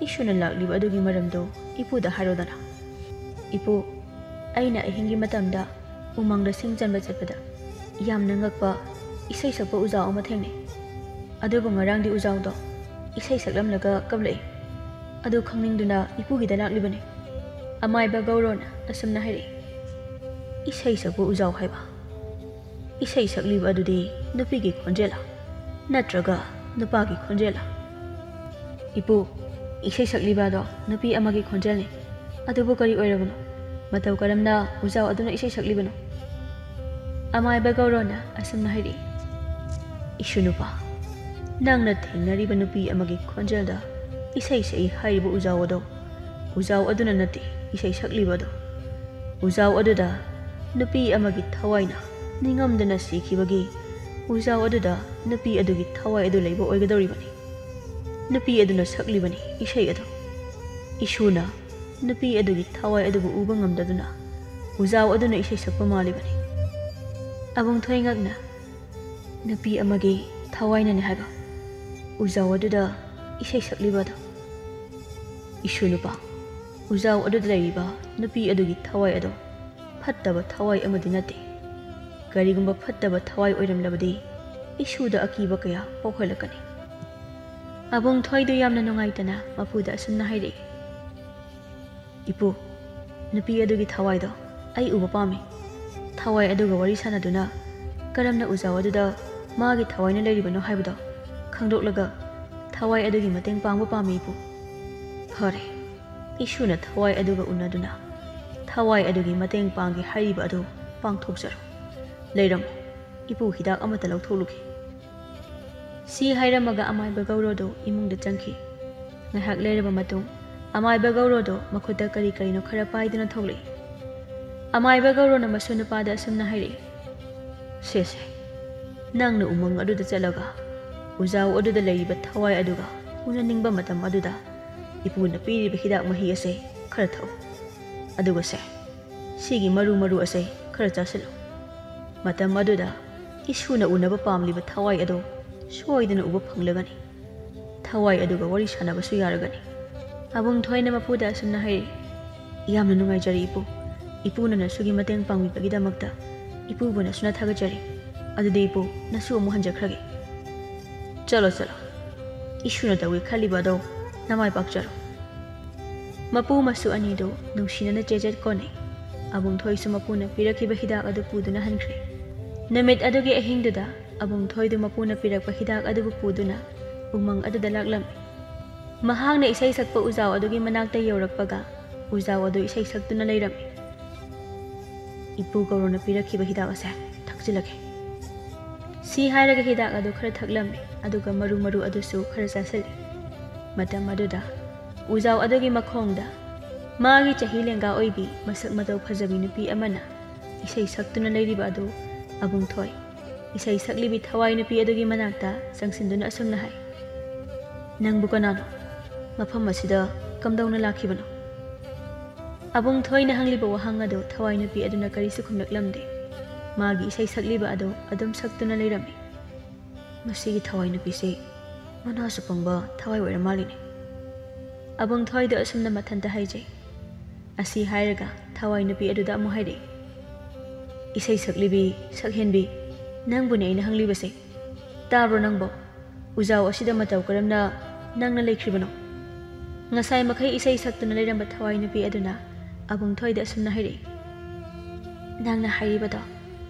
"ꯏꯁꯨꯅ ꯂꯥꯛꯂꯤꯕ ꯑꯗꯨꯒꯤ ꯃꯔꯝꯗꯣ ꯏꯄꯨꯗ ꯍꯥꯏꯔꯣꯗꯅ꯫" "ꯏꯄꯨ, ꯑꯩꯅ ꯑꯍꯤꯡꯒꯤ ꯃꯇꯝꯗ ꯎꯃꯪꯗ ꯁꯤꯡ ꯆꯟꯕ ꯆꯠꯄꯗ ꯌꯥꯝꯅ ꯉꯛꯄ ꯏꯁꯩ ꯁꯛꯄ ꯎꯖꯥꯎ ꯑꯃ ꯊꯦꯡꯅꯩ꯫ ꯑꯗꯨꯕꯨ ꯉꯔꯥꯡꯗꯤ ꯎꯖꯥꯎꯗꯣ ꯏꯁꯩ ꯁꯛꯂꯝꯂꯒ ꯀꯞꯂꯛꯏ꯫ ꯑꯗꯨ ꯈꯪꯅꯤꯡꯗꯨꯅ ꯏꯄꯨꯒꯤꯗ ꯂꯥꯛꯂꯤꯕꯅꯤ꯫" ꯑꯃꯥꯏꯕ ꯒꯧꯔꯣꯅ ꯑꯁꯨꯝꯅ ꯍꯥꯏꯔꯛꯏ, "ꯏꯁꯩ ꯁꯛꯄ ꯎꯖꯥꯎ ꯍꯥꯏꯕ? ꯏꯁꯩ ꯁꯛꯂꯤꯕ ꯑꯗꯨꯗꯤ ꯅꯨꯄꯤꯒꯤ ꯈꯣꯟꯖꯦꯜꯂ ꯅꯠꯇ꯭ꯔꯒ ꯅꯨꯄꯥꯒꯤ ꯈꯣꯟꯖꯦꯜꯂ?" "ꯏꯄꯨ, ꯏꯁꯩ ꯁꯛꯂꯤꯕ ꯑꯗꯣ ꯅꯨꯄꯤ ꯑꯃꯒꯤ ꯈꯣꯟꯖꯦꯜꯅꯤ꯫ ꯑꯗꯨꯕꯨ ꯀꯔꯤ ꯑꯣꯏꯔꯕꯅꯣ? ꯃꯇꯧ ꯀꯔꯝꯅ ꯎꯖꯥꯎ ꯑꯗꯨꯅ ꯏꯁꯩ ꯁꯛꯂꯤꯕꯅꯣ?" ꯑꯃꯥꯏꯕ ꯒꯧꯔꯣꯅ ꯑꯁꯨꯝꯅ ꯍꯥꯏꯔꯛꯏ, "ꯏꯁꯨ ꯅꯨꯄꯥ, ꯅꯪꯅ ꯊꯦꯡꯅꯔꯤꯕ ꯅꯨꯄꯤ ꯑꯃꯒꯤ ꯈꯣꯟꯖꯦꯜꯗ ꯏꯁꯩ ꯁꯛꯏ ꯍꯥꯏꯔꯤꯕ ꯎꯖꯥꯎ ꯑꯗꯣ ꯎꯖꯥꯎ ꯑꯗꯨꯅ ꯅꯠꯇꯦ ꯏꯁꯩ ꯁꯛꯂꯤꯕ ꯑꯗꯣ꯫ ꯎꯖꯥꯎ ꯑꯗꯨꯗ ꯅꯨꯄꯤ ꯑꯃꯒꯤ ꯊꯋꯥꯏꯅ ꯅꯤꯡꯉꯝꯗꯅ ꯁꯤꯈꯤꯕꯒꯤ ꯎꯖꯥꯎ ꯑꯗꯨꯗ ꯅꯨꯄꯤ ꯑꯗꯨꯒꯤ ꯊꯋꯥꯏ ꯑꯗꯨ ꯂꯩꯕ ꯑꯣꯏꯒꯗꯧꯔꯤꯕꯅꯤ꯫ ꯅꯨꯄꯤ ꯑꯗꯨꯅ ꯁꯛꯂꯤꯕꯅꯤ ꯏꯁꯩ ꯑꯗꯨ꯫ ꯏꯁꯨꯅ ꯅꯨꯄꯤ ꯑꯗꯨꯒꯤ ꯊꯋꯥꯏ ꯑꯗꯨꯕꯨ ꯎꯕ ꯉꯝꯗꯗꯨꯅ ꯎꯖꯥꯎ ꯑꯗꯨꯅ ꯏꯁꯩ ꯁꯛꯄ ꯃꯥꯜꯂꯤꯕꯅꯤ꯫ ꯑꯕꯨꯡ ꯊꯣꯏꯉꯛꯅ ꯅꯨꯄꯤ ꯑꯃꯒꯤ ꯊꯋꯥꯏꯅꯅꯤ ꯍꯥꯏꯕ ꯎꯖꯥꯎ ꯑꯗꯨꯗ ꯏꯁꯩ ꯁꯛꯂꯤꯕ ꯑꯗꯣ꯫ ꯏꯁꯨ ꯅꯨꯄꯥ, ꯎꯖꯥꯎ ꯑꯗꯨꯗ ꯂꯩꯔꯤꯕ ꯅꯨꯄꯤ ꯑꯗꯨꯒꯤ ꯊꯋꯥꯏ ꯑꯗꯣ ꯐꯠꯇꯕ ꯊꯋꯥꯏ ꯑꯃꯗꯤ ꯅꯠꯇꯦ꯫ ꯀꯔꯤꯒꯨꯝꯕ ꯐꯠꯇꯕ ꯊꯋꯥꯏ ꯑꯣꯏꯔꯝꯂꯕꯗꯤ ꯏꯁꯨꯗ ꯑꯀꯤꯕ ꯀꯌꯥ ꯄꯣꯛꯍꯜꯂꯛꯀꯅꯤ꯫ ꯑꯕꯨꯡ ꯊꯣꯏꯗꯨ ꯌꯥꯝꯅ ꯅꯨꯡꯉꯥꯏꯇꯅ ꯃꯄꯨꯗ ꯑꯁꯨꯝꯅ ꯍꯥꯏꯔꯛꯏ, "ꯏꯄꯨ, ꯅꯨꯄꯤ ꯑꯗꯨꯒꯤ ꯊꯋꯥꯏꯗꯣ ꯑꯩ ꯎꯕ ꯄꯥꯝꯃꯤ꯫ ꯊꯋꯥꯏ ꯑꯗꯨꯒ ꯋꯥꯔꯤ ꯁꯥꯟꯅꯗꯨꯅ ꯀꯔꯝꯅ ꯎꯖꯥꯎ ꯑꯗꯨꯗ ꯃꯥꯒꯤ ꯊꯋꯥꯏꯅ ꯂꯩꯔꯤꯕꯅꯣ ꯍꯥꯏꯕꯗꯣ ꯈꯪꯗꯣꯛꯂꯒ ꯊꯋꯥꯏ ꯑꯗꯨꯒꯤ ꯃꯇꯦꯡ ꯄꯥꯡꯕ ꯄꯥꯝꯃꯤ ꯏꯄꯨ"꯫ "ꯐꯔꯦ, ꯏꯁꯨꯅ ꯊꯋꯥꯏ ꯑꯗꯨꯒ ꯎꯅꯗꯨꯅ ꯊꯋꯥꯏ ꯑꯗꯨꯒꯤ ꯃꯇꯦꯡ ꯄꯥꯡꯒꯦ ꯍꯥꯏꯔꯤꯕ ꯑꯗꯨ ꯄꯥꯡꯊꯣꯛꯆꯔꯣ꯫ ꯂꯩꯔꯝꯃꯣ, ꯏꯄꯨ ꯍꯤꯗꯥꯛ ꯑꯃꯠꯇ ꯂꯧꯊꯣꯛꯂꯨꯒꯦ"꯫ ꯁꯤ ꯍꯥꯏꯔꯝꯃꯒ ꯑꯃꯥꯏꯕ ꯒꯧꯔꯣꯗꯣ ꯏꯃꯨꯡꯗ ꯆꯪꯈꯤ꯫ ꯉꯥꯏꯍꯥꯛ ꯂꯩꯔꯕ ꯃꯇꯨꯡ ꯑꯃꯥꯏꯕ ꯒꯧꯔꯣꯗꯣ ꯃꯈꯨꯠꯇ ꯀꯔꯤ ꯀꯔꯤꯅꯣ ꯈꯔ ꯄꯥꯏꯗꯨꯅ ꯊꯣꯛꯂꯛꯏ꯫ ꯑꯃꯥꯏꯕ ꯒꯧꯔꯣꯅ ꯃꯁꯨ ꯅꯨꯄꯥꯗ ꯑꯁꯨꯝꯅ ꯍꯥꯏꯔꯛꯏ, "ꯁꯦ ꯁꯦ, ꯅꯪꯅ ꯎꯃꯪ ꯑꯗꯨꯗ ꯆꯠꯂꯒ ꯎꯖꯥꯎ ꯑꯗꯨꯗ ꯂꯩꯔꯤꯕ ꯊꯋꯥꯏ ꯑꯗꯨꯒ ꯎꯅꯅꯤꯡꯕ ꯃꯇꯝ ꯑꯗꯨꯗ ꯏꯄꯨꯅ ꯄꯤꯔꯤꯕ ꯍꯤꯗꯥꯛ ꯃꯍꯤ ꯑꯁꯦ ꯈꯔ ꯊꯛꯎ꯫ ꯑꯗꯨꯒ ꯁꯦ, ꯁꯤꯒꯤ ꯃꯔꯨ ꯃꯔꯨ ꯑꯁꯦ ꯈꯔ ꯆꯥꯁꯤꯜꯂꯨ꯫ ꯃꯇꯝ ꯑꯗꯨꯗ ꯏꯁꯨꯅ ꯎꯅꯕ ꯄꯥꯝꯂꯤꯕ ꯊꯋꯥꯏ ꯑꯗꯣ ꯁꯣꯏꯗꯅ ꯎꯕ ꯐꯪꯂꯒꯅꯤ꯫ ꯊꯋꯥꯏ ꯑꯗꯨꯒ ꯋꯥꯔꯤ ꯁꯥꯟꯅꯕꯁꯨ ꯌꯥꯔꯒꯅꯤ"꯫ ꯑꯕꯨꯡ ꯊꯣꯏꯅ ꯃꯄꯨꯗ ꯑꯁꯨꯝꯅ ꯍꯥꯏꯔꯛꯏ, "ꯌꯥꯝꯅ ꯅꯨꯡꯉꯥꯏꯖꯔꯦ ꯏꯄꯨ꯫ ꯏꯄꯨꯅ ꯅꯁꯨꯒꯤ ꯃꯇꯦꯡ ꯄꯥꯡꯕꯤꯕꯒꯤꯗꯃꯛꯇ ꯏꯄꯨꯕꯨ ꯅꯁꯨꯅ ꯊꯥꯒꯠꯆꯔꯤ꯫ ꯑꯗꯨꯗꯤ ꯏꯄꯨ, ꯅꯁꯨ ꯑꯃꯨꯛ ꯍꯟꯖꯈ꯭ꯔꯒꯦ꯫ ꯆꯠꯂꯣ, ꯆꯠꯂꯣ꯫ ꯏꯁꯨꯅ ꯇꯧꯒꯦ ꯈꯜꯂꯤꯕ ꯑꯗꯣ ꯅꯃꯥꯏ ꯄꯥꯛꯆꯔꯣ"꯫ ꯃꯄꯨ ꯃꯁꯨ ꯑꯅꯤꯗꯨ ꯅꯨꯡꯁꯤꯅꯅ ꯆꯦꯖꯠ ꯀꯣꯟꯅꯩ꯫ ꯑꯕꯨꯡ ꯊꯣꯏꯁꯨ ꯃꯄꯨꯅ ꯄꯤꯔꯛꯈꯤꯕ ꯍꯤꯗꯥꯛ ꯑꯗꯨ ꯄꯨꯗꯨꯅ ꯍꯟꯈ꯭ꯔꯦ꯫ ꯅꯨꯃꯤꯠ ꯑꯗꯨꯒꯤ ꯑꯍꯤꯡꯗꯨꯗ ꯑꯕꯨꯡ ꯊꯣꯏꯗꯨ ꯃꯄꯨꯅ ꯄꯤꯔꯛꯄ ꯍꯤꯗꯥꯛ ꯑꯗꯨꯕꯨ ꯄꯨꯗꯨꯅ ꯎꯃꯪ ꯑꯗꯨꯗ ꯂꯥꯛꯂꯝꯃꯤ꯫ ꯃꯍꯥꯛꯅ ꯏꯁꯩ ꯁꯛꯄ ꯎꯖꯥꯎ ꯑꯗꯨꯒꯤ ꯃꯅꯥꯛꯇ ꯌꯧꯔꯛꯄꯒ ꯎꯖꯥꯎ ꯑꯗꯨ ꯏꯁꯩ ꯁꯛꯇꯨꯅ ꯂꯩꯔꯝꯃꯤ꯫ "ꯏꯄꯨ ꯒꯧꯔꯣꯅ ꯄꯤꯔꯛꯈꯤꯕ ꯍꯤꯗꯥꯛ ꯑꯁꯦ ꯊꯛꯆꯤꯜꯂꯒꯦ"꯫ ꯁꯤ ꯍꯥꯏꯔꯒ ꯍꯤꯗꯥꯛ ꯑꯗꯨ ꯈꯔ ꯊꯛꯂꯝꯃꯤ, ꯑꯗꯨꯒ ꯃꯔꯨ ꯃꯔꯨ ꯑꯗꯨꯁꯨ ꯈꯔ ꯆꯥꯁꯤꯜꯂꯤ꯫ ꯃꯇꯝ ꯑꯗꯨꯗ ꯎꯖꯥꯎ ꯑꯗꯨꯒꯤ ꯃꯈꯣꯡꯗ ꯃꯥꯒꯤ ꯆꯍꯤ ꯂꯦꯡꯒꯥ ꯑꯣꯏꯕꯤ ꯃꯁꯛ ꯃꯇꯧ ꯐꯖꯕꯤ ꯅꯨꯄꯤ ꯑꯃꯅ ꯏꯁꯩ ꯁꯛꯇꯨꯅ ꯂꯩꯔꯤꯕ ꯑꯗꯨ ꯑꯕꯨꯡꯊꯣꯏ, ꯏꯁꯩ ꯁꯛꯂꯤꯕꯤ ꯊꯋꯥꯏ ꯅꯨꯄꯤ ꯑꯗꯨꯒꯤ ꯃꯅꯥꯛꯇ ꯆꯪꯁꯤꯟꯗꯨꯅ ꯑꯁꯨꯝꯅ ꯍꯥꯏ, "ꯅꯪꯕꯨ ꯀꯅꯥꯅꯣ? ꯃꯐꯝ ꯑꯁꯤꯗ ꯀꯝꯗꯧꯅ ꯂꯥꯛꯈꯤꯕꯅꯣ?" ꯑꯕꯨꯡꯊꯣꯏꯅ ꯍꯪꯂꯤꯕ ꯋꯥꯍꯪ ꯑꯗꯨ ꯊꯋꯥꯏ ꯅꯨꯄꯤ ꯑꯗꯨꯅ ꯀꯔꯤꯁꯨ ꯈꯨꯝꯂꯛꯂꯝꯗꯦ꯫ ꯃꯥꯒꯤ ꯏꯁꯩ ꯁꯛꯂꯤꯕ ꯑꯗꯨ ꯑꯗꯨꯝ ꯁꯛꯇꯨꯅ ꯂꯩꯔꯝꯃꯤ꯫ "ꯃꯁꯤꯒꯤ ꯊꯋꯥꯏ ꯅꯨꯄꯤꯁꯤ ꯃꯅꯥꯁꯨ ꯄꯪꯕ ꯊꯋꯥꯏ ꯑꯣꯏꯔ ꯃꯥꯜꯂꯤꯅꯦ," ꯑꯕꯨꯡꯊꯣꯏꯗ ꯑꯁꯨꯝꯅ ꯃꯊꯟꯇ ꯍꯥꯏꯖꯩ꯫ ꯑꯁꯤ ꯍꯥꯏꯔꯒ ꯊꯋꯥꯏ ꯅꯨꯄꯤ ꯑꯗꯨꯗ ꯑꯃꯨꯛ ꯍꯥꯏꯔꯛꯏ, "ꯏꯁꯩ ꯁꯛꯂꯤꯕꯤ, ꯁꯛꯍꯦꯟꯕꯤ, ꯅꯪꯕꯨꯅꯦ ꯑꯩꯅ ꯍꯪꯂꯤꯕꯁꯦ꯫ ꯇꯥꯕ꯭ꯔꯣ ꯅꯪꯕꯣ? ꯎꯖꯥꯎ ꯑꯁꯤꯗ ꯃꯇꯧ ꯀꯔꯝꯅ ꯅꯪꯅ ꯂꯩꯈ꯭ꯔꯤꯕꯅꯣ?" ꯉꯁꯥꯏ ꯃꯈꯩ ꯏꯁꯩ ꯁꯛꯇꯨꯅ ꯂꯩꯔꯝꯕ ꯊꯋꯥꯏ ꯅꯨꯄꯤ ꯑꯗꯨꯅ ꯑꯕꯨꯡꯊꯣꯏꯗ ꯑꯁꯨꯝꯅ ꯍꯥꯏꯔꯛꯏ, "ꯅꯪꯅ ꯍꯥꯏꯔꯤꯕꯗꯣ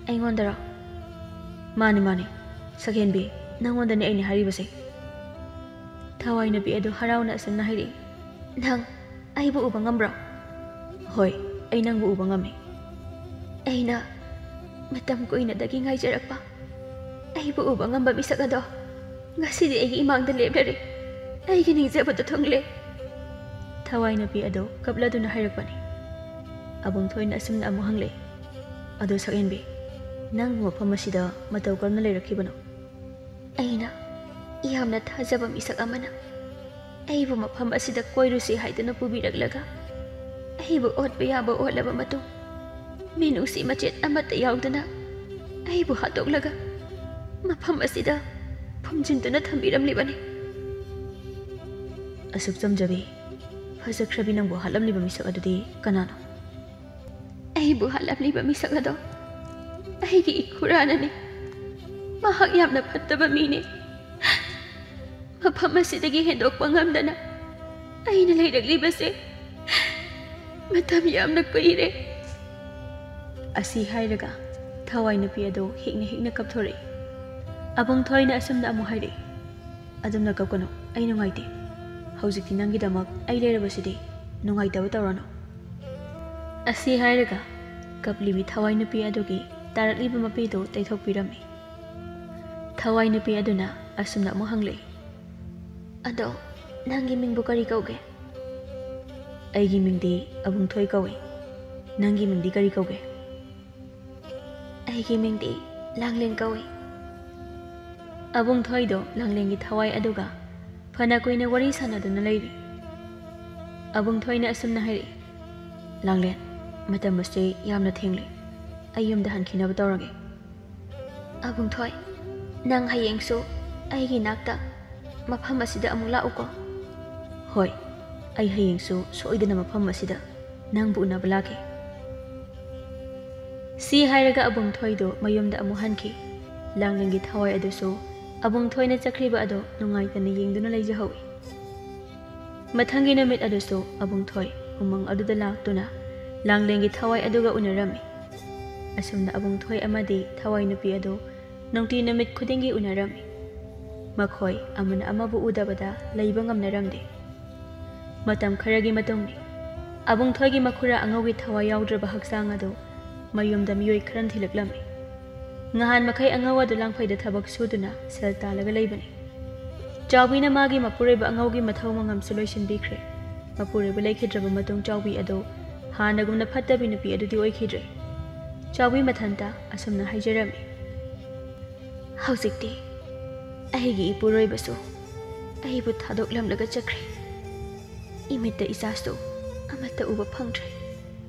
ꯑꯩꯉꯣꯟꯗꯔꯣ?" "ꯃꯥꯅꯤ, ꯃꯥꯅꯤ, ꯁꯛꯍꯦꯟꯕꯤ, ꯅꯪꯉꯣꯟꯗꯅꯦ ꯑꯩꯅ ꯍꯥꯏꯔꯤꯕꯁꯦ꯫" ꯊꯋꯥꯏ ꯅꯨꯄꯤ ꯑꯗꯨ ꯍꯔꯥꯎꯅ ꯑꯁꯨꯝꯅ ꯍꯥꯏꯔꯛꯏ, "ꯅꯪ ꯑꯩꯕꯨ ꯎꯕ ꯉꯝꯕ꯭ꯔꯣ?" "ꯍꯣꯏ, ꯑꯩ ꯅꯪꯕꯨ ꯎꯕ ꯉꯝꯃꯤ꯫" "ꯑꯩꯅ ꯃꯇꯝ ꯀꯨꯏꯅꯗꯒꯤ ꯉꯥꯏꯖꯔꯛꯄ ꯑꯩꯕꯨ ꯎꯕ ꯉꯝꯕ ꯃꯤꯁꯛ ꯑꯗꯣ ꯉꯁꯤꯗꯤ ꯑꯩꯒꯤ ꯏꯃꯥꯡꯗ ꯂꯦꯞꯂꯔꯦ꯫ ꯑꯩꯒꯤ ꯅꯤꯡꯖꯕꯗꯣ ꯊꯨꯡꯂꯦ꯫" ꯊꯋꯥꯏ ꯅꯨꯄꯤ ꯑꯗꯨ ꯀꯞꯂꯗꯨꯅ ꯍꯥꯏꯔꯛꯄꯅꯤ꯫ ꯑꯕꯨꯡꯊꯣꯏꯅ ꯑꯁꯨꯝꯅ ꯑꯃꯨꯛ ꯍꯪꯂꯛꯏ, "ꯑꯗꯣ ꯁꯛꯍꯦꯟꯕꯤ, ꯅꯪꯕꯨ ꯃꯐꯝ ꯑꯁꯤꯗ ꯃꯇꯧ ꯀꯔꯝꯅ ꯂꯩꯔꯛꯈꯤꯕꯅꯣ?" "ꯑꯩꯅ ꯌꯥꯝꯅ ꯊꯥꯖꯕ ꯃꯤꯁꯛ ꯑꯃꯅ ꯑꯩꯕꯨ ꯃꯐꯝ ꯑꯁꯤꯗ ꯀꯣꯏꯔꯨꯁꯤ ꯍꯥꯏꯗꯨꯅ ꯄꯨꯕꯤꯔꯛꯂꯒ ꯑꯩꯕꯨ ꯑꯣꯠꯄ ꯌꯥꯕ ꯑꯣꯠꯂꯕ ꯃꯇꯨꯡ ꯃꯤꯅꯨꯡꯁꯤ ꯃꯆꯦꯠ ꯑꯃꯠꯇ ꯌꯥꯎꯗꯅ ꯑꯩꯕꯨ ꯍꯥꯠꯇꯣꯛꯂꯒ ꯃꯐꯝ ꯑꯁꯤꯗ ꯐꯨꯝꯖꯤꯟꯗꯨꯅ ꯊꯝꯕꯤꯔꯝꯂꯤꯕꯅꯤ꯫" "ꯑꯁꯨꯛ ꯆꯝꯖꯕꯤ, ꯐꯖꯈ꯭ꯔꯕꯤ ꯅꯪꯕꯨ ꯍꯥꯠꯂꯝꯂꯤꯕ ꯃꯤꯁꯛ ꯑꯗꯨꯗꯤ ꯀꯅꯥꯅꯣ?" "ꯑꯩꯕꯨ ꯍꯥꯠꯂꯝꯂꯤꯕ ꯃꯤꯁꯛ ꯑꯗꯣ ꯑꯩꯒꯤ ꯏꯈꯨꯔꯥꯅꯅꯤ꯫ ꯃꯍꯥꯛ ꯌꯥꯝꯅ ꯐꯠꯇꯕ ꯃꯤꯅꯤ꯫ ꯃꯐꯝ ꯑꯁꯤꯗꯒꯤ ꯍꯦꯟꯗꯣꯛꯄ ꯉꯝꯗꯅ ꯑꯩꯅ ꯂꯩꯔꯛꯂꯤꯕꯁꯦ ꯃꯇꯝ ꯌꯥꯝꯅ ꯀꯨꯏꯔꯦ꯫" ꯑꯁꯤ ꯍꯥꯏꯔꯒ ꯊꯋꯥꯏ ꯅꯨꯄꯤ ꯑꯗꯨ ꯍꯤꯛꯅ ꯍꯤꯛꯅ ꯀꯞꯊꯣꯔꯛꯏ꯫ ꯑꯕꯨꯡꯊꯣꯏꯅ ꯑꯁꯨꯝꯅ ꯑꯃꯨꯛ ꯍꯥꯏꯔꯛꯏ, "ꯑꯗꯨꯝꯅ ꯀꯞꯀꯅꯨ, ꯑꯩ ꯅꯨꯡꯉꯥꯏꯇꯦ꯫ ꯍꯧꯖꯤꯛꯇꯤ ꯅꯪꯒꯤꯗꯃꯛ ꯑꯩ ꯂꯩꯔꯕꯁꯤꯗꯤ, ꯅꯨꯡꯉꯥꯏꯇꯕ ꯇꯧꯔꯅꯨ꯫" ꯑꯁꯤ ꯍꯥꯏꯔꯒ ꯀꯞꯂꯤꯕꯤ ꯊꯋꯥꯏ ꯅꯨꯄꯤ ꯑꯗꯨꯒꯤ ꯇꯥꯔꯛꯂꯤꯕ ꯃꯄꯤꯗꯨ ꯇꯩꯊꯣꯛꯄꯤꯔꯝꯃꯤ꯫ ꯊꯋꯥꯏ ꯅꯨꯄꯤ ꯑꯗꯨꯅ ꯑꯁꯨꯝꯅ ꯑꯃꯨꯛ ꯍꯪꯂꯛꯏ, "ꯑꯗꯣ ꯅꯪꯒꯤ ꯃꯤꯡꯕꯨ ꯀꯔꯤ ꯀꯧꯒꯦ?" ꯑꯩꯒꯤ ꯃꯤꯡꯗꯤ ꯑꯕꯨꯡꯊꯣꯏ ꯀꯧꯏ꯫ ꯅꯪꯒꯤ ꯃꯤꯡꯗꯤ ꯀꯔꯤ ꯀꯧꯒꯦ? ꯑꯩꯒꯤ ꯃꯤꯡꯗꯤ ꯂꯥꯡꯂꯦꯟ ꯀꯧꯏ꯫ ꯑꯕꯨꯡꯊꯣꯏꯗꯣ ꯂꯥꯡꯂꯦꯟꯒꯤ ꯊꯋꯥꯏ ꯑꯗꯨꯒ ꯐꯅ ꯀꯨꯏꯅ ꯋꯥꯔꯤ ꯁꯥꯟꯅꯗꯨꯅ ꯂꯩꯔꯤ꯫ ꯑꯕꯨꯡꯊꯣꯏꯅ ꯑꯁꯨꯝꯅ ꯍꯥꯏꯔꯛꯏ, "ꯂꯥꯡꯂꯦꯟ, ꯃꯇꯝ ꯑꯁꯤ ꯌꯥꯝꯅ ꯊꯦꯡꯂꯦ꯫ ꯑꯩ ꯌꯨꯝꯗ ꯍꯟꯈꯤꯅꯕ ꯇꯧꯔꯒꯦ꯫" "ꯑꯕꯨꯡꯊꯣꯏ, ꯅꯪ ꯍꯌꯦꯡꯁꯨ ꯑꯩꯒꯤ ꯅꯥꯛꯇ, ꯃꯐꯝ ꯑꯁꯤꯗ ꯑꯃꯨꯛ ꯂꯥꯛꯎꯀꯣ꯫" "ꯍꯣꯏ, ꯑꯩ ꯍꯌꯦꯡꯁꯨ ꯁꯣꯏꯗꯅ ꯃꯐꯝ ꯑꯁꯤꯗ ꯅꯪꯕꯨ ꯎꯅꯕ ꯂꯥꯛꯀꯦ꯫" ꯁꯤ ꯍꯥꯏꯔꯒ ꯑꯕꯨꯡꯊꯣꯏꯗꯨ ꯃꯌꯨꯝꯗ ꯑꯃꯨꯛ ꯍꯟꯈꯤ꯫ ꯂꯥꯡꯂꯦꯟꯒꯤ ꯊꯋꯥꯏ ꯑꯗꯨꯁꯨ ꯑꯕꯨꯡꯊꯣꯏꯅ ꯆꯠꯈ꯭ꯔꯤꯕ ꯑꯗꯨ ꯅꯨꯡꯉꯥꯏꯇꯅ ꯌꯦꯡꯗꯨꯅ ꯂꯩꯖꯍꯧꯏ꯫ ꯃꯊꯪꯒꯤ ꯅꯨꯃꯤꯠ ꯑꯗꯨꯁꯨ ꯑꯕꯨꯡꯊꯣꯏ ꯎꯃꯪ ꯑꯗꯨꯗ ꯂꯥꯛꯇꯨꯅ ꯂꯥꯡꯂꯦꯟꯒꯤ ꯊꯋꯥꯏ ꯑꯗꯨꯒ ꯎꯅꯔꯝꯃꯤ꯫ ꯑꯁꯨꯝꯅ ꯑꯕꯨꯡꯊꯣꯏ ꯑꯃꯗꯤ ꯊꯋꯥꯏ ꯅꯨꯄꯤ ꯑꯗꯨ ꯅꯨꯡꯇꯤ ꯅꯨꯃꯤꯠ ꯈꯨꯗꯤꯡꯒꯤ ꯎꯅꯔꯝꯃꯤ꯫ ꯃꯈꯣꯏ ꯑꯃꯅ ꯑꯃꯕꯨ ꯎꯗꯕꯗ ꯂꯩꯕ ꯉꯝꯅꯔꯝꯗꯦ꯫ ꯃꯇꯝ ꯈꯔꯒꯤ ꯃꯇꯨꯡꯅꯤ꯫ ꯑꯕꯨꯡꯊꯣꯏꯒꯤ ꯃꯈꯨꯔꯥ ꯑꯉꯧꯒꯤ ꯊꯋꯥꯏ ꯌꯥꯎꯗ꯭ꯔꯕ ꯍꯛꯆꯥꯡ ꯑꯗꯨ ꯃꯌꯨꯝꯗ ꯃꯤꯑꯣꯏ ꯈꯔꯅ ꯊꯤꯜꯂꯛꯂꯝꯃꯤ꯫ ꯉꯍꯥꯟ ꯃꯈꯩ ꯑꯉꯧ ꯑꯗꯨ ꯂꯥꯡꯐꯩꯗ ꯊꯕꯛ ꯁꯨꯗꯨꯅ ꯁꯦꯜ ꯇꯥꯜꯂꯒ ꯂꯩꯕꯅꯤ꯫ ꯆꯥꯎꯕꯤꯅ ꯃꯥꯒꯤ ꯃꯄꯨꯔꯣꯏꯕ ꯑꯉꯧꯒꯤ ꯃꯊꯧ ꯃꯉꯝꯁꯨ ꯂꯣꯏꯁꯤꯟꯕꯤꯈ꯭ꯔꯦ꯫ ꯃꯄꯨꯔꯣꯏꯕ ꯂꯩꯈꯤꯗ꯭ꯔꯕ ꯃꯇꯨꯡ ꯆꯥꯎꯕꯤ ꯑꯗꯨ ꯍꯥꯟꯅꯒꯨꯝꯅ ꯐꯠꯇꯕꯤ ꯅꯨꯄꯤ ꯑꯗꯨꯗꯤ ꯑꯣꯏꯈꯤꯗ꯭ꯔꯦ꯫ ꯆꯥꯎꯕꯤ ꯃꯊꯟꯇ ꯑꯁꯨꯝꯅ ꯍꯥꯏꯖꯔꯝꯃꯤ, "ꯍꯧꯖꯤꯛꯇꯤ ꯑꯩꯒꯤ ꯏꯄꯨꯔꯣꯏꯕꯁꯨ ꯑꯩꯕꯨ ꯊꯥꯗꯣꯛꯂꯝꯂꯒ ꯆꯠꯈ꯭ꯔꯦ꯫ ꯏꯃꯤꯠꯇ ꯏꯆꯥꯁꯨ ꯑꯃꯠꯇ ꯎꯕ ꯐꯪꯗ꯭ꯔꯦ꯫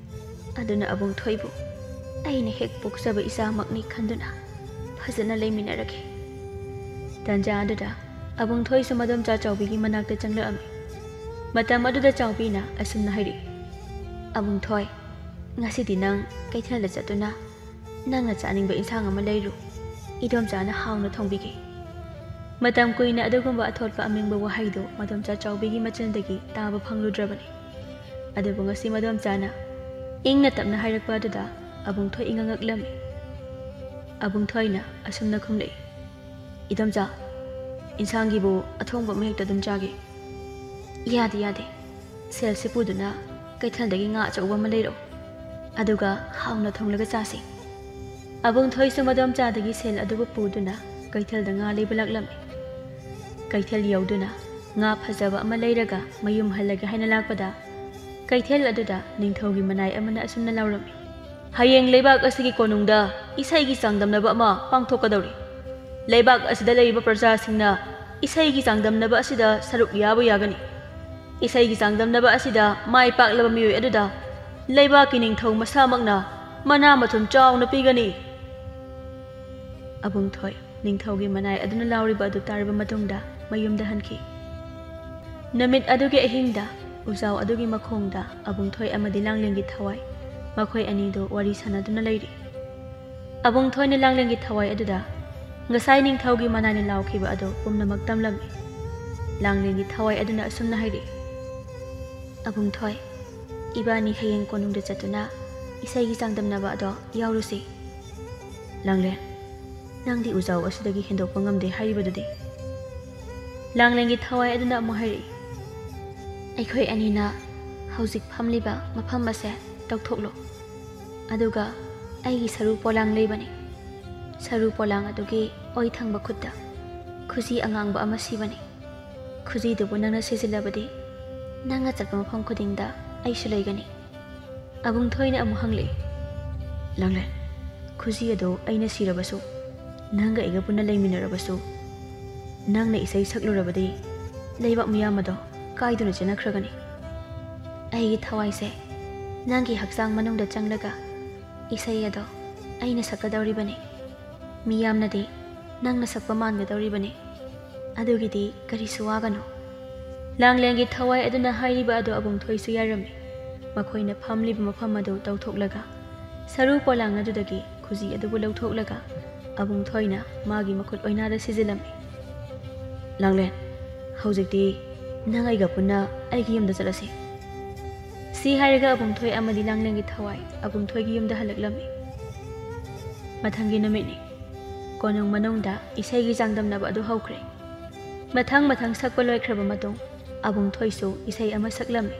ꯑꯗꯨꯅ ꯑꯕꯨꯡꯊꯣꯏꯕꯨ ꯑꯩꯅ ꯍꯦꯛ ꯄꯣꯛꯆꯕ ꯏꯆꯥꯃꯛꯅꯤ ꯈꯟꯗꯨꯅ ꯐꯖꯅ ꯂꯩꯃꯤꯟꯅꯔꯒꯦ꯫" ꯇꯟꯖꯥ ꯑꯗꯨꯗ ꯑꯕꯨꯡꯊꯣꯏꯁꯨ ꯃꯗꯣꯝꯆꯥ ꯆꯥꯎꯕꯤꯒꯤ ꯃꯅꯥꯛꯇ ꯆꯪꯂꯛꯑꯝꯃꯤ꯫ ꯃꯇꯝ ꯑꯗꯨꯗ ꯆꯥꯎꯕꯤꯅ ꯑꯁꯨꯝꯅ ꯍꯥꯏꯔꯛꯏ, "ꯑꯕꯨꯡꯊꯣꯏ, ꯉꯁꯤꯗꯤ ꯅꯪ ꯀꯩꯊꯦꯜꯗ ꯆꯠꯇꯨꯅ ꯅꯪꯅ ꯆꯥꯅꯤꯡꯕ ꯏꯟꯁꯥꯡ ꯑꯃ ꯂꯩꯔꯨ꯫ ꯏꯗꯣꯝꯆꯥꯅ ꯍꯥꯎꯅ ꯊꯣꯡꯕꯤꯒꯦ꯫" ꯃꯇꯝ ꯀꯨꯏꯅ ꯑꯗꯨꯒꯨꯝꯕ ꯑꯊꯣꯠꯄ ꯑꯃꯤꯡꯕ ꯋꯥꯍꯩꯗꯨ ꯃꯗꯣꯝꯆꯥ ꯆꯥꯎꯕꯤꯒꯤ ꯃꯆꯤꯟꯗꯒꯤ ꯇꯥꯕ ꯐꯪꯂꯨꯗ꯭ꯔꯕꯅꯤ꯫ ꯑꯗꯨꯕꯨ ꯉꯁꯤ ꯃꯗꯣꯝꯆꯥꯅ ꯏꯪꯅ ꯇꯞꯅ ꯍꯥꯏꯔꯛꯄ ꯑꯗꯨꯗ ꯑꯕꯨꯡꯊꯣꯏ ꯏꯉꯛ ꯉꯛꯂꯝꯃꯤ꯫ ꯑꯕꯨꯡꯊꯣꯏꯅ ꯑꯁꯨꯝꯅ ꯈꯨꯝꯂꯛꯏ, "ꯏꯗꯣꯝꯆꯥ, ꯏꯟꯁꯥꯡꯒꯤꯕꯨ ꯑꯊꯣꯡꯕ ꯑꯃ ꯍꯦꯛꯇ ꯑꯗꯨꯝ ꯆꯥꯒꯦ꯫" "ꯌꯥꯗꯦ, ꯌꯥꯗꯦ꯫ ꯁꯦꯜꯁꯤ ꯄꯨꯗꯨꯅ ꯀꯩꯊꯦꯜꯗꯒꯤ ꯉꯥ ꯑꯆꯧꯕ ꯑꯃ ꯂꯩꯔꯛꯎ꯫ ꯑꯗꯨꯒ ꯍꯥꯎꯅ ꯊꯣꯡꯂꯒ ꯆꯥꯁꯤ꯫" ꯑꯕꯨꯡꯊꯣꯏꯁꯨ ꯃꯗꯣꯝꯆꯥꯗꯒꯤ ꯁꯦꯜ ꯑꯗꯨꯕꯨ ꯄꯨꯗꯨꯅ ꯀꯩꯊꯦꯜꯗ ꯉꯥ ꯂꯩꯕ ꯂꯥꯛꯂꯝꯃꯤ꯫ ꯀꯩꯊꯦꯜ ꯌꯧꯗꯨꯅ ꯉꯥ ꯐꯖꯕ ꯑꯃ ꯂꯩꯔꯒ ꯃꯌꯨꯝ ꯍꯜꯂꯒꯦ ꯍꯥꯏꯅ ꯂꯥꯛꯄꯗ, ꯀꯩꯊꯦꯜ ꯑꯗꯨꯗ ꯅꯤꯡꯊꯧꯒꯤ ꯃꯅꯥꯏ ꯑꯃꯅ ꯑꯁꯨꯝꯅ ꯂꯥꯎꯔꯝꯃꯤ, "ꯍꯌꯦꯡ ꯂꯩꯕꯥꯛ ꯑꯁꯤꯒꯤ ꯀꯣꯅꯨꯡꯗ ꯏꯁꯩꯒꯤ ꯆꯥꯡꯗꯝꯅꯕ ꯑꯃ ꯄꯥꯡꯊꯣꯛꯀꯗꯧꯔꯤ꯫ ꯂꯩꯕꯥꯛ ꯑꯁꯤꯗ ꯂꯩꯔꯤꯕ ꯄ꯭ꯔꯖꯥꯁꯤꯡꯅ ꯏꯁꯩꯒꯤ ꯆꯥꯡꯗꯝꯅꯕ ꯑꯁꯤꯗ ꯁꯔꯨꯛ ꯌꯥꯕ ꯌꯥꯒꯅꯤ꯫ ꯏꯁꯩꯒꯤ ꯆꯥꯡꯗꯝꯅꯕ ꯑꯁꯤꯗ ꯃꯥꯏ ꯄꯥꯛꯂꯕ ꯃꯤꯑꯣꯏ ꯑꯗꯨꯗ ꯂꯩꯕꯥꯛꯀꯤ ꯅꯤꯡꯊꯧ ꯃꯁꯥꯃꯛꯅ ꯃꯅꯥ ꯃꯊꯨꯝ ꯆꯥꯎꯅ ꯄꯤꯒꯅꯤ꯫" ꯑꯕꯨꯡꯊꯣꯏ ꯅꯤꯡꯊꯧꯒꯤ ꯃꯅꯥꯏ ꯑꯗꯨꯅ ꯂꯥꯎꯔꯤꯕ ꯑꯗꯨ ꯇꯥꯔꯕ ꯃꯇꯨꯡꯗ ꯃꯌꯨꯝꯗ ꯍꯟꯈꯤ꯫ ꯅꯨꯃꯤꯠ ꯑꯗꯨꯒꯤ ꯑꯍꯤꯡꯗ ꯎꯖꯥꯎ ꯑꯗꯨꯒꯤ ꯃꯈꯣꯡꯗ ꯑꯕꯨꯡꯊꯣꯏ ꯑꯃꯗꯤ ꯂꯥꯡꯂꯦꯟꯒꯤ ꯊꯋꯥꯏ, ꯃꯈꯣꯏ ꯑꯅꯤꯗꯨ ꯋꯥꯔꯤ ꯁꯥꯟꯅꯗꯨꯅ ꯂꯩꯔꯤ꯫ ꯑꯕꯨꯡꯊꯣꯏꯅ ꯂꯥꯡꯂꯦꯟꯒꯤ ꯊꯋꯥꯏ ꯑꯗꯨꯗ ꯉꯁꯥꯏ ꯅꯤꯡꯊꯧꯒꯤ ꯃꯅꯥꯏꯅ ꯂꯥꯎꯈꯤꯕ ꯑꯗꯨ ꯄꯨꯝꯅꯃꯛ ꯇꯝꯂꯝꯃꯤ꯫ ꯂꯥꯡꯂꯦꯟꯒꯤ ꯊꯋꯥꯏ ꯑꯗꯨꯅ ꯑꯁꯨꯝꯅ ꯍꯥꯏꯔꯤ, "ꯑꯕꯨꯡꯊꯣꯏ, ꯏꯕꯥꯅꯤ ꯍꯌꯦꯡ ꯀꯣꯅꯨꯡꯗ ꯆꯠꯇꯨꯅ ꯏꯁꯩꯒꯤ ꯆꯥꯡꯗꯝꯅꯕ ꯑꯗꯣ ꯌꯥꯎꯔꯨꯁꯤ꯫" "ꯂꯥꯡꯂꯦꯟ, ꯅꯪꯗꯤ ꯎꯖꯥꯎ ꯑꯁꯤꯗꯒꯤ ꯍꯦꯟꯗꯣꯛꯄ ꯉꯝꯗꯦ ꯍꯥꯏꯔꯤꯕꯗꯨꯗꯤ?" ꯂꯥꯡꯂꯦꯟꯒꯤ ꯊꯋꯥꯏ ꯑꯗꯨꯅ ꯑꯃꯨꯛ ꯍꯥꯏꯔꯛꯏ, "ꯑꯩꯈꯣꯏ ꯑꯅꯤꯅ ꯍꯧꯖꯤꯛ ꯐꯝꯂꯤꯕ ꯃꯐꯝ ꯑꯁꯦ ꯇꯧꯊꯣꯛꯂꯣ꯫ ꯑꯗꯨꯒ ꯑꯩꯒꯤ ꯁꯔꯨ ꯄꯣꯂꯥꯡ ꯂꯩꯕꯅꯤ꯫ ꯁꯔꯨ ꯄꯣꯂꯥꯡ ꯑꯗꯨꯒꯤ ꯑꯣꯏ ꯊꯪꯕ ꯈꯨꯠꯇ ꯈꯨꯖꯤ ꯑꯉꯥꯡꯕ ꯑꯃ ꯁꯤꯕꯅꯤ꯫ ꯈꯨꯖꯤꯗꯨꯕꯨ ꯅꯪꯅ ꯁꯤꯖꯤꯜꯂꯕꯗꯤ ꯅꯪꯅ ꯆꯠꯄ ꯃꯐꯝ ꯈꯨꯗꯤꯡꯗ ꯑꯩꯁꯨ ꯂꯩꯒꯅꯤ꯫" ꯑꯕꯨꯡꯊꯣꯏꯅ ꯑꯃꯨꯛ ꯍꯪꯂꯛꯏ, "ꯂꯥꯡꯂꯦꯟ, ꯈꯨꯖꯤ ꯑꯗꯨ ꯑꯩꯅ ꯁꯤꯔꯕꯁꯨ, ꯅꯪꯒ ꯑꯩꯒ ꯄꯨꯟꯅ ꯂꯩꯃꯤꯟꯅꯔꯕꯁꯨ, ꯅꯪꯅ ꯏꯁꯩ ꯁꯛꯂꯨꯔꯕꯗꯤ ꯂꯩꯕꯥꯛ ꯃꯤꯌꯥꯝ ꯑꯗꯣ ꯀꯥꯏꯗꯨꯅ ꯆꯦꯟꯅꯈ꯭ꯔꯒꯅꯤ꯫ ꯑꯩꯒꯤ ꯊꯋꯥꯏꯁꯦ ꯅꯪꯒꯤ ꯍꯛꯆꯥꯡ ꯃꯅꯨꯡꯗ ꯆꯪꯂꯒ ꯏꯁꯩ ꯑꯗꯣ ꯑꯩꯅ ꯁꯛꯀꯗꯧꯔꯤꯕꯅꯤ꯫ ꯃꯤꯌꯥꯝꯅꯗꯤ ꯅꯪꯅ ꯁꯛꯄ ꯃꯥꯟꯒꯗꯧꯔꯤꯕꯅꯤ꯫ ꯑꯗꯨꯒꯤꯗꯤ ꯀꯔꯤꯁꯨ ꯋꯥꯒꯅꯨ꯫" ꯂꯥꯡꯂꯦꯟꯒꯤ ꯊꯋꯥꯏ ꯑꯗꯨꯅ ꯍꯥꯏꯔꯤꯕ ꯑꯗꯨ ꯑꯕꯨꯡꯊꯣꯏꯁꯨ ꯌꯥꯔꯝꯃꯤ꯫ ꯃꯈꯣꯏꯅ ꯐꯝꯂꯤꯕ ꯃꯐꯝ ꯑꯗꯨ ꯇꯧꯊꯣꯛꯂꯒ ꯁꯔꯨ ꯄꯣꯂꯥꯡ ꯑꯗꯨꯗꯒꯤ ꯈꯨꯖꯤ ꯑꯗꯨꯕꯨ ꯂꯧꯊꯣꯛꯂꯒ ꯑꯕꯨꯡꯊꯣꯏꯅ ꯃꯥꯒꯤ ꯃꯈꯨꯠ ꯑꯣꯏꯅꯥꯗ ꯁꯤꯖꯤꯜꯂꯝꯃꯤ꯫ "ꯂꯥꯡꯂꯦꯟ, ꯍꯧꯖꯤꯛꯇꯤ ꯅꯪ ꯑꯩꯒ ꯄꯨꯟꯅ ꯑꯩꯒꯤ ꯌꯨꯝꯗ ꯆꯠꯂꯁꯤ꯫" ꯁꯤ ꯍꯥꯏꯔꯒ ꯑꯕꯨꯡꯊꯣꯏ ꯑꯃꯗꯤ ꯂꯥꯡꯂꯦꯟꯒꯤ ꯊꯋꯥꯏ ꯑꯕꯨꯡꯊꯣꯏꯒꯤ ꯌꯨꯝꯗ ꯍꯜꯂꯛꯂꯝꯃꯤ꯫ ꯃꯊꯪꯒꯤ ꯅꯨꯃꯤꯠꯅꯤ꯫ ꯀꯣꯅꯨꯡ ꯃꯅꯨꯡꯗ ꯏꯁꯩꯒꯤ ꯆꯥꯡꯗꯝꯅꯕ ꯑꯗꯨ ꯍꯧꯈ꯭ꯔꯦ꯫ ꯃꯊꯪ ꯃꯊꯪ ꯁꯛꯄ ꯂꯣꯏꯈ꯭ꯔꯕ ꯃꯇꯨꯡ ꯑꯕꯨꯡꯊꯣꯏꯁꯨ ꯏꯁꯩ ꯑꯃ ꯁꯛꯂꯝꯃꯤ꯫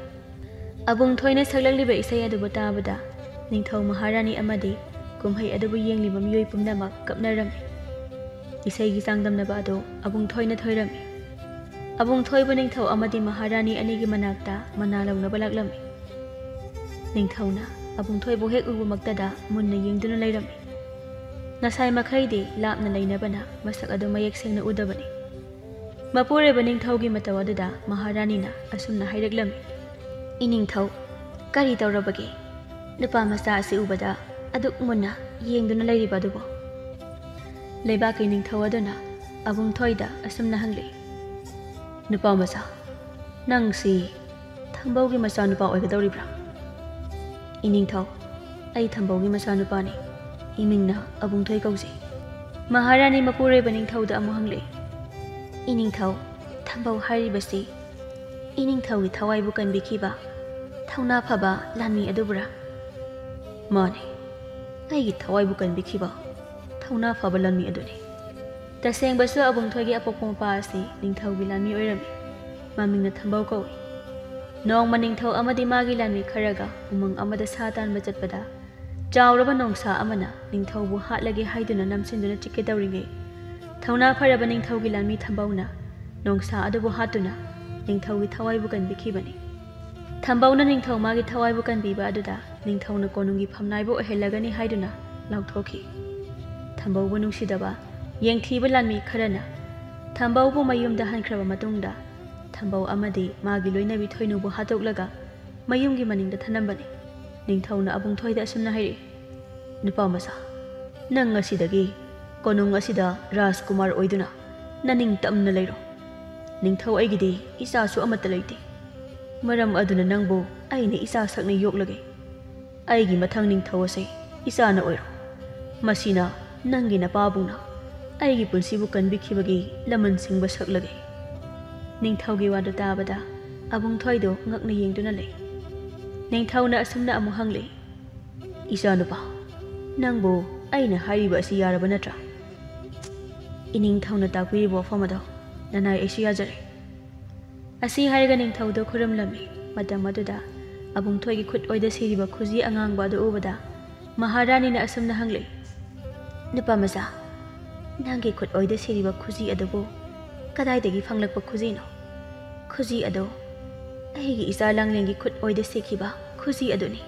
ꯑꯕꯨꯡꯊꯣꯏꯅ ꯁꯛꯂꯛꯂꯤꯕ ꯏꯁꯩ ꯑꯗꯨꯕꯨ ꯇꯥꯕꯗ ꯅꯤꯡꯊꯧ ꯃꯍꯥꯔꯥꯅꯤ ꯑꯃꯗꯤ ꯀꯨꯝꯍꯩ ꯑꯗꯨꯕꯨ ꯌꯦꯡꯂꯤꯕ ꯃꯤꯑꯣꯏ ꯄꯨꯝꯅꯃꯛ ꯀꯞꯅꯔꯝꯃꯤ꯫ ꯏꯁꯩꯒꯤ ꯆꯥꯡꯗꯝꯅꯕ ꯑꯗꯨ ꯑꯕꯨꯡꯊꯣꯏꯅ ꯊꯣꯏꯔꯝꯃꯤ꯫ ꯑꯕꯨꯡꯊꯣꯏꯕꯨ ꯅꯤꯡꯊꯧ ꯑꯃꯗꯤ ꯃꯍꯥꯔꯥꯅꯤ ꯑꯅꯤꯒꯤ ꯃꯅꯥꯛꯇ ꯃꯅꯥ ꯂꯧꯅꯕ ꯂꯥꯛꯂꯝꯃꯤ꯫ ꯅꯤꯡꯊꯧꯅ ꯑꯕꯨꯡꯊꯣꯏꯕꯨ ꯍꯦꯛ ꯎꯕꯃꯛꯇꯗ ꯃꯨꯟꯅ ꯌꯦꯡꯗꯨꯅ ꯂꯩꯔꯝꯃꯤ꯫ ꯉꯁꯥꯏ ꯃꯈꯩꯗꯤ ꯂꯥꯞꯅ ꯂꯩꯅꯕꯅ ꯃꯁꯛ ꯑꯗꯨ ꯃꯌꯦꯛ ꯁꯦꯡꯅ ꯎꯗꯕꯅꯤ꯫ ꯃꯄꯨꯔꯣꯏꯕ ꯅꯤꯡꯊꯧꯒꯤ ꯃꯇꯧ ꯑꯗꯨꯗ ꯃꯍꯥꯔꯥꯅꯤꯅ ꯑꯁꯨꯝꯅ ꯍꯥꯏꯔꯛꯂꯝꯃꯤ, "ꯏꯅꯤꯡꯊꯧ, ꯀꯔꯤ ꯇꯧꯔꯕꯒꯦ? ꯅꯨꯄꯥ ꯃꯆꯥ ꯑꯁꯤ ꯎꯕꯗ ꯑꯗꯨꯛ ꯃꯨꯟꯅ ꯌꯦꯡꯗꯨꯅ ꯂꯩꯔꯤꯕ ꯑꯗꯨꯕꯨ?" ꯂꯩꯕꯥꯛꯀꯤ ꯅꯤꯡꯊꯧ ꯑꯗꯨꯅ ꯑꯕꯨꯡꯊꯣꯏꯗ ꯑꯁꯨꯝꯅ ꯍꯪꯂꯤ, "ꯅꯨꯄꯥ ꯃꯆꯥ, ꯅꯪꯁꯤ ꯊꯝꯕꯧꯒꯤ ꯃꯆꯥꯅꯨꯄꯥ ꯑꯣꯏꯒꯗꯧꯔꯤꯕ꯭ꯔꯥ?" "ꯏꯅꯤꯡꯊꯧ, ꯑꯩ ꯊꯝꯕꯧꯒꯤ ꯃꯆꯥꯅꯨꯄꯥꯅꯤ꯫ ꯏꯃꯤꯡꯅ ꯑꯕꯨꯡꯊꯣꯏ ꯀꯧꯖꯩ꯫" ꯃꯍꯥꯔꯥꯅꯤ ꯃꯄꯨꯔꯣꯏꯕ ꯅꯤꯡꯊꯧꯗ ꯑꯃꯨꯛ ꯍꯪꯂꯛꯏ, "ꯏꯅꯤꯡꯊꯧ, ꯊꯝꯕꯧ ꯍꯥꯏꯔꯤꯕꯁꯤ ꯏꯅꯤꯡꯊꯧꯒꯤ ꯊꯋꯥꯏꯕꯨ ꯀꯟꯕꯤꯈꯤꯕ ꯊꯧꯅꯥ ꯐꯕ ꯂꯥꯟꯃꯤ ꯑꯗꯨꯕꯨꯔꯥ?" "ꯃꯥꯅꯤ, ꯑꯩꯒꯤ ꯊꯋꯥꯏꯕꯨ ꯀꯟꯕꯤꯈꯤꯕ ꯊꯧꯅꯥ ꯐꯕ ꯂꯥꯟꯃꯤ ꯑꯗꯨꯅꯤ꯫" ꯇꯁꯦꯡꯕꯁꯨ ꯑꯕꯨꯡꯊꯣꯏꯒꯤ ꯑꯄꯣꯛꯄ ꯃꯄꯥ ꯑꯁꯤ ꯅꯤꯡꯊꯧꯒꯤ ꯂꯥꯟꯃꯤ ꯑꯣꯏꯔꯝꯃꯤ꯫ ꯃꯃꯤꯡꯅ ꯊꯝꯕꯧ ꯀꯧꯏ꯫ ꯅꯣꯡꯃ ꯅꯤꯡꯊꯧ ꯑꯃꯗꯤ ꯃꯥꯒꯤ ꯂꯥꯟꯃꯤ ꯈꯔꯒ ꯎꯃꯪ ꯑꯃꯗ ꯁꯥ ꯇꯥꯟꯕ ꯆꯠꯄꯗ, ꯆꯥꯎꯔꯕ ꯅꯣꯡꯁꯥ ꯑꯃꯅ ꯅꯤꯡꯊꯧꯕꯨ ꯍꯥꯠꯂꯒꯦ ꯍꯥꯏꯗꯨꯅ ꯅꯝꯁꯤꯟꯗꯨꯅ ꯆꯤꯛꯀꯦ ꯇꯧꯔꯤꯉꯩ, ꯊꯧꯅꯥ ꯐꯔꯕ ꯅꯤꯡꯊꯧꯒꯤ ꯂꯥꯟꯃꯤ ꯊꯝꯕꯧꯅ ꯅꯣꯡꯁꯥ ꯑꯗꯨꯕꯨ ꯍꯥꯠꯇꯨꯅ ꯅꯤꯡꯊꯧꯒꯤ ꯊꯋꯥꯏꯕꯨ ꯀꯟꯕꯤꯈꯤꯕꯅꯤ꯫ ꯊꯝꯕꯧꯅ ꯅꯤꯡꯊꯧ ꯃꯥꯒꯤ ꯊꯋꯥꯏꯕꯨ ꯀꯟꯕꯤꯕ ꯑꯗꯨꯗ ꯅꯤꯡꯊꯧꯅ ꯀꯣꯅꯨꯡꯒꯤ ꯐꯝꯅꯥꯏꯕ ꯑꯣꯏꯍꯜꯂꯒꯅꯤ ꯍꯥꯏꯗꯨꯅ ꯂꯥꯎꯊꯣꯛꯈꯤ꯫ ꯊꯝꯕꯧꯕꯨ ꯅꯨꯡꯁꯤꯗꯕ ꯌꯦꯡꯊꯤꯕ ꯂꯥꯟꯃꯤ ꯈꯔꯅ ꯊꯝꯕꯧꯕꯨ ꯃꯌꯨꯝꯗ ꯍꯟꯈ꯭ꯔꯕ ꯃꯇꯨꯡꯗ, ꯊꯝꯕꯧ ꯑꯃꯗꯤ ꯃꯥꯒꯤ ꯂꯣꯏꯅꯕꯤ ꯊꯣꯏꯅꯨꯕꯨ ꯍꯥꯠꯇꯣꯛꯂꯒ ꯃꯌꯨꯝꯒꯤ ꯃꯅꯤꯡꯗ ꯊꯅꯝꯕꯅꯤ꯫ ꯅꯤꯡꯊꯧꯅ ꯑꯕꯨꯡꯊꯣꯏꯗ ꯑꯁꯨꯝꯅ ꯍꯥꯏꯔꯛꯏ, "ꯅꯨꯄꯥ ꯃꯆꯥ, ꯅꯪ ꯉꯁꯤꯗꯒꯤ ꯀꯣꯅꯨꯡ ꯑꯁꯤꯗ ꯔꯥꯖꯀꯨꯃꯥꯔ ꯑꯣꯏꯗꯨꯅ ꯅꯅꯤꯡ ꯇꯝꯅ ꯂꯩꯔꯣ꯫ ꯅꯤꯡꯊꯧ ꯑꯩꯒꯤꯗꯤ ꯏꯆꯥꯁꯨ ꯑꯃꯠꯇ ꯂꯩꯇꯦ꯫ ꯃꯔꯝ ꯑꯗꯨꯅ ꯅꯪꯕꯨ ꯑꯩꯅ ꯏꯆꯥ ꯁꯛꯅ ꯌꯣꯛꯂꯒꯦ꯫ ꯑꯩꯒꯤ ꯃꯊꯪ ꯅꯤꯡꯊꯧ ꯑꯁꯦ ꯏꯆꯥꯅ ꯑꯣꯏꯔꯣ꯫ ꯃꯁꯤꯅ ꯅꯪꯒꯤ ꯅꯄꯥꯕꯨꯡꯅ ꯑꯩꯒꯤ ꯄꯨꯟꯁꯤꯕꯨ ꯀꯟꯕꯤꯈꯤꯕꯒꯤ ꯂꯃꯟ ꯁꯤꯡꯕ ꯁꯛꯂꯒꯦ꯫" ꯅꯤꯡꯊꯧꯒꯤ ꯋꯥꯗꯨ ꯇꯥꯕꯗ ꯑꯕꯨꯡꯊꯣꯏꯗꯨ ꯉꯛꯅ ꯌꯦꯡꯗꯨꯅ ꯂꯩ꯫ ꯅꯤꯡꯊꯧꯅ ꯑꯁꯨꯝꯅ ꯑꯃꯨꯛ ꯍꯪꯂꯤ, "ꯏꯆꯥꯅꯨꯄꯥ, ꯅꯪꯕꯨ ꯑꯩꯅ ꯍꯥꯏꯔꯤꯕ ꯑꯁꯤ ꯌꯥꯔꯕ ꯅꯠꯇ꯭ꯔꯥ?" "ꯏꯅꯤꯡꯊꯧꯅ ꯇꯥꯛꯄꯤꯔꯤꯕ ꯋꯥꯐꯝ ꯑꯗꯣ ꯅꯅꯥꯏ ꯑꯩꯁꯨ ꯌꯥꯖꯔꯦ꯫" ꯑꯁꯤ ꯍꯥꯏꯔꯒ ꯅꯤꯡꯊꯧꯗꯨ ꯈꯨꯔꯨꯝꯂꯝꯃꯤ꯫ ꯃꯇꯝ ꯑꯗꯨꯗ ꯑꯕꯨꯡꯊꯣꯏꯒꯤ ꯈꯨꯠ ꯑꯣꯏꯗ ꯁꯤꯔꯤꯕ ꯈꯨꯖꯤ ꯑꯉꯥꯡꯕ ꯑꯗꯨ ꯎꯕꯗ ꯃꯍꯥꯔꯥꯅꯤꯅ ꯑꯁꯨꯝꯅ ꯍꯪꯂꯛꯏ, "ꯅꯨꯄꯥ ꯃꯆꯥ, ꯅꯪꯒꯤ ꯈꯨꯠ ꯑꯣꯏꯗ ꯁꯤꯔꯤꯕ ꯈꯨꯖꯤ ꯑꯗꯨꯕꯨ ꯀꯗꯥꯏꯗꯒꯤ ꯐꯪꯂꯛꯄ ꯈꯨꯖꯤꯅꯣ?" "ꯈꯨꯖꯤ ꯑꯗꯨ ꯑꯩꯒꯤ ꯏꯆꯥ ꯂꯥꯡꯂꯦꯟꯒꯤ ꯈꯨꯠ ꯑꯣꯏꯗ ꯁꯤꯈꯤꯕ ꯈꯨꯖꯤ ꯑꯗꯨꯅꯤ꯫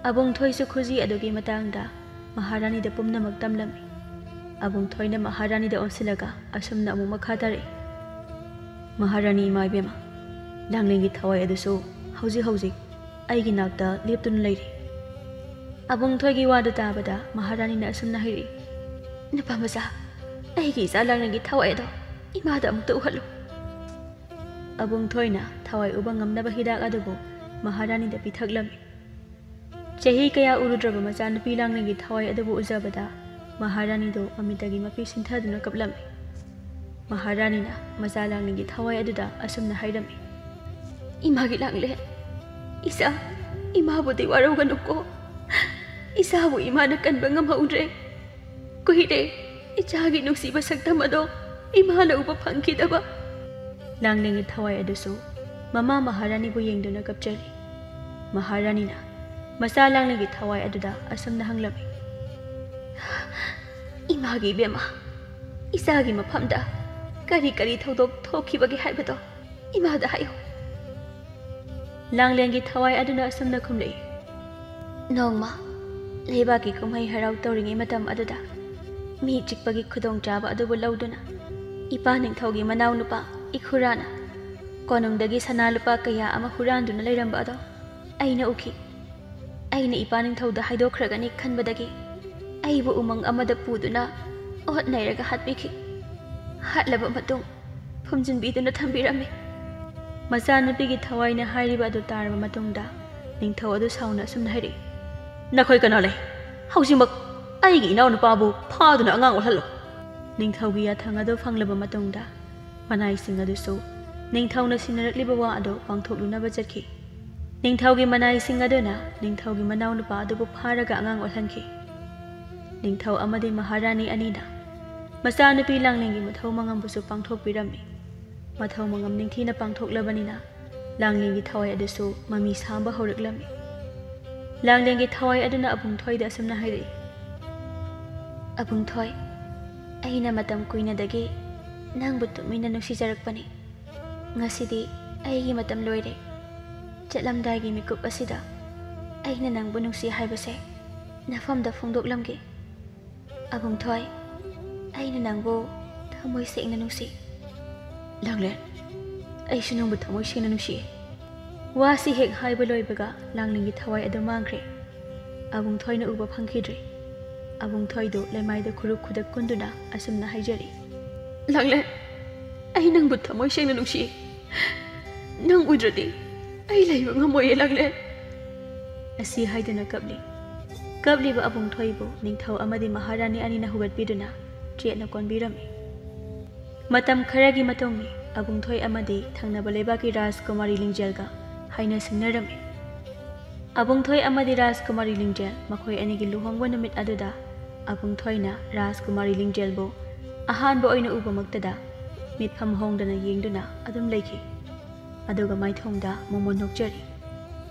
ꯑꯕꯨꯡ ꯊꯣꯏꯁꯨ ꯈꯨꯖꯤ ꯑꯗꯨꯒꯤ ꯃꯇꯥꯡꯗ ꯃꯍꯥꯔꯥꯅꯤꯗ ꯄꯨꯝꯅꯃꯛ ꯇꯝꯂꯝꯃꯤ꯫ ꯑꯕꯨꯡ ꯊꯣꯏꯅ ꯃꯍꯥꯔꯥꯅꯤꯗ ꯑꯣꯟꯁꯤꯜꯂꯒ ꯑꯁꯨꯝꯅ ꯑꯃꯨꯛ ꯃꯈꯥ ꯇꯥꯔꯛꯏ꯫ ꯃꯍꯥꯔꯥꯅꯤ ꯏꯃꯥ ꯏꯕꯦꯝꯃ, ꯂꯥꯡꯂꯦꯟꯒꯤ ꯊꯋꯥꯏ ꯑꯗꯨꯁꯨ ꯍꯧꯖꯤꯛ ꯍꯧꯖꯤꯛ ꯑꯩꯒꯤ ꯅꯥꯛꯇ ꯂꯦꯞꯇꯨꯅ ꯂꯩꯔꯤ꯫ ꯑꯕꯨꯡ ꯊꯣꯏꯒꯤ ꯋꯥꯗꯨ ꯇꯥꯕꯗ ꯃꯍꯥꯔꯥꯅꯤꯅ ꯑꯁꯨꯝꯅ ꯍꯥꯏꯔꯛꯏ, "ꯅꯨꯄꯥ ꯃꯆꯥ, ꯑꯩꯒꯤ ꯏꯆꯥ ꯂꯥꯡꯂꯦꯟꯒꯤ ꯊꯋꯥꯏ ꯑꯗꯣ ꯏꯃꯥꯗ ꯑꯃꯨꯛꯇ ꯎꯍꯜꯂꯨ꯫" ꯑꯕꯨꯡ ꯊꯣꯏꯅ ꯊꯋꯥꯏ ꯎꯕ ꯉꯝꯅꯕ ꯍꯤꯗꯥꯛ ꯑꯗꯨꯕꯨ ꯃꯍꯥꯔꯥꯅꯤꯗ ꯄꯤꯊꯛꯂꯝꯃꯤ꯫ ꯆꯍꯤ ꯀꯌꯥ ꯎꯔꯨꯗ꯭ꯔꯕ ꯃꯆꯥꯅꯨꯄꯤ ꯂꯥꯡꯂꯦꯟꯒꯤ ꯊꯋꯥꯏ ꯑꯗꯨꯕꯨ ꯎꯖꯕꯗ ꯃꯍꯥꯔꯥꯅꯤꯗꯨ ꯃꯃꯤꯠꯇꯒꯤ ꯃꯄꯤ ꯁꯤꯟꯊꯗꯨꯅ ꯀꯞꯂꯝꯃꯤ꯫ ꯃꯍꯥꯔꯥꯅꯤꯅ ꯃꯆꯥ ꯂꯥꯡꯂꯦꯟꯒꯤ ꯊꯋꯥꯏ ꯑꯗꯨꯗ ꯑꯁꯨꯝꯅ ꯍꯥꯏꯔꯝꯃꯤ, "ꯏꯃꯥꯒꯤ ꯂꯥꯡꯂꯦꯟ, ꯏꯆꯥ, ꯏꯃꯥꯕꯨꯗꯤ ꯋꯥꯔꯧꯒꯅꯨꯀꯣ꯫ ꯏꯆꯥꯕꯨ ꯏꯃꯥꯅ ꯀꯟꯕ ꯉꯝꯍꯧꯗ꯭ꯔꯦ꯫ ꯀꯨꯏꯔꯦ ꯏꯆꯥꯒꯤ ꯅꯨꯡꯁꯤꯕ ꯁꯛꯇꯝ ꯑꯗꯣ ꯏꯃꯥꯅ ꯎꯕ ꯐꯪꯈꯤꯗꯕ꯫" ꯂꯥꯡꯂꯦꯟꯒꯤ ꯊꯋꯥꯏ ꯑꯗꯨꯁꯨ ꯃꯃꯥ ꯃꯍꯥꯔꯥꯅꯤꯕꯨ ꯌꯦꯡꯗꯨꯅ ꯀꯞꯆꯔꯤ꯫ ꯃꯍꯥꯔꯥꯅꯤꯅ ꯃꯆꯥ ꯂꯥꯡꯂꯦꯟꯒꯤ ꯊꯋꯥꯏ ꯑꯗꯨꯗ ꯑꯁꯨꯝꯅ ꯍꯪꯂꯝꯃꯤ, "ꯏꯃꯥꯒꯤ ꯏꯕꯦꯝꯃ, ꯏꯆꯥꯒꯤ ꯃꯐꯝꯗ ꯀꯔꯤ ꯀꯔꯤ ꯊꯧꯗꯣꯛ ꯊꯣꯛꯈꯤꯕꯒꯦ ꯍꯥꯏꯕꯗꯣ ꯏꯃꯥꯗ ꯍꯥꯏꯌꯨ꯫" ꯂꯥꯡꯂꯦꯟꯒꯤ ꯊꯋꯥꯏ ꯑꯗꯨꯅ ꯑꯁꯨꯝꯅ ꯈꯨꯝꯂꯛꯏ, "ꯅꯣꯡꯃ ꯂꯩꯕꯥꯛꯀꯤ ꯀꯨꯝꯍꯩ ꯍꯔꯥꯎ ꯇꯧꯔꯤꯉꯩ ꯃꯇꯝ ꯑꯗꯨꯗ ꯃꯤ ꯆꯤꯛꯄꯒꯤ ꯈꯨꯗꯣꯡꯆꯥꯕ ꯑꯗꯨꯕꯨ ꯂꯧꯗꯨꯅ ꯏꯄꯥ ꯅꯤꯡꯊꯧꯒꯤ ꯃꯅꯥꯎꯅꯨꯄꯥ ꯏꯈꯨꯔꯥꯅ ꯀꯣꯅꯨꯡꯗꯒꯤ ꯁꯅꯥ ꯂꯨꯄꯥ ꯀꯌꯥ ꯑꯃ ꯍꯨꯔꯥꯟꯗꯨꯅ ꯂꯩꯔꯝꯕ ꯑꯗꯣ ꯑꯩꯅ ꯎꯈꯤ꯫ ꯑꯩꯅ ꯏꯄꯥ ꯅꯤꯡꯊꯧꯗ ꯍꯥꯏꯗꯣꯛꯈ꯭ꯔꯒꯅꯤ ꯈꯟꯕꯗꯒꯤ ꯑꯩꯕꯨ ꯎꯃꯪ ꯑꯃꯗ ꯄꯨꯗꯨꯅ ꯑꯣꯠ ꯅꯩꯔꯒ ꯍꯥꯠꯄꯤꯈꯤ꯫ ꯍꯥꯠꯂꯕ ꯃꯇꯨꯡ ꯐꯨꯝꯖꯤꯟꯕꯤꯗꯨꯅ ꯊꯝꯕꯤꯔꯝꯃꯤ꯫" ꯃꯆꯥꯅꯨꯄꯤꯒꯤ ꯊꯋꯥꯏꯅ ꯍꯥꯏꯔꯤꯕ ꯑꯗꯨ ꯇꯥꯔꯕ ꯃꯇꯨꯡꯗ ꯅꯤꯡꯊꯧ ꯑꯗꯨ ꯁꯥꯎꯅ ꯑꯁꯨꯝꯅ ꯍꯥꯏꯔꯛꯏ, "ꯅꯈꯣꯏ ꯀꯅꯥ ꯂꯩ? ꯍꯧꯖꯤꯛꯃꯛ ꯑꯩꯒꯤ ꯏꯅꯥꯎꯅꯨꯄꯥꯕꯨ ꯐꯥꯗꯨꯅ ꯑꯉꯥꯡ ꯑꯣꯜꯍꯜꯂꯨ꯫" ꯅꯤꯡꯊꯧꯒꯤ ꯌꯥꯊꯪ ꯑꯗꯨ ꯐꯪꯂꯕ ꯃꯇꯨꯡꯗ ꯃꯅꯥꯏꯁꯤꯡ ꯑꯗꯨꯁꯨ ꯅꯤꯡꯊꯧꯅ ꯁꯤꯟꯅꯔꯛꯂꯤꯕ ꯋꯥ ꯑꯗꯨ ꯄꯥꯡꯊꯣꯛꯂꯨꯅꯕ ꯆꯠꯈꯤ꯫ ꯅꯤꯡꯊꯧꯒꯤ ꯃꯅꯥꯏꯁꯤꯡ ꯑꯗꯨꯅ ꯅꯤꯡꯊꯧꯒꯤ ꯃꯅꯥꯎꯅꯨꯄꯥ ꯑꯗꯨꯕꯨ ꯐꯥꯔꯒ ꯑꯉꯥꯡ ꯑꯣꯜꯍꯟꯈꯤ꯫ ꯅꯤꯡꯊꯧ ꯑꯃꯗꯤ ꯃꯍꯥꯔꯥꯅꯤ ꯑꯅꯤꯅ ꯃꯆꯥꯅꯨꯄꯤ ꯂꯥꯡꯂꯦꯟꯒꯤ ꯃꯊꯧ ꯃꯉꯝꯕꯨꯁꯨ ꯄꯥꯡꯊꯣꯛꯄꯤꯔꯝꯃꯤ꯫ ꯃꯊꯧ ꯃꯉꯝ ꯅꯤꯡꯊꯤꯅ ꯄꯥꯡꯊꯣꯛꯂꯕꯅꯤꯅ ꯂꯥꯡꯂꯦꯟꯒꯤ ꯊꯋꯥꯏ ꯑꯗꯨꯁꯨ ꯃꯃꯤ ꯁꯥꯝꯕ ꯍꯧꯔꯛꯂꯝꯃꯤ꯫ ꯂꯥꯡꯂꯦꯟꯒꯤ ꯊꯋꯥꯏ ꯑꯗꯨꯅ ꯑꯕꯨꯡ ꯊꯣꯏꯗ ꯑꯁꯨꯝꯅ ꯍꯥꯏꯔꯛꯏ, "ꯑꯕꯨꯡ ꯊꯣꯏ, ꯑꯩꯅ ꯃꯇꯝ ꯀꯨꯏꯅꯗꯒꯤ ꯅꯪꯕꯨ ꯇꯨꯃꯤꯟꯅ ꯅꯨꯡꯁꯤꯖꯔꯛꯄꯅꯤ꯫ ꯉꯁꯤꯗꯤ ꯑꯩꯒꯤ ꯃꯇꯝ ꯂꯣꯏꯔꯦ꯫ ꯆꯠꯂꯝꯗꯥꯏꯒꯤ ꯃꯤꯀꯨꯞ ꯑꯁꯤꯗ ꯑꯩꯅ ꯅꯪꯕꯨ ꯅꯨꯡꯁꯤ ꯍꯥꯏꯕꯁꯦ ꯅꯐꯝꯗ ꯐꯣꯡꯗꯣꯛꯂꯝꯒꯦ꯫ ꯑꯕꯨꯡꯊꯣꯏ, ꯑꯩꯅ ꯅꯪꯕꯨ ꯊꯃꯣꯏ ꯁꯦꯡꯅ ꯅꯨꯡꯁꯤ꯫ ꯂꯥꯡꯂꯦꯟ, ꯑꯩꯁꯨ ꯅꯪꯕꯨ ꯊꯃꯣꯏ ꯁꯦꯡꯅ ꯅꯨꯡꯁꯤ꯫ ꯋꯥꯁꯤ ꯍꯦꯛ ꯍꯥꯏꯕ ꯂꯣꯏꯕꯒ ꯂꯥꯡꯂꯦꯟꯒꯤ ꯊꯋꯥꯏ ꯑꯗꯨ ꯃꯥꯡꯈ꯭ꯔꯦ꯫ ꯑꯕꯨꯡꯊꯣꯏꯅ ꯎꯕ ꯐꯪꯈꯤꯗ꯭ꯔꯦ꯫ ꯑꯕꯨꯡꯊꯣꯏꯗꯨ ꯂꯩꯃꯥꯏꯗ ꯈꯨꯔꯨꯞ ꯈꯨꯗꯛ ꯀꯨꯟꯗꯨꯅ ꯑꯁꯨꯝꯅ ꯍꯥꯏꯖꯔꯤ꯫ ꯂꯥꯡꯂꯦꯟ, ꯑꯩ ꯅꯪꯕꯨ ꯊꯃꯣꯏ ꯁꯦꯡꯅ ꯅꯨꯡꯁꯤ꯫ ꯅꯪ ꯎꯗ꯭ꯔꯗꯤ ꯑꯩ ꯂꯩꯕ ꯉꯝꯃꯣꯏꯌꯦ, ꯂꯥꯡꯂꯦꯟ꯫ ꯑꯁꯤ ꯍꯥꯏꯗꯨꯅ ꯀꯞꯂꯤ꯫ ꯀꯞꯂꯤꯕ ꯑꯕꯨꯡꯊꯣꯏꯕꯨ ꯅꯤꯡꯊꯧ ꯑꯃꯗꯤ ꯃꯍꯥꯔꯥꯅꯤ ꯑꯅꯤꯅ ꯍꯧꯒꯠꯄꯤꯗꯨꯅ ꯆꯦꯠꯅ ꯀꯣꯟꯕꯤꯔꯝꯃꯤ꯫ ꯃꯇꯝ ꯈꯔꯒꯤ ꯃꯇꯨꯡ ꯑꯕꯨꯡꯊꯣꯏ ꯑꯃꯗꯤ ꯊꯪꯅꯕ ꯂꯩꯕꯥꯛꯀꯤ ꯔꯥꯖꯀꯨꯃꯥꯔꯤ ꯂꯤꯡꯖꯦꯜꯒ ꯍꯥꯏꯅ ꯁꯤꯡꯅꯔꯝꯃꯤ꯫ ꯑꯕꯨꯡꯊꯣꯏ ꯑꯃꯗꯤ ꯔꯥꯖꯀꯨꯃꯥꯔꯤ ꯂꯤꯡꯖꯦꯜ ꯃꯈꯣꯏ ꯑꯅꯤꯒꯤ ꯂꯨꯍꯣꯡꯕ ꯅꯨꯃꯤꯠ ꯑꯗꯨꯗ ꯑꯕꯨꯡꯊꯣꯏꯅ ꯔꯥꯖꯀꯨꯃꯥꯔꯤ ꯂꯤꯡꯖꯦꯜꯕꯨ ꯑꯍꯥꯟꯕ ꯑꯣꯏꯅ ꯎꯕꯃꯛꯇꯗ ꯃꯤꯠꯐꯝ ꯍꯣꯡꯗꯅ ꯌꯦꯡꯗꯨꯅ ꯑꯗꯨꯝ ꯂꯩꯈꯤ꯫ ꯑꯗꯨꯒ ꯃꯥꯏꯊꯣꯡꯗ ꯃꯣꯃꯣꯟ ꯅꯣꯛꯆꯔꯤ꯫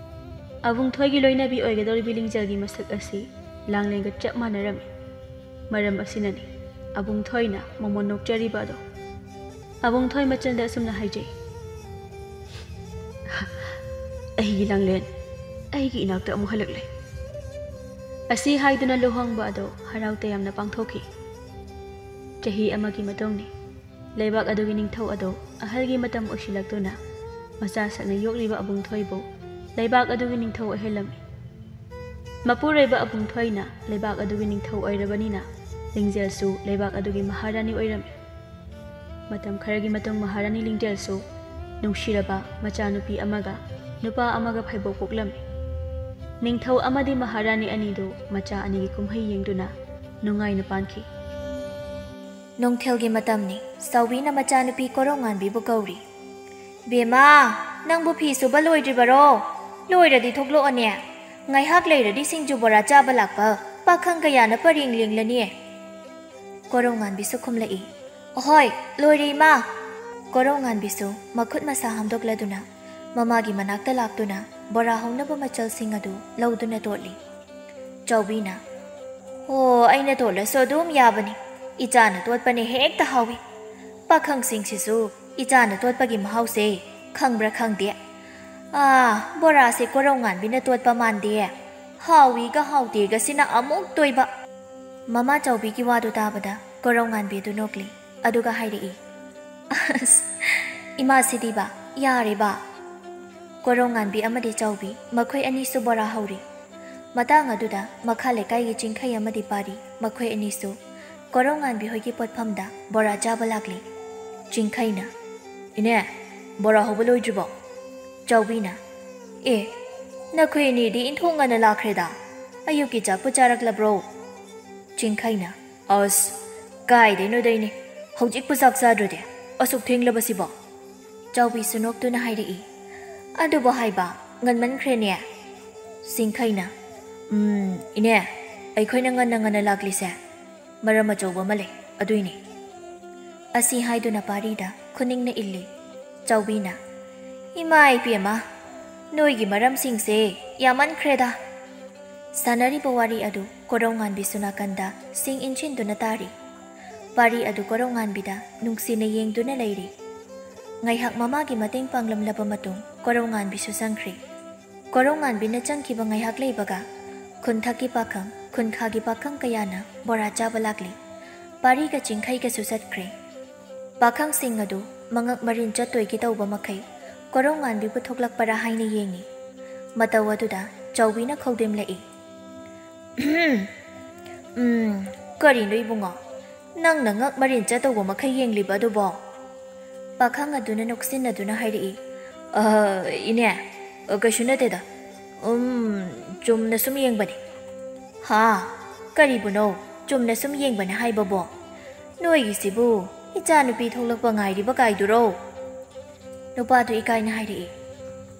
ꯑꯕꯨꯡꯊꯣꯏꯒꯤ ꯂꯣꯏꯅꯕꯤ ꯑꯣꯏꯒꯗꯧꯔꯤꯕꯤ ꯂꯤꯡꯖꯦꯜꯒꯤ ꯃꯁꯛ ꯑꯁꯤ ꯂꯥꯡꯂꯦꯟꯒ ꯆꯞ ꯃꯥꯟꯅꯔꯝꯃꯤ꯫ ꯃꯔꯝ ꯑꯁꯤꯅꯅꯤ ꯑꯕꯨꯡꯊꯣꯏꯅ ꯃꯣꯃꯣꯟ ꯅꯣꯛꯆꯔꯤꯕ ꯑꯗꯣ꯫ ꯑꯕꯨꯡꯊꯣꯏ ꯃꯆꯜꯗ ꯑꯁꯨꯝꯅ ꯍꯥꯏꯖꯩ, "ꯑꯩꯒꯤ ꯂꯥꯡꯂꯦꯟ, ꯑꯩꯒꯤ ꯏꯅꯥꯛꯇ ꯑꯃꯨꯛ ꯍꯜꯂꯛꯂꯦ꯫" ꯑꯁꯤ ꯍꯥꯏꯗꯨꯅ ꯂꯨꯍꯣꯡꯕ ꯑꯗꯣ ꯍꯔꯥꯎ ꯇꯌꯥꯝꯅ ꯄꯥꯡꯊꯣꯛꯈꯤ꯫ ꯆꯍꯤ ꯑꯃꯒꯤ ꯃꯇꯨꯡꯅꯤ꯫ ꯂꯩꯕꯥꯛ ꯑꯗꯨꯒꯤ ꯅꯤꯡꯊꯧ ꯑꯗꯣ ꯑꯍꯜꯒꯤ ꯃꯇꯝ ꯑꯣꯏꯁꯤꯜꯂꯛꯇꯨꯅ ꯃꯆꯥ ꯁꯛꯅ ꯌꯣꯛꯂꯤꯕ ꯑꯕꯨꯡꯊꯣꯏꯕꯨ ꯂꯩꯕꯥꯛ ꯑꯗꯨꯒꯤ ꯅꯤꯡꯊꯧ ꯑꯣꯏꯍꯜꯂꯝꯃꯤ꯫ ꯃꯄꯨꯔꯣꯏꯕ ꯑꯕꯨꯡꯊꯣꯏꯅ ꯂꯩꯕꯥꯛ ꯑꯗꯨꯒꯤ ꯅꯤꯡꯊꯧ ꯑꯣꯏꯔꯕꯅꯤꯅ ꯂꯤꯡꯖꯦꯜꯁꯨ ꯂꯩꯕꯥꯛ ꯑꯗꯨꯒꯤ ꯃꯍꯥꯔꯥꯅꯤ ꯑꯣꯏꯔꯝꯃꯤ꯫ ꯃꯇꯝ ꯈꯔꯒꯤ ꯃꯇꯨꯡ ꯃꯍꯥꯔꯥꯅꯤ ꯂꯤꯡꯖꯦꯜꯁꯨ ꯅꯨꯡꯁꯤꯔꯕ ꯃꯆꯥꯅꯨꯄꯤ ꯑꯃꯒ ꯅꯨꯄꯥ ꯑꯃꯒ ꯐꯩꯕꯣꯛ ꯄꯣꯛꯂꯝꯃꯤ꯫ ꯅꯤꯡꯊꯧ ꯑꯃꯗꯤ ꯃꯍꯥꯔꯥꯅꯤ ꯑꯅꯤꯗꯨ ꯃꯆꯥ ꯑꯅꯤꯒꯤ ꯀꯨꯝꯍꯩ ꯌꯦꯡꯗꯨꯅ ꯅꯨꯡꯉꯥꯏꯅ ꯄꯥꯟꯈꯤ꯫ ꯅꯨꯡꯊꯤꯜꯒꯤ ꯃꯇꯝꯅꯤ꯫ ꯆꯥꯎꯕꯤꯅ ꯃꯆꯥꯅꯨꯄꯤ ꯀꯣꯔꯧꯉꯥꯟꯕꯤꯕꯨ ꯀꯧꯔꯤ꯫ "ꯕꯦꯝꯃ, ꯅꯪꯕꯨ ꯐꯤ ꯁꯨꯕ ꯂꯣꯏꯗ꯭ꯔꯤꯕꯔꯣ? ꯂꯣꯏꯔꯗꯤ ꯊꯣꯛꯂꯛꯑꯣꯅꯦ꯫ ꯉꯥꯏꯍꯥꯛ ꯂꯩꯔꯗꯤ ꯁꯤꯡꯖꯨ ꯕꯣꯔꯥ ꯆꯥꯕ ꯂꯥꯛꯄ ꯄꯥꯈꯪ ꯀꯌꯥꯅ ꯄꯔꯦꯡ ꯂꯦꯡꯂꯅꯤ꯫" ꯀꯣꯔꯧꯉꯥꯟꯕꯤꯁꯨ ꯈꯨꯝꯂꯛꯏ, "ꯑꯍꯣꯏ, ꯂꯣꯏꯔꯦ ꯏꯃꯥ꯫" ꯀꯣꯔꯧꯉꯥꯟꯕꯤꯁꯨ ꯃꯈꯨꯠ ꯃꯁꯥ ꯍꯥꯝꯗꯣꯛꯂꯗꯨꯅ ꯃꯃꯥꯒꯤ ꯃꯅꯥꯛꯇ ꯂꯥꯛꯇꯨꯅ ꯕꯣꯔꯥ ꯍꯧꯅꯕ ꯃꯆꯜꯁꯤꯡ ꯑꯗꯨ ꯂꯧꯗꯨꯅ ꯇꯣꯠꯂꯤ꯫ ꯆꯥꯎꯕꯤꯅ, "ꯍꯣ, ꯑꯩꯅ ꯇꯣꯠꯂꯁꯨ ꯑꯗꯨꯝ ꯌꯥꯕꯅꯤ꯫ ꯏꯆꯥꯅ ꯇꯣꯠꯄꯅ ꯍꯦꯛꯇ ꯍꯥꯎꯏ꯫ ꯄꯥꯈꯪꯁꯤꯡꯁꯤꯁꯨ ꯏꯆꯥꯅ ꯇꯣꯠꯄꯒꯤ ꯃꯍꯥꯎꯁꯦ ꯈꯪꯕ꯭ꯔꯥ ꯈꯪꯗꯦ꯫ ꯑꯥ, ꯕꯣꯔꯥꯁꯦ ꯀꯣꯔꯧ ꯉꯥꯟꯕꯤꯅ ꯇꯣꯠꯄ ꯃꯥꯟꯗꯦ꯫ ꯍꯥꯎꯏꯒ ꯍꯥꯎꯇꯦꯒꯁꯤꯅ ꯑꯃꯨꯛ ꯇꯣꯏꯕ꯫ ꯃꯃꯥ ꯆꯥꯎꯕꯤꯒꯤ ꯋꯥꯗꯨ ꯇꯥꯕꯗ ꯀꯣꯔꯧ ꯉꯥꯟꯕꯤꯗꯨ ꯅꯣꯛꯂꯤ꯫ ꯑꯗꯨꯒ ꯍꯥꯏꯔꯛꯏ, "ꯑꯁ, ꯏꯃꯥꯁꯤꯗꯤꯕ, ꯌꯥꯔꯦꯕ!" ꯀꯣꯔꯧ ꯉꯥꯟꯕꯤ ꯑꯃꯗꯤ ꯆꯥꯎꯕꯤ ꯃꯈꯣꯏ ꯑꯅꯤꯁꯨ ꯕꯣꯔꯥ ꯍꯧꯔꯤ꯫ ꯃꯇꯥꯡ ꯑꯗꯨꯗ ꯃꯈꯥ ꯂꯩꯀꯥꯏꯒꯤ ꯆꯤꯡꯈꯩ ꯑꯃꯗꯤ ꯄꯥꯔꯤ ꯃꯈꯣꯏ ꯑꯅꯤꯁꯨ ꯀꯣꯔꯧ ꯉꯥꯟꯕꯤ ꯍꯣꯏꯒꯤ ꯄꯣꯠꯐꯝꯗ ꯕꯣꯔꯥ ꯆꯥꯕ ꯂꯥꯛꯂꯤ꯫ ꯆꯤꯡꯈꯩꯅ, "ꯏꯅꯦ, ꯕꯣꯔꯥ ꯍꯧꯕ ꯂꯣꯏꯗ꯭ꯔꯤꯕꯣ?" ꯆꯥꯎꯕꯤꯅ, "ꯑꯦ, ꯅꯈꯣꯏ ꯑꯅꯤꯗꯤ ꯏꯟꯊꯣꯛ ꯉꯟꯅ ꯂꯥꯛꯈ꯭ꯔꯦꯗ꯫ ꯑꯌꯨꯛꯀꯤ ꯆꯥꯛꯄꯨ ꯆꯥꯔꯛꯂꯕ꯭ꯔꯣ?" ꯆꯤꯡꯈꯩꯅ, "ꯑꯁ, ꯀꯥꯏꯗꯩꯅꯣꯗꯩꯅꯦ, ꯍꯧꯖꯤꯛꯄꯨ ꯆꯥꯛ ꯆꯥꯗ꯭ꯔꯗꯤ, ꯑꯁꯨꯛ ꯊꯦꯡꯂꯕꯁꯤꯕꯣ?" ꯆꯥꯎꯕꯤꯁꯨ ꯅꯣꯛꯇꯨꯅ ꯍꯥꯏꯔꯛꯏ, "ꯑꯗꯨꯕꯨ ꯍꯥꯏꯕ, ꯉꯟꯃꯟꯈ꯭ꯔꯦꯅꯦ?" ꯆꯤꯡꯈꯩꯅ, "ꯎꯝ, ꯏꯅꯦ, ꯑꯩꯈꯣꯏꯅ ꯉꯟꯅ ꯉꯟꯅ ꯂꯥꯛꯂꯤꯁꯦ ꯃꯔꯝ ꯑꯆꯧꯕ ꯑꯃ ꯂꯩ, ꯑꯗꯨꯏꯅꯦ꯫" ꯑꯁꯤ ꯍꯥꯏꯗꯨꯅ ꯄꯥꯔꯤꯗ ꯈꯨꯅꯤꯡꯅ ꯏꯜꯂꯤ꯫ ꯆꯥꯎꯕꯤꯅ, "ꯏꯃꯥ ꯏꯄꯦꯝꯃ, ꯅꯣꯏꯒꯤ ꯃꯔꯝꯁꯤꯡꯁꯦ ꯌꯥꯝꯃꯟꯈ꯭ꯔꯦꯗ!" ꯁꯥꯟꯅꯔꯤꯕ ꯋꯥꯔꯤ ꯑꯗꯨ ꯀꯣꯔꯧꯉꯥꯟꯕꯤꯁꯨ ꯅꯥꯀꯟꯗ ꯁꯤꯡ ꯏꯟꯁꯤꯟꯗꯨꯅ ꯇꯥꯔꯤ꯫ ꯄꯥꯔꯤ ꯑꯗꯨ ꯀꯣꯔꯧꯉꯥꯟꯕꯤꯗ ꯅꯨꯡꯁꯤꯅ ꯌꯦꯡꯗꯨꯅ ꯂꯩꯔꯤ꯫ ꯉꯥꯏꯍꯥꯛ ꯃꯃꯥꯒꯤ ꯃꯇꯦꯡ ꯄꯥꯡꯂꯝꯂꯕ ꯃꯇꯨꯡ ꯀꯣꯔꯧꯉꯥꯟꯕꯤꯁꯨ ꯆꯪꯈ꯭ꯔꯦ꯫ ꯀꯣꯔꯧꯉꯥꯟꯕꯤꯅ ꯆꯪꯈꯤꯕ ꯉꯥꯏꯍꯥꯛ ꯂꯩꯕꯒ ꯈꯨꯟꯊꯛꯀꯤ ꯄꯥꯈꯪ, ꯈꯨꯟꯈꯥꯒꯤ ꯄꯥꯈꯪ ꯀꯌꯥꯅ ꯕꯣꯔꯥ ꯆꯥꯕ ꯂꯥꯛꯂꯤ꯫ ꯄꯥꯔꯤꯒ ꯆꯤꯡꯈꯩꯒꯁꯨ ꯆꯠꯈ꯭ꯔꯦ꯫ ꯄꯥꯈꯪꯁꯤꯡ ꯑꯗꯨ ꯃꯉꯛ ꯃꯔꯤꯟ ꯆꯠꯇꯣꯏꯒꯤ ꯇꯧꯕ ꯃꯈꯩ ꯀꯣꯔꯧꯉꯥꯟꯕꯤꯕꯨ ꯊꯣꯛꯂꯛꯄꯔꯥ ꯍꯥꯏꯅ ꯌꯦꯡꯉꯤ꯫ ꯃꯇꯧ ꯑꯗꯨꯗ ꯆꯥꯎꯕꯤꯅ ꯈꯧꯗꯦꯝꯂꯛꯏ꯫ "ꯎꯝ, ꯀꯔꯤꯅꯣ ꯏꯕꯨꯡꯉꯣ? ꯅꯪꯅ ꯉꯛ ꯃꯔꯤꯟ ꯆꯠꯇꯧꯕ ꯃꯈꯩ ꯌꯦꯡꯂꯤꯕ ꯑꯗꯨꯕꯣ?" ꯄꯥꯈꯪ ꯑꯗꯨꯅ ꯅꯣꯛꯁꯤꯟꯅꯗꯨꯅ ꯍꯥꯏꯔꯛꯏ, "ꯑ, ꯏꯅꯦ, ꯑ, ꯀꯩꯁꯨ ꯅꯠꯇꯦꯗ꯫ ꯎꯝ, ꯆꯨꯝꯅ ꯁꯨꯝ ꯌꯦꯡꯕꯅꯤ꯫" "ꯍꯥ? ꯀꯔꯤꯕꯨꯅꯣ ꯆꯨꯝꯅ ꯁꯨꯝ ꯌꯦꯡꯕꯅꯤ ꯍꯥꯏꯕꯕꯣ? ꯅꯣꯏꯒꯤꯁꯤꯕꯨ ꯏꯆꯥꯅꯨꯄꯤ ꯊꯣꯛꯂꯛꯄ ꯉꯥꯏꯔꯤꯕ ꯀꯥꯏꯗꯨꯔꯣ?" ꯅꯨꯄꯥꯗꯨ ꯏꯀꯥꯏꯅ ꯍꯥꯏꯔꯛꯏ,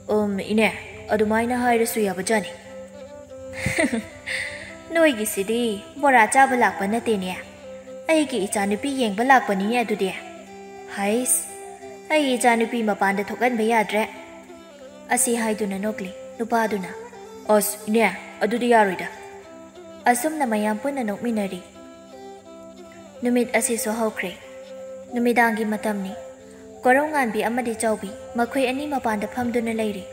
"ꯎꯝ, ꯏꯅꯦ, ꯑꯗꯨꯃꯥꯏꯅ ꯍꯥꯏꯔꯁꯨ ꯌꯥꯕꯖꯥꯠꯅꯤ꯫" "ꯅꯣꯏꯒꯤꯁꯤꯗꯤ ꯕꯣꯔꯥ ꯆꯥꯕ ꯂꯥꯛꯄ ꯅꯠꯇꯦꯅꯦ, ꯑꯩꯒꯤ ꯏꯆꯥꯅꯨꯄꯤ ꯌꯦꯡꯕ ꯂꯥꯛꯄꯅꯤꯅꯦ ꯑꯗꯨꯗꯤ꯫ ꯍꯩꯁ, ꯑꯩ ꯏꯆꯥꯅꯨꯄꯤ ꯃꯄꯥꯟꯗ ꯊꯣꯛꯍꯟꯕ ꯌꯥꯗ꯭ꯔꯦ꯫" ꯑꯁꯤ ꯍꯥꯏꯗꯨꯅ ꯅꯣꯛꯂꯤ ꯅꯨꯄꯥꯗꯨꯅ꯫ "ꯑꯁ, ꯏꯅꯦ, ꯑꯗꯨꯗꯤ ꯌꯥꯔꯣꯏꯗ꯫" ꯑꯁꯨꯝꯅ ꯃꯌꯥꯝ ꯄꯨꯟꯅ ꯅꯣꯛꯃꯤꯟꯅꯔꯤ꯫ ꯅꯨꯃꯤꯠ ꯑꯁꯤꯁꯨ ꯍꯧꯈ꯭ꯔꯦ꯫ ꯅꯨꯃꯤꯗꯥꯡꯒꯤ ꯃꯇꯝꯅꯤ꯫ ꯀꯣꯔꯧꯉꯥꯟꯕꯤ ꯑꯃꯗꯤ ꯆꯥꯎꯕꯤ ꯃꯈꯣꯏ ꯑꯅꯤ ꯃꯄꯥꯟꯗ ꯐꯝꯗꯨꯅ ꯂꯩꯔꯤ꯫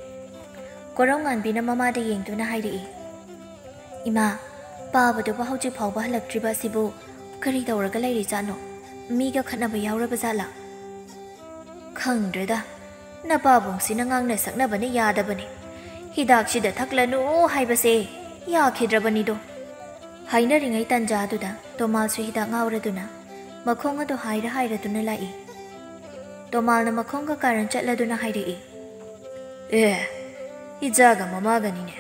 ꯀꯣꯔꯧꯉꯥꯟꯕꯤꯅ ꯃꯃꯥꯗ ꯌꯦꯡꯗꯨꯅ ꯍꯥꯏꯔꯛꯏ, "ꯏꯃꯥ, ꯄꯥꯕꯗꯨꯕꯨ ꯍꯧꯖꯤꯛ ꯐꯥꯎꯕ ꯍꯜꯂꯛꯇ꯭ꯔꯤꯕ ꯑꯁꯤꯕꯨ ꯀꯔꯤ ꯇꯧꯔꯒ ꯂꯩꯔꯤꯖꯥꯠꯅꯣ? ꯃꯤꯒ ꯈꯠꯅꯕ ꯌꯥꯎꯔꯕ ꯖꯥꯠꯂꯥ?" "ꯈꯪꯗ꯭ꯔꯦꯗ, ꯅꯄꯥꯕꯨꯡꯁꯤꯅ ꯉꯥꯡꯅ ꯁꯛꯅꯕꯅ ꯌꯥꯗꯕꯅꯤ꯫ ꯍꯤꯗꯥꯛꯁꯤꯗ ꯊꯛꯂꯅꯨ ꯍꯥꯏꯕꯁꯦ ꯌꯥꯈꯤꯗ꯭ꯔꯕꯅꯤꯗꯣ꯫" ꯍꯥꯏꯅꯔꯤꯉꯩ ꯇꯟꯖꯥꯗꯨꯗ ꯇꯣꯃꯥꯜꯁꯨ ꯍꯤꯗꯥꯛ ꯉꯥꯎꯔꯗꯨꯅ ꯃꯈꯣꯡ ꯑꯗꯨ ꯍꯥꯏꯔ ꯍꯥꯏꯔꯗꯨꯅ ꯂꯥꯛꯏ꯫ ꯇꯣꯃꯥꯜꯅ ꯃꯈꯣꯡꯒ ꯀꯥꯔꯟ ꯆꯠꯂꯗꯨꯅ ꯍꯥꯏꯔꯛꯏ, "ꯑꯦ, ꯏꯆꯥꯒ ꯃꯃꯥꯒꯅꯤꯅꯦ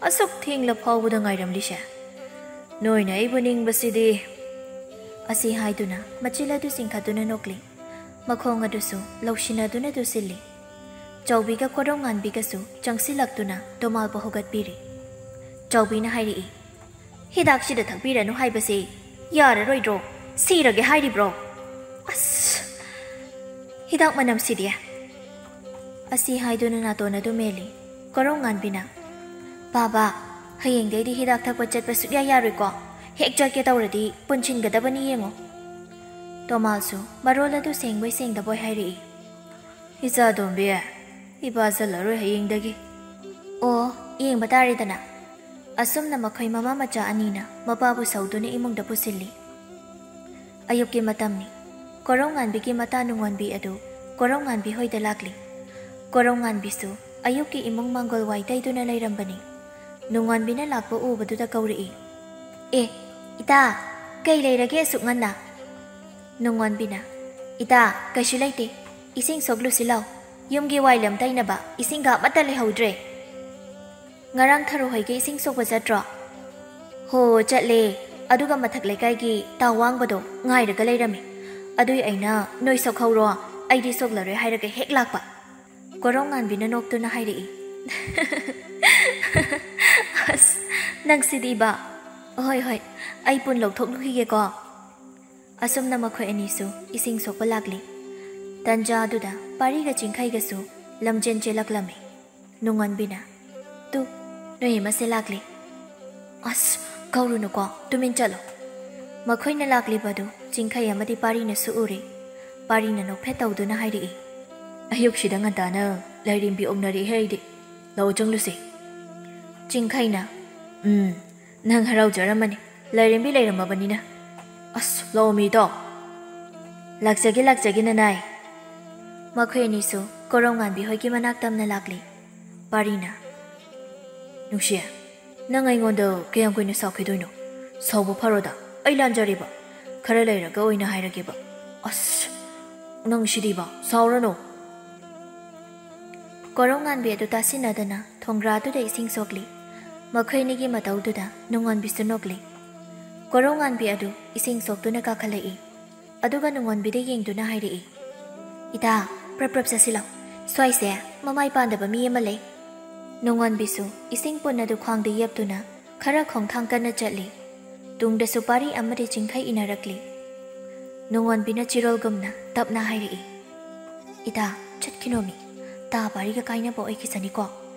ꯑꯁꯨꯛ ꯊꯦꯡꯂ ꯐꯥꯎꯕꯗ ꯉꯥꯏꯔꯝꯂꯤꯁꯦ꯫ ꯅꯣꯏꯅ ꯑꯩꯕꯨ ꯅꯤꯡꯕꯁꯤꯗꯤ꯫" ꯑꯁꯤ ꯍꯥꯏꯗꯨꯅ ꯃꯆꯤꯜ ꯑꯗꯨ ꯆꯤꯡꯈꯠꯇꯨꯅ ꯅꯣꯛꯂꯤ꯫ ꯃꯈꯣꯡ ꯑꯗꯨꯁꯨ ꯂꯧꯁꯤꯟꯅꯗꯨꯅ ꯇꯨꯁꯤꯜꯂꯤ꯫ ꯆꯥꯎꯕꯤꯒ ꯀꯣꯔꯧꯉꯥꯟꯕꯤꯒꯁꯨ ꯆꯪꯁꯤꯜꯂꯛꯇꯨꯅ ꯇꯣꯃꯥꯜꯕꯨ ꯍꯧꯒꯠꯄꯤꯔꯤ꯫ ꯆꯥꯎꯕꯤꯅ ꯍꯥꯏꯔꯛꯏ, "ꯍꯤꯗꯥꯛꯁꯤꯗ ꯊꯛꯄꯤꯔꯅꯨ ꯍꯥꯏꯕꯁꯦ ꯌꯥꯔꯔꯣꯏꯗ꯭ꯔꯣ? ꯁꯤꯔꯒꯦ ꯍꯥꯏꯔꯤꯕ꯭ꯔꯣ? ꯑꯁ! ꯍꯤꯗꯥꯛ ꯃꯅꯝꯁꯤꯗꯤ!" ꯑꯁꯤ ꯍꯥꯏꯗꯨꯅ ꯅꯥꯇꯣꯟ ꯑꯗꯨ ꯃꯦꯜꯂꯤ꯫ ꯀꯣꯔꯧꯉꯥꯟꯕꯤꯅ, "ꯄꯥꯕ, ꯍꯌꯦꯡꯗꯩꯗꯤ ꯍꯤꯗꯥꯛ ꯊꯛꯄ ꯆꯠꯄ ꯁꯨꯛꯌꯥ ꯌꯥꯔꯣꯏꯀꯣ꯫ ꯍꯦꯛ ꯆꯠꯀꯦ ꯇꯧꯔꯗꯤ ꯄꯨꯟꯁꯤꯟꯒꯗꯕꯅꯤ ꯌꯦꯡꯉꯣ꯫" ꯇꯣꯃꯥꯜꯁꯨ ꯃꯔꯣꯜ ꯑꯗꯨ ꯁꯦꯡꯕꯣꯏ ꯁꯦꯡꯗꯕꯣꯏ ꯍꯥꯏꯔꯛꯏ꯫ "ꯏꯆꯥ ꯇꯣꯝꯕꯤ, ꯏꯄꯥ ꯆꯠꯂꯔꯣꯏ ꯍꯌꯦꯡꯗꯒꯤ꯫" "ꯑꯣ, ꯌꯦꯡꯕ ꯇꯥꯔꯦꯗꯅ꯫" ꯑꯁꯨꯝꯅ ꯃꯈꯣꯏ ꯃꯃꯥ ꯃꯆꯥ ꯑꯅꯤꯅ ꯃꯄꯥꯕꯨ ꯁꯧꯗꯨꯅ ꯏꯃꯨꯡꯗ ꯄꯨꯁꯤꯜꯂꯤ꯫ ꯑꯌꯨꯛꯀꯤ ꯃꯇꯝꯅꯤ꯫ ꯀꯣꯔꯧꯉꯥꯟꯕꯤꯒꯤ ꯃꯇꯥ ꯅꯨꯡꯉꯣꯟꯕꯤ ꯑꯗꯨ ꯀꯣꯔꯧꯉꯥꯟꯕꯤ ꯍꯣꯏꯗ ꯂꯥꯛꯂꯤ꯫ ꯀꯣꯔꯧꯉꯥꯟꯕꯤꯁꯨ ꯑꯌꯨꯛꯀꯤ ꯏꯃꯨꯡ ꯃꯥꯡꯒꯣꯜ ꯋꯥꯏ ꯇꯩꯗꯨꯅ ꯂꯩꯔꯝꯕꯅꯤ꯫ ꯅꯨꯡꯉꯣꯟꯕꯤꯅ ꯂꯥꯛꯄ ꯎꯕꯗꯨꯗ ꯀꯧꯔꯛꯏ, "ꯑꯦ, ꯏꯇꯥ, ꯀꯩ ꯂꯩꯔꯒꯦ ꯑꯁꯨꯛ ꯉꯟꯅ?" ꯅꯨꯡꯉꯣꯟꯕꯤꯅ, "ꯏꯇꯥ, ꯀꯩꯁꯨ ꯂꯩꯇꯦ꯫ ꯏꯁꯤꯡ ꯁꯣꯛꯂꯨꯁꯤ ꯂꯥꯎ꯫ ꯌꯨꯝꯒꯤ ꯋꯥꯏ ꯂꯝ ꯇꯩꯅꯕ ꯏꯁꯤꯡꯒ ꯑꯃꯠꯇ ꯂꯩꯍꯧꯗ꯭ꯔꯦ꯫" "ꯉꯔꯥꯡ ꯊꯔꯣ ꯍꯣꯏꯒꯤ ꯏꯁꯤꯡ ꯁꯣꯛꯄ ꯆꯠꯇ꯭ꯔꯣ?" "ꯍꯣ, ꯆꯠꯂꯦ꯫ ꯑꯗꯨꯒ ꯃꯊꯛ ꯂꯩꯀꯥꯏꯒꯤ ꯇꯥꯎ ꯋꯥꯡꯕꯗꯣ ꯉꯥꯏꯔꯒ ꯂꯩꯔꯝꯃꯤ꯫ ꯑꯗꯨꯏ ꯑꯩꯅ 'ꯅꯣꯏ ꯁꯣꯛꯍꯧꯔꯣ, ꯑꯩꯗꯤ ꯁꯣꯛꯂꯔꯣꯏ' ꯍꯥꯏꯔꯒ ꯍꯦꯛ ꯂꯥꯛꯄ꯫" ꯀꯣꯔꯧꯉꯥꯟꯕꯤꯅ ꯅꯣꯛꯇꯨꯅ ꯍꯥꯏꯔꯛꯏ꯫ "ꯑꯁ, ꯅꯪꯁꯤꯗꯤꯕ꯫ ꯍꯣꯏ, ꯍꯣꯏ, ꯑꯩ ꯄꯨꯟ ꯂꯧꯊꯣꯛꯂꯨꯈꯤꯒꯦꯀꯣ꯫" ꯑꯁꯨꯝꯅ ꯃꯈꯣꯏ ꯑꯅꯤꯁꯨ ꯏꯁꯤꯡ ꯁꯣꯛꯄ ꯂꯥꯛꯂꯤ꯫ ꯇꯟꯖꯥ ꯑꯗꯨꯗ ꯄꯥꯔꯤꯒ ꯆꯤꯡꯈꯩꯒꯁꯨ ꯂꯝꯖꯦꯟ ꯆꯦꯜꯂꯛꯂꯝꯃꯤ꯫ ꯅꯨꯡꯉꯣꯟꯕꯤꯅ, "ꯇꯨ, ꯅꯣꯏ ꯑꯃꯁꯦ ꯂꯥꯛꯂꯦ꯫ ꯑꯁ, ꯀꯧꯔꯨꯅꯨꯀꯣ, ꯇꯨꯃꯤꯟ ꯆꯠꯂꯣ꯫" ꯃꯈꯣꯏꯅ ꯂꯥꯛꯂꯤꯕꯗꯨ ꯆꯤꯡꯈꯩ ꯑꯃꯗꯤ ꯄꯥꯔꯤꯅꯁꯨ ꯎꯔꯦ꯫ ꯄꯥꯔꯤꯅ ꯅꯣꯛꯐꯦꯠ ꯇꯧꯗꯨꯅ ꯍꯥꯏꯔꯛꯏ, "ꯑꯌꯨꯛꯁꯤꯗ ꯉꯟꯇꯥꯅ ꯂꯥꯏꯔꯦꯝꯕꯤ ꯑꯣꯛꯅꯔꯛꯏꯍꯦ ꯑꯩꯗꯤ꯫" ꯂꯥꯛꯑꯣ, ꯆꯪꯂꯨꯁꯦ꯫ ꯆꯤꯡꯈꯩꯅ, "ꯎꯝ, ꯅꯪ ꯍꯔꯥꯎꯖꯔꯝꯃꯅꯤ, ꯂꯥꯏꯔꯦꯝꯕꯤ ꯂꯩꯔꯝꯃꯕꯅꯤꯅ꯫ ꯑꯁ, ꯂꯥꯛꯑꯣꯃꯤ, ꯏꯇꯥꯎ꯫ ꯂꯥꯛꯆꯒꯦ, ꯂꯥꯛꯆꯒꯦ, ꯅꯅꯥꯏ꯫" ꯃꯈꯣꯏ ꯑꯅꯤꯁꯨ ꯀꯣꯔꯧꯉꯥꯟꯕꯤ ꯍꯣꯏꯒꯤ ꯃꯅꯥꯛ ꯇꯝꯅ ꯂꯥꯛꯂꯤ꯫ ꯄꯥꯔꯤꯅ, "ꯅꯨꯡꯁꯤ, ꯅꯪ ꯑꯩꯉꯣꯟꯗ ꯀꯌꯥꯝ ꯀꯨꯏꯅ ꯁꯥꯎꯈꯤꯗꯣꯏꯅꯣ? ꯁꯥꯎꯕ ꯐꯔꯣꯗ, ꯑꯩ ꯂꯥꯟꯖꯔꯦꯕ꯫ ꯈꯔ ꯂꯩꯔꯒ ꯑꯣꯏꯅ ꯍꯥꯏꯔꯒꯦꯕ꯫" "ꯑꯁ, ꯅꯪ ꯁꯤꯗꯤꯕ, ꯁꯥꯎꯔꯅꯨ꯫" ꯀꯣꯔꯧꯉꯥꯟꯕꯤ ꯑꯗꯨ ꯇꯥꯁꯤꯟꯅꯗꯅ ꯊꯣꯡꯒ꯭ꯔꯥꯗꯨꯗ ꯏꯁꯤꯡ ꯁꯣꯛꯂꯤ꯫ ꯃꯈꯣꯏ ꯑꯅꯤꯒꯤ ꯃꯇꯧꯗꯨꯗ ꯅꯨꯡꯉꯣꯟꯕꯤꯁꯨ ꯅꯣꯛꯂꯤ꯫ ꯀꯣꯔꯧꯉꯥꯟꯕꯤ ꯑꯗꯨ ꯏꯁꯤꯡ ꯁꯣꯛꯇꯨꯅ ꯀꯥꯈꯠꯂꯛꯏ꯫ ꯑꯗꯨꯒ ꯅꯨꯡꯉꯣꯟꯕꯤꯗ ꯌꯦꯡꯗꯨꯅ ꯍꯥꯏꯔꯛꯏ, "ꯏꯇꯥ, ꯄ꯭ꯔꯞ ꯄ꯭ꯔꯞ ꯆꯠꯁꯤꯜꯂꯣ꯫ ꯁ꯭ꯋꯥꯏꯁꯦ ꯃꯃꯥꯏ ꯄꯥꯟꯗꯕ ꯃꯤ ꯑꯃ ꯂꯩ꯫" ꯅꯨꯡꯉꯣꯟꯕꯤꯁꯨ ꯏꯁꯤꯡ ꯄꯨꯟ ꯑꯗꯨ ꯈ꯭ꯋꯥꯡꯗ ꯌꯦꯞꯇꯨꯅ ꯈꯔ ꯈꯣꯡꯊꯥꯡ ꯀꯟꯅ ꯆꯠꯂꯤ꯫ ꯇꯨꯡꯗꯁꯨ ꯄꯥꯔꯤ ꯑꯃꯗꯤ ꯆꯤꯡꯈꯩ ꯏꯟꯅꯔꯛꯂꯤ꯫ ꯅꯨꯡꯉꯣꯟꯕꯤꯅ ꯆꯤꯔꯣꯜꯒꯨꯝꯅ ꯇꯞꯅ ꯍꯥꯏꯔꯛꯏ, "ꯏꯇꯥ, ꯆꯠꯈꯤꯅꯣꯃꯤ꯫ ꯇꯥ ꯄꯥꯔꯤꯒ ꯀꯥꯏꯅꯕ ꯑꯣꯏꯈꯤꯁꯅꯤꯀꯣ꯫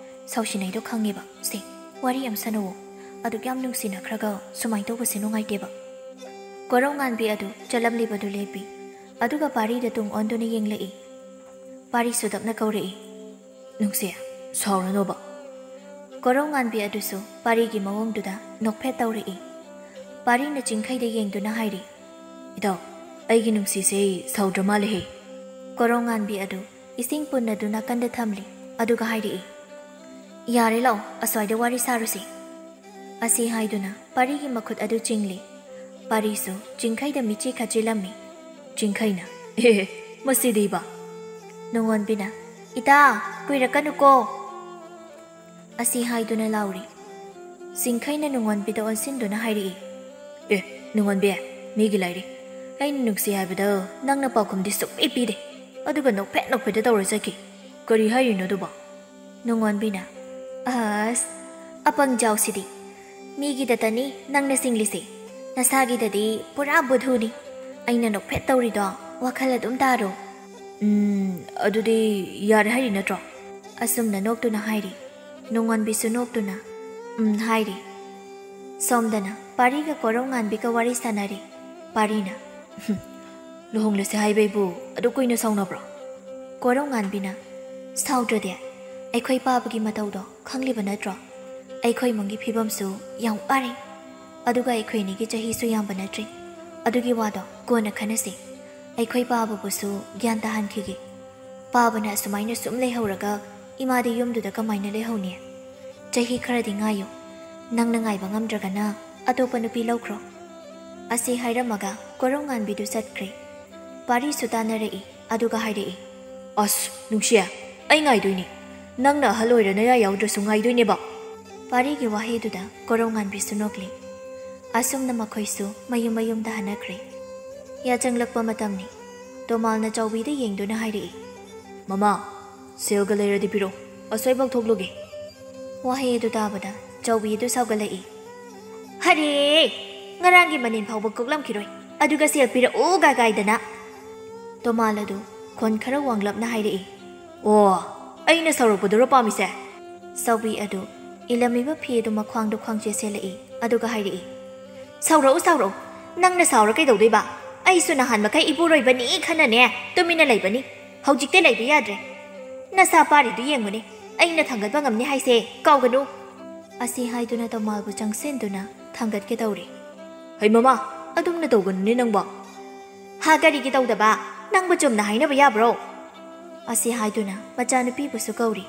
ꯁꯥꯎꯁꯤꯟꯅꯩꯗꯣ ꯈꯪꯉꯦꯕ꯫ ꯁꯦ, ꯋꯥꯔꯤ ꯑꯃ ꯁꯥꯟꯅꯧꯋꯣ꯫ ꯑꯗꯨꯛ ꯌꯥꯝ ꯅꯨꯡꯁꯤꯅꯈ꯭ꯔꯒ ꯁꯨꯃꯥꯏꯅ ꯇꯧꯕꯁꯦ ꯅꯨꯡꯉꯥꯏꯇꯦꯕ꯫" ꯀꯣꯔꯧꯉꯥꯟꯕꯤ ꯑꯗꯨ ꯆꯠꯂꯝꯂꯤꯕꯗꯨ ꯂꯦꯞꯄꯤ꯫ ꯑꯗꯨꯒ ꯄꯥꯔꯤꯗ ꯇꯨꯡ ꯑꯣꯟꯗꯨꯅ ꯌꯦꯡꯂꯛꯏ꯫ ꯄꯥꯔꯤꯁꯨ ꯇꯞꯅ ꯀꯧꯔꯛꯏ, "ꯅꯨꯡꯁꯤ, ꯁꯥꯎꯔꯅꯣꯕ꯫" ꯀꯣꯔꯧꯉꯥꯟꯕꯤ ꯑꯗꯨꯁꯨ ꯄꯥꯔꯤꯒꯤ ꯃꯑꯣꯡꯗꯨꯗ ꯅꯣꯛꯐꯦꯠ ꯇꯧꯔꯛꯏ꯫ ꯄꯥꯔꯤꯅ ꯆꯤꯡꯈꯩꯗ ꯌꯦꯡꯗꯨꯅ ꯍꯥꯏꯔꯤ, "ꯏꯇꯥꯎ, ꯑꯩꯒꯤ ꯅꯨꯡꯁꯤꯁꯦ ꯁꯥꯎꯗ꯭ꯔ ꯃꯥꯜꯂꯦꯍꯦ꯫" ꯀꯣꯔꯧꯉꯥꯟꯕꯤ ꯑꯗꯨ ꯏꯁꯤꯡ ꯄꯨꯟ ꯑꯗꯨ ꯅꯥꯀꯟꯗ ꯊꯝꯂꯤ, ꯑꯗꯨꯒ ꯍꯥꯏꯔꯛꯏ, "ꯌꯥꯔꯦ, ꯂꯥꯛꯑꯣ, ꯑꯁ꯭ꯋꯥꯏꯗ ꯋꯥꯔꯤ ꯁꯥꯔꯨꯁꯤ꯫" ꯑꯁꯤ ꯍꯥꯏꯗꯨꯅ ꯄꯥꯔꯤꯒꯤ ꯃꯈꯨꯠ ꯑꯗꯨ ꯆꯤꯡꯂꯤ꯫ ꯄꯥꯔꯤꯁꯨ ꯆꯤꯡꯈꯩꯗ ꯃꯤꯠꯆꯤ ꯈꯠꯆꯤꯜꯂꯝꯃꯤ꯫ ꯆꯤꯡꯈꯩꯅ, "ꯑꯦ, ꯃꯁꯤꯗꯤꯕ?" ꯅꯨꯡꯉꯣꯟꯕꯤꯅ, "ꯏꯇꯥ, ꯀꯨꯏꯔꯛꯀꯅꯨꯀꯣ!" ꯑꯁꯤ ꯍꯥꯏꯗꯨꯅ ꯂꯥꯎꯔꯤ꯫ ꯆꯤꯡꯈꯩꯅ ꯅꯨꯡꯉꯣꯟꯕꯤꯗ ꯑꯣꯟꯁꯤꯟꯗꯨꯅ ꯍꯥꯏꯔꯛꯏ, "ꯑꯦ, ꯅꯨꯡꯉꯣꯟꯕꯤ, ꯃꯤꯒꯤ ꯂꯥꯏꯔꯤ꯫ ꯑꯩꯅ ꯅꯨꯡꯁꯤ ꯍꯥꯏꯕꯗ ꯅꯪꯅ ꯄꯥꯎꯈꯨꯝꯗꯤ ꯁꯨꯛꯄꯤ ꯄꯤꯗꯦ꯫ ꯑꯗꯨꯒ ꯅꯣꯛꯐꯦꯠ ꯅꯣꯛꯐꯦꯠꯇ ꯇꯧꯔ ꯆꯠꯈꯤ꯫ ꯀꯔꯤ ꯍꯥꯏꯔꯤꯅꯣ ꯑꯗꯨꯕꯣ?" ꯅꯨꯡꯉꯣꯟꯕꯤꯅ, "ꯑꯁ, ꯑꯄꯪ ꯖꯥꯎꯁꯤꯗꯤ! ꯃꯤꯒꯤꯗꯇꯅꯤ ꯅꯪꯅ ꯆꯤꯡꯂꯤꯁꯦ꯫ ꯅꯁꯥꯒꯤꯗꯗꯤ ꯄꯨꯔꯥ ꯕꯨꯙꯨꯅꯤ꯫ ꯑꯩꯅ ꯅꯣꯛꯐꯦꯠ ꯇꯧꯔꯤꯗꯣ ꯋꯥꯈꯜ ꯑꯗꯨꯝ ꯇꯥꯔꯣ꯫" "ꯎꯝ, ꯑꯗꯨꯗꯤ ꯌꯥꯔꯦ ꯍꯥꯏꯔꯤ ꯅꯠꯇ꯭ꯔꯣ?" ꯑꯁꯨꯝꯅ ꯅꯣꯛꯇꯨꯅ ꯍꯥꯏꯔꯤ꯫ ꯅꯨꯡꯉꯣꯟꯕꯤꯁꯨ ꯅꯣꯛꯇꯨꯅ, "ꯎꯝ" ꯍꯥꯏꯔꯤ꯫ ꯁꯣꯝꯗꯅ ꯄꯥꯔꯤꯒ ꯀꯣꯔꯧꯉꯥꯟꯕꯤꯒ ꯋꯥꯔꯤ ꯁꯥꯟꯅꯔꯤ꯫ ꯄꯥꯔꯤꯅ, "ꯍꯨꯝ, ꯂꯨꯍꯣꯡꯂꯁꯦ ꯍꯥꯏꯕꯩꯕꯨ ꯑꯗꯨ ꯀꯨꯏꯅ ꯁꯥꯎꯅꯕ꯭ꯔꯣ?" ꯀꯣꯔꯧꯉꯥꯟꯕꯤꯅ, "ꯁꯥꯎꯗ꯭ꯔꯗꯤ? ꯑꯩꯈꯣꯏ ꯄꯥꯕꯒꯤ ꯃꯇꯧꯗꯣ ꯈꯪꯂꯤꯕ ꯅꯠꯇ꯭ꯔꯣ? ꯑꯩꯈꯣꯏ ꯏꯃꯨꯡꯒꯤ ꯐꯤꯕꯝꯁꯨ ꯌꯥꯝ ꯋꯥꯔꯦ, ꯑꯗꯨꯒ ꯑꯩꯈꯣꯏ ꯑꯅꯤꯒꯤ ꯆꯍꯤꯁꯨ ꯌꯥꯝꯕ ꯅꯠꯇ꯭ꯔꯤ꯫ ꯑꯗꯨꯒꯤ ꯋꯥꯗꯣ ꯀꯣꯟꯅ ꯈꯟꯅꯁꯤ꯫ ꯑꯩꯈꯣꯏ ꯄꯥꯕꯕꯨꯁꯨ ꯒ꯭ꯌꯥꯟ ꯇꯥꯍꯟꯈꯤꯒꯦ꯫ ꯄꯥꯕꯅ ꯑꯁꯨꯃꯥꯏꯅ ꯁꯨꯝ ꯂꯩꯍꯧꯔꯒ ꯏꯃꯥꯗꯤ ꯌꯨꯝꯗꯨꯗ ꯀꯃꯥꯏꯅ ꯂꯩꯍꯧꯅꯤ? ꯆꯍꯤ ꯈꯔꯗꯤ ꯉꯥꯏꯌꯨ꯫ ꯅꯪꯅ ꯉꯥꯏꯕ ꯉꯝꯗ꯭ꯔꯒꯅ ꯑꯇꯣꯞꯄ ꯅꯨꯄꯤ ꯂꯧꯈ꯭ꯔꯣ꯫ ꯑꯁꯤ ꯍꯥꯏꯔꯝꯃꯒ ꯀꯣꯔꯧꯉꯥꯟꯕꯤꯗꯨ ꯆꯠꯈ꯭ꯔꯦ꯫ ꯄꯥꯔꯤꯁꯨ ꯇꯥꯟꯅꯔꯛꯏ, ꯑꯗꯨꯒ ꯍꯥꯏꯔꯛꯏ, "ꯑꯁ, ꯅꯨꯡꯁꯤꯌꯦ, ꯑꯩ ꯉꯥꯏꯗꯣꯏꯅꯤ꯫ ꯅꯪꯅ ꯑꯍꯜ ꯑꯣꯏꯔ ꯅꯌꯥ ꯌꯥꯎꯗ꯭ꯔꯁꯨ ꯉꯥꯏꯗꯣꯏꯅꯦꯕ꯫" ꯄꯥꯔꯤꯒꯤ ꯋꯥꯍꯩꯗꯨꯗ ꯀꯣꯔꯧꯉꯥꯟꯕꯤꯁꯨ ꯅꯣꯛꯂꯤ꯫ ꯑꯁꯨꯝꯅ ꯃꯈꯣꯏꯁꯨ ꯃꯌꯨꯝ ꯃꯌꯨꯝꯗ ꯍꯟꯅꯈ꯭ꯔꯦ꯫ ꯌꯥꯆꯪꯂꯛꯄ ꯃꯇꯝꯅꯤ꯫ ꯇꯣꯃꯥꯜꯅ ꯆꯥꯎꯕꯤꯗ ꯌꯦꯡꯗꯨꯅ ꯍꯥꯏꯔꯛꯏ, "ꯃꯃꯥ, ꯁꯦꯜꯒ ꯂꯩꯔꯗꯤ ꯄꯤꯔꯛꯑꯣ, ꯑꯁ꯭ꯋꯥꯏꯐꯥꯎ ꯊꯣꯛꯂꯨꯒꯦ꯫" ꯋꯥꯍꯩ ꯑꯗꯨ ꯇꯥꯕꯗ ꯆꯥꯎꯕꯤ ꯑꯗꯨ ꯁꯥꯎꯒꯠꯂꯛꯏ꯫ "ꯍꯔꯦ! ꯉꯔꯥꯡꯒꯤ ꯃꯅꯤꯟ ꯐꯥꯎꯕ ꯀꯣꯛꯂꯝꯈꯤꯔꯣꯏ, ꯑꯗꯨꯒ ꯁꯦꯜ ꯄꯤꯔꯛꯎ ꯒꯥꯏ ꯒꯥꯏꯗꯅ!" ꯇꯣꯃꯥꯜ ꯑꯗꯨ ꯈꯣꯟ ꯈꯔ ꯋꯥꯡꯂꯞꯅ ꯍꯥꯏꯔꯛꯏ꯫ "ꯑꯣ, ꯑꯩꯅ ꯁꯥꯎꯔꯛꯄꯗꯨꯔꯣ ꯄꯥꯝꯃꯤꯁꯦ?" ꯆꯥꯎꯕꯤ ꯑꯗꯨ ꯏꯂꯝꯃꯤꯕ ꯐꯤ ꯑꯗꯨ ꯃꯈ꯭ꯋꯥꯡꯗ ꯈ꯭ꯋꯥꯡꯆꯦ ꯁꯦꯠꯂꯛꯏ, ꯑꯗꯨꯒ ꯍꯥꯏꯔꯛꯏ, "ꯁꯥꯎꯔꯛꯎ, ꯁꯥꯎꯔꯛꯎ꯫ ꯅꯪꯅ ꯁꯥꯎꯔ ꯀꯩꯗꯧꯗꯣꯏꯕ? ꯑꯩꯁꯨ ꯅꯍꯥꯟ ꯃꯈꯩ ꯏꯄꯨꯔꯣꯏꯕꯅꯤ ꯈꯟꯅꯅꯦ ꯇꯨꯃꯤꯟꯅ ꯂꯩꯕꯅꯤ꯫ ꯍꯧꯖꯤꯛꯇꯤ ꯂꯩꯕ ꯌꯥꯗ꯭ꯔꯦ꯫ ꯅꯁꯥ ꯄꯥꯔꯤꯗꯨ ꯌꯦꯡꯉꯨꯅꯦ, ꯑꯩꯅ ꯊꯥꯡꯒꯠꯄ ꯉꯝꯅꯤ ꯍꯥꯏꯁꯦ ꯀꯥꯎꯒꯅꯨ꯫" ꯑꯁꯤ ꯍꯥꯏꯗꯨꯅ ꯇꯣꯃꯥꯜꯕꯨ ꯆꯪꯁꯤꯟꯗꯨꯅ ꯊꯥꯡꯒꯠꯀꯦ ꯇꯧꯔꯤ꯫ "ꯍꯩ ꯃꯃꯥ, ꯑꯗꯨꯝꯅ ꯇꯧꯒꯅꯨꯅꯦ ꯅꯪꯕꯣ꯫" "ꯍꯥ, ꯀꯔꯤꯒꯤ ꯇꯧꯗꯕ? ꯅꯪꯕꯨ ꯆꯨꯝꯅ ꯍꯥꯏꯅꯕ ꯌꯥꯕ꯭ꯔꯣ?" ꯑꯁꯤ ꯍꯥꯏꯗꯨꯅ ꯃꯆꯥꯅꯨꯄꯤꯕꯨꯁꯨ ꯀꯧꯔꯤ꯫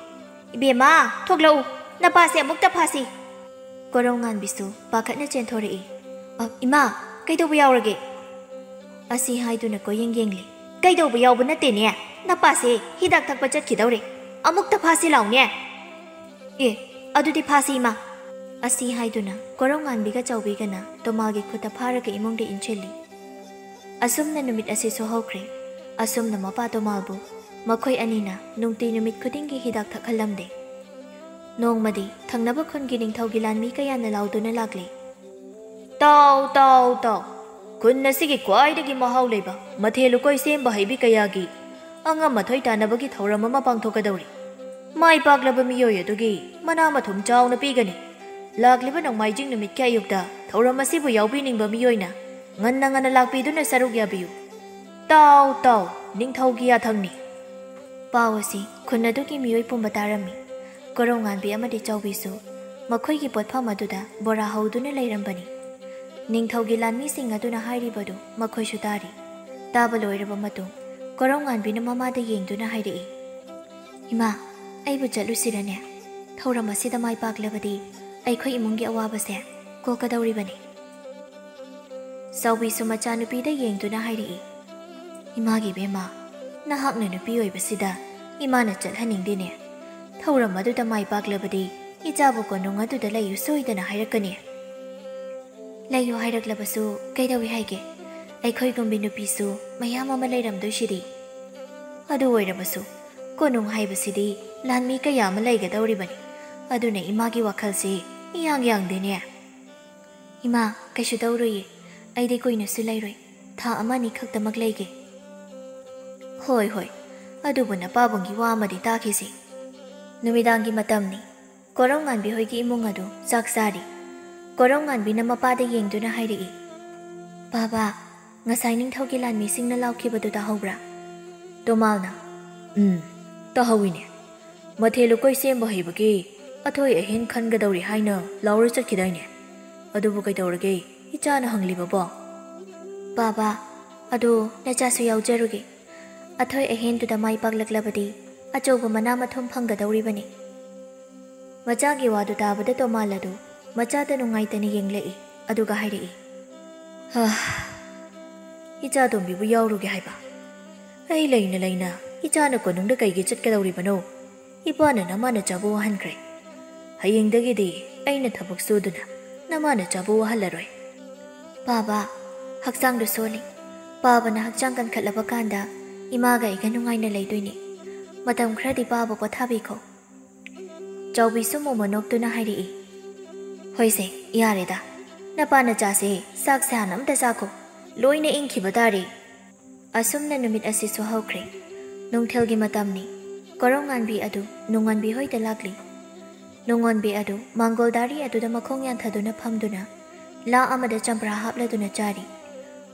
"ꯏꯕꯦꯝꯃ, ꯊꯣꯛꯂꯛꯎ, ꯅꯄꯥꯁꯦ ꯑꯃꯨꯛꯇ ꯐꯥꯁꯤ꯫" ꯀꯣꯔꯧꯉꯥꯟꯕꯤꯁꯨ ꯄꯥꯈꯠꯅ ꯆꯦꯟꯊꯣꯔꯛꯏ꯫ "ꯑ, ꯏꯃꯥ, ꯀꯩꯗꯧꯕ ꯌꯥꯎꯔꯒꯦ?" ꯑꯁꯤ ꯍꯥꯏꯗꯨꯅ ꯀꯣꯌꯦꯡ ꯌꯦꯡꯂꯤ꯫ "ꯀꯩꯗꯧꯕ ꯌꯥꯎꯕ ꯅꯠꯇꯦꯅꯦ, ꯅꯄꯥꯁꯦ ꯍꯤꯗꯥꯛ ꯊꯛꯄ ꯆꯠꯈꯤꯗꯧꯔꯦ꯫ ꯑꯃꯨꯛꯇ ꯐꯥꯁꯤ ꯂꯥꯎꯅꯦ꯫ ꯑꯦ, ꯑꯗꯨꯗꯤ ꯐꯥꯁꯤ ꯏꯃꯥ꯫" ꯑꯁꯤ ꯍꯥꯏꯗꯨꯅ ꯀꯣꯔꯧꯉꯥꯟꯕꯤꯒ ꯆꯥꯎꯕꯤꯒꯅ ꯇꯣꯃꯥꯜꯒꯤ ꯈꯨꯠꯇ ꯐꯥꯔꯒ ꯏꯃꯨꯡꯗ ꯏꯟꯁꯤꯜꯂꯤ꯫ ꯑꯁꯨꯝꯅ ꯅꯨꯃꯤꯠ ꯑꯁꯤꯁꯨ ꯍꯧꯈ꯭ꯔꯦ꯫ ꯑꯁꯨꯝꯅ ꯃꯄꯥ ꯇꯣꯃꯥꯜꯕꯨ ꯃꯈꯣꯏ ꯑꯅꯤꯅ ꯅꯨꯡꯇꯤ ꯅꯨꯃꯤꯠ ꯈꯨꯗꯤꯡꯒꯤ ꯍꯤꯗꯥꯛ ꯊꯛꯍꯜꯂꯝꯗꯦ꯫ ꯅꯣꯡꯃꯗꯤ ꯊꯪꯅꯕ ꯈꯨꯟꯒꯤ ꯅꯤꯡꯊꯧꯒꯤ ꯂꯥꯟꯃꯤ ꯀꯌꯥꯅ ꯂꯥꯎꯗꯨꯅ ꯂꯥꯛꯂꯦ꯫ "ꯇꯥꯎ, ꯇꯥꯎ, ꯇꯥꯎ! ꯈꯨꯟ ꯑꯁꯤꯒꯤ ꯈ꯭ꯋꯥꯏꯗꯒꯤ ꯃꯍꯥꯎ ꯂꯩꯕ ꯃꯊꯦꯜ ꯂꯨꯀꯣꯏ ꯁꯦꯝꯕ ꯍꯩꯕꯤ ꯀꯌꯥꯒꯤ ꯑꯉꯝ ꯑꯊꯣꯏ ꯇꯥꯟꯅꯕꯒꯤ ꯊꯧꯔꯝ ꯑꯃ ꯄꯥꯡꯊꯣꯛꯀꯗꯧꯔꯤ꯫ ꯃꯥꯏ ꯄꯥꯛꯂꯕ ꯃꯤꯑꯣꯏ ꯑꯗꯨꯒꯤ ꯃꯅꯥ ꯃꯊꯨꯝ ꯆꯥꯎꯅ ꯄꯤꯒꯅꯤ꯫ ꯂꯥꯛꯂꯤꯕ ꯅꯣꯡꯃꯥꯏꯖꯤꯡ ꯅꯨꯃꯤꯠꯀꯤ ꯑꯌꯨꯛꯇ ꯊꯧꯔꯝ ꯑꯁꯤꯕꯨ ꯌꯥꯎꯕꯤꯅꯤꯡꯕ ꯃꯤꯑꯣꯏꯅ ꯉꯟꯅ ꯉꯟꯅ ꯂꯥꯛꯄꯤꯗꯨꯅ ꯁꯔꯨꯛ ꯌꯥꯕꯤꯌꯨ꯫ ꯇꯥꯎ, ꯇꯥꯎ! ꯅꯤꯡꯊꯧꯒꯤ ꯌꯥꯊꯪꯅꯤ꯫" ꯄꯥꯎ ꯑꯁꯤ ꯈꯨꯟ ꯑꯗꯨꯒꯤ ꯃꯤꯑꯣꯏ ꯄꯨꯝꯕ ꯇꯥꯔꯝꯃꯤ꯫ ꯀꯣꯔꯧꯉꯥꯟꯕꯤ ꯑꯃꯗꯤ ꯆꯥꯎꯕꯤꯁꯨ ꯃꯈꯣꯏꯒꯤ ꯄꯣꯠꯐꯝ ꯑꯗꯨꯗ ꯕꯣꯔꯥ ꯍꯧꯗꯨꯅ ꯂꯩꯔꯝꯕꯅꯤ꯫ ꯅꯤꯡꯊꯧꯒꯤ ꯂꯥꯟꯃꯤꯁꯤꯡ ꯑꯗꯨꯅ ꯍꯥꯏꯔꯤꯕꯗꯨ ꯃꯈꯣꯏꯁꯨ ꯇꯥꯔꯤ꯫ ꯇꯥꯕ ꯂꯣꯏꯔꯕ ꯃꯇꯨꯡ ꯀꯣꯔꯧꯉꯥꯟꯕꯤꯅ ꯃꯃꯥꯗ ꯌꯦꯡꯗꯨꯅ ꯍꯥꯏꯔꯛꯏ, "ꯏꯃꯥ, ꯑꯩꯕꯨ ꯆꯠꯂꯨꯁꯤꯔꯅꯦ? ꯊꯧꯔꯝ ꯑꯁꯤꯗ ꯃꯥꯏ ꯄꯥꯛꯂꯕꯗꯤ ꯑꯩꯈꯣꯏ ꯏꯃꯨꯡꯒꯤ ꯑꯋꯥꯕꯁꯦ ꯀꯣꯛꯀꯗꯧꯔꯤꯕꯅꯤ꯫" ꯆꯥꯎꯕꯤꯁꯨ ꯃꯆꯥꯅꯨꯄꯤꯗ ꯌꯦꯡꯗꯨꯅ ꯍꯥꯏꯔꯛꯏ, "ꯏꯃꯥꯒꯤ ꯏꯕꯦꯝꯃ, ꯅꯍꯥꯛꯅ ꯅꯨꯄꯤ ꯑꯣꯏꯕꯁꯤꯗ ꯏꯃꯥꯅ ꯆꯠꯍꯟꯅꯤꯡꯗꯦꯅꯦ꯫ ꯊꯧꯔꯝ ꯑꯗꯨꯗ ꯃꯥꯏ ꯄꯥꯛꯂꯕꯗꯤ ꯏꯆꯥꯕꯨ ꯀꯣꯅꯨꯡ ꯑꯗꯨꯗ ꯂꯩꯌꯨ ꯁꯣꯏꯗꯅ ꯍꯥꯏꯔꯛꯀꯅꯤ꯫" "ꯂꯩꯌꯨ ꯍꯥꯏꯔꯛꯂꯕꯁꯨ ꯀꯩꯗꯧꯏ ꯍꯥꯏꯒꯦ? ꯑꯩꯈꯣꯏꯒꯨꯝꯕꯤ ꯅꯨꯄꯤꯁꯨ ꯃꯌꯥꯝ ꯑꯃ ꯂꯩꯔꯝꯗꯣꯏꯁꯤꯗꯤ꯫ ꯑꯗꯨ ꯑꯣꯏꯔꯕꯁꯨ ꯀꯣꯅꯨꯡ ꯍꯥꯏꯕꯁꯤꯗꯤ ꯂꯥꯟꯃꯤ ꯀꯌꯥ ꯑꯃ ꯂꯩꯒꯗꯧꯔꯤꯕꯅꯤ꯫ ꯑꯗꯨꯅ ꯏꯃꯥꯒꯤ ꯋꯥꯈꯜꯁꯤ ꯏꯌꯥꯡ ꯌꯥꯡꯗꯦꯅꯦ꯫" "ꯏꯃꯥ, ꯀꯩꯁꯨ ꯇꯧꯔꯣꯏꯌꯦ꯫ ꯑꯩꯗꯤ ꯀꯨꯏꯅꯁꯨ ꯂꯩꯔꯣꯏ꯫ ꯊꯥ ꯑꯃ ꯑꯅꯤ ꯈꯛꯇꯃꯛ ꯂꯩꯒꯦ꯫" "ꯍꯣꯏ, ꯍꯣꯏ꯫ ꯑꯗꯨꯕꯨ ꯅꯄꯥꯕꯨꯡꯒꯤ ꯋꯥ ꯑꯃꯗꯤ ꯇꯥꯈꯤꯁꯤ꯫" ꯅꯨꯃꯤꯗꯥꯡꯒꯤ ꯃꯇꯝꯅꯤ꯫ ꯀꯣꯔꯧꯉꯥꯟꯕꯤ ꯍꯣꯏꯒꯤ ꯏꯃꯨꯡ ꯑꯗꯨ ꯆꯥꯛ ꯆꯥꯔꯤ꯫ ꯀꯣꯔꯧꯉꯥꯟꯕꯤꯅ ꯃꯄꯥꯗ ꯌꯦꯡꯗꯨꯅ ꯍꯥꯏꯔꯛꯏ, "ꯕꯥꯕꯥ, ꯉꯁꯥꯏ ꯅꯤꯡꯊꯧꯒꯤ ꯂꯥꯟꯃꯤꯁꯤꯡꯅ ꯂꯥꯎꯈꯤꯕꯗꯨ ꯇꯥꯍꯧꯕ꯭ꯔꯥ?" ꯇꯣꯃꯥꯜꯅ, "ꯎꯝ, ꯇꯥꯍꯧꯏꯅꯦ꯫ ꯃꯊꯦꯜ ꯂꯨꯀꯣꯏ ꯁꯦꯝꯕ ꯍꯩꯕꯒꯤ ꯑꯊꯣꯏ ꯑꯍꯦꯟ ꯈꯟꯒꯗꯧꯔꯤ ꯍꯥꯏꯅ ꯂꯥꯎꯔ ꯆꯠꯈꯤꯗꯥꯏꯅꯦ? ꯑꯗꯨꯕꯨ ꯀꯩꯗꯧꯔꯒꯦ ꯏꯆꯥꯅ ꯍꯪꯂꯤꯕꯕꯣ?" "ꯕꯥꯕꯥ, ꯑꯗꯣ ꯅꯆꯥꯁꯨ ꯌꯥꯎꯖꯔꯨꯒꯦ꯫ ꯑꯊꯣꯏ ꯑꯍꯦꯟꯗꯨꯗ ꯃꯥꯏ ꯄꯥꯛꯂꯛꯂꯕꯗꯤ ꯑꯆꯧꯕ ꯃꯅꯥ ꯃꯊꯨꯝ ꯐꯪꯒꯗꯧꯔꯤꯕꯅꯤ꯫" ꯃꯆꯥꯒꯤ ꯋꯥꯗꯨ ꯇꯥꯕꯗ ꯇꯣꯃꯥꯜ ꯑꯗꯨ ꯃꯆꯥꯗ ꯅꯨꯡꯉꯥꯏꯇꯅ ꯌꯦꯡꯂꯛꯏ, ꯑꯗꯨꯒ ꯍꯥꯏꯔꯛꯏ, "ꯍꯥ, ꯏꯆꯥ ꯇꯣꯝꯕꯤꯕꯨ ꯌꯥꯎꯔꯨꯒꯦ ꯍꯥꯏꯕ? ꯑꯩ ꯂꯩꯅ ꯂꯩꯅ ꯏꯆꯥꯅ ꯀꯣꯅꯨꯡꯗ ꯀꯩꯒꯤ ꯆꯠꯀꯗꯧꯔꯤꯕꯅꯣ? ꯏꯄꯥꯅ ꯅꯃꯥ ꯅꯆꯥꯕꯨ ꯋꯥꯍꯟꯈ꯭ꯔꯦ꯫ ꯍꯌꯦꯡꯗꯒꯤꯗꯤ ꯑꯩꯅ ꯊꯕꯛ ꯁꯨꯗꯨꯅ ꯅꯃꯥ ꯅꯆꯥꯕꯨ ꯋꯥꯍꯜꯂꯔꯣꯏ꯫" "ꯕꯥꯕꯥ, ꯍꯛꯆꯥꯡꯗꯨ ꯁꯣꯜꯂꯤ꯫ ꯄꯥꯕꯅ ꯍꯛꯆꯥꯡ ꯀꯟꯈꯠꯂꯕ ꯀꯥꯟꯗ ꯏꯃꯥꯒ ꯑꯩꯒ ꯅꯨꯡꯉꯥꯏꯅ ꯂꯩꯗꯣꯏꯅꯤ꯫ ꯃꯇꯝ ꯈꯔꯗꯤ ꯄꯥꯕ ꯄꯣꯊꯥꯕꯤꯈꯣ꯫" ꯆꯥꯎꯕꯤꯁꯨ ꯃꯣꯃꯣꯟ ꯅꯣꯛꯇꯨꯅ ꯍꯥꯏꯔꯛꯏ, "ꯍꯣꯏꯁꯦ, ꯌꯥꯔꯦꯗ꯫ ꯅꯄꯥ ꯅꯆꯥꯁꯦ ꯆꯥꯛꯁꯦ ꯍꯥꯟꯅ ꯑꯝꯇ ꯆꯥꯈꯣ꯫ ꯂꯣꯏꯅ ꯏꯪꯈꯤꯕ ꯇꯥꯔꯦ꯫" ꯑꯁꯨꯝꯅ ꯅꯨꯃꯤꯠ ꯑꯁꯤꯁꯨ ꯍꯧꯈ꯭ꯔꯦ꯫ ꯅꯨꯡꯊꯤꯜꯒꯤ ꯃꯇꯝꯅꯤ꯫ ꯀꯣꯔꯧꯉꯥꯟꯕꯤ ꯑꯗꯨ ꯅꯣꯡꯉꯥꯟꯕꯤ ꯍꯣꯏꯗ ꯂꯥꯛꯂꯤ꯫ ꯅꯣꯡꯉꯥꯟꯕꯤ ꯑꯗꯨ ꯃꯥꯡꯒꯣꯜ ꯗꯥꯔꯤ ꯑꯗꯨꯗ ꯃꯈꯣꯡ ꯌꯥꯟꯊꯗꯨꯅ ꯐꯝꯗꯨꯅ ꯂꯥ ꯑꯃꯗ ꯆꯝꯄ꯭ꯔꯥ ꯍꯥꯞꯂꯗꯨꯅ ꯆꯥꯔꯤ꯫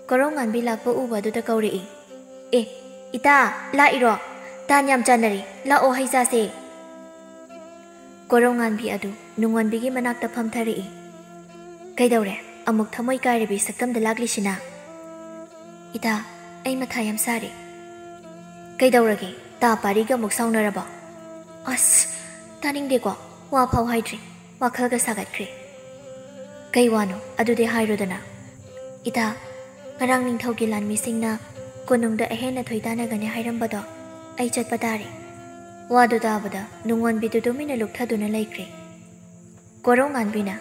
ꯀꯣꯔꯧꯉꯥꯟꯕꯤ ꯂꯥꯛꯄ ꯎꯕ ꯑꯗꯨꯗ ꯀꯧꯔꯛꯏ, "ꯑꯦ, ꯏꯇꯥ, ꯂꯥꯛꯏꯔꯣ? "ꯇꯥꯟ ꯌꯥꯝ ꯆꯥꯟꯅꯔꯦ, ꯂꯥꯛꯑꯣ ꯍꯩ ꯆꯥꯁꯦ"꯫ ꯀꯣꯔꯧꯉꯥꯟꯕꯤ ꯑꯗꯨ ꯅꯨꯡꯉꯣꯟꯕꯤꯒꯤ ꯃꯅꯥꯛꯇ ꯐꯝꯊꯔꯛꯏ꯫ "ꯀꯩꯗꯧꯔꯦ? ꯑꯃꯨꯛ ꯊꯃꯣꯏ ꯀꯥꯏꯔꯕꯤ ꯁꯛꯇꯝꯗ ꯂꯥꯛꯂꯤꯁꯤꯅ?" "ꯏꯇꯥ, ꯑꯩ ꯃꯊꯥ ꯌꯥꯝ ꯁꯥꯔꯦ"꯫ "ꯀꯩꯗꯧꯔꯒꯦ? ꯇꯥ ꯄꯥꯔꯤꯒ ꯑꯃꯨꯛ ꯁꯥꯎꯅꯔꯕꯣ?" "ꯑꯁ, ꯇꯥꯅꯤꯡꯗꯦꯀꯣ, ꯋꯥ ꯐꯥꯎ ꯍꯥꯏꯗ꯭ꯔꯤ, ꯋꯥꯈꯜꯒ ꯁꯥꯒꯠꯈ꯭ꯔꯦ"꯫ "ꯀꯩ ꯋꯥꯅꯣ? ꯑꯗꯨꯗꯤ ꯍꯥꯏꯔꯣꯗꯅ"꯫ "ꯏꯇꯥ, ꯉꯔꯥꯡ ꯅꯤꯡꯊꯧꯒꯤ ꯂꯥꯟꯃꯤꯁꯤꯡꯅ ꯀꯣꯅꯨꯡꯗ ꯑꯍꯦꯟꯅ ꯊꯣꯏ ꯇꯥꯟꯅꯒꯅꯤ ꯍꯥꯏꯔꯝꯕꯗꯣ ꯑꯩ ꯆꯠꯄ ꯇꯥꯔꯦ"꯫ ꯋꯥꯗꯨ ꯇꯥꯕꯗ ꯅꯨꯡꯉꯣꯟꯕꯤꯗꯨ ꯇꯨꯃꯤꯟꯅ ꯂꯨꯞꯊꯗꯨꯅ ꯂꯩꯈ꯭ꯔꯦ꯫ ꯀꯣꯔꯧꯉꯥꯟꯕꯤꯅ,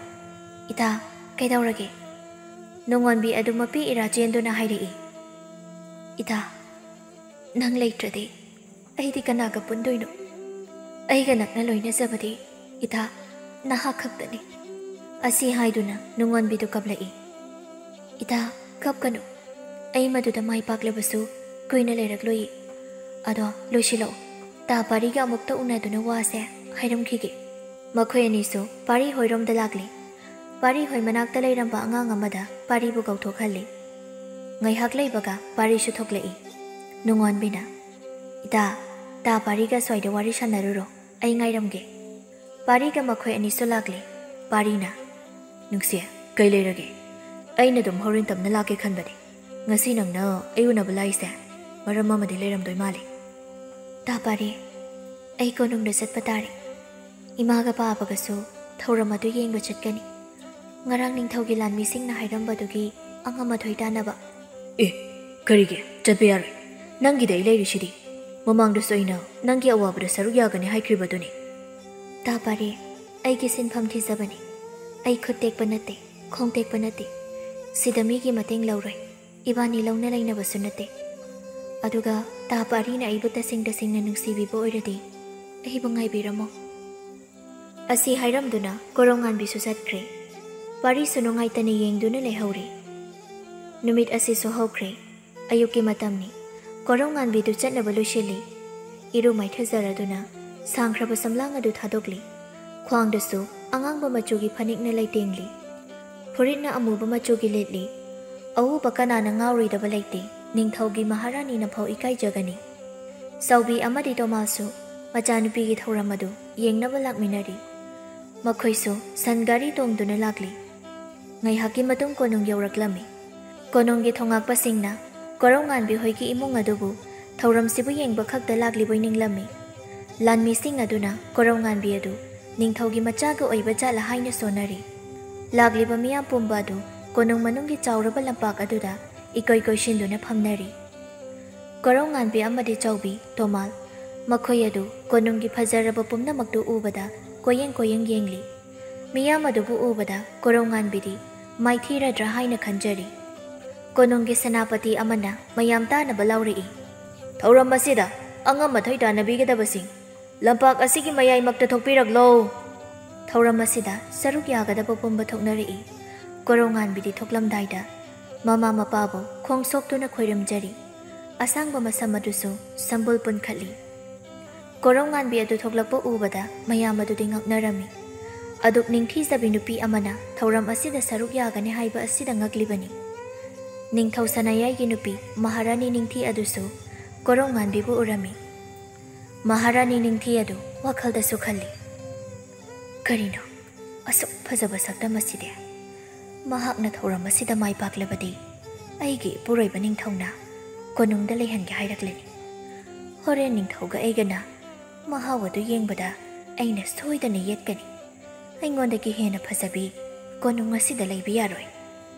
"ꯏꯇꯥ, ꯀꯩꯗꯧꯔꯒꯦ?" ꯅꯨꯡꯉꯣꯟꯕꯤ ꯑꯗꯨ ꯃꯄꯤ ꯏꯔꯥ ꯆꯦꯟꯗꯨꯅ ꯍꯥꯏꯔꯛꯏ, "ꯏꯇꯥ, ꯅꯪ ꯂꯩꯇ꯭ꯔꯗꯤ ꯑꯩꯗꯤ ꯀꯅꯥꯒ ꯄꯨꯟꯗꯣꯏꯅꯣ? ꯑꯩꯒ ꯅꯛꯅ ꯂꯣꯏꯅꯖꯕꯗꯤ, ꯏꯇꯥ, ꯅꯍꯥꯛ ꯈꯛꯇꯅꯤ"꯫ ꯑꯁꯤ ꯍꯥꯏꯗꯨꯅ ꯅꯨꯡꯉꯣꯟꯕꯤꯗꯨ ꯀꯞꯂꯛꯏ꯫ "ꯏꯇꯥ, ꯀꯞꯀꯅꯨ꯫ ꯑꯩ ꯃꯗꯨꯗ ꯃꯥꯏ ꯄꯥꯛꯂꯕꯁꯨ ꯀꯨꯏꯅ ꯂꯩꯔꯛꯂꯣꯏꯌꯦ꯫ ꯑꯗꯣ ꯂꯣꯏꯁꯤꯜꯂꯛꯎ꯫ ꯇꯥ ꯄꯥꯔꯤꯒ ꯑꯃꯨꯛꯇ ꯎꯅꯗꯨꯅ ꯋꯥꯁꯦ ꯍꯥꯏꯔꯝꯈꯤꯒꯦ"꯫ ꯃꯈꯣꯏ ꯑꯅꯤꯁꯨ ꯄꯥꯔꯤ ꯍꯣꯏꯔꯣꯝꯗ ꯂꯥꯛꯂꯤ꯫ ꯄꯥꯔꯤ ꯍꯣꯏ ꯃꯅꯥꯛꯇ ꯂꯩꯔꯝꯕ ꯑꯉꯥꯡ ꯑꯃꯗ ꯄꯥꯔꯤꯕꯨ ꯀꯧꯊꯣꯛꯍꯜꯂꯤ꯫ ꯉꯥꯏꯍꯥꯛ ꯂꯩꯕꯒ ꯄꯥꯔꯤꯁꯨ ꯊꯣꯛꯂꯛꯏ꯫ ꯅꯨꯡꯉꯣꯟꯕꯤꯅ, "ꯏꯇꯥ, ꯇꯥ ꯄꯥꯔꯤꯒ ꯁ꯭ꯋꯥꯏꯗ ꯋꯥꯔꯤ ꯁꯥꯟꯅꯔꯨꯔꯣ, ꯑꯩ ꯉꯥꯏꯔꯝꯒꯦ"꯫ ꯄꯥꯔꯤꯒ ꯃꯈꯣꯏ ꯑꯅꯤꯁꯨ ꯂꯥꯛꯂꯦ꯫ ꯄꯥꯔꯤꯅ, "ꯅꯨꯡꯁꯤ, ꯀꯩ ꯂꯩꯔꯒꯦ? ꯑꯩꯅ ꯑꯗꯨꯝ ꯍꯣꯔꯦꯟ ꯇꯞꯅ ꯂꯥꯛꯀꯦ ꯈꯟꯕꯅꯤ꯫ ꯉꯁꯤ ꯅꯪꯅ ꯑꯩ ꯎꯅꯕ ꯂꯥꯛꯏꯁꯦ ꯃꯔꯝ ꯑꯃꯗꯤ ꯂꯩꯔꯝꯗꯣꯏ ꯃꯥꯜꯂꯤ"꯫ "ꯇꯥ ꯄꯥꯔꯤ, ꯑꯩ ꯀꯣꯅꯨꯡꯗ ꯆꯠꯄ ꯇꯥꯔꯦ꯫ ꯏꯃꯥꯒ ꯄꯥꯕꯒꯁꯨ ꯊꯧꯔꯝ ꯑꯗꯨ ꯌꯦꯡꯕ ꯆꯠꯀꯅꯤ꯫ ꯉꯔꯥꯡ ꯅꯤꯡꯊꯧꯒꯤ ꯂꯥꯟꯃꯤꯁꯤꯡꯅ ꯍꯥꯏꯔꯝꯕꯗꯨꯒꯤ ꯑꯉꯝ ꯑꯊꯣꯏ ꯇꯥꯅꯕ"꯫ "ꯑꯦ, ꯀꯔꯤꯒꯤ ꯆꯠꯄ ꯌꯥꯔꯣꯏ? ꯅꯪꯒꯤꯗ ꯑꯩ ꯂꯩꯔꯤꯁꯤꯗꯤ꯫ ꯃꯃꯥꯡꯗꯁꯨ ꯑꯩꯅ ꯅꯪꯒꯤ ꯑꯋꯥꯕꯗ ꯁꯔꯨꯛ ꯌꯥꯒꯅꯤ ꯍꯥꯏꯈ꯭ꯔꯤꯕꯗꯨꯅꯤ"꯫ "ꯇꯥ ꯄꯥꯔꯤ, ꯑꯩꯒꯤ ꯁꯤꯟꯐꯝ ꯊꯤꯖꯕꯅꯤ꯫ ꯑꯩ ꯈꯨꯠ ꯇꯦꯛꯄ ꯅꯠꯇꯦ, ꯈꯣꯡ ꯇꯦꯛꯄ ꯅꯠꯇꯦ꯫ ꯁꯤꯗ ꯃꯤꯒꯤ ꯃꯇꯦꯡ ꯂꯧꯔꯣꯏ꯫ ꯏꯕꯥꯅꯤ ꯂꯧꯅ ꯂꯩꯅꯕꯁꯨ ꯅꯠꯇꯦ꯫ ꯑꯗꯨꯒ ꯇꯥ ꯄꯥꯔꯤꯅ ꯑꯩꯕꯨ ꯇꯁꯦꯡ ꯇꯁꯦꯡꯅ ꯅꯨꯡꯁꯤꯕꯤꯕ ꯑꯣꯏꯔꯗꯤ ꯑꯩꯕꯨ ꯉꯥꯏꯕꯤꯔꯝꯃꯣ"꯫ ꯑꯁꯤ ꯍꯥꯏꯔꯝꯗꯨꯅ ꯀꯣꯔꯧꯉꯥꯟꯕꯤꯁꯨ ꯆꯠꯈ꯭ꯔꯦ꯫ ꯄꯥꯔꯤꯁꯨ ꯅꯨꯡꯉꯥꯏꯇꯅ ꯌꯦꯡꯗꯨꯅ ꯂꯩꯍꯧꯔꯤ꯫ ꯅꯨꯃꯤꯠ ꯑꯁꯤꯁꯨ ꯍꯧꯈ꯭ꯔꯦ꯫ ꯑꯌꯨꯛꯀꯤ ꯃꯇꯝꯅꯤ꯫ ꯀꯣꯔꯧꯉꯥꯟꯕꯤꯗꯨ ꯆꯠꯅꯕ ꯂꯣꯏꯁꯤꯜꯂꯤ꯫ ꯏꯔꯨ ꯃꯥꯏꯊꯖꯔꯗꯨꯅ ꯁꯥꯡꯈ꯭ꯔꯕ ꯁꯝꯂꯥꯡ ꯑꯗꯨ ꯊꯥꯗꯣꯛꯂꯤ꯫ ꯈ꯭ꯋꯥꯡꯗꯁꯨ ꯑꯉꯥꯡꯕ ꯃꯆꯨꯒꯤ ꯐꯅꯦꯛꯅ ꯂꯩꯇꯦꯡꯂꯤ꯫ ꯐꯨꯔꯤꯠꯅ ꯑꯃꯨꯕ ꯃꯆꯨꯒꯤ ꯂꯤꯠꯂꯤ꯫ ꯑꯎꯕ ꯀꯅꯥꯅ ꯉꯥꯎꯔꯣꯏꯗꯕ ꯂꯩꯇꯦ꯫ ꯅꯤꯡꯊꯧꯒꯤ ꯃꯍꯥꯔꯥꯅꯤꯅ ꯐꯥꯎ ꯏꯀꯥꯏꯖꯒꯅꯤ꯫ ꯆꯥꯎꯕꯤ ꯑꯃꯗꯤ ꯇꯣꯃꯥꯁꯁꯨ ꯃꯆꯥꯅꯨꯄꯤꯒꯤ ꯊꯧꯔꯝ ꯑꯗꯨ ꯌꯦꯡꯅꯕ ꯂꯥꯛꯃꯤꯟꯅꯔꯤ꯫ ꯃꯈꯣꯏꯁꯨ ꯁꯟ ꯒꯥꯔꯤ ꯇꯣꯡꯗꯨꯅ ꯂꯥꯛꯂꯤ꯫ ꯉꯥꯏꯍꯥꯛꯀꯤ ꯃꯇꯨꯡ ꯀꯣꯅꯨꯡ ꯌꯧꯔꯛꯂꯝꯃꯤ꯫ ꯀꯣꯅꯨꯡꯒꯤ ꯊꯣꯉꯥꯛꯄꯁꯤꯡꯅ ꯀꯣꯔꯧꯉꯥꯟꯕꯤ ꯍꯣꯏꯒꯤ ꯏꯃꯨꯡ ꯑꯗꯨꯕꯨ ꯊꯧꯔꯝꯁꯤꯕꯨ ꯌꯦꯡꯕ ꯈꯛꯇ ꯂꯥꯛꯂꯤꯕꯣꯏ ꯅꯤꯡꯂꯝꯃꯤ꯫ ꯂꯥꯟꯃꯤꯁꯤꯡ ꯑꯗꯨꯅ ꯀꯣꯔꯧꯉꯥꯟꯕꯤ ꯑꯗꯨ ꯅꯤꯡꯊꯧꯒꯤ ꯃꯆꯥꯒ ꯑꯣꯏꯕ ꯖꯥꯠꯂ ꯍꯥꯏꯅ ꯁꯣꯟꯅꯔꯤ꯫ ꯂꯥꯛꯂꯤꯕ ꯃꯤꯌꯥꯝ ꯄꯨꯝꯕ ꯑꯗꯨ ꯀꯣꯅꯨꯡ ꯃꯅꯨꯡꯒꯤ ꯆꯥꯎꯔꯕ ꯂꯝꯄꯥꯛ ꯑꯗꯨꯗ ꯏꯀꯣꯏ ꯀꯣꯏꯁꯤꯟꯗꯨꯅ ꯐꯝꯅꯔꯤ꯫ ꯀꯣꯔꯧꯉꯥꯟꯕꯤ ꯑꯃꯗꯤ ꯆꯥꯎꯕꯤ, ꯇꯣꯃꯥꯜ, ꯃꯈꯣꯏ ꯑꯗꯨ ꯀꯣꯅꯨꯡꯒꯤ ꯐꯖꯔꯕ ꯄꯨꯝꯅꯃꯛꯇꯨ ꯎꯕꯗ ꯀꯣꯏꯌꯦꯡ ꯀꯣꯏꯌꯦꯡ ꯌꯦꯡꯂꯤ꯫ ꯃꯤꯌꯥꯝ ꯑꯗꯨꯕꯨ ꯎꯕꯗ ꯀꯣꯔꯧꯉꯥꯟꯕꯤꯗꯤ ꯃꯥꯏꯊꯤꯔꯗ꯭ꯔꯥ ꯍꯥꯏꯅ ꯈꯟꯖꯔꯤ꯫ ꯀꯣꯅꯨꯡꯒꯤ ꯁꯦꯅꯥꯄꯇꯤ ꯑꯃꯅ ꯃꯌꯥꯝ ꯇꯥꯅꯕ ꯂꯥꯎꯔꯛꯏ, "ꯊꯧꯔꯝ ꯑꯁꯤꯗ ꯑꯉꯝ ꯑꯊꯣꯏ ꯇꯥꯟꯅꯕꯤꯒꯗꯕꯁꯤꯡ ꯂꯝꯄꯥꯛ ꯑꯁꯤꯒꯤ ꯃꯌꯥꯏꯃꯛꯇ ꯊꯣꯛꯄꯤꯔꯛꯂꯣ!" ꯊꯧꯔꯝ ꯑꯁꯤꯗ ꯁꯔꯨꯛ ꯌꯥꯒꯗꯕ ꯄꯨꯝꯕ ꯊꯣꯛꯅꯔꯛꯏ꯫ ꯀꯣꯔꯧꯉꯥꯟꯕꯤꯗꯤ ꯊꯣꯛꯂꯝꯗꯥꯏꯗ ꯃꯃꯥ ꯃꯄꯥꯕꯨ ꯈꯣꯡ ꯁꯣꯛꯇꯨꯅ ꯈꯣꯏꯔꯝꯖꯔꯤ꯫ ꯑꯁꯥꯡꯕ ꯃꯁꯝ ꯑꯗꯨꯁꯨ ꯁꯝꯕꯨꯜ ꯄꯨꯟꯈꯠꯂꯤ꯫ ꯀꯣꯔꯧꯉꯥꯟꯕꯤ ꯑꯗꯨ ꯊꯣꯛꯂꯛꯄ ꯎꯕꯗ ꯃꯌꯥꯝ ꯑꯗꯨꯗꯤ ꯉꯛꯅꯔꯝꯃꯤ꯫ ꯑꯗꯨꯛ ꯅꯤꯡꯊꯤꯖꯕꯤ ꯅꯨꯄꯤ ꯑꯃꯅ ꯊꯧꯔꯝ ꯑꯁꯤꯗ ꯁꯔꯨꯛ ꯌꯥꯒꯅꯤ ꯍꯥꯏꯕ ꯑꯁꯤꯗ ꯉꯛꯂꯤꯕꯅꯤ꯫ ꯅꯤꯡꯊꯧ ꯁꯅꯥꯌꯥꯏꯒꯤ ꯅꯨꯄꯤ ꯃꯍꯥꯔꯥꯅꯤ ꯅꯤꯡꯊꯤ ꯑꯗꯨꯁꯨ ꯀꯣꯔꯧꯉꯥꯟꯕꯤꯕꯨ ꯎꯔꯝꯃꯤ꯫ ꯃꯍꯥꯔꯥꯅꯤ ꯅꯤꯡꯊꯤ ꯑꯗꯨ ꯋꯥꯈꯜꯗꯁꯨ ꯈꯜꯂꯤ, "ꯀꯔꯤꯅꯣ ꯑꯁꯨꯛ ꯐꯖꯕ ꯁꯛꯇꯝ ꯑꯁꯤꯗꯤ? ꯃꯍꯥꯛꯅ ꯊꯧꯔꯝ ꯑꯁꯤꯗ ꯃꯥꯏ ꯄꯥꯛꯂꯕꯗꯤ ꯑꯩꯒꯤ ꯏꯄꯨꯔꯣꯏꯕ ꯅꯤꯡꯊꯧꯅ ꯀꯣꯅꯨꯡꯗ ꯂꯩꯍꯟꯒꯦ ꯍꯥꯏꯔꯛꯂꯅꯤ꯫ ꯍꯣꯔꯦꯟ ꯅꯤꯡꯊꯧꯒ ꯑꯩꯒꯅ ꯃꯍꯥꯎ ꯑꯗꯨ ꯌꯦꯡꯕꯗ ꯑꯩꯅ ꯁꯣꯏꯗꯅ ꯌꯦꯠꯀꯅꯤ꯫ ꯑꯩꯉꯣꯟꯗꯒꯤ ꯍꯦꯟꯅ ꯐꯖꯕꯤ ꯀꯣꯅꯨꯡ ꯑꯁꯤꯗ ꯂꯩꯕ ꯌꯥꯔꯣꯏ"꯫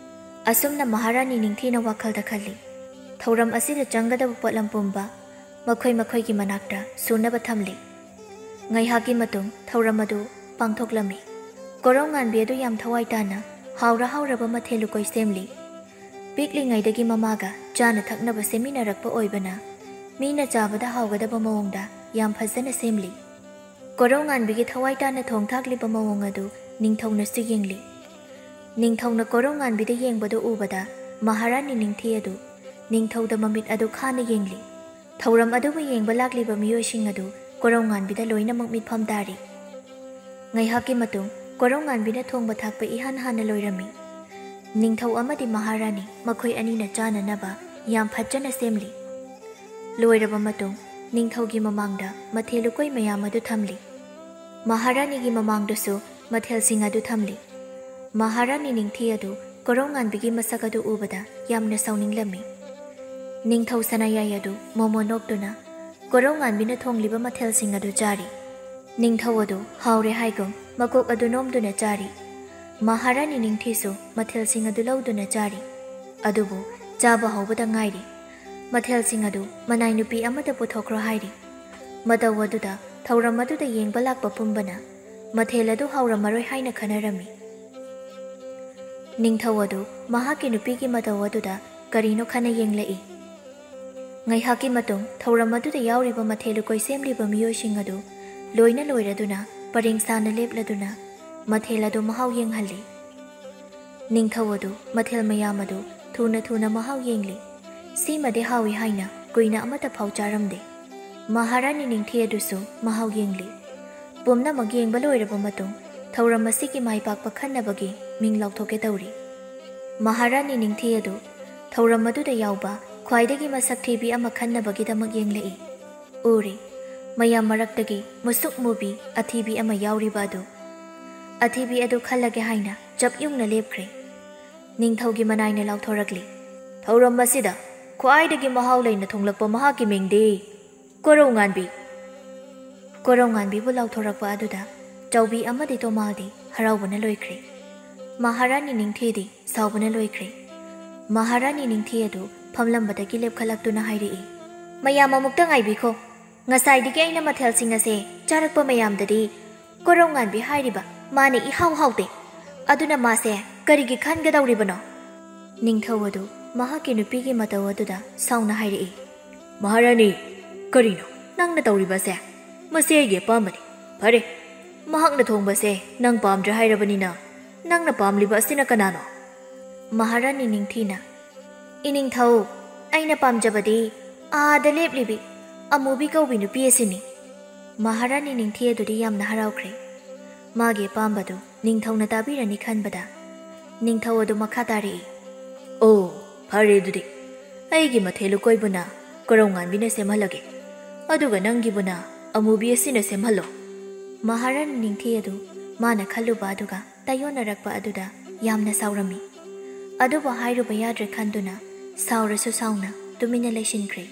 ꯑꯁꯨꯝꯅ ꯃꯍꯥꯔꯥꯅꯤ ꯅꯤꯡꯊꯤꯅ ꯋꯥꯈꯜꯗ ꯈꯜꯂꯤ꯫ ꯊꯧꯔꯝ ꯑꯁꯤꯗ ꯆꯪꯒꯗꯕ ꯄꯣꯠꯂꯝ ꯄꯨꯝꯕ ꯃꯈꯣꯏ ꯃꯈꯣꯏꯒꯤ ꯃꯅꯥꯛꯇ ꯁꯨꯅꯕ ꯊꯝꯂꯤ꯫ ꯉꯥꯏꯍꯥꯛꯀꯤ ꯃꯇꯨꯡ ꯊꯧꯔꯝ ꯑꯗꯨ ꯄꯥꯡꯊꯣꯛꯂꯝꯃꯤ꯫ ꯀꯣꯔꯧꯉꯥꯟꯕꯤ ꯑꯗꯨ ꯌꯥꯝ ꯊꯋꯥꯏ ꯇꯥꯅ ꯍꯥꯎꯔ ꯍꯥꯎꯔꯕ ꯃꯊꯦꯜ ꯂꯨꯀꯣꯏ ꯁꯦꯝꯂꯤ꯫ ꯄꯤꯛꯂꯤꯉꯩꯗꯒꯤ ꯃꯃꯥꯒ ꯆꯥꯅ ꯊꯛꯅꯕ ꯁꯦꯝꯃꯤꯟꯅꯔꯛꯄ ꯑꯣꯏꯕꯅ ꯃꯤꯅ ꯆꯥꯕꯗ ꯍꯥꯎꯒꯗꯕ ꯃꯑꯣꯡꯗ ꯌꯥꯝ ꯐꯖꯅ ꯁꯦꯝꯂꯤ꯫ ꯀꯣꯔꯧꯉꯥꯟꯕꯤꯒꯤ ꯊꯋꯥꯏ ꯇꯥꯅ ꯊꯣꯡ ꯊꯥꯛꯂꯤꯕ ꯃꯑꯣꯡ ꯑꯗꯨ ꯅꯤꯡꯊꯧꯅꯁꯨ ꯌꯦꯡꯂꯤ꯫ ꯅꯤꯡꯊꯧꯅ ꯀꯣꯔꯧꯉꯥꯟꯕꯤꯗ ꯌꯦꯡꯕꯗꯨ ꯎꯕꯗ ꯃꯍꯥꯔꯥꯅꯤ ꯅꯤꯡꯊꯤ ꯑꯗꯨ ꯅꯤꯡꯊꯧꯗ ꯃꯃꯤꯠ ꯑꯗꯨ ꯈꯥꯅ ꯌꯦꯡꯂꯤ꯫ ꯊꯧꯔꯝ ꯑꯗꯨꯕꯨ ꯌꯦꯡꯕ ꯂꯥꯛꯂꯤꯕ ꯃꯤꯑꯣꯏꯁꯤꯡ ꯑꯗꯨ ꯀꯣꯔꯧꯉꯥꯟꯕꯤꯗ ꯂꯣꯏꯅꯃꯛ ꯃꯤꯠꯐꯝ ꯇꯥꯔꯤ꯫ ꯉꯥꯏꯍꯥꯛꯀꯤ ꯃꯇꯨꯡ ꯀꯣꯔꯧꯉꯥꯟꯕꯤꯅ ꯊꯣꯡꯕ ꯊꯥꯛꯄ ꯏꯍꯥꯟ ꯍꯥꯟꯅ ꯂꯣꯏꯔꯝꯃꯤ꯫ ꯅꯤꯡꯊꯧ ꯑꯃꯗꯤ ꯃꯍꯥꯔꯥꯅꯤ ꯃꯈꯣꯏ ꯑꯅꯤꯅ ꯆꯥꯅꯅꯕ ꯌꯥꯝ ꯐꯖꯅ ꯁꯦꯝꯂꯤ꯫ ꯂꯣꯏꯔꯕ ꯃꯇꯨꯡ ꯅꯤꯡꯊꯧꯒꯤ ꯃꯃꯥꯡꯗ ꯃꯊꯦꯜ ꯂꯨꯀꯣꯏ ꯃꯌꯥꯝ ꯑꯗꯨ ꯊꯝꯂꯤ꯫ ꯃꯍꯥꯔꯥꯅꯤꯒꯤ ꯃꯃꯥꯡꯗꯁꯨ ꯃꯊꯦꯜꯁꯤꯡ ꯑꯗꯨ ꯊꯝꯂꯤ꯫ ꯃꯍꯥꯔꯥꯅꯤ ꯅꯤꯡꯊꯤ ꯑꯗꯨ ꯀꯣꯔꯧꯉꯥꯟꯕꯤꯒꯤ ꯃꯁꯛ ꯑꯗꯨ ꯎꯕꯗ ꯌꯥꯝꯅ ꯁꯥꯎꯅꯤꯡꯂꯝꯃꯤ꯫ ꯅꯤꯡꯊꯧ ꯁꯅꯥꯌꯥꯏ ꯑꯗꯨ ꯃꯣꯃꯣ ꯅꯣꯛꯇꯨꯅ ꯀꯣꯔꯧꯉꯥꯟꯕꯤꯅ ꯊꯣꯡꯂꯤꯕ ꯃꯊꯦꯜꯁꯤꯡ ꯑꯗꯨ ꯆꯥꯔꯤ꯫ ꯅꯤꯡꯊꯧ ꯑꯗꯨ ꯍꯥꯎꯔꯦ ꯍꯥꯏꯒꯨꯝ ꯃꯀꯣꯛ ꯑꯗꯨ ꯅꯣꯝꯗꯨꯅ ꯆꯥꯔꯤ꯫ ꯃꯍꯥꯔꯥꯅꯤ ꯅꯤꯡꯊꯤꯁꯨ ꯃꯊꯦꯜꯁꯤꯡ ꯑꯗꯨ ꯂꯧꯗꯨꯅ ꯆꯥꯔꯤ꯫ ꯑꯗꯨꯕꯨ ꯆꯥꯕ ꯍꯧꯕꯗ ꯉꯥꯏꯔꯤ꯫ ꯃꯊꯦꯜꯁꯤꯡ ꯑꯗꯨ ꯃꯅꯥꯏ ꯅꯨꯄꯤ ꯑꯃꯗ ꯄꯨꯊꯣꯛꯈ꯭ꯔꯣ ꯍꯥꯏꯔꯤ꯫ ꯃꯇꯧ ꯑꯗꯨꯗ ꯊꯧꯔꯝ ꯑꯗꯨꯗ ꯌꯦꯡꯕ ꯂꯥꯛꯄ ꯄꯨꯝꯕꯅ ꯃꯊꯦꯜ ꯑꯗꯨ ꯍꯥꯎꯔꯝꯃꯔꯣꯏ ꯍꯥꯏꯅ ꯈꯟꯅꯔꯝꯃꯤ꯫ ꯅꯤꯡꯊꯧ ꯑꯗꯨ ꯃꯍꯥꯛꯀꯤ ꯅꯨꯄꯤꯒꯤ ꯃꯇꯧ ꯑꯗꯨꯗ ꯀꯔꯤꯅꯣ ꯈꯟꯅ ꯌꯦꯡꯂꯛꯏ꯫ ꯉꯥꯏꯍꯥꯛꯀꯤ ꯃꯇꯨꯡ ꯊꯧꯔꯝ ꯑꯗꯨꯗ ꯌꯥꯎꯔꯤꯕ ꯃꯊꯦꯜ ꯂꯨꯀꯣꯏ ꯁꯦꯝꯂꯤꯕ ꯃꯤꯑꯣꯏꯁꯤꯡ ꯑꯗꯨ ꯂꯣꯏꯅ ꯂꯣꯏꯔꯗꯨꯅ ꯄꯔꯦꯡ ꯁꯥꯅ ꯂꯦꯞꯂꯗꯨꯅ ꯃꯊꯦꯜ ꯑꯗꯨ ꯃꯍꯥꯎ ꯌꯦꯡꯍꯜꯂꯤ꯫ ꯅꯤꯡꯊꯧ ꯑꯗꯨ ꯃꯊꯦꯜ ꯃꯌꯥꯝ ꯑꯗꯨ ꯊꯨꯅ ꯊꯨꯅ ꯃꯍꯥꯎ ꯌꯦꯡꯂꯤ꯫ ꯁꯤꯃꯗꯤ ꯍꯥꯎꯏ ꯍꯥꯏꯅ ꯀꯨꯏꯅ ꯑꯃꯠꯇ ꯐꯥꯎ ꯆꯥꯔꯝꯗꯦ꯫ ꯃꯍꯥꯔꯥꯅꯤ ꯅꯤꯡꯊꯤ ꯑꯗꯨꯁꯨ ꯃꯍꯥꯎ ꯌꯦꯡꯂꯤ꯫ ꯄꯨꯝꯅꯃꯛ ꯌꯦꯡꯕ ꯂꯣꯏꯔꯕ ꯃꯇꯨꯡ ꯊꯧꯔꯝ ꯑꯁꯤꯒꯤ ꯃꯥꯏ ꯄꯥꯛꯄ ꯈꯟꯅꯕꯒꯤ ꯃꯤꯡ ꯂꯥꯎꯊꯣꯛꯀꯦ ꯇꯧꯔꯤ꯫ ꯃꯍꯥꯔꯥꯅꯤ ꯅꯤꯡꯊꯤ ꯑꯗꯨ ꯊꯧꯔꯝ ꯑꯗꯨꯗ ꯌꯥꯎꯕ ꯈ꯭ꯋꯥꯏꯗꯒꯤ ꯃꯁꯛ ꯊꯤꯕꯤ ꯑꯃ ꯈꯟꯅꯕꯒꯤꯗꯃꯛ ꯌꯦꯡꯂꯛꯏ꯫ ꯎꯔꯦ, ꯃꯌꯥꯝ ꯃꯔꯛꯇꯒꯤ ꯃꯨꯁꯨꯛ ꯃꯨꯕꯤ ꯑꯊꯤꯕꯤ ꯑꯃ ꯌꯥꯎꯔꯤꯕ ꯑꯗꯨ꯫ ꯑꯊꯤꯕꯤ ꯑꯗꯨ ꯈꯜꯂꯒꯦ ꯍꯥꯏꯅ ꯆꯞ ꯌꯨꯡꯅ ꯂꯦꯞꯈ꯭ꯔꯦ꯫ ꯅꯤꯡꯊꯧꯒꯤ ꯃꯅꯥꯏꯅ ꯂꯥꯎꯊꯣꯔꯛꯂꯤ, "ꯊꯧꯔꯝ ꯑꯁꯤꯗ ꯈ꯭ꯋꯥꯏꯗꯒꯤ ꯃꯍꯥꯎ ꯂꯩꯅ ꯊꯣꯡꯂꯛꯄ ꯃꯍꯥꯛꯀꯤ ꯃꯤꯡꯗꯤ ꯀꯣꯔꯧꯉꯥꯟꯕꯤ!" ꯀꯣꯔꯧꯉꯥꯟꯕꯤꯕꯨ ꯂꯥꯎꯊꯣꯔꯛꯄ ꯑꯗꯨꯗ ꯆꯥꯎꯕꯤ ꯑꯃꯗꯤ ꯇꯣꯃꯥꯜꯗꯤ ꯍꯔꯥꯎꯕꯅ ꯂꯣꯏꯈ꯭ꯔꯦ꯫ ꯃꯍꯥꯔꯥꯅꯤ ꯅꯤꯡꯊꯤꯗꯤ ꯁꯥꯎꯕꯅ ꯂꯣꯏꯈ꯭ꯔꯦ꯫ ꯃꯍꯥꯔꯥꯅꯤ ꯅꯤꯡꯊꯤ ꯑꯗꯨ ꯐꯝꯂꯝꯕꯗꯒꯤ ꯂꯦꯞꯈꯠꯂꯛꯇꯨꯅ ꯍꯥꯏꯔꯛꯏ, "ꯃꯌꯥꯝ ꯑꯃꯨꯛꯇ ꯉꯥꯏꯕꯤꯈꯣ꯫ ꯉꯁꯥꯏꯗꯒꯤ ꯑꯩꯅ ꯃꯊꯦꯜꯁꯤꯡ ꯑꯁꯦ ꯆꯥꯔꯛꯄ ꯃꯌꯥꯝꯗꯗꯤ ꯀꯣꯔꯧꯉꯥꯟꯕꯤ ꯍꯥꯏꯔꯤꯕ ꯃꯥꯅ ꯏꯍꯥꯎ ꯍꯥꯎꯇꯦ꯫ ꯑꯗꯨꯅ ꯃꯥꯁꯦ ꯀꯔꯤꯒꯤ ꯈꯟꯒꯗꯧꯔꯤꯕꯅꯣ?" ꯅꯤꯡꯊꯧ ꯑꯗꯨ ꯃꯍꯥꯛꯀꯤ ꯅꯨꯄꯤꯒꯤ ꯃꯇꯧ ꯑꯗꯨꯗ ꯁꯥꯎꯅ ꯍꯥꯏꯔꯛꯏ, "ꯃꯍꯥꯔꯥꯅꯤ, ꯀꯔꯤꯅꯣ ꯅꯪꯅ ꯇꯧꯔꯤꯕꯁꯦ? ꯃꯁꯤ ꯑꯩꯒꯤ ꯑꯄꯥꯝꯕꯅꯤ꯫ ꯐꯔꯦ, ꯃꯍꯥꯛꯅ ꯊꯣꯡꯕꯁꯦ ꯅꯪ ꯄꯥꯝꯗ꯭ꯔꯦ ꯍꯥꯏꯔꯕꯅꯤꯅ ꯅꯪꯅ ꯄꯥꯝꯂꯤꯕ ꯑꯁꯤꯅ ꯀꯅꯥꯅꯣ?" ꯃꯍꯥꯔꯥꯅꯤ ꯅꯤꯡꯊꯤꯅ, "ꯏꯅꯤꯡꯊꯧ, ꯑꯩꯅ ꯄꯥꯝꯖꯕꯗꯤ ꯑꯥꯗ ꯂꯦꯞꯂꯤꯕꯤ ꯑꯃꯨꯕꯤ ꯀꯧꯕꯤ ꯅꯨꯄꯤ ꯑꯁꯤꯅꯤ꯫" ꯃꯍꯥꯔꯥꯅꯤ ꯅꯤꯡꯊꯤ ꯑꯗꯨꯗꯤ ꯌꯥꯝꯅ ꯍꯔꯥꯎꯈ꯭ꯔꯦ꯫ ꯃꯥꯒꯤ ꯑꯄꯥꯝꯕꯗꯨ ꯅꯤꯡꯊꯧꯅ ꯇꯥꯕꯤꯔꯅꯤ ꯈꯟꯕꯗ ꯅꯤꯡꯊꯧ ꯑꯗꯨ ꯃꯈꯥ ꯇꯥꯔꯛꯏ, "ꯑꯣ, ꯐꯔꯦ ꯑꯗꯨꯗꯤ꯫ ꯑꯩꯒꯤ ꯃꯊꯦꯜ ꯂꯨꯀꯣꯏꯕꯨꯅ ꯀꯣꯔꯧꯉꯥꯟꯕꯤꯅ ꯁꯦꯝꯍꯜꯂꯒꯦ꯫ "ꯑꯗꯨꯒ ꯅꯪꯒꯤꯕꯨꯅ ꯑꯃꯨꯕꯤ ꯑꯁꯤꯅ ꯁꯦꯝꯍꯜꯂꯣ?" ꯃꯍꯥꯔꯥꯅꯤ ꯅꯤꯡꯊꯤ ꯑꯗꯨ ꯃꯥꯅ ꯈꯜꯂꯨꯕ ꯑꯗꯨꯒ ꯇꯥꯏꯌꯣꯟꯅꯔꯛꯄ ꯑꯗꯨꯗ ꯌꯥꯝꯅ ꯁꯥꯎꯔꯝꯃꯤ꯫ ꯑꯗꯨꯕꯨ ꯍꯥꯏꯔꯨꯕ ꯌꯥꯗ꯭ꯔꯦ ꯈꯟꯗꯨꯅ ꯁꯥꯎꯔꯁꯨ ꯁꯥꯎꯅ ꯇꯨꯃꯤꯟꯅ ꯂꯩꯁꯤꯟꯈ꯭ꯔꯦ꯫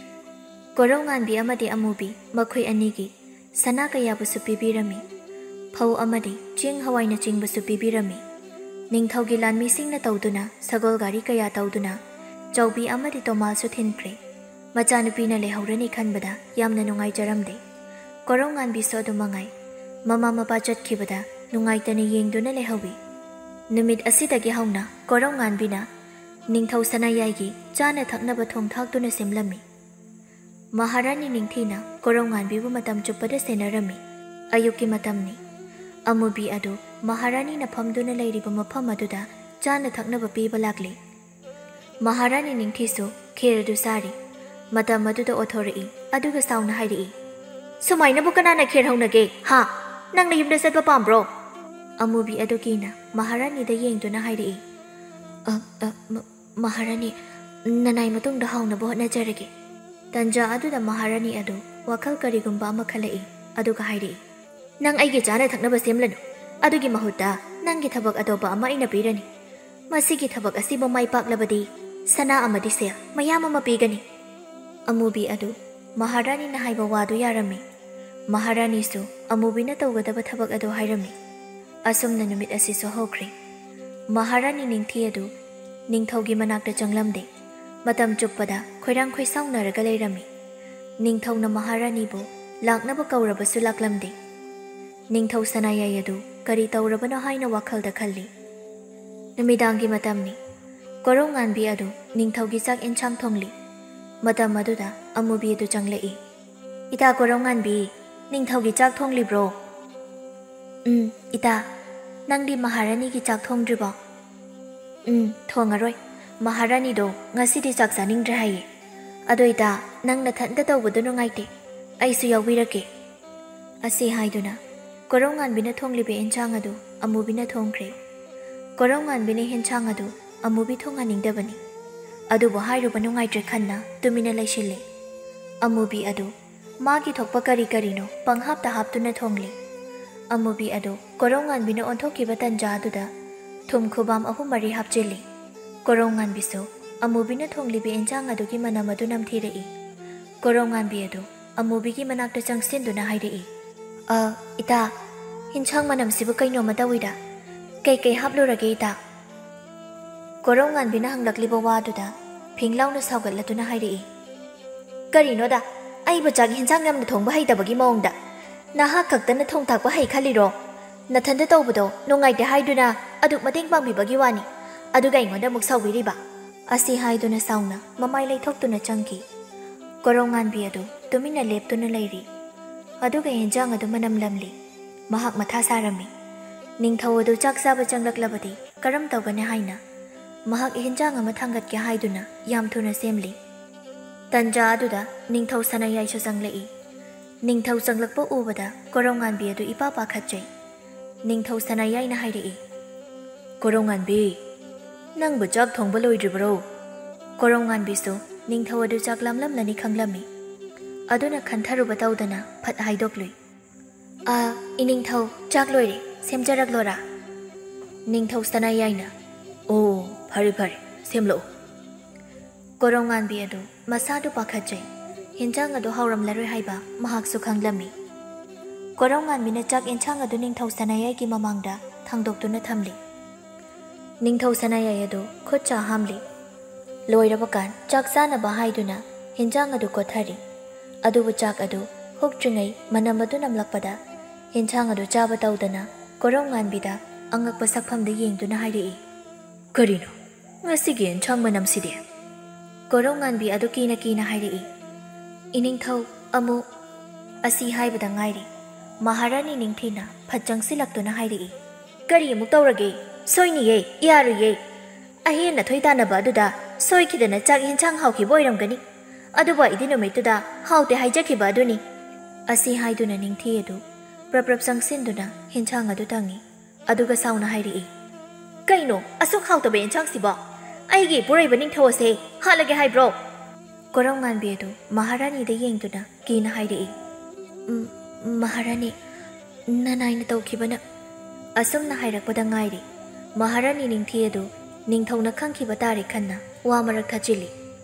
ꯀꯣꯔꯧꯉꯥꯟꯕꯤ ꯑꯃꯗꯤ ꯑꯃꯨꯕꯤ ꯃꯈꯣꯏ ꯑꯅꯤꯒꯤ ꯁꯅꯥ ꯀꯌꯥꯕꯨꯁꯨ ꯄꯤꯕꯤꯔꯝꯃꯤ꯫ ꯐꯧ ꯑꯃꯗꯤ ꯆꯦꯡ ꯍꯋꯥꯏꯅꯆꯤꯡꯕꯁꯨ ꯄꯤꯕꯤꯔꯝꯃꯤ꯫ ꯅꯤꯡꯊꯧꯒꯤ ꯂꯥꯟꯃꯤꯁꯤꯡꯅ ꯇꯧꯗꯨꯅ ꯁꯒꯣꯜ ꯒꯥꯔꯤ ꯀꯌꯥ ꯇꯧꯗꯨꯅ ꯆꯥꯎꯕꯤ ꯑꯃꯗꯤ ꯇꯣꯃꯥꯜꯁꯨ ꯊꯤꯟꯈ꯭ꯔꯦ꯫ ꯃꯆꯥꯅꯨꯄꯤꯅ ꯂꯩꯍꯧꯔꯅꯤ ꯈꯟꯕꯗ ꯌꯥꯝꯅ ꯅꯨꯡꯉꯥꯏꯖꯔꯝꯗꯦ꯫ ꯀꯣꯔꯧꯉꯥꯟꯕꯤꯁꯨ ꯑꯗꯨ ꯃꯉꯥꯏ꯫ ꯃꯃꯥ ꯃꯄꯥ ꯆꯠꯈꯤꯕꯗ ꯅꯨꯡꯉꯥꯏꯇꯅ ꯌꯦꯡꯗꯨꯅ ꯂꯩꯍꯧꯏ꯫ ꯅꯨꯃꯤꯠ ꯑꯁꯤꯗꯒꯤ ꯍꯧꯅ ꯀꯣꯔꯧꯉꯥꯟꯕꯤꯅ ꯅꯤꯡꯊꯧ ꯁꯅꯥꯌꯥꯏꯒꯤ ꯆꯥꯅ ꯊꯛꯅꯕ ꯊꯣꯡ ꯊꯥꯛꯇꯨꯅ ꯁꯦꯝꯂꯝꯃꯤ꯫ ꯃꯍꯥꯔꯥꯅꯤ ꯅꯤꯡꯊꯤꯅ ꯀꯣꯔꯧꯉꯥꯟꯕꯤꯕꯨ ꯃꯇꯝ ꯆꯨꯞꯄꯗ ꯁꯦꯟꯅꯔꯝꯃꯤ꯫ ꯑꯌꯨꯛꯀꯤ ꯃꯇꯝꯅꯤ꯫ ꯑꯃꯨꯕꯤ ꯑꯗꯨ ꯃꯍꯥꯔꯥꯅꯤꯅ ꯐꯝꯗꯨꯅ ꯂꯩꯔꯤꯕ ꯃꯐꯝ ꯑꯗꯨꯗ ꯆꯥꯅ ꯊꯛꯅꯕ ꯄꯤꯕ ꯂꯥꯛꯂꯤ꯫ ꯃꯍꯥꯔꯥꯅꯤ ꯅꯤꯡꯊꯤꯁꯨ ꯈꯦꯔ ꯑꯗꯨ ꯆꯥꯔꯤ꯫ ꯃꯇꯝ ꯑꯗꯨꯗ ꯑꯣꯊꯣꯔꯛꯏ, ꯑꯗꯨꯒ ꯁꯥꯎꯅ ꯍꯥꯏꯔꯛꯏ, "ꯁꯨꯃꯥꯏꯅꯕꯨ ꯀꯅꯥꯅ ꯈꯦꯔ ꯍꯧꯅꯒꯦ? ꯍꯥ? ꯅꯪ ꯅꯌꯨꯝꯗ ꯆꯠꯄ ꯄꯥꯝꯕ꯭ꯔꯣ?" ꯑꯃꯨꯕꯤ ꯑꯗꯨ ꯀꯤꯅ ꯃꯍꯥꯔꯥꯅꯤꯗ ꯌꯦꯡꯗꯨꯅ ꯍꯥꯏꯔꯛꯏ, "ꯑ, ꯑ, ꯃ-, ꯃꯍꯥꯔꯥꯅꯤ, ꯅꯅꯥꯏ ꯃꯇꯨꯡꯗ ꯍꯥꯎꯅꯕ ꯍꯣꯠꯅꯖꯔꯒꯦ꯫" ꯇꯟꯖꯥ ꯑꯗꯨꯗ ꯃꯍꯥꯔꯥꯅꯤ ꯑꯗꯨ ꯋꯥꯈꯜ ꯀꯔꯤꯒꯨꯝꯕ ꯑꯃ ꯈꯜꯂꯛꯏ, ꯑꯗꯨꯒ ꯍꯥꯏꯔꯛꯏ, "ꯅꯪ ꯑꯩꯒꯤ ꯆꯥꯅ ꯊꯛꯅꯕ ꯁꯦꯝꯂꯅꯨ꯫ ꯑꯗꯨꯒꯤ ꯃꯍꯨꯠꯇ ꯅꯪꯒꯤ ꯊꯕꯛ ꯑꯇꯣꯞꯄ ꯑꯃ ꯑꯩꯅ ꯄꯤꯔꯅꯤ꯫ ꯃꯁꯤꯒꯤ ꯊꯕꯛ ꯑꯁꯤꯕꯨ ꯃꯥꯏ ꯄꯥꯛꯂꯕꯗꯤ ꯁꯅꯥ ꯑꯃꯗꯤ ꯁꯦꯜ ꯃꯌꯥꯝ ꯑꯃ ꯄꯤꯒꯅꯤ꯫" ꯑꯃꯨꯕꯤ ꯑꯗꯨ ꯃꯍꯥꯔꯥꯅꯤꯅ ꯍꯥꯏꯕ ꯋꯥꯗꯨ ꯌꯥꯔꯝꯃꯤ꯫ ꯃꯍꯥꯔꯥꯅꯤꯁꯨ ꯑꯃꯨꯕꯤꯅ ꯇꯧꯒꯗꯕ ꯊꯕꯛ ꯑꯗꯨ ꯍꯥꯏꯔꯝꯃꯤ꯫ ꯑꯁꯨꯝꯅ ꯅꯨꯃꯤꯠ ꯑꯁꯤꯁꯨ ꯍꯧꯈ꯭ꯔꯦ꯫ ꯃꯍꯥꯔꯥꯅꯤ ꯅꯤꯡꯊꯤ ꯑꯗꯨ ꯅꯤꯡꯊꯧꯒꯤ ꯃꯅꯥꯛꯇ ꯆꯪꯂꯝꯗꯦ꯫ ꯃꯇꯝ ꯆꯨꯞꯄꯗ ꯈꯣꯏꯔꯥꯡ ꯈꯣꯏꯁꯥꯎꯅꯔꯒ ꯂꯩꯔꯝꯃꯤ꯫ ꯅꯤꯡꯊꯧꯅ ꯃꯍꯥꯔꯥꯅꯤꯕꯨ ꯂꯥꯛꯅꯕ ꯀꯧꯔꯕꯁꯨ ꯂꯥꯛꯂꯝꯗꯦ꯫ ꯅꯤꯡꯊꯧ ꯁꯅꯥꯌꯥꯏ ꯑꯗꯨ ꯀꯔꯤ ꯇꯧꯔꯕꯅꯣ ꯍꯥꯏꯅ ꯋꯥꯈꯜꯗ ꯈꯜꯂꯤ꯫ ꯅꯨꯃꯤꯗꯥꯡꯒꯤ ꯃꯇꯝꯅꯤ꯫ ꯀꯣꯔꯧꯉꯥꯟꯕꯤ ꯑꯗꯨ ꯅꯤꯡꯊꯧꯒꯤ ꯆꯥꯛ ꯏꯟꯁꯥꯡ ꯊꯣꯡꯂꯤ꯫ ꯃꯇꯝ ꯑꯗꯨꯗ ꯑꯃꯨꯕꯤ ꯑꯗꯨ ꯆꯪꯂꯛꯏ꯫ "ꯏꯇꯥ ꯀꯣꯔꯧꯉꯥꯟꯕꯤ, ꯅꯤꯡꯊꯧꯒꯤ ꯆꯥꯛ ꯊꯣꯡꯂꯤꯕ꯭ꯔꯣ?" "ꯎꯝ, ꯏꯇꯥ, ꯅꯪꯗꯤ ꯃꯍꯥꯔꯥꯅꯤꯒꯤ ꯆꯥꯛ ꯊꯣꯡꯗ꯭ꯔꯤꯕꯣ?" "ꯎꯝ, ꯊꯣꯡꯉꯔꯣꯏ꯫ ꯃꯍꯥꯔꯥꯅꯤꯗꯣ ꯉꯁꯤꯗꯤ ꯆꯥꯛ ꯆꯥꯅꯤꯡꯗ꯭ꯔꯦ ꯍꯥꯏꯌꯦ꯫ ꯑꯗꯣ ꯏꯇꯥ, ꯅꯪ ꯅꯊꯟꯇ ꯇꯧꯕꯗꯣ ꯅꯨꯡꯉꯥꯏꯇꯦ꯫ ꯑꯩꯁꯨ ꯌꯥꯎꯕꯤꯔꯛꯀꯦ꯫" ꯑꯁꯤ ꯍꯥꯏꯗꯨꯅ ꯀꯣꯔꯧꯉꯥꯟꯕꯤꯅ ꯊꯣꯡꯂꯤꯕ ꯏꯟꯁꯥꯡ ꯑꯗꯨ ꯑꯃꯨꯕꯤꯅ ꯊꯣꯡꯈ꯭ꯔꯦ꯫ ꯀꯣꯔꯧꯉꯥꯟꯕꯤꯅ ꯏꯟꯁꯥꯡ ꯑꯗꯨ ꯑꯃꯨꯕꯤ ꯊꯣꯡꯍꯟꯅꯤꯡꯗꯕꯅꯤ꯫ ꯑꯗꯨꯕꯨ ꯍꯥꯏꯔꯨꯕ ꯅꯨꯡꯉꯥꯏꯇ꯭ꯔꯦ ꯈꯟꯅ ꯇꯨꯃꯤꯟꯅ ꯂꯩꯁꯤꯜꯂꯤ꯫ ꯑꯃꯨꯕꯤ ꯑꯗꯨ ꯃꯥꯒꯤ ꯊꯣꯛꯄ ꯀꯔꯤ ꯀꯔꯤꯅꯣ ꯄꯪꯍꯥꯞꯇ ꯍꯥꯞꯇꯨꯅ ꯊꯣꯡꯂꯤ꯫ ꯑꯃꯨꯕꯤ ꯑꯗꯨ ꯀꯣꯔꯧꯉꯥꯟꯕꯤꯅ ꯑꯣꯟꯊꯣꯛꯈꯤꯕ ꯇꯟꯖꯥ ꯑꯗꯨꯗ ꯊꯨꯝ ꯈꯨꯕꯥꯝ ꯑꯍꯨꯝ ꯃꯔꯤ ꯍꯥꯞꯆꯤꯜꯂꯤ꯫ ꯀꯣꯔꯧꯉꯥꯟꯕꯤꯁꯨ ꯑꯃꯨꯕꯤꯅ ꯊꯣꯡꯂꯤꯕ ꯏꯟꯁꯥꯡ ꯑꯗꯨꯒꯤ ꯃꯅꯝ ꯑꯗꯨ ꯅꯝꯊꯤꯔꯛꯏ꯫ ꯀꯣꯔꯧꯉꯥꯟꯕꯤ ꯑꯗꯨ ꯑꯃꯨꯕꯤꯒꯤ ꯃꯅꯥꯛꯇ ꯆꯪꯁꯤꯟꯗꯨꯅ ꯍꯥꯏꯔꯛꯏ, "ꯑ, ꯏꯇꯥ, ꯏꯟꯁꯥꯡ ꯃꯅꯝꯁꯤꯕꯨ ꯀꯩꯅꯣꯝꯃ ꯇꯧꯏꯗ꯫ ꯀꯩꯀꯩ ꯍꯥꯞꯂꯨꯔꯒꯦ, ꯏꯇꯥ?" ꯀꯣꯔꯧꯉꯥꯟꯕꯤꯅ ꯍꯪꯂꯛꯂꯤꯕ ꯋꯥꯗꯨꯗ ꯐꯤꯡ ꯂꯥꯎꯅ ꯁꯥꯎꯒꯠꯂꯗꯨꯅ ꯍꯥꯏꯔꯛꯏ, "ꯀꯔꯤꯅꯣꯗ? ꯑꯩꯕꯨ ꯆꯥꯛ ꯍꯦꯟꯖꯥꯡ ꯌꯥꯝꯅ ꯊꯣꯡꯕ ꯍꯩꯇꯕꯒꯤ ꯃꯑꯣꯡꯗ? ꯅꯍꯥꯛ ꯈꯛꯇꯅ ꯊꯣꯡ ꯊꯥꯛꯄ ꯍꯩ ꯈꯜꯂꯤꯔꯣ? ꯅꯊꯟꯇ ꯇꯧꯕꯗꯣ ꯅꯨꯡꯉꯥꯏꯇꯦ ꯍꯥꯏꯗꯨꯅ ꯑꯗꯨꯛ ꯃꯇꯦꯡ ꯄꯥꯡꯕꯤꯕꯒꯤ ꯋꯥꯅꯤ, ꯑꯗꯨꯒ ꯑꯩꯉꯣꯟꯗ ꯑꯃꯨꯛ ꯁꯥꯎꯕꯤꯔꯤꯕ?" ꯑꯁꯤ ꯍꯥꯏꯗꯨꯅ ꯁꯥꯎꯅ ꯃꯃꯥꯏ ꯂꯩꯊꯣꯛꯇꯨꯅ ꯆꯪꯈꯤ꯫ ꯀꯣꯔꯧꯉꯥꯟꯕꯤ ꯑꯗꯨ ꯇꯨꯃꯤꯟꯅ ꯂꯦꯞꯇꯨꯅ ꯂꯩꯔꯤ꯫ ꯑꯗꯨꯒ ꯍꯦꯟꯖꯥꯡ ꯑꯗꯨ ꯃꯅꯝ ꯂꯝꯂꯤ꯫ ꯃꯍꯥꯛ ꯃꯊꯥ ꯁꯥꯔꯝꯃꯤ꯫ ꯅꯤꯡꯊꯧ ꯑꯗꯨ ꯆꯥꯛ ꯆꯥꯕ ꯆꯪꯂꯛꯂꯕꯗꯤ ꯀꯔꯝ ꯇꯧꯒꯅꯤ ꯍꯥꯏꯅ ꯃꯍꯥꯛ ꯍꯦꯟꯖꯥꯡ ꯑꯃ ꯊꯥꯡꯒꯠꯀꯦ ꯍꯥꯏꯗꯨꯅ ꯌꯥꯝ ꯊꯨꯅ ꯁꯦꯝꯂꯤ꯫ ꯇꯟꯖꯥ ꯑꯗꯨꯗ ꯅꯤꯡꯊꯧ ꯁꯅꯥꯌꯥꯏꯁꯨ ꯆꯪꯂꯛꯏ꯫ ꯅꯤꯡꯊꯧ ꯆꯪꯂꯛꯄ ꯎꯕꯗ ꯀꯣꯔꯧꯉꯥꯟꯕꯤ ꯑꯗꯨ ꯏꯄꯥ ꯄꯥꯈꯠꯆꯩ꯫ ꯅꯤꯡꯊꯧ ꯁꯅꯥꯌꯥꯏꯅ ꯍꯥꯏꯔꯛꯏ, "ꯀꯣꯔꯧꯉꯥꯟꯕꯤ, ꯅꯪꯕꯨ ꯆꯥꯛ ꯊꯣꯡꯕ ꯂꯣꯏꯗ꯭ꯔꯤꯕꯔꯣ?" ꯀꯣꯔꯧꯉꯥꯟꯕꯤꯁꯨ ꯅꯤꯡꯊꯧ ꯑꯗꯨ ꯆꯥꯛ ꯂꯥꯝꯂꯝꯂꯅꯤ ꯈꯪꯂꯝꯃꯤ꯫ ꯑꯗꯨꯅ ꯈꯟꯊꯔꯨꯕ ꯇꯧꯗꯅ ꯐꯠ ꯍꯥꯏꯗꯣꯛꯂꯨꯏ, "ꯑ, ꯏꯅꯤꯡꯊꯧ, ꯆꯥꯛ ꯂꯣꯏꯔꯦ, ꯁꯦꯝꯖꯔꯛꯂꯣꯔꯥ?" ꯅꯤꯡꯊꯧ ꯁꯅꯥꯌꯥꯏꯅ, "ꯑꯣ, ꯐꯔꯦ ꯐꯔꯦ, ꯁꯦꯝꯂꯛꯎ꯫" ꯀꯣꯔꯧꯉꯥꯟꯕꯤ ꯑꯗꯨ ꯃꯁꯥꯗꯨ ꯄꯥꯈꯠꯆꯩ꯫ ꯍꯤꯟꯖꯥꯡ ꯑꯗꯨ ꯍꯥꯎꯔꯝꯂꯔꯣꯏ ꯍꯥꯏꯕ ꯃꯍꯥꯛꯁꯨ ꯈꯪꯂꯝꯃꯤ꯫ ꯀꯣꯔꯧꯉꯥꯟꯕꯤꯅ ꯆꯥꯛ ꯌꯦꯟꯁꯥꯡ ꯑꯗꯨ ꯅꯤꯡꯊꯧ ꯁꯅꯥꯌꯥꯏꯒꯤ ꯃꯃꯥꯡꯗ ꯊꯥꯡꯗꯣꯛꯇꯨꯅ ꯊꯝꯂꯤ꯫ ꯅꯤꯡꯊꯧ ꯁꯅꯥꯌꯥꯏ ꯑꯗꯨ ꯈꯨꯠ ꯁꯥ ꯍꯥꯝꯂꯤ꯫ ꯂꯣꯏꯔꯕ ꯀꯥꯟ ꯆꯥꯛ ꯆꯥꯅꯕ ꯍꯥꯏꯗꯨꯅ ꯍꯤꯟꯖꯥꯡ ꯑꯗꯨ ꯀꯣꯠꯊꯔꯤ꯫ ꯑꯗꯨꯕꯨ ꯆꯥꯛ ꯑꯗꯨ ꯍꯨꯛꯇ꯭ꯔꯤꯉꯩ ꯃꯅꯝ ꯑꯗꯨ ꯅꯝꯂꯛꯄꯗ ꯍꯤꯟꯖꯥꯡ ꯑꯗꯨ ꯆꯥꯕ ꯇꯧꯗꯅ ꯀꯣꯔꯧꯉꯥꯟꯕꯤꯗ ꯑꯉꯛꯄ ꯁꯛꯐꯝꯗ ꯌꯦꯡꯗꯨꯅ ꯍꯥꯏꯔꯛꯏ, "ꯀꯔꯤꯅꯣ ꯉꯁꯤꯒꯤ ꯌꯦꯟꯁꯥꯡ ꯃꯅꯝꯁꯤꯗꯤ?" ꯀꯣꯔꯧꯉꯥꯟꯕꯤ ꯑꯗꯨ ꯀꯤꯅ ꯀꯤꯅ ꯍꯥꯏꯔꯛꯏ, "ꯏꯅꯤꯡꯊꯧ, ꯑꯃꯨꯛ..." ꯑꯁꯤ ꯍꯥꯏꯕꯗ ꯉꯥꯏꯔꯤ꯫ ꯃꯍꯥꯔꯥꯅꯤ ꯅꯤꯡꯊꯤꯅ ꯐꯠ ꯆꯪꯁꯤꯜꯂꯛꯇꯨꯅ ꯍꯥꯏꯔꯛꯏ, "ꯀꯔꯤ ꯑꯃꯨꯛ ꯇꯧꯔꯒꯦ? ꯁꯣꯏꯅꯤꯌꯦ, ꯌꯥꯔꯨꯏꯌꯦ꯫ ꯑꯍꯦꯟ ꯑꯊꯣꯏ ꯇꯥꯟꯅꯕ ꯑꯗꯨꯗ ꯁꯣꯏꯈꯤꯗꯅ ꯆꯥꯛ ꯌꯦꯟꯁꯥꯡ ꯍꯥꯎꯈꯤꯕ ꯑꯣꯏꯔꯝꯒꯅꯤ꯫ ꯑꯗꯨꯕꯨ ꯑꯩꯗꯤ ꯅꯨꯃꯤꯠꯇꯨꯗ ꯍꯥꯎꯇꯦ ꯍꯥꯏꯖꯈꯤꯕ ꯑꯗꯨꯅꯤ꯫" ꯑꯁꯤ ꯍꯥꯏꯗꯨꯅ ꯅꯤꯡꯊꯤ ꯑꯗꯨ ꯄ꯭ꯔꯞ ꯄ꯭ꯔꯞ ꯆꯪꯁꯤꯟꯗꯨꯅ ꯍꯤꯟꯁꯥꯡ ꯑꯗꯨ ꯇꯪꯉꯤ꯫ ꯑꯗꯨꯒ ꯁꯥꯎꯅ ꯍꯥꯏꯔꯛꯏ, "ꯀꯩꯅꯣ ꯑꯁꯨꯛ ꯍꯥꯎꯇꯕ ꯌꯦꯟꯁꯥꯡꯁꯤꯕꯣ? ꯑꯩꯒꯤ ꯏꯄꯨꯔꯣꯏꯕ ꯅꯤꯡꯊꯧ ꯑꯁꯦ ꯍꯥꯠꯂꯒꯦ ꯍꯥꯏꯕ꯭ꯔꯣ?" ꯀꯣꯔꯧꯉꯥꯟꯕꯤ ꯑꯗꯨ ꯃꯍꯥꯔꯥꯅꯤꯗ ꯌꯦꯡꯗꯨꯅ ꯀꯤꯅ ꯍꯥꯏꯔꯛꯏ, "ꯎꯝ, ꯃꯍꯥꯔꯥꯅꯤ, ꯅꯅꯥꯏꯅ ꯇꯧꯈꯤꯕꯅ"꯫ ꯑꯁꯨꯝꯅ ꯍꯥꯏꯔꯛꯄꯗ ꯉꯥꯏꯔꯤ ꯃꯍꯥꯔꯥꯅꯤ ꯅꯤꯡꯊꯤ ꯑꯗꯨ ꯅꯤꯡꯊꯧꯅ ꯈꯪꯈꯤꯕ ꯇꯥꯔꯦ ꯈꯟꯅ ꯋꯥ ꯃꯔꯛ ꯊꯠꯆꯤꯜꯂꯤ꯫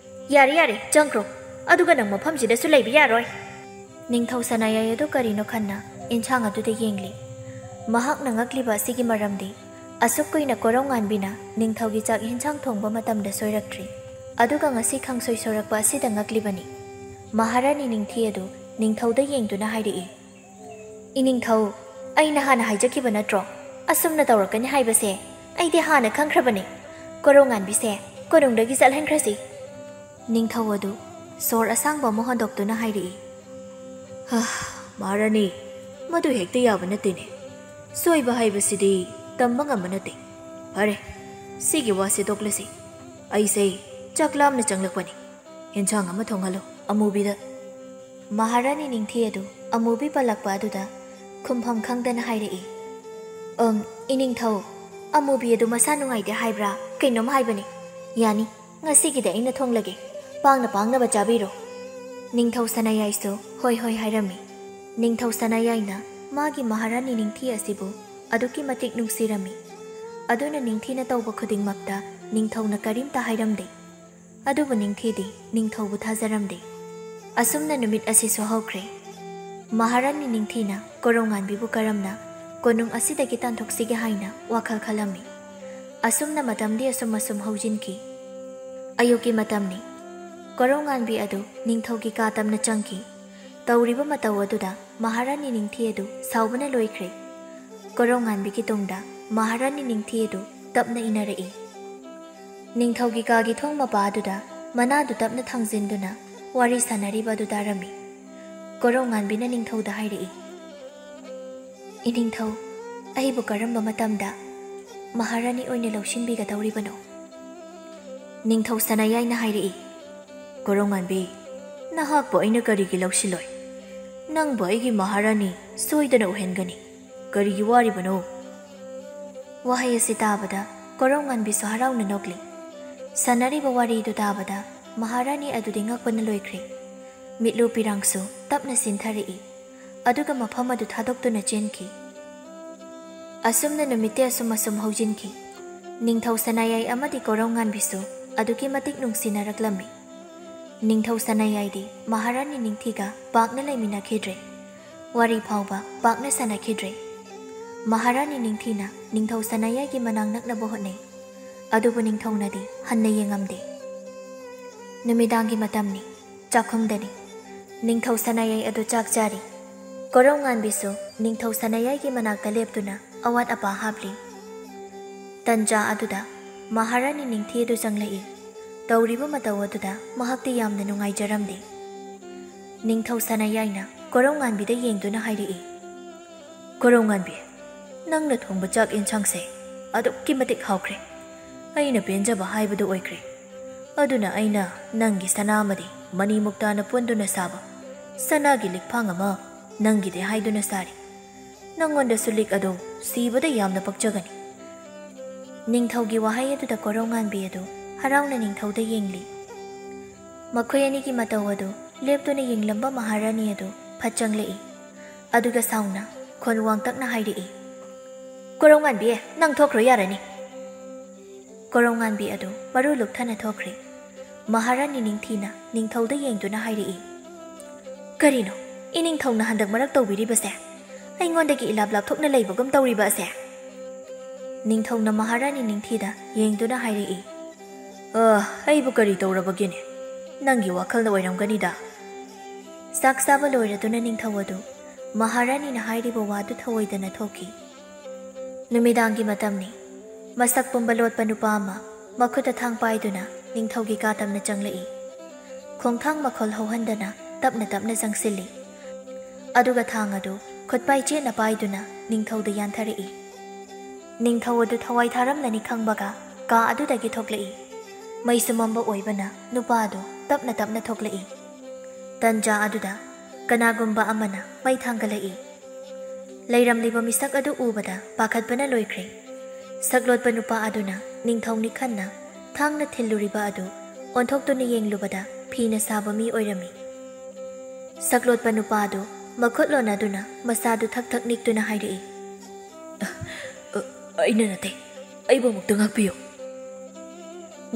"ꯌꯥꯔꯦ, ꯌꯥꯔꯦ, ꯆꯪꯈ꯭ꯔꯣ꯫ ꯑꯗꯨꯒ ꯅꯪ ꯃꯐꯝꯁꯤꯗꯁꯨ ꯂꯩꯕ ꯌꯥꯔꯣꯏ"꯫ ꯅꯤꯡꯊꯧ ꯁꯅꯥꯌꯥꯏ ꯑꯗꯨ ꯀꯔꯤꯅꯣ ꯈꯟꯅ ꯏꯟꯁꯥꯡ ꯑꯗꯨꯗ ꯌꯦꯡꯂꯤ꯫ ꯃꯍꯥꯛꯅ ꯉꯛꯂꯤꯕ ꯑꯁꯤꯒꯤ ꯃꯔꯝꯗꯤ ꯑꯁꯨꯛ ꯀꯨꯏꯅ ꯀꯣꯔꯧꯉꯥꯟꯕꯤꯅ ꯅꯤꯡꯊꯧꯒꯤ ꯆꯥꯛ ꯏꯟꯁꯥꯡ ꯊꯣꯡꯕ ꯃꯇꯝꯗ ꯁꯣꯏꯔꯛꯇ꯭ꯔꯤ꯫ ꯑꯗꯨꯒ ꯉꯁꯤ ꯈꯪꯁꯣꯏ ꯁꯣꯏꯔꯛꯄ ꯑꯁꯤꯗ ꯉꯛꯂꯤꯕꯅꯤ꯫ ꯃꯍꯥꯔꯥꯅꯤ ꯅꯤꯡꯊꯤ ꯑꯗꯨ ꯅꯤꯡꯊꯧꯗ ꯌꯦꯡꯗꯨꯅ ꯍꯥꯏꯔꯛꯏ, "ꯏꯅꯤꯡꯊꯧ, ꯑꯩꯅ ꯍꯥꯟꯅ ꯍꯥꯏꯖꯈꯤꯕ ꯅꯠꯇ꯭ꯔꯣ? ꯑꯁꯨꯝꯅ ꯇꯧꯔꯛꯀꯅꯤ ꯍꯥꯏꯕꯁꯦ ꯑꯩꯗꯤ ꯍꯥꯟꯅ ꯈꯪꯈ꯭ꯔꯕꯅꯤ꯫ ꯀꯣꯔꯧꯉꯥꯟꯕꯤꯁꯦ ꯀꯣꯅꯨꯡꯗꯒꯤ ꯆꯠꯍꯟꯈ꯭ꯔꯁꯤ"꯫ ꯅꯤꯡꯊꯧ ꯑꯗꯨ ꯁꯣꯔ ꯑꯁꯥꯡꯕ ꯑꯃ ꯍꯣꯟꯗꯣꯛꯇꯨꯅ ꯍꯥꯏꯔꯛꯏ, "ꯍꯥ, ꯃꯍꯥꯔꯥꯅꯤ, ꯃꯗꯨ ꯍꯦꯛꯇ ꯌꯥꯕ ꯅꯠꯇꯦꯅꯦ꯫ ꯁꯣꯏꯕ ꯍꯥꯏꯕꯁꯤꯗꯤ ꯇꯝꯕ ꯉꯝꯕ ꯅꯠꯇꯦ꯫ ꯐꯔꯦ, ꯁꯤꯒꯤ ꯋꯥꯁꯤ ꯇꯣꯛꯂꯁꯤ꯫ ꯑꯩꯁꯦ ꯆꯥꯛ ꯂꯥꯝꯅ ꯆꯪꯂꯛꯄꯅꯤ꯫ ꯌꯦꯟꯁꯥꯡ ꯑꯃ ꯊꯣꯡꯍꯜꯂꯨ ꯑꯃꯨꯕꯤꯗ"꯫ ꯃꯍꯥꯔꯥꯅꯤ ꯅꯤꯡꯊꯤ ꯑꯗꯨ ꯑꯃꯨꯕꯤ ꯄꯜꯂꯛꯄ ꯑꯗꯨꯗ ꯈꯨꯝꯐꯝ ꯈꯪꯗꯅ ꯍꯥꯏꯔꯛꯏ, "ꯑꯝ, ꯏꯅꯤꯡꯊꯧ, ꯑꯃꯨꯕꯤ ꯑꯗꯨ ꯃꯁꯥ ꯅꯨꯡꯉꯥꯏꯇꯦ ꯍꯥꯏꯕ꯭ꯔꯥ ꯀꯩꯅꯣꯝ ꯍꯥꯏꯕꯅꯤ꯫ ꯌꯥꯅꯤ, ꯉꯁꯤꯒꯤꯗꯤ ꯑꯩꯅ ꯊꯣꯡꯂꯒꯦ꯫ ꯄꯥꯡꯅ ꯄꯥꯡꯅꯕ ꯆꯥꯕꯤꯔꯣ"꯫ ꯅꯤꯡꯊꯧ ꯁꯅꯥꯌꯥꯏꯁꯨ ꯍꯣꯏ ꯍꯣꯏ ꯍꯥꯏꯔꯝꯃꯤ꯫ ꯅꯤꯡꯊꯧ ꯁꯅꯥꯌꯥꯏꯅ ꯃꯥꯒꯤ ꯃꯍꯥꯔꯥꯅꯤ ꯅꯤꯡꯊꯤ ꯑꯁꯤꯕꯨ ꯑꯗꯨꯛꯀꯤ ꯃꯇꯤꯛ ꯅꯨꯡꯁꯤꯔꯝꯃꯤ꯫ ꯑꯗꯨꯅ ꯅꯤꯡꯊꯤꯅ ꯇꯧꯕ ꯈꯨꯗꯤꯡꯃꯛꯇ ꯅꯤꯡꯊꯧꯅ ꯀꯔꯤꯝꯇ ꯍꯥꯏꯔꯝꯗꯦ꯫ ꯑꯗꯨꯕꯨ ꯅꯤꯡꯊꯤꯗꯤ ꯅꯤꯡꯊꯧꯕꯨ ꯊꯥꯖꯔꯝꯗꯦ꯫ ꯑꯁꯨꯝꯅ ꯅꯨꯃꯤꯠ ꯑꯁꯤꯁꯨ ꯍꯧꯈ꯭ꯔꯦ꯫ ꯃꯍꯥꯔꯥꯅꯤ ꯅꯤꯡꯊꯤꯅ ꯀꯣꯔꯧꯉꯥꯟꯕꯤꯕꯨ ꯀꯔꯝꯅ ꯀꯣꯅꯨꯡ ꯑꯁꯤꯗꯒꯤ ꯇꯥꯟꯊꯣꯛꯁꯤꯒꯦ ꯍꯥꯏꯅ ꯋꯥꯈꯜ ꯈꯜꯂꯝꯃꯤ꯫ ꯑꯁꯨꯝꯅ ꯃꯇꯝꯗꯤ ꯑꯁꯨꯝ ꯑꯁꯨꯝ ꯍꯧꯖꯤꯟꯈꯤ꯫ ꯑꯌꯨꯛꯀꯤ ꯃꯇꯝꯅꯤ꯫ ꯀꯣꯔꯧꯉꯥꯟꯕꯤ ꯑꯗꯨ ꯅꯤꯡꯊꯧꯒꯤ ꯀꯥ ꯇꯝꯅ ꯆꯪꯈꯤ꯫ ꯇꯧꯔꯤꯕ ꯃꯇꯧ ꯑꯗꯨꯗ ꯃꯍꯥꯔꯥꯅꯤ ꯅꯤꯡꯊꯤ ꯑꯗꯨ ꯁꯥꯎꯕꯅ ꯂꯣꯏꯈ꯭ꯔꯦ꯫ ꯀꯣꯔꯧꯉꯥꯟꯕꯤꯒꯤ ꯇꯨꯡꯗ ꯃꯍꯥꯔꯥꯅꯤ ꯅꯤꯡꯊꯤ ꯑꯗꯨ ꯇꯞꯅ ꯏꯟꯅꯔꯛꯏ꯫ ꯅꯤꯡꯊꯧꯒꯤ ꯀꯥꯒꯤ ꯊꯣꯡ ꯃꯄꯥ ꯑꯗꯨꯗ ꯃꯅꯥꯗꯨ ꯇꯞꯅ ꯊꯥꯡꯖꯤꯟꯗꯨꯅ ꯋꯥꯔꯤ ꯁꯥꯟꯅꯔꯤꯕ ꯑꯗꯨ ꯇꯥꯔꯝꯃꯤ꯫ ꯀꯣꯔꯧꯉꯥꯟꯕꯤꯅ ꯅꯤꯡꯊꯧꯗ ꯍꯥꯏꯔꯛꯏ, "ꯏꯅꯤꯡꯊꯧ, ꯑꯩꯕꯨ ꯀꯔꯝꯕ ꯃꯇꯝꯗ ꯃꯍꯥꯔꯥꯅꯤ ꯑꯣꯏꯅ ꯂꯧꯁꯤꯟꯕꯤꯒꯗꯧꯔꯤꯕꯅꯣ?" ꯅꯤꯡꯊꯧ ꯁꯅꯥꯌꯥꯏꯅ ꯍꯥꯏꯔꯛꯏ, "ꯀꯣꯔꯧꯉꯥꯟꯕꯤ, ꯅꯍꯥꯛꯄꯨ ꯑꯩꯅ ꯀꯔꯤꯒꯤ ꯂꯧꯁꯤꯜꯂꯣꯏ? ꯅꯪꯕꯨ ꯑꯩꯒꯤ ꯃꯍꯥꯔꯥꯅꯤ ꯁꯣꯏꯗꯅ ꯑꯣꯏꯍꯟꯒꯅꯤ꯫ ꯀꯔꯤꯒꯤ ꯋꯥꯔꯤꯕꯅꯣ?" ꯋꯥꯍꯩ ꯑꯁꯤ ꯇꯥꯕꯗ ꯀꯣꯔꯧꯉꯥꯟꯕꯤꯁꯨ ꯍꯔꯥꯎꯅ ꯅꯣꯛꯂꯤ꯫ ꯁꯥꯟꯅꯔꯤꯕ ꯋꯥꯔꯤꯗꯨ ꯇꯥꯕꯗ ꯃꯍꯥꯔꯥꯅꯤ ꯑꯗꯨꯗꯤ ꯉꯛꯄꯅ ꯂꯣꯏꯈ꯭ꯔꯦ꯫ ꯃꯤꯠꯂꯨ ꯄꯤꯔꯥꯡꯁꯨ ꯇꯞꯅ ꯆꯤꯟꯊꯔꯛꯏ, ꯑꯗꯨꯒ ꯃꯐꯝ ꯑꯗꯨ ꯊꯥꯗꯣꯛꯇꯨꯅ ꯆꯦꯟꯈꯤ꯫ ꯑꯁꯨꯝꯅ ꯅꯨꯃꯤꯠꯇꯤ ꯑꯁꯨꯝ ꯑꯁꯨꯝ ꯍꯧꯖꯤꯟꯈꯤ꯫ ꯅꯤꯡꯊꯧ ꯁꯅꯥꯌꯥꯏ ꯑꯃꯗꯤ ꯀꯣꯔꯧꯉꯥꯟꯕꯤꯁꯨ ꯑꯗꯨꯛꯀꯤ ꯃꯇꯤꯛ ꯅꯨꯡꯁꯤꯅꯔꯛꯂꯝꯃꯤ꯫ ꯅꯤꯡꯊꯧ ꯁꯅꯥꯌꯥꯏꯗꯤ ꯃꯍꯥꯔꯥꯅꯤ ꯅꯤꯡꯊꯤꯒ ꯄꯥꯛꯅ ꯂꯩꯃꯤꯟꯅꯈꯤꯗ꯭ꯔꯦ꯫ ꯋꯥꯔꯤ ꯐꯥꯎꯕ ꯄꯥꯛꯅ ꯁꯥꯟꯅꯈꯤꯗ꯭ꯔꯦ꯫ ꯃꯍꯥꯔꯥꯅꯤ ꯅꯤꯡꯊꯤꯅ ꯅꯤꯡꯊꯧ ꯁꯅꯥꯌꯥꯏꯒꯤ ꯃꯅꯥꯛ ꯅꯛꯅꯕ ꯍꯣꯠꯅꯩ, ꯑꯗꯨꯕꯨ ꯅꯤꯡꯊꯧꯅꯗꯤ ꯍꯟꯅ ꯌꯦꯡꯉꯝꯗꯦ꯫ ꯅꯨꯃꯤꯗꯥꯡꯒꯤ ꯃꯇꯝꯅꯤ, ꯆꯥꯛꯈꯨꯝꯗꯅꯤ꯫ ꯅꯤꯡꯊꯧ ꯁꯅꯥꯌꯥꯏ ꯑꯗꯨ ꯆꯥꯛ ꯆꯥꯔꯤ꯫ ꯀꯣꯔꯧꯉꯥꯟꯕꯤꯁꯨ ꯅꯤꯡꯊꯧ ꯁꯅꯥꯌꯥꯏꯒꯤ ꯃꯅꯥꯛꯇ ꯂꯦꯞꯇꯨꯅ ꯑꯋꯥꯠ ꯑꯄꯥ ꯍꯥꯞꯂꯤ꯫ ꯇꯟꯖꯥ ꯑꯗꯨꯗ ꯃꯍꯥꯔꯥꯅꯤ ꯅꯤꯡꯊꯤ ꯑꯗꯨ ꯆꯪꯂꯛꯏ꯫ ꯇꯧꯔꯤꯕ ꯃꯇꯧ ꯑꯗꯨꯗ ꯃꯍꯥꯛꯇꯤ ꯌꯥꯝꯅ ꯅꯨꯡꯉꯥꯏꯖꯔꯝꯗꯦ꯫ ꯅꯤꯡꯊꯧ ꯁꯅꯥꯌꯥꯏꯅ ꯀꯣꯔꯧꯉꯥꯟꯕꯤꯗ ꯌꯦꯡꯗꯨꯅ ꯍꯥꯏꯔꯛꯏ, "ꯀꯣꯔꯧꯉꯥꯟꯕꯤ, ꯅꯪꯅ ꯊꯣꯡꯕ ꯆꯥꯛ ꯌꯦꯟꯁꯥꯡꯁꯦ ꯑꯗꯨꯛꯀꯤ ꯃꯇꯤꯛ ꯍꯥꯎꯈ꯭ꯔꯦ꯫ ꯑꯩꯅ ꯄꯦꯟꯖꯕ ꯍꯥꯏꯕꯗꯨ ꯑꯣꯏꯈ꯭ꯔꯦ꯫ ꯑꯗꯨꯅ ꯑꯩꯅ ꯅꯪꯒꯤ ꯁꯅꯥ ꯑꯃꯗꯤ ꯃꯅꯤ ꯃꯨꯛꯇꯥꯅ ꯄꯨꯟꯗꯨꯅ ꯁꯥꯕ ꯁꯅꯥꯒꯤ ꯂꯤꯛꯐꯥꯡ ꯑꯃ ꯅꯪꯒꯤꯗꯤ ꯍꯥꯏꯗꯨꯅ ꯁꯥꯔꯤ꯫ ꯅꯪꯉꯣꯟꯗꯁꯨ ꯂꯤꯛ ꯑꯗꯨ ꯁꯤꯕꯗ ꯌꯥꯝꯅ ꯄꯛꯆꯒꯅꯤ꯫" ꯅꯤꯡꯊꯧꯒꯤ ꯋꯥꯍꯩ ꯑꯗꯨꯗ ꯀꯣꯔꯧꯉꯥꯟꯕꯤ ꯑꯗꯨ ꯍꯔꯥꯎꯅ ꯅꯤꯡꯊꯧꯗ ꯌꯦꯡꯂꯤ꯫ ꯃꯈꯣꯏ ꯑꯅꯤꯒꯤ ꯃꯇꯧ ꯑꯗꯨ ꯂꯦꯞꯇꯨꯅ ꯌꯦꯡꯂꯝꯕ ꯃꯍꯥꯔꯥꯅꯤ ꯑꯗꯨ ꯐꯠ ꯆꯪꯂꯛꯏ꯫ ꯑꯗꯨꯒ ꯁꯥꯎꯅ ꯈꯣꯟ ꯋꯥꯡꯇꯛꯅ ꯍꯥꯏꯔꯛꯏ, "ꯀꯣꯔꯧꯉꯥꯟꯕꯤ, ꯅꯪ ꯊꯣꯛꯈ꯭ꯔꯣ ꯌꯥꯔꯅꯤ꯫" ꯀꯣꯔꯧꯉꯥꯟꯕꯤ ꯑꯗꯨ ꯃꯔꯨ ꯂꯨꯛꯊꯅ ꯊꯣꯛꯈ꯭ꯔꯦ꯫ ꯃꯍꯥꯔꯥꯅꯤ ꯅꯤꯡꯊꯤꯅ ꯅꯤꯡꯊꯧꯗ ꯌꯦꯡꯗꯨꯅ ꯍꯥꯏꯔꯛꯏ, "ꯀꯔꯤꯅꯣ ꯏꯅꯤꯡꯊꯧꯅ ꯍꯟꯗꯛ ꯃꯔꯛ ꯇꯧꯕꯤꯔꯤꯕꯁꯦ? ꯑꯩꯉꯣꯟꯗꯒꯤ ꯏꯂꯥꯞ ꯂꯥꯞꯊꯣꯛꯅ ꯂꯩꯕꯒꯨꯝ ꯇꯧꯔꯤꯕ ꯑꯁꯦ?" ꯅꯤꯡꯊꯧꯅ ꯃꯍꯥꯔꯥꯅꯤ ꯅꯤꯡꯊꯤꯗ ꯌꯦꯡꯗꯨꯅ ꯍꯥꯏꯔꯛꯏ, "ꯑ, ꯑꯩꯕꯨ ꯀꯔꯤ ꯇꯧꯔꯕꯒꯦꯅꯦ? ꯅꯪꯒꯤ ꯋꯥꯈꯜꯅ ꯑꯣꯏꯔꯝꯒꯅꯤꯗ꯫" ꯆꯥꯛ ꯆꯥꯕ ꯂꯣꯏꯔꯗꯨꯅ ꯅꯤꯡꯊꯧ ꯑꯗꯨ ꯃꯍꯥꯔꯥꯅꯤꯅ ꯍꯥꯏꯔꯤꯕ ꯋꯥꯗꯨ ꯊꯧꯑꯣꯏꯗꯅ ꯊꯣꯛꯈꯤ꯫ ꯅꯨꯃꯤꯗꯥꯡꯒꯤ ꯃꯇꯝꯅꯤ꯫ ꯃꯁꯛ ꯄꯨꯝꯕ ꯂꯣꯠꯄ ꯅꯨꯄꯥ ꯑꯃ ꯃꯈꯨꯠꯇ ꯊꯥꯡ ꯄꯥꯏꯗꯨꯅ ꯅꯤꯡꯊꯧꯒꯤ ꯀꯥ ꯇꯝꯅ ꯆꯪꯂꯛꯏ꯫ ꯈꯣꯡꯊꯥꯡ ꯃꯈꯣꯜ ꯍꯧꯍꯟꯗꯅ ꯇꯞꯅ ꯇꯞꯅ ꯆꯪꯁꯤꯜꯂꯤ꯫ ꯑꯗꯨꯒ ꯊꯥꯡ ꯑꯗꯨ ꯈꯨꯠꯄꯥꯏ ꯆꯦꯠꯅ ꯄꯥꯏꯗꯨꯅ ꯅꯤꯡꯊꯧꯗ ꯌꯥꯟꯊꯔꯛꯏ꯫ ꯅꯤꯡꯊꯧ ꯑꯗꯨ ꯊꯋꯥꯏ ꯊꯥꯔꯝꯂꯅꯤ ꯈꯪꯕꯒ ꯀꯥ ꯑꯗꯨꯗꯒꯤ ꯊꯣꯛꯂꯛꯏ꯫ ꯃꯩꯁꯨ ꯃꯝꯕ ꯑꯣꯏꯕꯅ ꯅꯨꯄꯥ ꯑꯗꯨ ꯇꯞꯅ ꯇꯞꯅ ꯊꯣꯛꯂꯛꯏ꯫ ꯇꯟꯖꯥ ꯑꯗꯨꯗ ꯀꯅꯥꯒꯨꯝꯕ ꯑꯃꯅ ꯃꯩ ꯊꯥꯡꯒꯠꯂꯛꯏ꯫ ꯂꯩꯔꯝꯂꯤꯕ ꯃꯤꯁꯛ ꯑꯗꯨ ꯎꯕꯗ ꯄꯥꯈꯠꯄꯅ ꯂꯣꯏꯈ꯭ꯔꯦ꯫ ꯁꯛꯂꯣꯠꯄ ꯅꯨꯄꯥ ꯑꯗꯨꯅ ꯅꯤꯡꯊꯧꯅꯤ ꯈꯟꯅ ꯊꯥꯡꯅ ꯊꯤꯜꯂꯨꯔꯤꯕ ꯑꯗꯨ ꯑꯣꯟꯊꯣꯛꯇꯨꯅ ꯌꯦꯡꯂꯨꯕꯗ ꯐꯤꯅ ꯁꯥꯕ ꯃꯤ ꯑꯣꯏꯔꯝꯃꯤ꯫ ꯁꯛꯂꯣꯠꯄ ꯅꯨꯄꯥꯗꯨ ꯃꯈꯨꯠ ꯂꯣꯟꯅꯗꯨꯅ ꯃꯁꯥꯗꯨ ꯊꯛ ꯊꯛ ꯅꯤꯛꯇꯨꯅ ꯍꯥꯏꯔꯛꯏ, "ꯑ, ꯑ, ꯑꯩꯅ ꯅꯠꯇꯦ, ꯑꯩꯕꯨ ꯑꯃꯨꯛꯇ ꯉꯥꯛꯄꯤꯌꯨ꯫"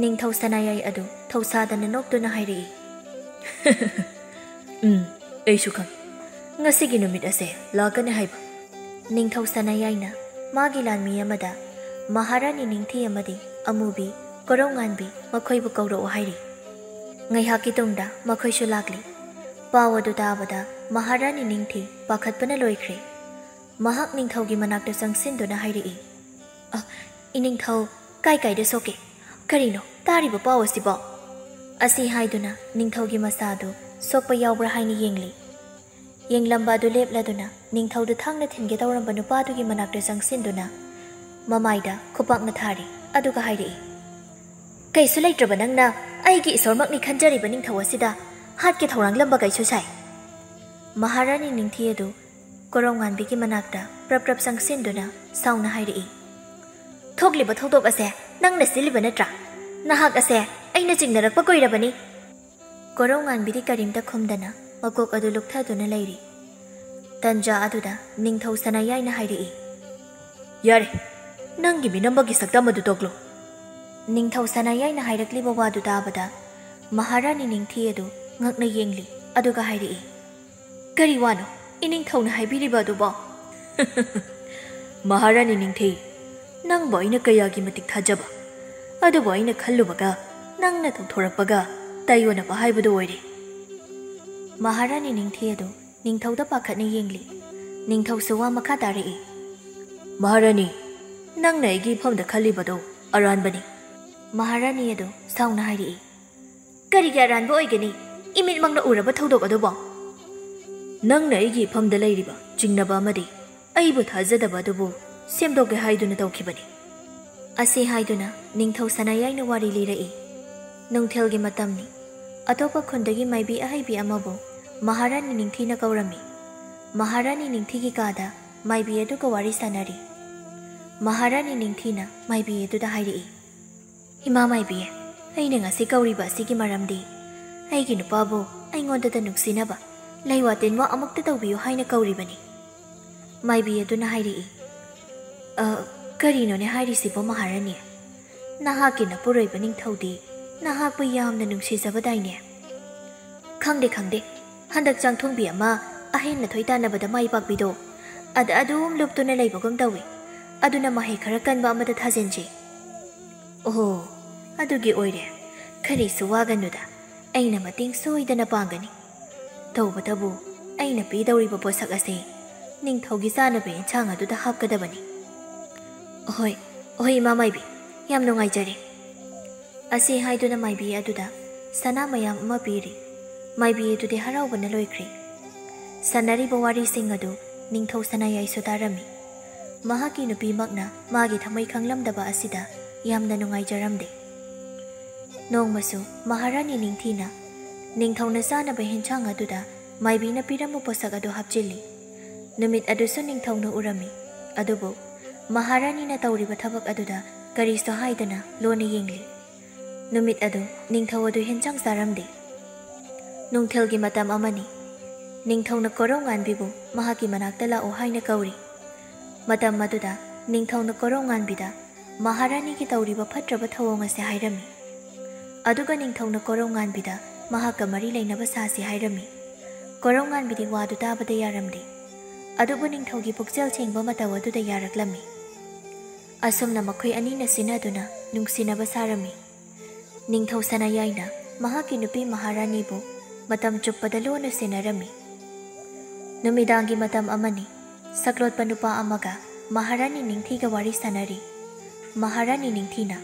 ꯅꯤꯡꯊꯧ ꯁꯅꯥꯌꯥꯏ ꯑꯗꯨ ꯊꯧꯁꯥꯗꯅ ꯅꯣꯛꯇꯨꯅ ꯍꯥꯏꯔꯛꯏ, "ꯎꯝ, ꯑꯩꯁꯨ ꯈꯪꯏ, ꯉꯁꯤꯒꯤ ꯅꯨꯃꯤꯠ ꯑꯁꯦ ꯂꯥꯛꯀꯅꯤ ꯍꯥꯏꯕ꯫" ꯅꯤꯡꯊꯧ ꯁꯅꯥꯌꯥꯏꯅ ꯃꯥꯒꯤ ꯂꯥꯟꯃꯤ ꯑꯃꯗ ꯃꯍꯥꯔꯥꯅꯤ ꯅꯤꯡꯊꯤ ꯑꯃꯗꯤ ꯑꯃꯨꯕꯤ, ꯀꯣꯔꯧꯉꯥꯟꯕꯤ ꯃꯈꯣꯏꯕꯨ ꯀꯧꯔꯛꯎ ꯍꯥꯏꯔꯤ꯫ ꯉꯥꯏꯍꯥꯛꯀꯤ ꯇꯨꯡꯗ ꯃꯈꯣꯏꯁꯨ ꯂꯥꯛꯂꯤ꯫ ꯄꯥꯎ ꯑꯗꯨ ꯇꯥꯕꯗ ꯃꯍꯥꯔꯥꯅꯤ ꯅꯤꯡꯊꯤ ꯄꯥꯈꯠꯄꯅ ꯂꯣꯏꯈ꯭ꯔꯦ꯫ ꯃꯍꯥꯛ ꯅꯤꯡꯊꯧꯒꯤ ꯃꯅꯥꯛꯇ ꯆꯪꯁꯤꯟꯗꯨꯅ ꯍꯥꯏꯔꯛꯏ, "ꯑ, ꯏꯅꯤꯡꯊꯧ, ꯀꯥꯏ ꯀꯥꯏꯗ ꯁꯣꯛꯀꯦ? ꯀꯔꯤꯅꯣ ꯇꯥꯔꯤꯕ ꯄꯥꯎ ꯑꯁꯤꯕꯣ?" ꯑꯁꯤ ꯍꯥꯏꯗꯨꯅ ꯅꯤꯡꯊꯧꯒꯤ ꯃꯁꯥꯗꯨ ꯁꯣꯛꯄ ꯌꯥꯎꯕ꯭ꯔꯥ ꯍꯥꯏꯅ ꯌꯦꯡꯂꯤ꯫ ꯌꯦꯡꯂꯝꯕ ꯑꯗꯨ ꯂꯦꯞꯂꯗꯨꯅ ꯅꯤꯡꯊꯧꯗ ꯊꯥꯡꯅ ꯊꯤꯟꯒꯦ ꯇꯧꯔꯝꯕ ꯅꯨꯄꯥꯗꯨꯒꯤ ꯃꯅꯥꯛꯇ ꯆꯪꯁꯤꯟꯗꯨꯅ ꯃꯃꯥꯏꯗ ꯈꯨꯄꯥꯛꯅ ꯊꯥꯔꯤ, ꯑꯗꯨꯒ ꯍꯥꯏꯔꯛꯏ, "ꯀꯩꯁꯨ ꯂꯩꯇ꯭ꯔꯕ ꯅꯪꯅ ꯑꯩꯒꯤ ꯏꯁꯣꯔꯃꯛꯅꯤ ꯈꯟꯖꯔꯤꯕ ꯅꯤꯡꯊꯧ ꯑꯁꯤꯗ ꯍꯥꯠꯀꯦ ꯊꯧꯔꯥꯡꯂꯝꯕ ꯀꯩꯁꯨ ꯁꯥꯏ?" ꯃꯍꯥꯔꯥꯅꯤ ꯅꯤꯡꯊꯤ ꯑꯗꯨ ꯀꯣꯔꯧꯉꯥꯟꯕꯤꯒꯤ ꯃꯅꯥꯛꯇ ꯄ꯭ꯔꯞ ꯄ꯭ꯔꯞ ꯆꯪꯁꯤꯟꯗꯨꯅ ꯁꯥꯎꯅ ꯍꯥꯏꯔꯛꯏ, "ꯊꯣꯛꯂꯤꯕ ꯊꯧꯗꯣꯛ ꯑꯁꯦ ꯅꯪꯅ ꯁꯤꯜꯂꯤꯕ ꯅꯠꯇ꯭ꯔꯥ? ꯅꯍꯥꯛ ꯑꯁꯦ ꯑꯩꯅ ꯆꯤꯡꯅꯔꯛꯄ ꯀꯨꯏꯔꯕꯅꯤ꯫" ꯀꯣꯔꯧꯉꯥꯟꯕꯤꯗꯤ ꯀꯔꯤꯝꯇ ꯈꯨꯝꯗꯅ ꯃꯀꯣꯛ ꯑꯗꯨ ꯂꯨꯞꯊꯗꯨꯅ ꯂꯩꯔꯤ꯫ ꯇꯟꯖꯥ ꯑꯗꯨꯗ ꯅꯤꯡꯊꯧ ꯁꯅꯥꯌꯥꯏꯅ ꯍꯥꯏꯔꯛꯏ, "ꯌꯥꯔꯦ, ꯅꯪꯒꯤ ꯃꯤꯅꯝꯕꯒꯤ ꯁꯛꯇꯝ ꯑꯗꯨ ꯇꯣꯛꯂꯣ꯫" ꯅꯤꯡꯊꯧ ꯁꯅꯥꯌꯥꯏꯅ ꯍꯥꯏꯔꯛꯂꯤꯕ ꯋꯥꯗꯨ ꯇꯥꯕꯗ ꯃꯍꯥꯔꯥꯅꯤ ꯅꯤꯡꯊꯤ ꯑꯗꯨ ꯉꯛꯅ ꯌꯦꯡꯂꯤ, ꯑꯗꯨꯒ ꯍꯥꯏꯔꯛꯏ, "ꯀꯔꯤ ꯋꯥꯅꯣ ꯏꯅꯤꯡꯊꯧꯅ ꯍꯥꯏꯕꯤꯔꯤꯕ ꯑꯗꯨꯕꯣ?" "ꯃꯍꯥꯔꯥꯅꯤ ꯅꯤꯡꯊꯤ, ꯅꯪꯕꯨ ꯑꯩꯅ ꯀꯌꯥꯒꯤ ꯃꯇꯤꯛ ꯊꯥꯖꯕ, ꯑꯗꯨꯕꯨ ꯑꯩꯅ ꯈꯜꯂꯨꯕꯒ ꯅꯪꯅ ꯇꯧꯊꯣꯔꯛꯄꯒ ꯇꯥꯏꯌꯣꯟꯅꯕ ꯍꯥꯏꯕꯗꯨ ꯑꯣꯏꯔꯦ꯫" ꯃꯍꯥꯔꯥꯅꯤ ꯅꯤꯡꯊꯤ ꯑꯗꯨ ꯅꯤꯡꯊꯧꯗ ꯄꯥꯈꯠꯅ ꯌꯦꯡꯂꯤ꯫ ꯅꯤꯡꯊꯧꯁꯨ ꯋꯥ ꯃꯈꯥ ꯇꯥꯔꯛꯏ, "ꯃꯍꯥꯔꯥꯅꯤ, ꯅꯪꯅ ꯑꯩꯒꯤ ꯏꯐꯝꯗ ꯈꯜꯂꯤꯕꯗꯨ ꯑꯔꯥꯟꯕꯅꯤ꯫" ꯃꯍꯥꯔꯥꯅꯤ ꯑꯗꯨ ꯁꯥꯎꯅ ꯍꯥꯏꯔꯛꯏ, "ꯀꯔꯤꯒꯤ ꯑꯔꯥꯟꯕ ꯑꯣꯏꯒꯅꯤ? ꯏꯃꯤꯠꯃꯛꯅ ꯎꯔꯕ ꯊꯧꯗꯣꯛ ꯑꯗꯨꯕꯨ?" "ꯅꯪꯅ ꯑꯩꯒꯤ ꯏꯐꯝꯗ ꯂꯩꯔꯤꯕ ꯆꯤꯡꯅꯕ ꯑꯃꯗꯤ ꯑꯩꯕꯨ ꯊꯥꯖꯗꯕ ꯑꯗꯨꯕꯨ ꯁꯦꯝꯗꯣꯛꯀꯦ ꯍꯥꯏꯗꯨꯅ ꯇꯧꯈꯤꯕꯅꯤ꯫" ꯑꯁꯤ ꯍꯥꯏꯗꯨꯅ ꯅꯤꯡꯊꯧ ꯁꯅꯥꯌꯥꯏꯅ ꯋꯥꯔꯤ ꯂꯤꯔꯛꯏ꯫ ꯅꯨꯡꯊꯤꯜꯒꯤ ꯃꯇꯝꯅꯤ꯫ ꯑꯇꯣꯞꯄ ꯈꯨꯟꯗꯒꯤ ꯃꯥꯏꯕꯤ ꯑꯍꯩꯕꯤ ꯑꯃꯕꯨ ꯃꯍꯥꯔꯥꯅꯤ ꯅꯤꯡꯊꯤꯅ ꯀꯧꯔꯝꯃꯤ꯫ ꯃꯍꯥꯔꯥꯅꯤ ꯅꯤꯡꯊꯤꯒꯤ ꯀꯥꯗ ꯃꯥꯏꯕꯤ ꯑꯗꯨꯒ ꯋꯥꯔꯤ ꯁꯥꯟꯅꯔꯤ꯫ ꯃꯍꯥꯔꯥꯅꯤ ꯅꯤꯡꯊꯤꯅ ꯃꯥꯏꯕꯤ ꯑꯗꯨꯗ ꯍꯥꯏꯔꯛꯏ, "ꯏꯃꯥ ꯃꯥꯏꯕꯤ, ꯑꯩꯅ ꯉꯁꯤ ꯀꯧꯔꯤꯕ ꯑꯁꯤꯒꯤ ꯃꯔꯝꯗꯤ ꯑꯩꯒꯤ ꯅꯨꯄꯥꯕꯨ ꯑꯩꯉꯣꯟꯗꯗ ꯅꯨꯡꯁꯤꯅꯕ ꯂꯩꯋꯥ ꯇꯤꯟꯋꯥ ꯑꯃꯨꯛꯇ ꯇꯧꯕꯤꯌꯨ ꯍꯥꯏꯅ ꯀꯧꯔꯤꯕꯅꯤ꯫ ꯃꯥꯏꯕꯤ ꯑꯗꯨꯅ ꯍꯥꯏꯔꯛꯏ, "ꯑ, ꯀꯔꯤꯅꯣꯅꯦ ꯍꯥꯏꯔꯤꯁꯤꯕꯣ ꯃꯍꯥꯔꯥꯅꯤ? ꯅꯍꯥꯛꯀꯤ ꯅꯄꯨꯔꯣꯏꯕ ꯅꯤꯡꯊꯧꯗꯤ ꯅꯍꯥꯛꯄꯨ ꯌꯥꯝꯅ ꯅꯨꯡꯁꯤꯖꯕꯗꯥꯏꯅꯦ?" "ꯈꯪꯗꯦ, ꯈꯪꯗꯦ꯫ ꯍꯟꯗꯛ ꯆꯥꯡꯊꯣꯡꯕꯤ ꯑꯃ ꯑꯍꯦꯟ ꯑꯊꯣꯏ ꯇꯥꯟꯅꯕꯗ ꯃꯥꯏ ꯄꯥꯛꯄꯤꯗꯣ ꯑꯗ ꯑꯗꯨꯝ ꯂꯨꯞꯇꯨꯅ ꯂꯩꯕꯒꯨꯝ ꯇꯧꯏ꯫ ꯑꯗꯨꯅ ꯃꯍꯩ ꯈꯔ ꯀꯟꯕ ꯑꯃꯗ ꯊꯥꯖꯤꯟꯁꯤ꯫" "ꯑꯣꯍꯣ, ꯑꯗꯨꯒꯤ ꯑꯣꯏꯔꯦ꯫ ꯀꯔꯤꯁꯨ ꯋꯥꯒꯅꯨꯗ, ꯑꯩꯅ ꯃꯇꯦꯡ ꯁꯣꯏꯗꯅ ꯄꯥꯡꯒꯅꯤ꯫ ꯇꯧꯕꯇꯕꯨ ꯑꯩꯅ ꯄꯤꯗꯧꯔꯤꯕ ꯄꯣꯠꯁꯛ ꯑꯁꯤ ꯅꯤꯡꯊꯧꯒꯤ ꯆꯥꯅꯕ ꯌꯦꯟꯁꯥꯡ ꯑꯗꯨꯗ ꯍꯥꯞꯀꯗꯕꯅꯤ꯫" "ꯍꯣꯏ, ꯍꯣꯏ, ꯏꯃꯥ ꯃꯥꯏꯕꯤ, ꯌꯥꯝ ꯅꯨꯡꯉꯥꯏꯖꯔꯦ꯫" ꯑꯁꯤ ꯍꯥꯏꯗꯨꯅ ꯃꯥꯏꯕꯤ ꯑꯗꯨꯗ ꯁꯅꯥ ꯃꯌꯥꯝ ꯑꯃ ꯄꯤꯔꯤ꯫ ꯃꯥꯏꯕꯤ ꯑꯗꯨꯗꯤ ꯍꯔꯥꯎꯕꯅ ꯂꯣꯏꯈ꯭ꯔꯦ꯫ ꯁꯥꯟꯅꯔꯤꯕ ꯋꯥꯔꯤꯁꯤꯡ ꯑꯗꯨ ꯅꯤꯡꯊꯧ ꯁꯅꯥꯌꯥꯏꯁꯨ ꯇꯥꯔꯝꯃꯤ꯫ ꯃꯍꯥꯛꯀꯤ ꯅꯨꯄꯤꯃꯛꯅ ꯃꯥꯒꯤ ꯊꯃꯣꯏ ꯈꯪꯂꯝꯗꯕ ꯑꯁꯤꯗ ꯌꯥꯝꯅ ꯅꯨꯡꯉꯥꯏꯖꯔꯝꯗꯦ꯫ ꯅꯣꯡꯃꯁꯨ ꯃꯍꯥꯔꯥꯅꯤ ꯅꯤꯡꯊꯤꯅ ꯅꯤꯡꯊꯧꯅ ꯆꯥꯅꯕ ꯍꯦꯟꯁꯥꯡ ꯑꯗꯨꯗ ꯃꯥꯏꯕꯤꯅ ꯄꯤꯔꯝꯕ ꯄꯣꯠꯁꯛ ꯑꯗꯨ ꯍꯥꯞꯆꯤꯜꯂꯤ꯫ ꯅꯨꯃꯤꯠ ꯑꯗꯨꯁꯨ ꯅꯤꯡꯊꯧꯅ ꯎꯔꯝꯃꯤ, ꯑꯗꯨꯕꯨ ꯃꯍꯥꯔꯥꯅꯤꯅ ꯇꯧꯔꯤꯕ ꯊꯕꯛ ꯑꯗꯨꯗ ꯀꯔꯤꯁꯨ ꯍꯥꯏꯗꯅ ꯂꯣꯟꯅ ꯌꯦꯡꯂꯤ꯫ ꯅꯨꯃꯤꯠ ꯑꯗꯨ ꯅꯤꯡꯊꯧ ꯑꯗꯨ ꯍꯦꯟꯁꯥꯡ ꯆꯥꯔꯝꯗꯦ꯫ ꯅꯨꯡꯊꯤꯜꯒꯤ ꯃꯇꯝ ꯑꯃꯅꯤ꯫ ꯅꯤꯡꯊꯧꯅ ꯀꯣꯔꯧꯉꯥꯟꯕꯤꯕꯨ ꯃꯍꯥꯛꯀꯤ ꯃꯅꯥꯛꯇ ꯂꯥꯛꯎ ꯍꯥꯏꯅ ꯀꯧꯔꯤ꯫ ꯃꯇꯝ ꯑꯗꯨꯗ ꯅꯤꯡꯊꯧꯅ ꯀꯣꯔꯧꯉꯥꯟꯕꯤꯗ ꯃꯍꯥꯔꯥꯅꯤꯒꯤ ꯇꯧꯔꯤꯕ ꯐꯠꯇ꯭ꯔꯕ ꯊꯧꯑꯣꯡ ꯑꯁꯤ ꯍꯥꯏꯔꯝꯃꯤ꯫ ꯑꯗꯨꯒ ꯅꯤꯡꯊꯧꯅ ꯀꯣꯔꯧꯉꯥꯟꯕꯤꯗ ꯃꯍꯥꯛꯀ ꯃꯔꯤ ꯂꯩꯅꯕ ꯁꯥꯁꯤ ꯍꯥꯏꯔꯝꯃꯤ꯫ ꯀꯣꯔꯧꯉꯥꯟꯕꯤꯗꯤ ꯋꯥꯗꯨ ꯇꯥꯕꯗ ꯌꯥꯔꯝꯗꯦ꯫ ꯑꯗꯨꯕꯨ ꯅꯤꯡꯊꯧꯒꯤ ꯄꯨꯛꯆꯦꯜ ꯁꯦꯡꯕ ꯃꯇꯧ ꯑꯗꯨꯗ ꯌꯥꯔꯛꯂꯝꯃꯤ꯫ ꯑꯁꯨꯝꯅ ꯃꯈꯣꯏ ꯑꯅꯤꯅ ꯁꯤꯟꯅꯗꯨꯅ ꯅꯨꯡꯁꯤꯅꯕ ꯁꯥꯔꯝꯃꯤ꯫ ꯅꯤꯡꯊꯧ ꯁꯅꯥꯌꯥꯏꯅ ꯃꯍꯥꯛꯀꯤ ꯅꯨꯄꯤ ꯃꯍꯥꯔꯥꯅꯤꯕꯨ ꯃꯇꯝ ꯆꯨꯞꯄꯗ ꯂꯨꯅ ꯁꯦꯟꯅꯔꯝꯃꯤ꯫ ꯅꯨꯃꯤꯗꯥꯡꯒꯤ ꯃꯇꯝ ꯑꯃꯅꯤ꯫ ꯁꯛꯂꯣꯠꯄ ꯅꯨꯄꯥ ꯑꯃꯒ ꯃꯍꯥꯔꯥꯅꯤ ꯅꯤꯡꯊꯤꯒ ꯋꯥꯔꯤ ꯁꯥꯅꯔꯤ꯫ ꯃꯍꯥꯔꯥꯅꯤ ꯅꯤꯡꯊꯤꯅ,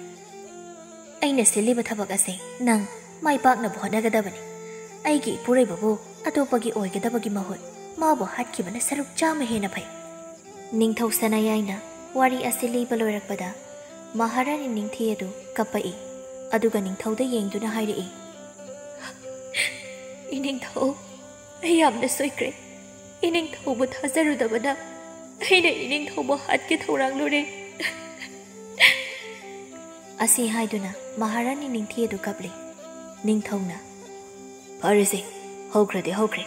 "ꯑꯩꯅ ꯁꯤꯜꯂꯤꯕ ꯊꯕꯛ ꯑꯁꯤ ꯅꯪ ꯃꯥꯏ ꯄꯥꯛꯅꯕ ꯍꯣꯠꯅꯒꯗꯕꯅꯤ꯫ ꯑꯩꯒꯤ ꯏꯄꯨꯔꯣꯏꯕꯕꯨ ꯑꯇꯣꯞꯄꯒꯤ ꯑꯣꯏꯒꯗꯕꯒꯤ ꯃꯍꯨꯠ ꯃꯥꯕꯨ ꯍꯥꯠꯈꯤꯕꯅ ꯁꯔꯨꯛ ꯆꯥꯝꯃ ꯍꯦꯟꯅ ꯐꯩ꯫" ꯅꯤꯡꯊꯧ ꯁꯅꯥꯌꯥꯏꯅ ꯋꯥꯔꯤ ꯑꯁꯤ ꯂꯤꯕ ꯂꯣꯏꯔꯛꯄꯗ ꯃꯍꯥꯔꯥꯅꯤ ꯅꯤꯡꯊꯤ ꯑꯗꯨ ꯀꯞꯄꯛꯏ꯫ ꯑꯗꯨꯒ ꯅꯤꯡꯊꯧꯗ ꯌꯦꯡꯗꯨꯅ ꯍꯥꯏꯔꯛꯏ, "ꯏꯅꯤꯡꯊꯧ, ꯑꯩ ꯌꯥꯝꯅ ꯁꯣꯏꯈ꯭ꯔꯦ꯫ ꯏꯅꯤꯡꯊꯧꯕꯨ ꯊꯥꯖꯔꯨꯗꯕꯅ ꯑꯩꯅ ꯏꯅꯤꯡꯊꯧꯕꯨ ꯍꯥꯠꯀꯦ ꯊꯧꯔꯥꯡꯂꯨꯔꯦ꯫" ꯑꯁꯤ ꯍꯥꯏꯗꯨꯅ ꯃꯍꯥꯔꯥꯅꯤ ꯅꯤꯡꯊꯤ ꯑꯗꯨ ꯀꯞꯂꯤ꯫ ꯅꯤꯡꯊꯧꯅ, "ꯐꯔꯦꯁꯦ, ꯍꯧꯈ꯭ꯔꯗꯤ ꯍꯧꯈ꯭ꯔꯦ꯫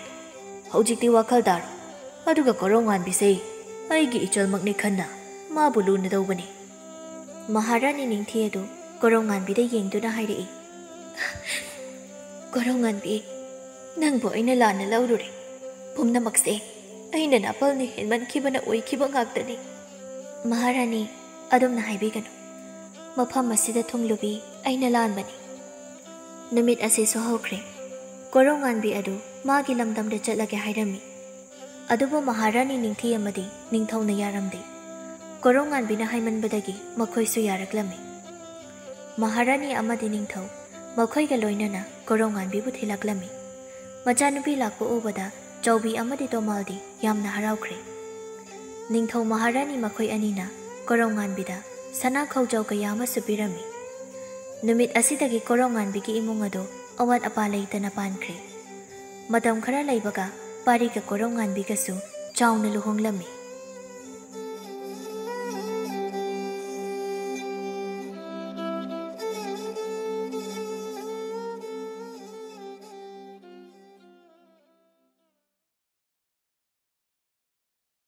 ꯍꯧꯖꯤꯛꯇꯤ ꯋꯥꯈꯜ ꯇꯥꯔꯣ꯫ ꯑꯗꯨꯒ ꯀꯣꯔꯧ ꯉꯥꯟꯕꯤꯁꯦ ꯑꯩꯒꯤ ꯏꯆꯜꯃꯛꯅꯤ ꯈꯟꯅ ꯃꯥꯕꯨ ꯂꯨꯅ ꯇꯧꯕꯅꯤ꯫" ꯃꯍꯥꯔꯥꯅꯤ ꯅꯤꯡꯊꯤ ꯑꯗꯨ ꯀꯣꯔꯧ ꯉꯥꯟꯕꯤꯗ ꯌꯦꯡꯗꯨꯅ ꯍꯥꯏꯔꯛꯏ, "ꯀꯣꯔꯧ ꯉꯥꯟꯕꯤ, ꯅꯪꯕꯨ ꯑꯩꯅ ꯂꯥꯟꯅ ꯂꯧꯔꯨꯔꯦ꯫ ꯄꯨꯝꯅꯃꯛꯁꯦ ꯑꯩꯅ ꯅꯥꯄꯜꯅ ꯍꯦꯟꯃꯟꯈꯤꯕꯅ ꯑꯣꯏꯈꯤꯕ ꯉꯥꯛꯇꯅꯤ꯫" "ꯃꯍꯥꯔꯥꯅꯤ, ꯑꯗꯨꯝꯅ ꯍꯥꯏꯕꯤꯒꯅꯨ꯫ ꯃꯐꯝ ꯑꯁꯤꯗ ꯊꯨꯡꯂꯨꯕꯤ ꯑꯩꯅ ꯂꯥꯟꯕꯅꯤ꯫" ꯅꯨꯃꯤꯠ ꯑꯁꯤꯁꯨ ꯍꯧꯈ꯭ꯔꯦ꯫ ꯀꯣꯔꯧ ꯉꯥꯟꯕꯤ ꯑꯗꯨ ꯃꯥꯒꯤ ꯂꯝꯗꯝꯗ ꯆꯠꯂꯒꯦ ꯍꯥꯏꯔꯝꯃꯤ꯫ ꯑꯗꯨꯕꯨ ꯃꯍꯥꯔꯥꯅꯤ ꯅꯤꯡꯊꯤ ꯑꯃꯗꯤ ꯅꯤꯡꯊꯧꯅ ꯌꯥꯔꯝꯗꯦ꯫ ꯀꯣꯔꯧ ꯉꯥꯟꯕꯤꯅ ꯍꯥꯏꯃꯟꯕꯗꯒꯤ ꯃꯈꯣꯏꯁꯨ ꯌꯥꯔꯛꯂꯝꯃꯤ꯫ ꯃꯍꯥꯔꯥꯅꯤ ꯑꯃꯗꯤ ꯅꯤꯡꯊꯧ ꯃꯈꯣꯏꯒ ꯂꯣꯏꯅꯅ ꯀꯣꯔꯧ ꯉꯥꯟꯕꯤꯕꯨ ꯊꯤꯜꯂꯛꯂꯝꯃꯤ꯫ ꯃꯆꯥꯅꯨꯄꯤ ꯂꯥꯛꯄ ꯎꯕꯗ ꯆꯥꯎꯕꯤ ꯑꯃꯗꯤ ꯇꯣꯃꯥꯜꯗꯤ ꯌꯥꯝꯅ ꯍꯔꯥꯎꯈ꯭ꯔꯦ꯫ ꯅꯤꯡꯊꯧ ꯃꯍꯥꯔꯥꯅꯤ ꯃꯈꯣꯏ ꯑꯅꯤꯅ ꯀꯣꯔꯧ ꯉꯥꯟꯕꯤꯗ ꯁꯅꯥ ꯈꯧꯖꯥꯎ ꯀꯌꯥ ꯑꯃꯁꯨ ꯄꯤꯔꯝꯃꯤ꯫ ꯅꯨꯃꯤꯠ ꯑꯁꯤꯗꯒꯤ ꯀꯣꯔꯧ ꯉꯥꯟꯕꯤꯒꯤ ꯏꯃꯨꯡ ꯑꯗꯨ ꯑꯋꯥꯠ ꯑꯄꯥ ꯂꯩꯇꯅ ꯄꯥꯟꯈ꯭ꯔꯦ꯫ ꯃꯇꯝ ꯈꯔ ꯂꯩꯕꯒ ꯄꯥꯔꯤꯒ ꯀꯣꯔꯧ ꯉꯥꯟꯕꯤꯒꯁꯨ ꯆꯥꯎꯅ ꯂꯨꯍꯣꯡꯂꯝꯃꯤ꯫